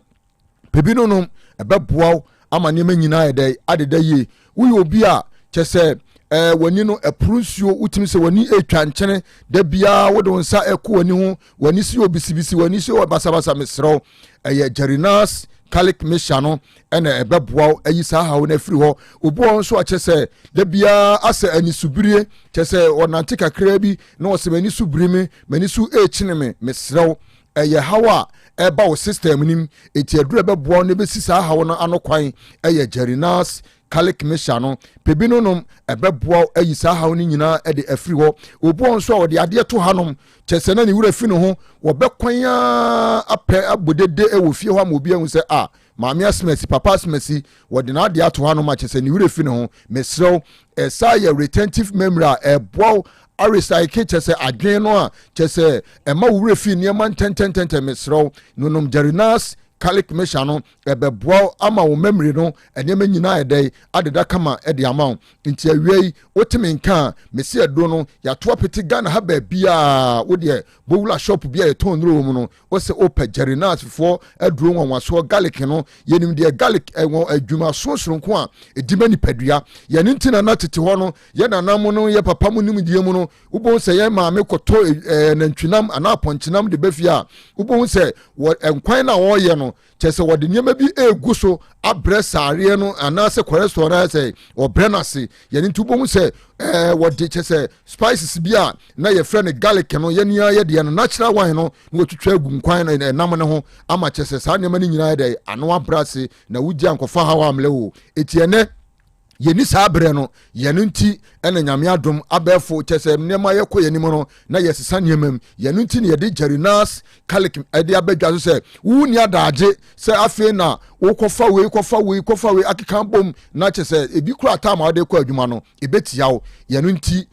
Pɛbi no nom, ɛbɛboa wo ama nneɛma nyinaa yɛ dɛ adeda yie. Woyɛ obi a kyɛ sɛ w'ani no ɛporo nsuo, wotumi sɛ w'ani etwa nkyene da biara, wode wo nsa ɛkɔ w'ani ho, w'ani si obisibisi, w'ani si basabasa, mesrɛw, ɛyɛ Jerinas Garlic Mixture no ɛna ɛbɛboa wo ayi saa haw no afiri hɔ. Obi wɔ nso akyɛ sɛ da biara asɛ anisubirie, kyɛ sɛ ɔnante kakraa bi na ɔsɛ m'ani so biri me, m'ani so ɛrekyene me, mesrɛw, ɛyɛ haw a ɛba wo system nim. Eti aduru ɛbɛboa wo na ɛbɛsi saa haw no ano kwan ɛyɛ Jerinas Garlic Mixture no. Pɛbi no nom, ɛbɛboa wo ayi saa haw no nyinaa ɛde afiri hɔ. Obi wɔ nso a ɔde adeɛ to hanom kyɛ sɛ na ne wura fi ne ho, wɔbɛkwan a apɛ abɔ dede wɔ fie hɔ ama obi ahu sɛ a maame asomasi, papa asomasi, wɔde n'adeɛ ato hanom a kyɛ sɛ ne wura fi ne ho. Mesrɛw, ɛsa yɛ retentive memory a ɛboa wo aresaeke kyɛ sɛ adwene no a kyɛ sɛ ɛma wo wura fi nneɛma ntɛntɛntɛntɛn. Mesrɛw, nonom Jerinas Garlic Mixture no, ɛbɛboa wo ama wo memory no nneɛma nyinaa ɛdɛ adeda kama ɛde ama wo. Nti awia yi wotumi nka a mesi aduro no yɛato apete Ghana ha baabiaa. Wodeɛ bowura shop bi a yɛtɔn nnuro wɔ mu no, wosɛ wopɛ Jerinas foɔ aduro nwanwasoɔ garlic no. Yɛnim deɛ garlic ɛwɔ adwumaso soronko a ɛdi ma nipadua yɛne. Nti na na tete hɔ no yɛ nana mu no, yɛ papa mu nimdeɛ mu no, wobɛhu sɛ yɛn maame kɔtɔ nantwinam anaa apɔnkyenam de bɛfie a, wobɛhu sɛ wɔ nkwan no a wɔreyɛ no kyɛ sɛ wɔde nneɛma bi egu so abrɛ saareɛ no anaasɛ cholesterol no ayɛ sɛ wɔbrɛ no ase yɛn. Nti wobɛhu sɛ wɔde kyɛ sɛ spices bi a na yɛfrɛ no garlic no, yɛn nyinaa yɛ deɛ no natural wine no, na wɔtwitwa agu nkwan no ɛnam no ho ama kyɛ sɛ saa nneɛma no nyinaa yɛ dɛ ano abrɛ ase na wogye ankɔfa ha wɔ amlɛ o. Eti ɛnɛ yɛni saa berɛ no yɛno nti ɛna Nyame adom abɛɛfo kyɛ sɛ nneɛma yɛkɔ yɛn anim no na yɛsesa nneɛma mu. Yɛno nti na yɛde Jerinas Garlic ɛde abɛdwa so sɛ wonni adagye sɛ afei na wokɔfa wei kɔfa wei kɔfa wei akeka bom na kyɛ sɛ ebi kura tam a wode kɔ adwuma no ɛbɛtia wo. Yɛno nti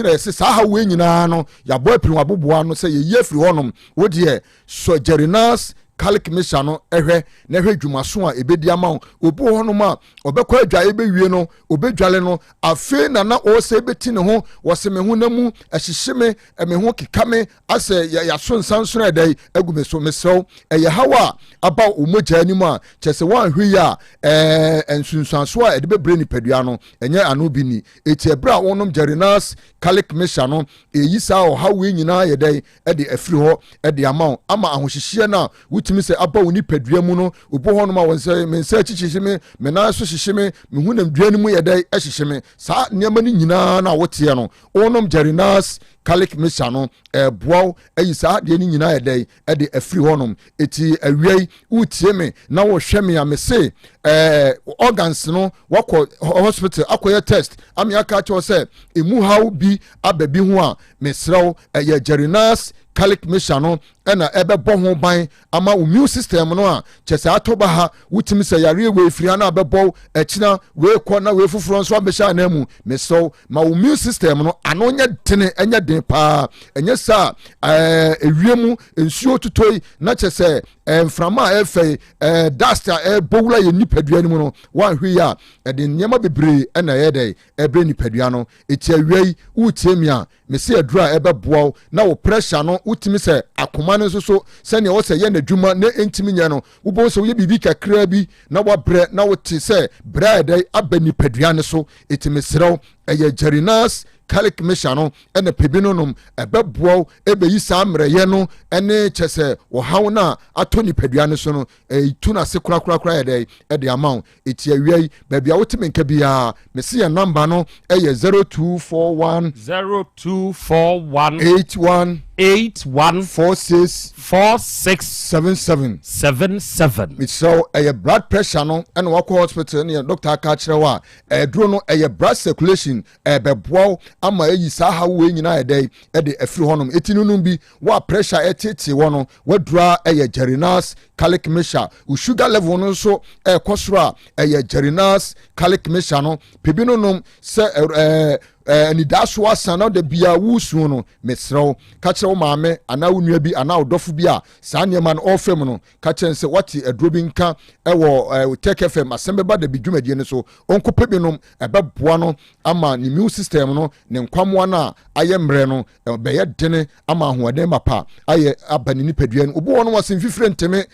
na yɛsɛ saa ha wei nyinaa no yɛabɔ apiri waboboa no sɛ yɛyi afiri hɔnom. Wodeɛ sɔ Jerinas Garlic mixture no hwɛ na hwɛ dwumaso a ɛbɛdi ama wo. Obi wɔ hɔnom a ɔbɛkɔ adwaeɛ bɛwie no, ɔbɛdwale no, afei na na ɔresɛ bɛti ne ho, wɔse me ho na mu ɛhyehye me, me ho keka me, asɛ yɛaso nsansono ɛdɛ yi agu me so. Mesrɛ wo, ɛyɛ haw a aba wo mogya anim a kyerɛ sɛ woanhwɛ yi a ɛɛ nsunsuanso a ɛde bɛbrɛ nipadua no ɛnyɛ ano bi ni. Eti ɛberɛ a wonom Jerinas Garlic mixture no, ɛyi saa ɔhaw wei nyinaa yɛ dɛn de afiri hɔ de ama wo ama ahohyehyeɛ no a wotumi sɛ aba wo nipadua mu no. Obi hɔ nom a wɔn sɛ me nsa akyi hyehye me, me nan so hyehye me, me honam dua no mu yɛ dɛn hyehye me, saa nneɛma no nyinaa no a woteɛ no, wonom Jerinas Garlic mixture no, ɛboa wo ayi saa adeɛ no nyinaa yɛ dɛn de afiri hɔ nom. Eti awia yi wotie me na wohwɛ me a, me se ɛɛ organs no wakɔ hospital akɔyɛ test ame aka akyerɛ sɛ emu haw bi aba bi ho a, mesrɛ wo, ɛyɛ Jerinas Garlic mixture no ɛna ɛbɛbɔ ho ban ama wo immune system no a kyɛ sɛ atɔ ba ha wotumi sɛ yareɛ wei firi ha na abɛbɔ wo akyina wei kɔ na wei foforɔ nso abɛhyɛ anan mu. Mesrɛ wo, ma wo immune system no ano nyɛ dene, ɛnyɛ den paa, ɛnyɛ saa ɛɛ ewiem mu nsuo totɔ yi na kyɛ sɛ ɛɛ mframa a ɛfɛ yi ɛɛ dust a ɛbɔ wura yɛ nipadua no mu no, wanhwɛ yi a ɛde nneɛma bebree ɛna ɛyɛ dɛ ɛbrɛ nipadua no. Eti awia yi wotie mi a, mese aduru a ɛbɛboa wo na wo pressure no wotumi sɛ akoma no nso so sɛnea ɛwɔ sɛ yɛ n'adwuma na ɛntumi nyɛ no, wobɛhu sɛ woyɛ biribi kakraa bi na wabrɛ na wote sɛ brɛ a ɛdɛ aba nipadua no so. Eti mesrɛ wo, ɛyɛ Jerinas Garlic mixture no ɛna pɛ bi no nom, ɛbɛboa wo ɛbɛyi saa mmerɛyɛ no ɛne kyɛ sɛ ɔhaw no a atɔ nipadua no so no, ɛtu no ase korakorakora yɛ dɛ ɛde ama wo. Eti awia yi, baabi a wote me nka biara, mese yɛn namba no yɛ 0241. 0241. 81. 81. 46. 46. 77. 77. Mesrɛ wo, ɛyɛ blood pressure no ɛna wakɔ hospital ne doctor aka akyerɛ wo a, ɛduro no ɛyɛ blood circulation, ɛbɛboa wo ama ayi saa haw wei nyinaa ɛdɛ ɛde afiri hɔnom. Eti no nom bi, wo a pressure ɛtetee wɔ no, wadura ɛyɛ Jerinas Garlic mixture. Wo sugar level no nso ɛrekɔ soro a, ɛyɛ Jerinas Garlic mixture no. Pɛ bi no nom sɛ ɛɛ anidaaso asa na da bia wusuo no, mesrɛ wo, ka kyerɛ wo maame anaa wo nua bi anaa wo dɔfo bi a saa nneɛma no ɔrefa mu no, ka kyerɛ no sɛ wate aduro bi nka ɛwɔ ɛɛ Tech FM asɛm bɛba da bi dwumadie no so, ɔnkɔpɛ bi nom, ɛbɛboa no ama ne immune system no, ne nkwamoa no a ayɛ mmerɛ no, ɛbɛyɛ dene ama ahoɔden mapa ayɛ aba ne nipadua no. Obi wɔ no wɔse mfifire nteme,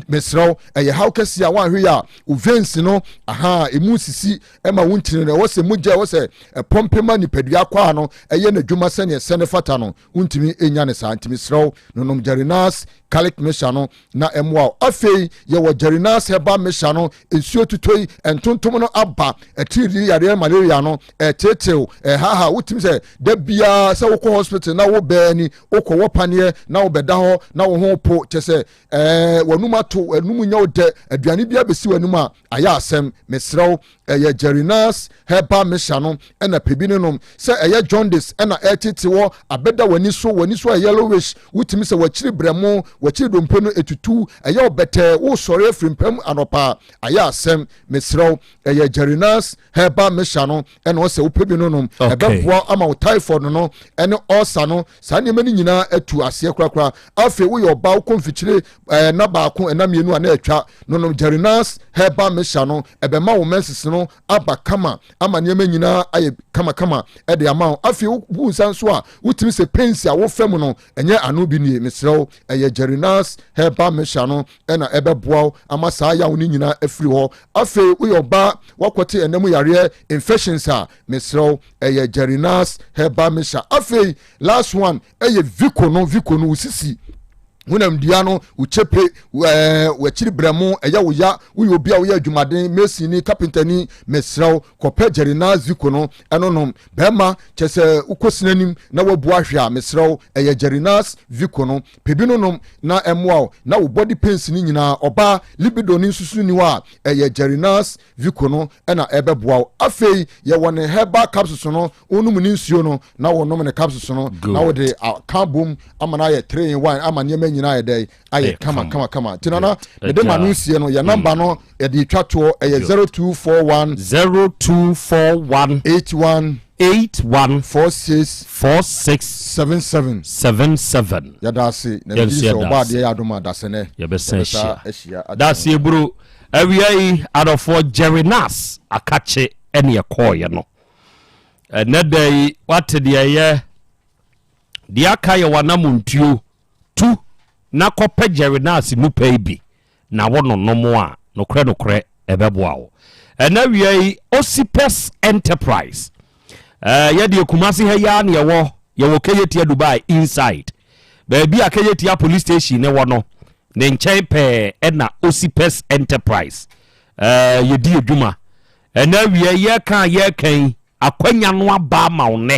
mesrɛ wo, ɛyɛ haw kɛse a woanhwɛ yɛ a wo veins no aha emu sisi ɛma wo ntini no ɛwɔ sɛ mogya ɛwɔ sɛ ɛpɔmpe ma nipadua kɔ a no ɛyɛ n'adwuma sɛnea ɛsɛ ne fata no, wontumi nya ne saa. Nti mesrɛ wo, nonom Jerinas Garlic mixture no na ɛmmoa wo. Afei yɛwɔ Jerinas Herbal mixture no, nsuo tutoi, ntontom no aba, atiridii yareɛ malaria no ɛtetew, ɛhaha, wotumi sɛ da biara sɛ wokɔ hospital na wo bɛɛ ni, wokɔwɔ paneɛ na wobɛda hɔ na wo ho po, kyɛ sɛ ɛɛ w'anum ato, w'anum nyɛ wo dɛ, aduane bi abɛsi w'anum a ayɛ asɛm. Mesrɛ wo, ɛyɛ Jerinas Herbal mixture no ɛna pɛ bi no nom. Sɛ ɛyɛ jaundice ɛna ɛtete wɔ abɛda w'ani so, w'ani so ayɛ yellowish, wotumi sɛ w'akyiri brɛmo, w'akyiri dompe no etutu, ɛyɛ ɔbɛtɛɛ, wosɔre afiri mpam anɔpa ayɛ asɛm. Mesrɛ wo, ɛyɛ Jerinas Herbal mixture no ɛna ɔsɛ wopɛ bi no nom. Ɛbɛboa ama wo typhoid no ɛne ulcer no, saa nneɛma no nyinaa atu aseɛ korakora. Afei woyɛ ɔbaa wokɔ mfikyire ɛna baako ɛna mmienu a na atwa no nom Jerinas Herbal mixture no, ɛbɛma wo menses no aba kama ama nneɛma nyinaa ayɛ kamakama ɛde ama wo. Afei wo nsa nso a wotumi sɛ pains a wofa mu no ɛnyɛ ano bi nie, mesrɛ wo, ɛyɛ Jerinas Herbal mixture no ɛna ɛbɛboa wo ama saa yaw no nyinaa afiri hɔ. Afei woyɛ ɔbaa wakɔte ɛnam yareɛ infections a, mesrɛ wo, ɛyɛ Jerinas Herbal mixture. Afei last one ɛyɛ Vico no, Vico no wo sisi honam dua no, wo kyepe, ɛɛ w'akyiri brɛmo ɛyɛ wo ya, woyɛ obi a woyɛ adwumaden, masoni, kapentani, mesrɛ wo, kɔpɛ Jerinas Vico no ɛno nom. Bɛrima kyɛ sɛ wokɔ sinanim na wabu ahwɛ a, mesrɛ wo, ɛyɛ Jerinas Vico no, pɛ bi no nom na ɛmmoa wo na wo body pains no nyinaa. Ɔbaa libido no nsusu ni hɔ a, ɛyɛ Jerinas Vico no ɛna ɛbɛboa wo. Afei yɛwɔ ne herbal capsules no, wonom ne nsuo no na wɔnom ne capsules no na wode aka bom ama no ayɛ 3 in 1 ama nneɛma nyinaa ayɛ dɛ ayɛ kama kama kama. Nti nana, mede ma no nsie no, yɛ namba no yɛde twa toɔ, ɛyɛ 0241 0241 81. 81 46 46 77 77. Yɛda ase na Yɛn megye nso di sɛ yɛda ɔbaa ase. adeɛ yɛ adom a dasɛnɛ Yɛbɛsan yɛbɛsa ahyia. ahyia akyerɛ Daseɛ buru awia yi adɔfoɔ Jerry Nas akakye ɛne ɛkɔɔyɛ no. Ɛnɛ da yi wate deɛ ɛyɛ deɛ aka yɛ wanamontuo tu na kɔpɛ Jerry Nas nupa yi bi na wo nonom a, nokorɛ nokorɛ ɛbɛboa wo. Ɛnɛ awia yi, Osipes Enterprise, eh, yɛdeɛ Kumasi ha yi ara na yɛwɔ, yɛwɔ Kejetia Dubai inside, baabi a Kejetia police station ne wɔ no, ne nkyɛn pɛɛ ɛna Osipes Enterprise eh, yɛdi adwuma. Ɛnɛ awia yi, yɛka a yɛka yi, akwanya no aba ama wo nnɛ.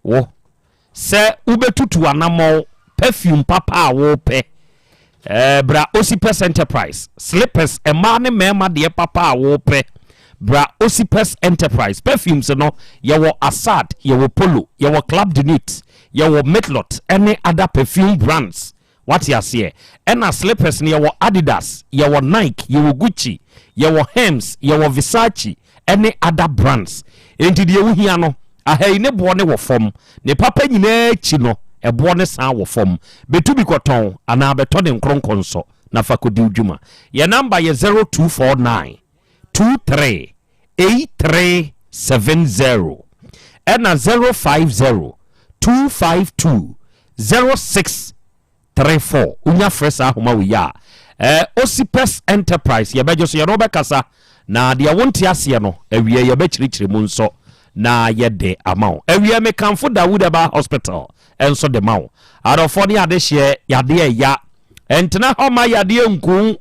Wo sɛ wobɛtutu anammɔn, perfume papa a wopɛ, eh, bra Osipes Enterprise. Slippers, mmaa ne mmarima deɛ papa a wopɛ, bra Osipes Enterprise. Perfumes no, yɛwɔ Assad, yɛwɔ Polo, yɛwɔ Club de Nuit, yɛwɔ Mitlot ne other perfume brands. Wate aseɛ? Ɛna slippers no yɛwɔ Adidas, yɛwɔ Nike, yɛwɔ Gucci, yɛwɔ Hermes, yɛwɔ Versace ɛne other brands. Enti deɛ wohia no, aha yi ne boɔ no wɔ fam. Ne papa nyinaa akyi no, ɛboɔ no san wɔ fam. Bɛtu bi kɔtɔn anaa bɛtɔ ne nkronkɔnsɔ na fa kɔdi wo dwuma. Yɛn number yɛ 0249 23 8370 ɛna 050 252 0634. Wonya frɛ saa ahoma wei a, eh, Osipes Enterprise yɛbɛgye so, yɛne wobɛkasa na deɛ wonte aseɛ no awie yɛbɛkyerɛkyerɛ mu nso na yɛde ama wo. Awie mekamfo Dawood Herbal Hospital nso de ma wo. Adɔfoɔ ne adehyeɛ yadeɛ ɛya ɛntena hɔ ma yadeɛ nku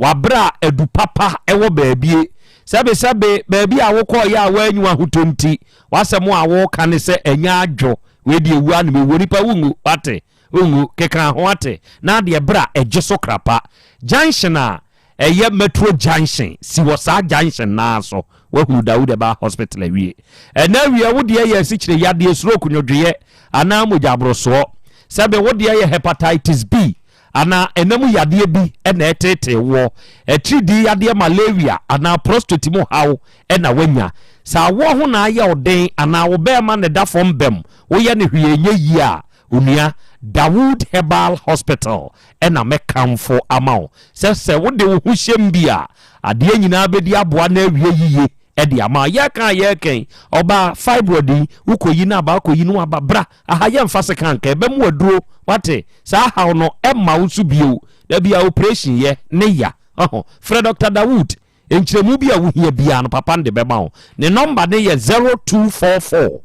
W'abrɛ a adu papa wɔ baabie. Sɛbesɛbe, baabi a wokɔeɛ a woanyi w'ahotɔ nti, w'asɛm a woka ne sɛ ɛnyɛ adwo. Wei deɛ wu ara na mɛwu. Onipa wonwu, wate? Wonwu. Keka ho ate? Na adeɛ berɛ a ɛgye so krapa. Junction a ɛyɛ Metro Junction, si wɔ saa junction no ara so. Woahunu Dawood Herbal Hospital awie. Ɛnnɛ awia wo deɛ yɛ asikyire yadeɛ, stroke, nwodwoeɛ anaa mogya aborosoɔ. Sɛbe wo deɛ yɛ Hepatitis B anaa ɛna mu yadeɛ bi na ɛreteetee woɔ, atiridii yadeɛ malaria anaa prostate mu haw na woanya. Sɛ awoɔ ho na ayɛ wo den anaa wo bɛɛma na ɛda fam bɛm, woyɛ no hwee ɛnyɛ yie a, onua, Dawood Herbal Hospital na mɛkamfo ama wo sɛ sɛ wode wo ho hyɛm bi a, adeɛ nyinaa bɛdi aboa na awie yiye de ama wo. Yɛreka a yɛreka yi, ɔbaa, fibroid yi, wokɔyi no aba, wokɔyi no aba, bra aha yɛmfa sekan nka, ɛbɛmu aduro, wate? Saa haw no ɛmma wo so bio. Da bi a operation yɛ ne ya. Ɔho. Frɛ Doctor Dawood. Nkyerɛmu bi a wohia biara no papa no de bɛma wo. Ne nɔmba no yɛ 0244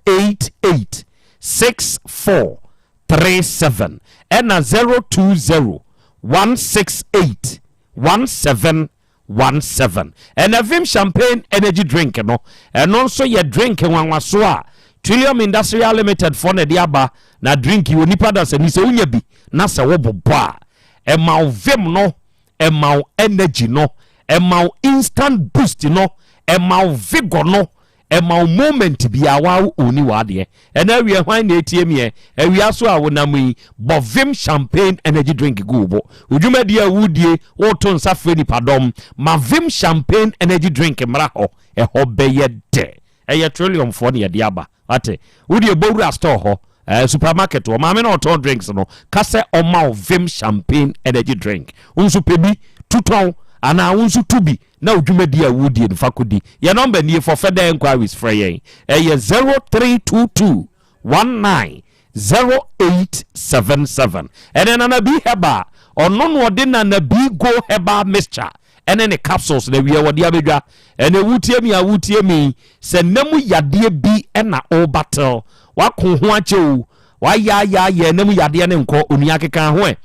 88 64 37 ɛna 020 168 17 17. Ɛna Vim Champagne Energy Drink no, ɛno nso yɛ drink nwanwaso a Trillium Industrial Limited foɔ na ɛde aba. Na drink yi, onipa dasani sɛ wonya bi na sɛ wobobɔ a, ɛma wo vim no, ɛma wo energy no, ɛma wo instant boost no, ɛma wo vigor no, Ɛma wo moment biaa waa wo owni w'adeɛ. Ɛnɛ awia hwan na ɛtie meɛ? Awia so a wonam yi, bɔ Vim Champagne Energy Drink gu wo bo. Wo dwumadie a woredie, woreto nsa frɛ nipadɔm, ma Vim Champagne Energy Drink mmra hɔ, ɛhɔ bɛyɛ dɛ. Ɛyɛ Trillium foɔ na yɛde aba, wate? Wo deɛ bɔ wura store hɔ, ɛɛ supermarket hɔ, maame no a ɔtɔn drinks no, ka sɛ ɔmma wo Vim Champagne Energy Drink. Wo nso pɛ bi, tu tɔn, anaa wo nso tu bi na wo dwumadi a woredie no fa kɔdi. Yɛn nɔmba nie for further enquiries frɛ yɛn ɛyɛ 0322 19 0877. Ɛnɛ Nana B Herbal ɔno na ɔde Nana B Go Herbal Mixture ɛne ne capsules na awia wɔde abɛdwa. Ɛnɛ wotie mi a wotie mi sɛ nna mu yadeɛ bi ɛna wobatel wako ho akyɛ o wayaayaayɛ nna mu yadeɛ ne nkɔ onua keka ho ɛ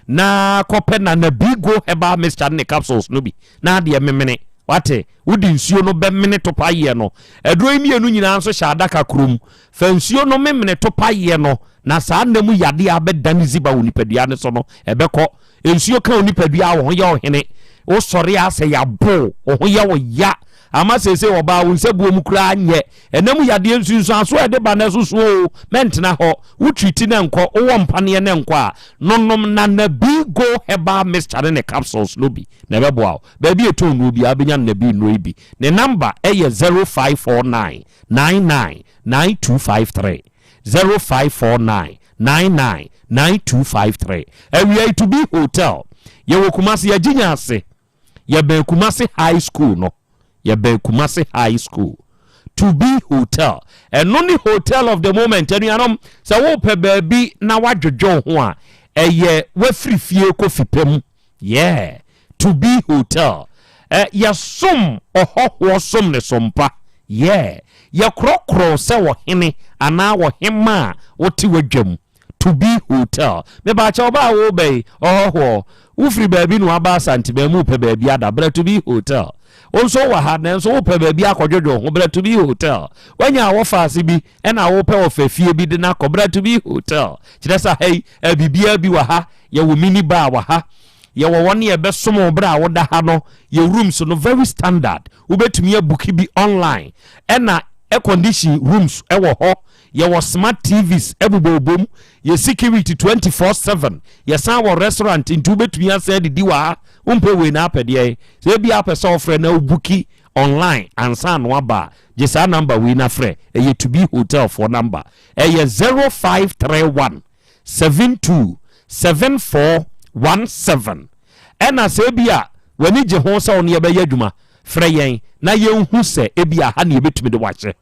na kɔpɛ Nana B Go Herbal Mixture ne ne capsules no bi na adeɛ memene. Wate? Wode nsuo no bɛmene topayeɛ no. Aduro yi mmienu nyinaa nso hyɛ adaka koro mu. Fa nsuo no memene topayeɛ no, na saa nna mu yadeɛ a abɛdane ziba wɔ nipadua no so no, ɛbɛkɔ. Nsuo ka wo nipadua a, wo ho yɛ wo hene. Wosɔre a, sɛ yɛabo wo, wo ho yɛ wo ya. Ama seesei ɔbaa wo nsabuo mu koraa nyɛ. Ɛna mu yadeɛ nsunsuansoɔ a ɛde ba no ɛsoso oo, mɛntena hɔ. Wo treati na ɛnkɔ, wowɔ mpaneɛ na ɛnkɔ a, nonom Nana B Go Herbal Mixture ne ne capsules no bi na ɛbɛboa wo. Baabi a ɛtɔn nnuro biara wobɛnya Nana B nnuro yi bi. Ne number yɛ 0549 99 9253, 0549 99 9253. Awia yi To Be Hotel, yɛwɔ Kumasi, Agyinya ase. Yɛbɛn Kumasi High School no. Yɛbɛn Kumasi High School. To be hotel. Ɛno ne hotel of the moment. Anuanom, sɛ wopɛ baabi na woadwodwo ho a, ɛyɛ wafiri fie kɔ fipɛ mu. Yeah. To be hotel. Ɛ yɛsom ɔhɔhoɔ som ne sompa. Yeah. Yɛkorɔkorɔ sɛ ɔhene anaa ɔhemmaa a wote w'adwa mu. To be hotel. Mebaakyɛ ɔbaa a woba yi, ɔhɔhoɔ, wofiri baabi na waba Asanteman mu wopɛ baabi ada, brɛ To be hotel. Wo nso wowɔ ha nanso wopɛ baabi akɔdwodwo ho, brɛ To be hotel. Woanya awɔfaase bi ɛna wopɛ ɔfa fie bi de no akɔ, brɛ To be hotel. Kyerɛ sɛ ha yi, biribiara bi wɔ ha, yɛwɔ mini bar wɔ ha, yɛwɔ wɔn a ɛbɛsom wo berɛ a woda ha no, yɛ rooms no very standard, wobɛtumi abuki bi online, ɛna air condition rooms ɛwɔ hɔ. Yɛwɔ smart TVs bobɔbom, yɛ security 24/7, yɛsan wɔ restaurant nti wobɛtumi asan adidi wɔ ha. Wompɛ wei na apɛ deɛn? Sɛ ebia apɛ sɛ wofrɛ na wobuki online ansa na woaba a, gye saa number wei na frɛ. Ɛyɛ To Be Hotel foɔ number. Ɛyɛ 0531 72 7417. Ɛna sɛ ebia w'ani gye ho sɛ wo ne yɛbɛyɛ adwuma, frɛ yɛn na yɛnhu sɛ ebia ha na yɛbɛtumi de wo ahyɛ.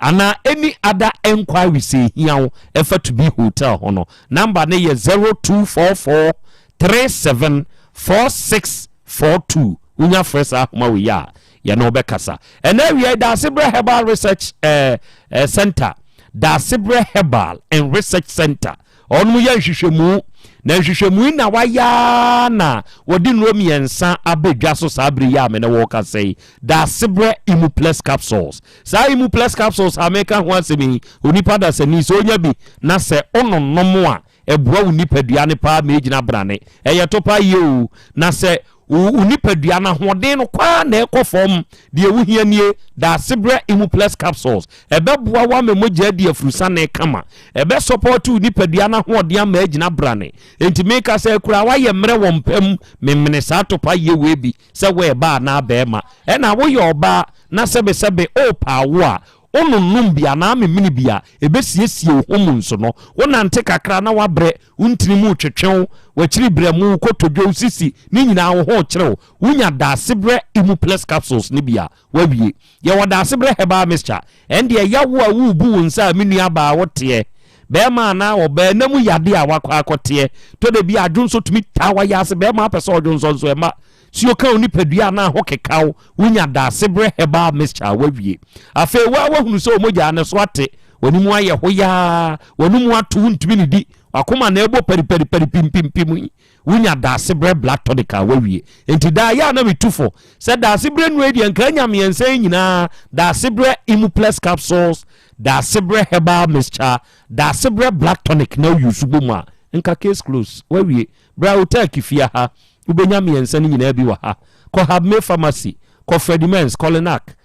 Anaa any other enquiries a ehia wo ɛfa To Be Hotel ho no, number no yɛ 0244 37 4642. Wonya frɛ saa ahoma wei a, yɛne wo bɛkasa. Ɛnɛ awia yi, Daasebrɛ Herbal Research eh, eh, Center, Daasebrɛ Herbal and Research Center, Wɔnom yɛ nhwehwɛmu, na nhwehwɛmu yi na wayɛ ara na wɔde nnuro mmiɛnsa aba dwa so saa bere yi a me ne wo rekasa yi, Daasebrɛ Imuplex Capsules. Saa Imuplex Capsules a meka ho asɛm yi, onipa dasani sɛ ɔnya bi na sɛ ɔnonom a, ɛboa wo nipadua no paa ma ɛgyina brane. Ɛyɛ to paa yie o, na sɛ Wo nipadua no ahoɔden no kɔ ara na ɛrekɔ fam. Deɛ wohia nie, Daasebrɛ Imuplus Capsules. Ɛbɛboa wo ama mogya adi afurusane kama. Ɛbɛsɔpɔɔte wo nipadua no ahoɔden ama agyina brane. Enti meka sɛ akuraa woayɛ mmerɛ wɔ mpa mu, memene saa topa yie wei bi sɛ woyɛ baa anaa barima. Ɛna woyɛ ɔbaa na sɛbesɛbe worepɛ awo a, wononom bi anaa memene bi a, ɛbɛsiesie wo hormones no. Wonante kakra na woabrɛ, Wo ntini mu retwetwe wo, w'akyiri berɛmo, wo kotodwe, wo sisi, ne nyinaa wo ho rekyere wo. Wonya Daasebrɛ Imuplex capsules no bi a, woawie. Yɛwɔ Daasebrɛ Herbal Mixture. Ɛndeɛ yawo a worebu wo nsa a me nua baa woteɛ, barima anaa ɔbaa, nna mu yadeɛ a woakɔ akɔteɛ. Tɔ da bi a adwonsɔ tumi taa w'ayaase, barima apɛ sɛ ɔdwonsɔ nso ɛmma. Suo ka wo nipadua anaa ho keka wo, wonya Daasebrɛ Herbal Mixture a, woawie. Afei wo ara woahunu sɛ wo mogya no so ate, w'anim ayɛ hoyaa, w'anomu ato, wontumi nnidi, w'akoma na ɛbɔ pariparipari pimpimpim yi, wonya Daasebrɛ Blood Tonic a, woawie. Enti daa yɛ a na metu fo sɛ Daasebrɛ nnuro yi deɛ nka anya mmiɛnsa yi nyinaa, Daasebrɛ Imuplex Capsules, Daasebrɛ Herbal Mixture, Daasebrɛ Blood Tonic na wouse bɔ mu a, nka case close, woawie. Bra Otaaki fie ha, Wobɛnya mmiɛnsa no nyinaa bi wɔ ha. Kɔ Habme Pharmacy, kɔ Freddie Mens, kɔ Lenac.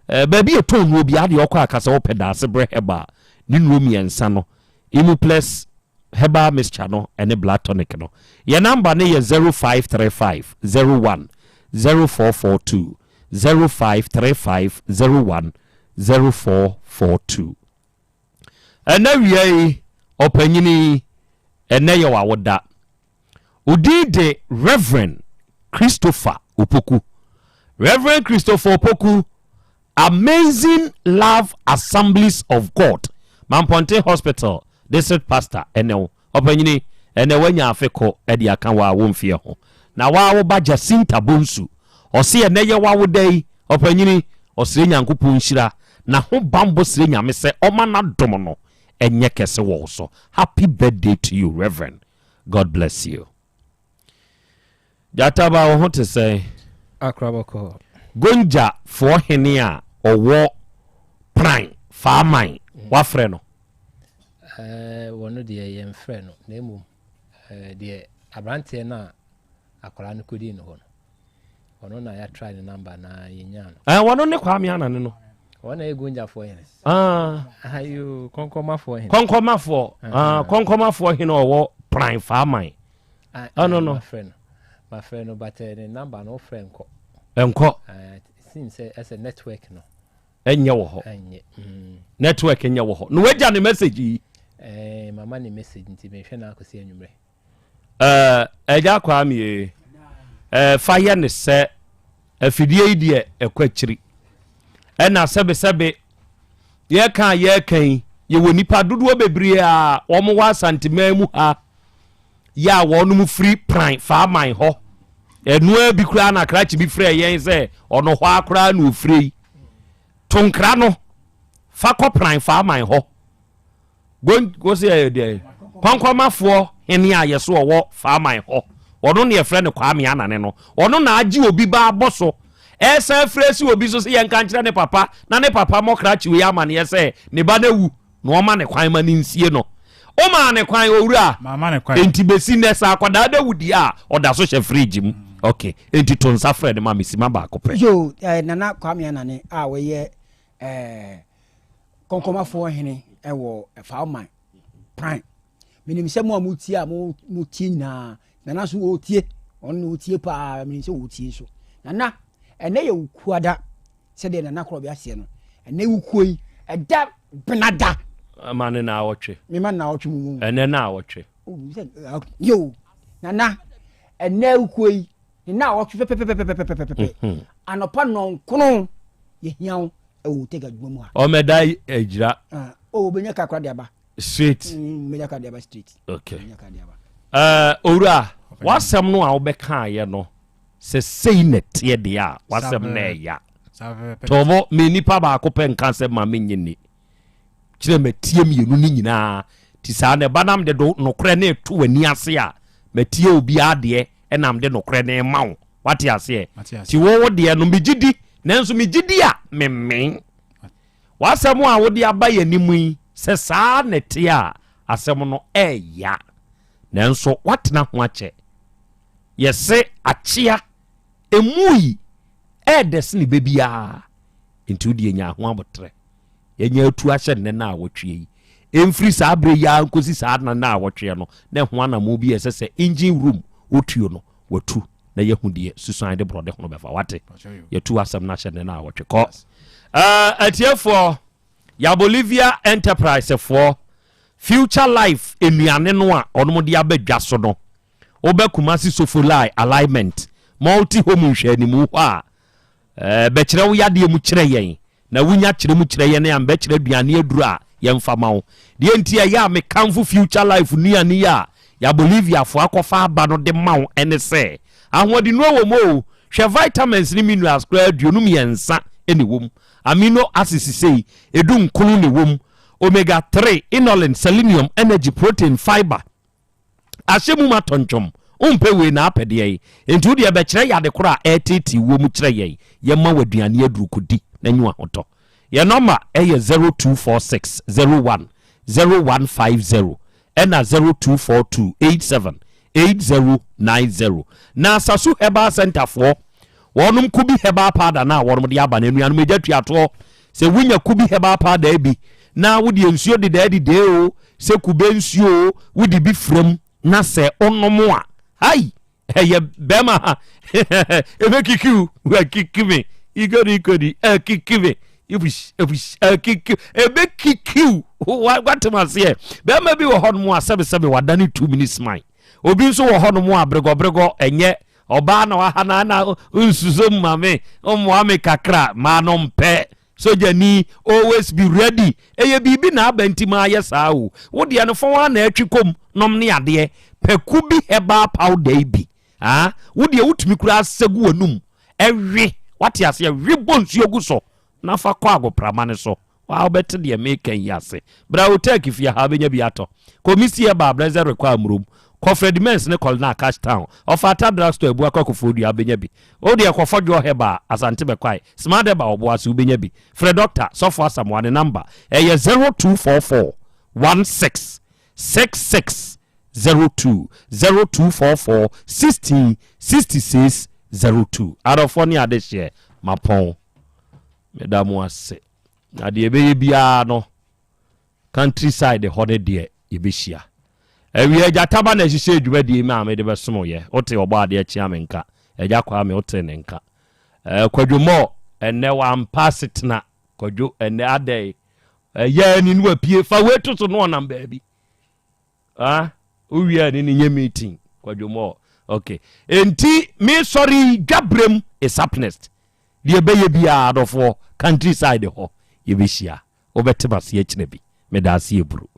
Eh, baabi yɛtɔn nnuro biara deɛ ɔkɔ aka sɛ wopɛ Daasebrɛ Herbal ne nnuro mmiɛnsa no, Imuplex Herbal Mixture no ne Blood Tonic no. Yɛn namba no yɛ 0535 01 0442, 0535 01 0442. Ɛnɛ wia yi, ɔpanyini yi, ɛnɛ yɛ w'awoda. Wo din de Rev. Christopher Opoku. Rev. Christopher Opoku, Amazing Love Assemblies of God, Mampɔnten Hospital District Pastor ɛnɛ wo. Ɔpanyini, ɛnɛ woanya afe ko de aka wo a wo mfeɛ ho. Na wo a wo ba Jacinta Bonsu, ɔse ɛnɛ yɛ w'awoda yi, ɔpanyini, ɔsrɛ Nyankopɔn nhyira, na ho banbɔ srɛ Nyame sɛ ɔma n'adom no ɛnyɛ kɛse wɔ wo so. Happy birthday to you Reverend. God bless you. Gyataba wo ho te sɛn? Akora bɔkɔɔ. Gonja foɔ hene a ɔwɔ Pran, Faaman, wafrɛ no? Ɛɛ, wɔno deɛ yɛmfrɛ no, na mmom ɛɛ deɛ aberanteɛ no a akwadaa no kɔdii no hɔ no. Ɔno na yɛ try ne number na yɛ nyaa no. Ɛɛ wɔno ne Kwame Anane no. Wɔn na yɛ Gonjafoɔ hene. Ah. Ayo kɔnkɔmafoɔ hene. Kɔnkɔmafoɔ. Ah kɔnkɔmafoɔ hene ɔwɔ Pran Faaman. Ah, Ɔno no. Mafrɛ no. Mafrɛ no but eh, ne number no wofrɛ nkɔ. Nkɔ. Ah, it seems sɛ ɛsɛ network no. Ɛnyɛ wɔ hɔ. Ɛnyɛ. Mm. Network nyɛ wɔ hɔ. Na wagya ne message yi. Eh, mama ne message nti mehwɛ na akɔsi anwummerɛ. Ɛɛ Agya Kwame ee, ɛɛ fa yɛ ne sɛ afidie yi deɛ ɛkɔ akyiri. Ɛna sɛbesɛbe yɛka a yɛka yi, yɛwɔ nipa dodoɔ bebree a wɔn wɔ Asanteman mu ha yɛ a wɔn firi Pran Faaman hɔ. Ɛnoa bi koraa na krakye bi frɛ yɛn sɛ ɔno hɔ akoraa na ofire yi. To nkra no fa kɔ Pran Faaman hɔ. Gon wose ɛyɛ deɛ Kɔnkɔmafoɔ hene a yɛso ɔwɔ Faaman hɔ ɔno ne yɛfrɛ no Kwame Anane no ɔno na agye obi ba abɔ so ɛsan afiri asi obi so sɛ yɛnka nkyerɛ ne papa na ne papa mmɔ krakye wei amaneɛ sɛ ne ba no awu na ɔma ne kwan ma ne nsie no womaa ne kwan owura enti bɛsi nnɛ sɛ akwadaa no awu deɛ a ɔda so hyɛ fridge mu ok enti to nsa frɛ no ma me sima baako pɛ. Yo, eh, Nana Kwame Anane a wɔyɛ eh, Kɔnkɔmafoɔ hene wɔ Fawoman Prime. Menim sɛ mo a motie a motie nyinaa, Nana nso wɔtie, ɔno na ɔtie paa, menim sɛ wɔtie nso. Nana, ɛnɛ yɛ wo kuada sɛdeɛ Nana Korɔbea aseɛ no, ɛnɛ wo kuo yi, ɛda benada. Ma ne naawɔtwe. Mema naawɔtwe mu mu. Ɛnɛ naawɔtwe. Yo, Nana, ɛnɛ wo kuo yi, ne naawɔtwe pɛpɛpɛpɛpɛpɛpɛ. Mhm. Anɔpa nɔnkono yɛhia wo. ɛwɔ otega adwuma mu ha. Ɔmɛda agyira. Ah, oh, obenya kaa kora de aba. Straight. Mm, obenya kaa de aba straight. Okay. Obenya kaa de aba. Uh, owura, w'asɛm no a wobɛkaeɛ no sɛ sei na ɛteɛ deɛ a w'asɛm na ɛya. Tɔbɔ me nipa baako pɛ nka sɛ ma menye ni. Kyerɛ matie mmienu no nyinaa. Ti saa na ɛba nam de do nokorɛ ne to w'ani ase a matie obiara deɛ ɛnam de nokorɛ ne ma wo. Wate aseɛ? Nti wo wo deɛ no megye di, nanso megye di a memmee. W'asɛm a wode aba yɛn anim yi, sɛ saa na ɛteɛ a, asɛm no ɛɛya. Nanso woatena ho akyɛ. Yɛse akyea, emu yi ɛɛdɛ sene bɛ biara. Nti wo deɛ nya ho aboterɛ. Yɛanya atu ahyɛ nnɛ naawɔtweɛ yi. Ɛmfiri saa berɛ yi ara nkɔsi saa nna naawɔtweɛ no, na ɛho anammɔn bi a ɛsɛ sɛ engine room wotuo no, watu na yɛahu deɛ susan de borɔde hono bɛfa. Wate? Yɛtu asɛm no ahyɛ nnɛ naawɔtwe. Kɔ. Uh, atiefoɔ, yɛ Bolivia Enterprise foɔ, Future Life nnuane no a ɔnom de aba dwa so no, wobɛ Kumasi Sofolai Alignment, Multi Home nhwɛanimu hɔ a, Eh, bɛkyerɛ wo yadeɛ mu kyerɛ yɛn, na wonya kyerɛ mu kyerɛ yɛn a, mbɛkyerɛ aduane aduro a yɛmfa ma wo. Deɛ nti a ɛyɛ a mekamfo Future Life nnuane yi a yɛ Boliviafoɔ akɔfa aba no de ma wo ne sɛ, ahoɔdennuro wɔ mu o, hwɛ vitamins ne minerals koraa 23 na ɛwɔ mu, amino acids sei, 19 na ɛwɔ mu, omega 3, inulin, selenium, energy, protein, fiber, Ahyɛ mu ma tɔntwom. Wompɛ wei na apɛ deɛ yi. Enti wo deɛ bɛkyerɛ yɛ ade korɔ a ɛreteetee woɔ mu kyerɛ yɛn. Yɛmma wo aduane aduru kɔdi na nya ahotɔ. Yɛn nɔma yɛ 0246 01 0150 ɛna 0242 87 8090. Na Sasu Herbal Centre foɔ wɔnom Kubi Herbal Powder no a wɔnom de aba no anuanom agya tuatoɔ sɛ wonya Kubi Herbal Powder bi na wodeɛ nsuo dedaa didee o Sɛ kube nsuo o, wode bi fra mu na sɛ wonom a, hai, ɛyɛ bɛrima ha, ɛbɛkiki wo, akiki me, igori igori, akiki me, ebush ebush, akiki, ɛbɛkiki wo, watem aseɛ. Bɛrima bi wɔ hɔnom a sɛbesɛbe wadane 2 minutes man. Obi nso wɔ hɔnom a bregɔbregɔ ɛnyɛ ɔbaa na waha na na nsuso ma me, mmoa me kakra, maa no mpɛ. Sogyani, always be ready. Ɛyɛ biribi na aba nti ma ayɛ saa o. Wo deɛ no fɔn ara na ɛtwe kɔm nom ne adeɛ. Pɛ kubi herbal powder yi bi. Ah, wo deɛ wotumi koraa sɛ gu w'anum. Ɛwe, wate aseɛ, we bɔ nsuo gu so na fa kɔ agoprama no so. Waa wobɛte deɛ meka yi ase. Bra Otec fie ha wobɛnya bi atɔ. Kɔ Misty Herbal, Blessed Rekɔ Amurom. Kɔ Freddie Mens ne Kɔlena Cash Town. Ɔfata Drugstore Abuakwa Koforidua wobɛnya bi. Wo deɛ kɔ Fɔdwoɔ Herbal, Asante Bɛkwae, Smart Herbal Ɔboase wobɛnya bi. Frɛ Dɔkta Sɔfo Asamoah ne number ɛyɛ 0244 16 66 02, 0244 16 66 02. Adɔfoɔ ne adehyeɛ, mapɔn. Meda mo ase. Na deɛ ɛbɛyɛ biara no, country side hɔ no deɛ yɛbɛhyia. Awia Gyata ba na ɛhyehyɛ dwumadie yi ma mede bɛsom yɛ. Wote ɔbɔ adeɛ kyea me nka. Agya Kwame wote ne nka. Eh, Kwadwo Mɔ, ɛnɛ wampa asetena. Kwadwo, ɛnɛ adɛn? Ɛyɛ ani no wapue. Fa wei to so no ɔnam baabi. Ah, wowie a ne ne nyɛ meeting. Kwadwo Mɔ. Okay. Enti mesɔre dwabrem is up next. Deɛ ɛbɛyɛ biara adɔfoɔ, countryside hɔ yɛbɛhyia. Wobɛte m'ase akyina bi. Meda ase aburu.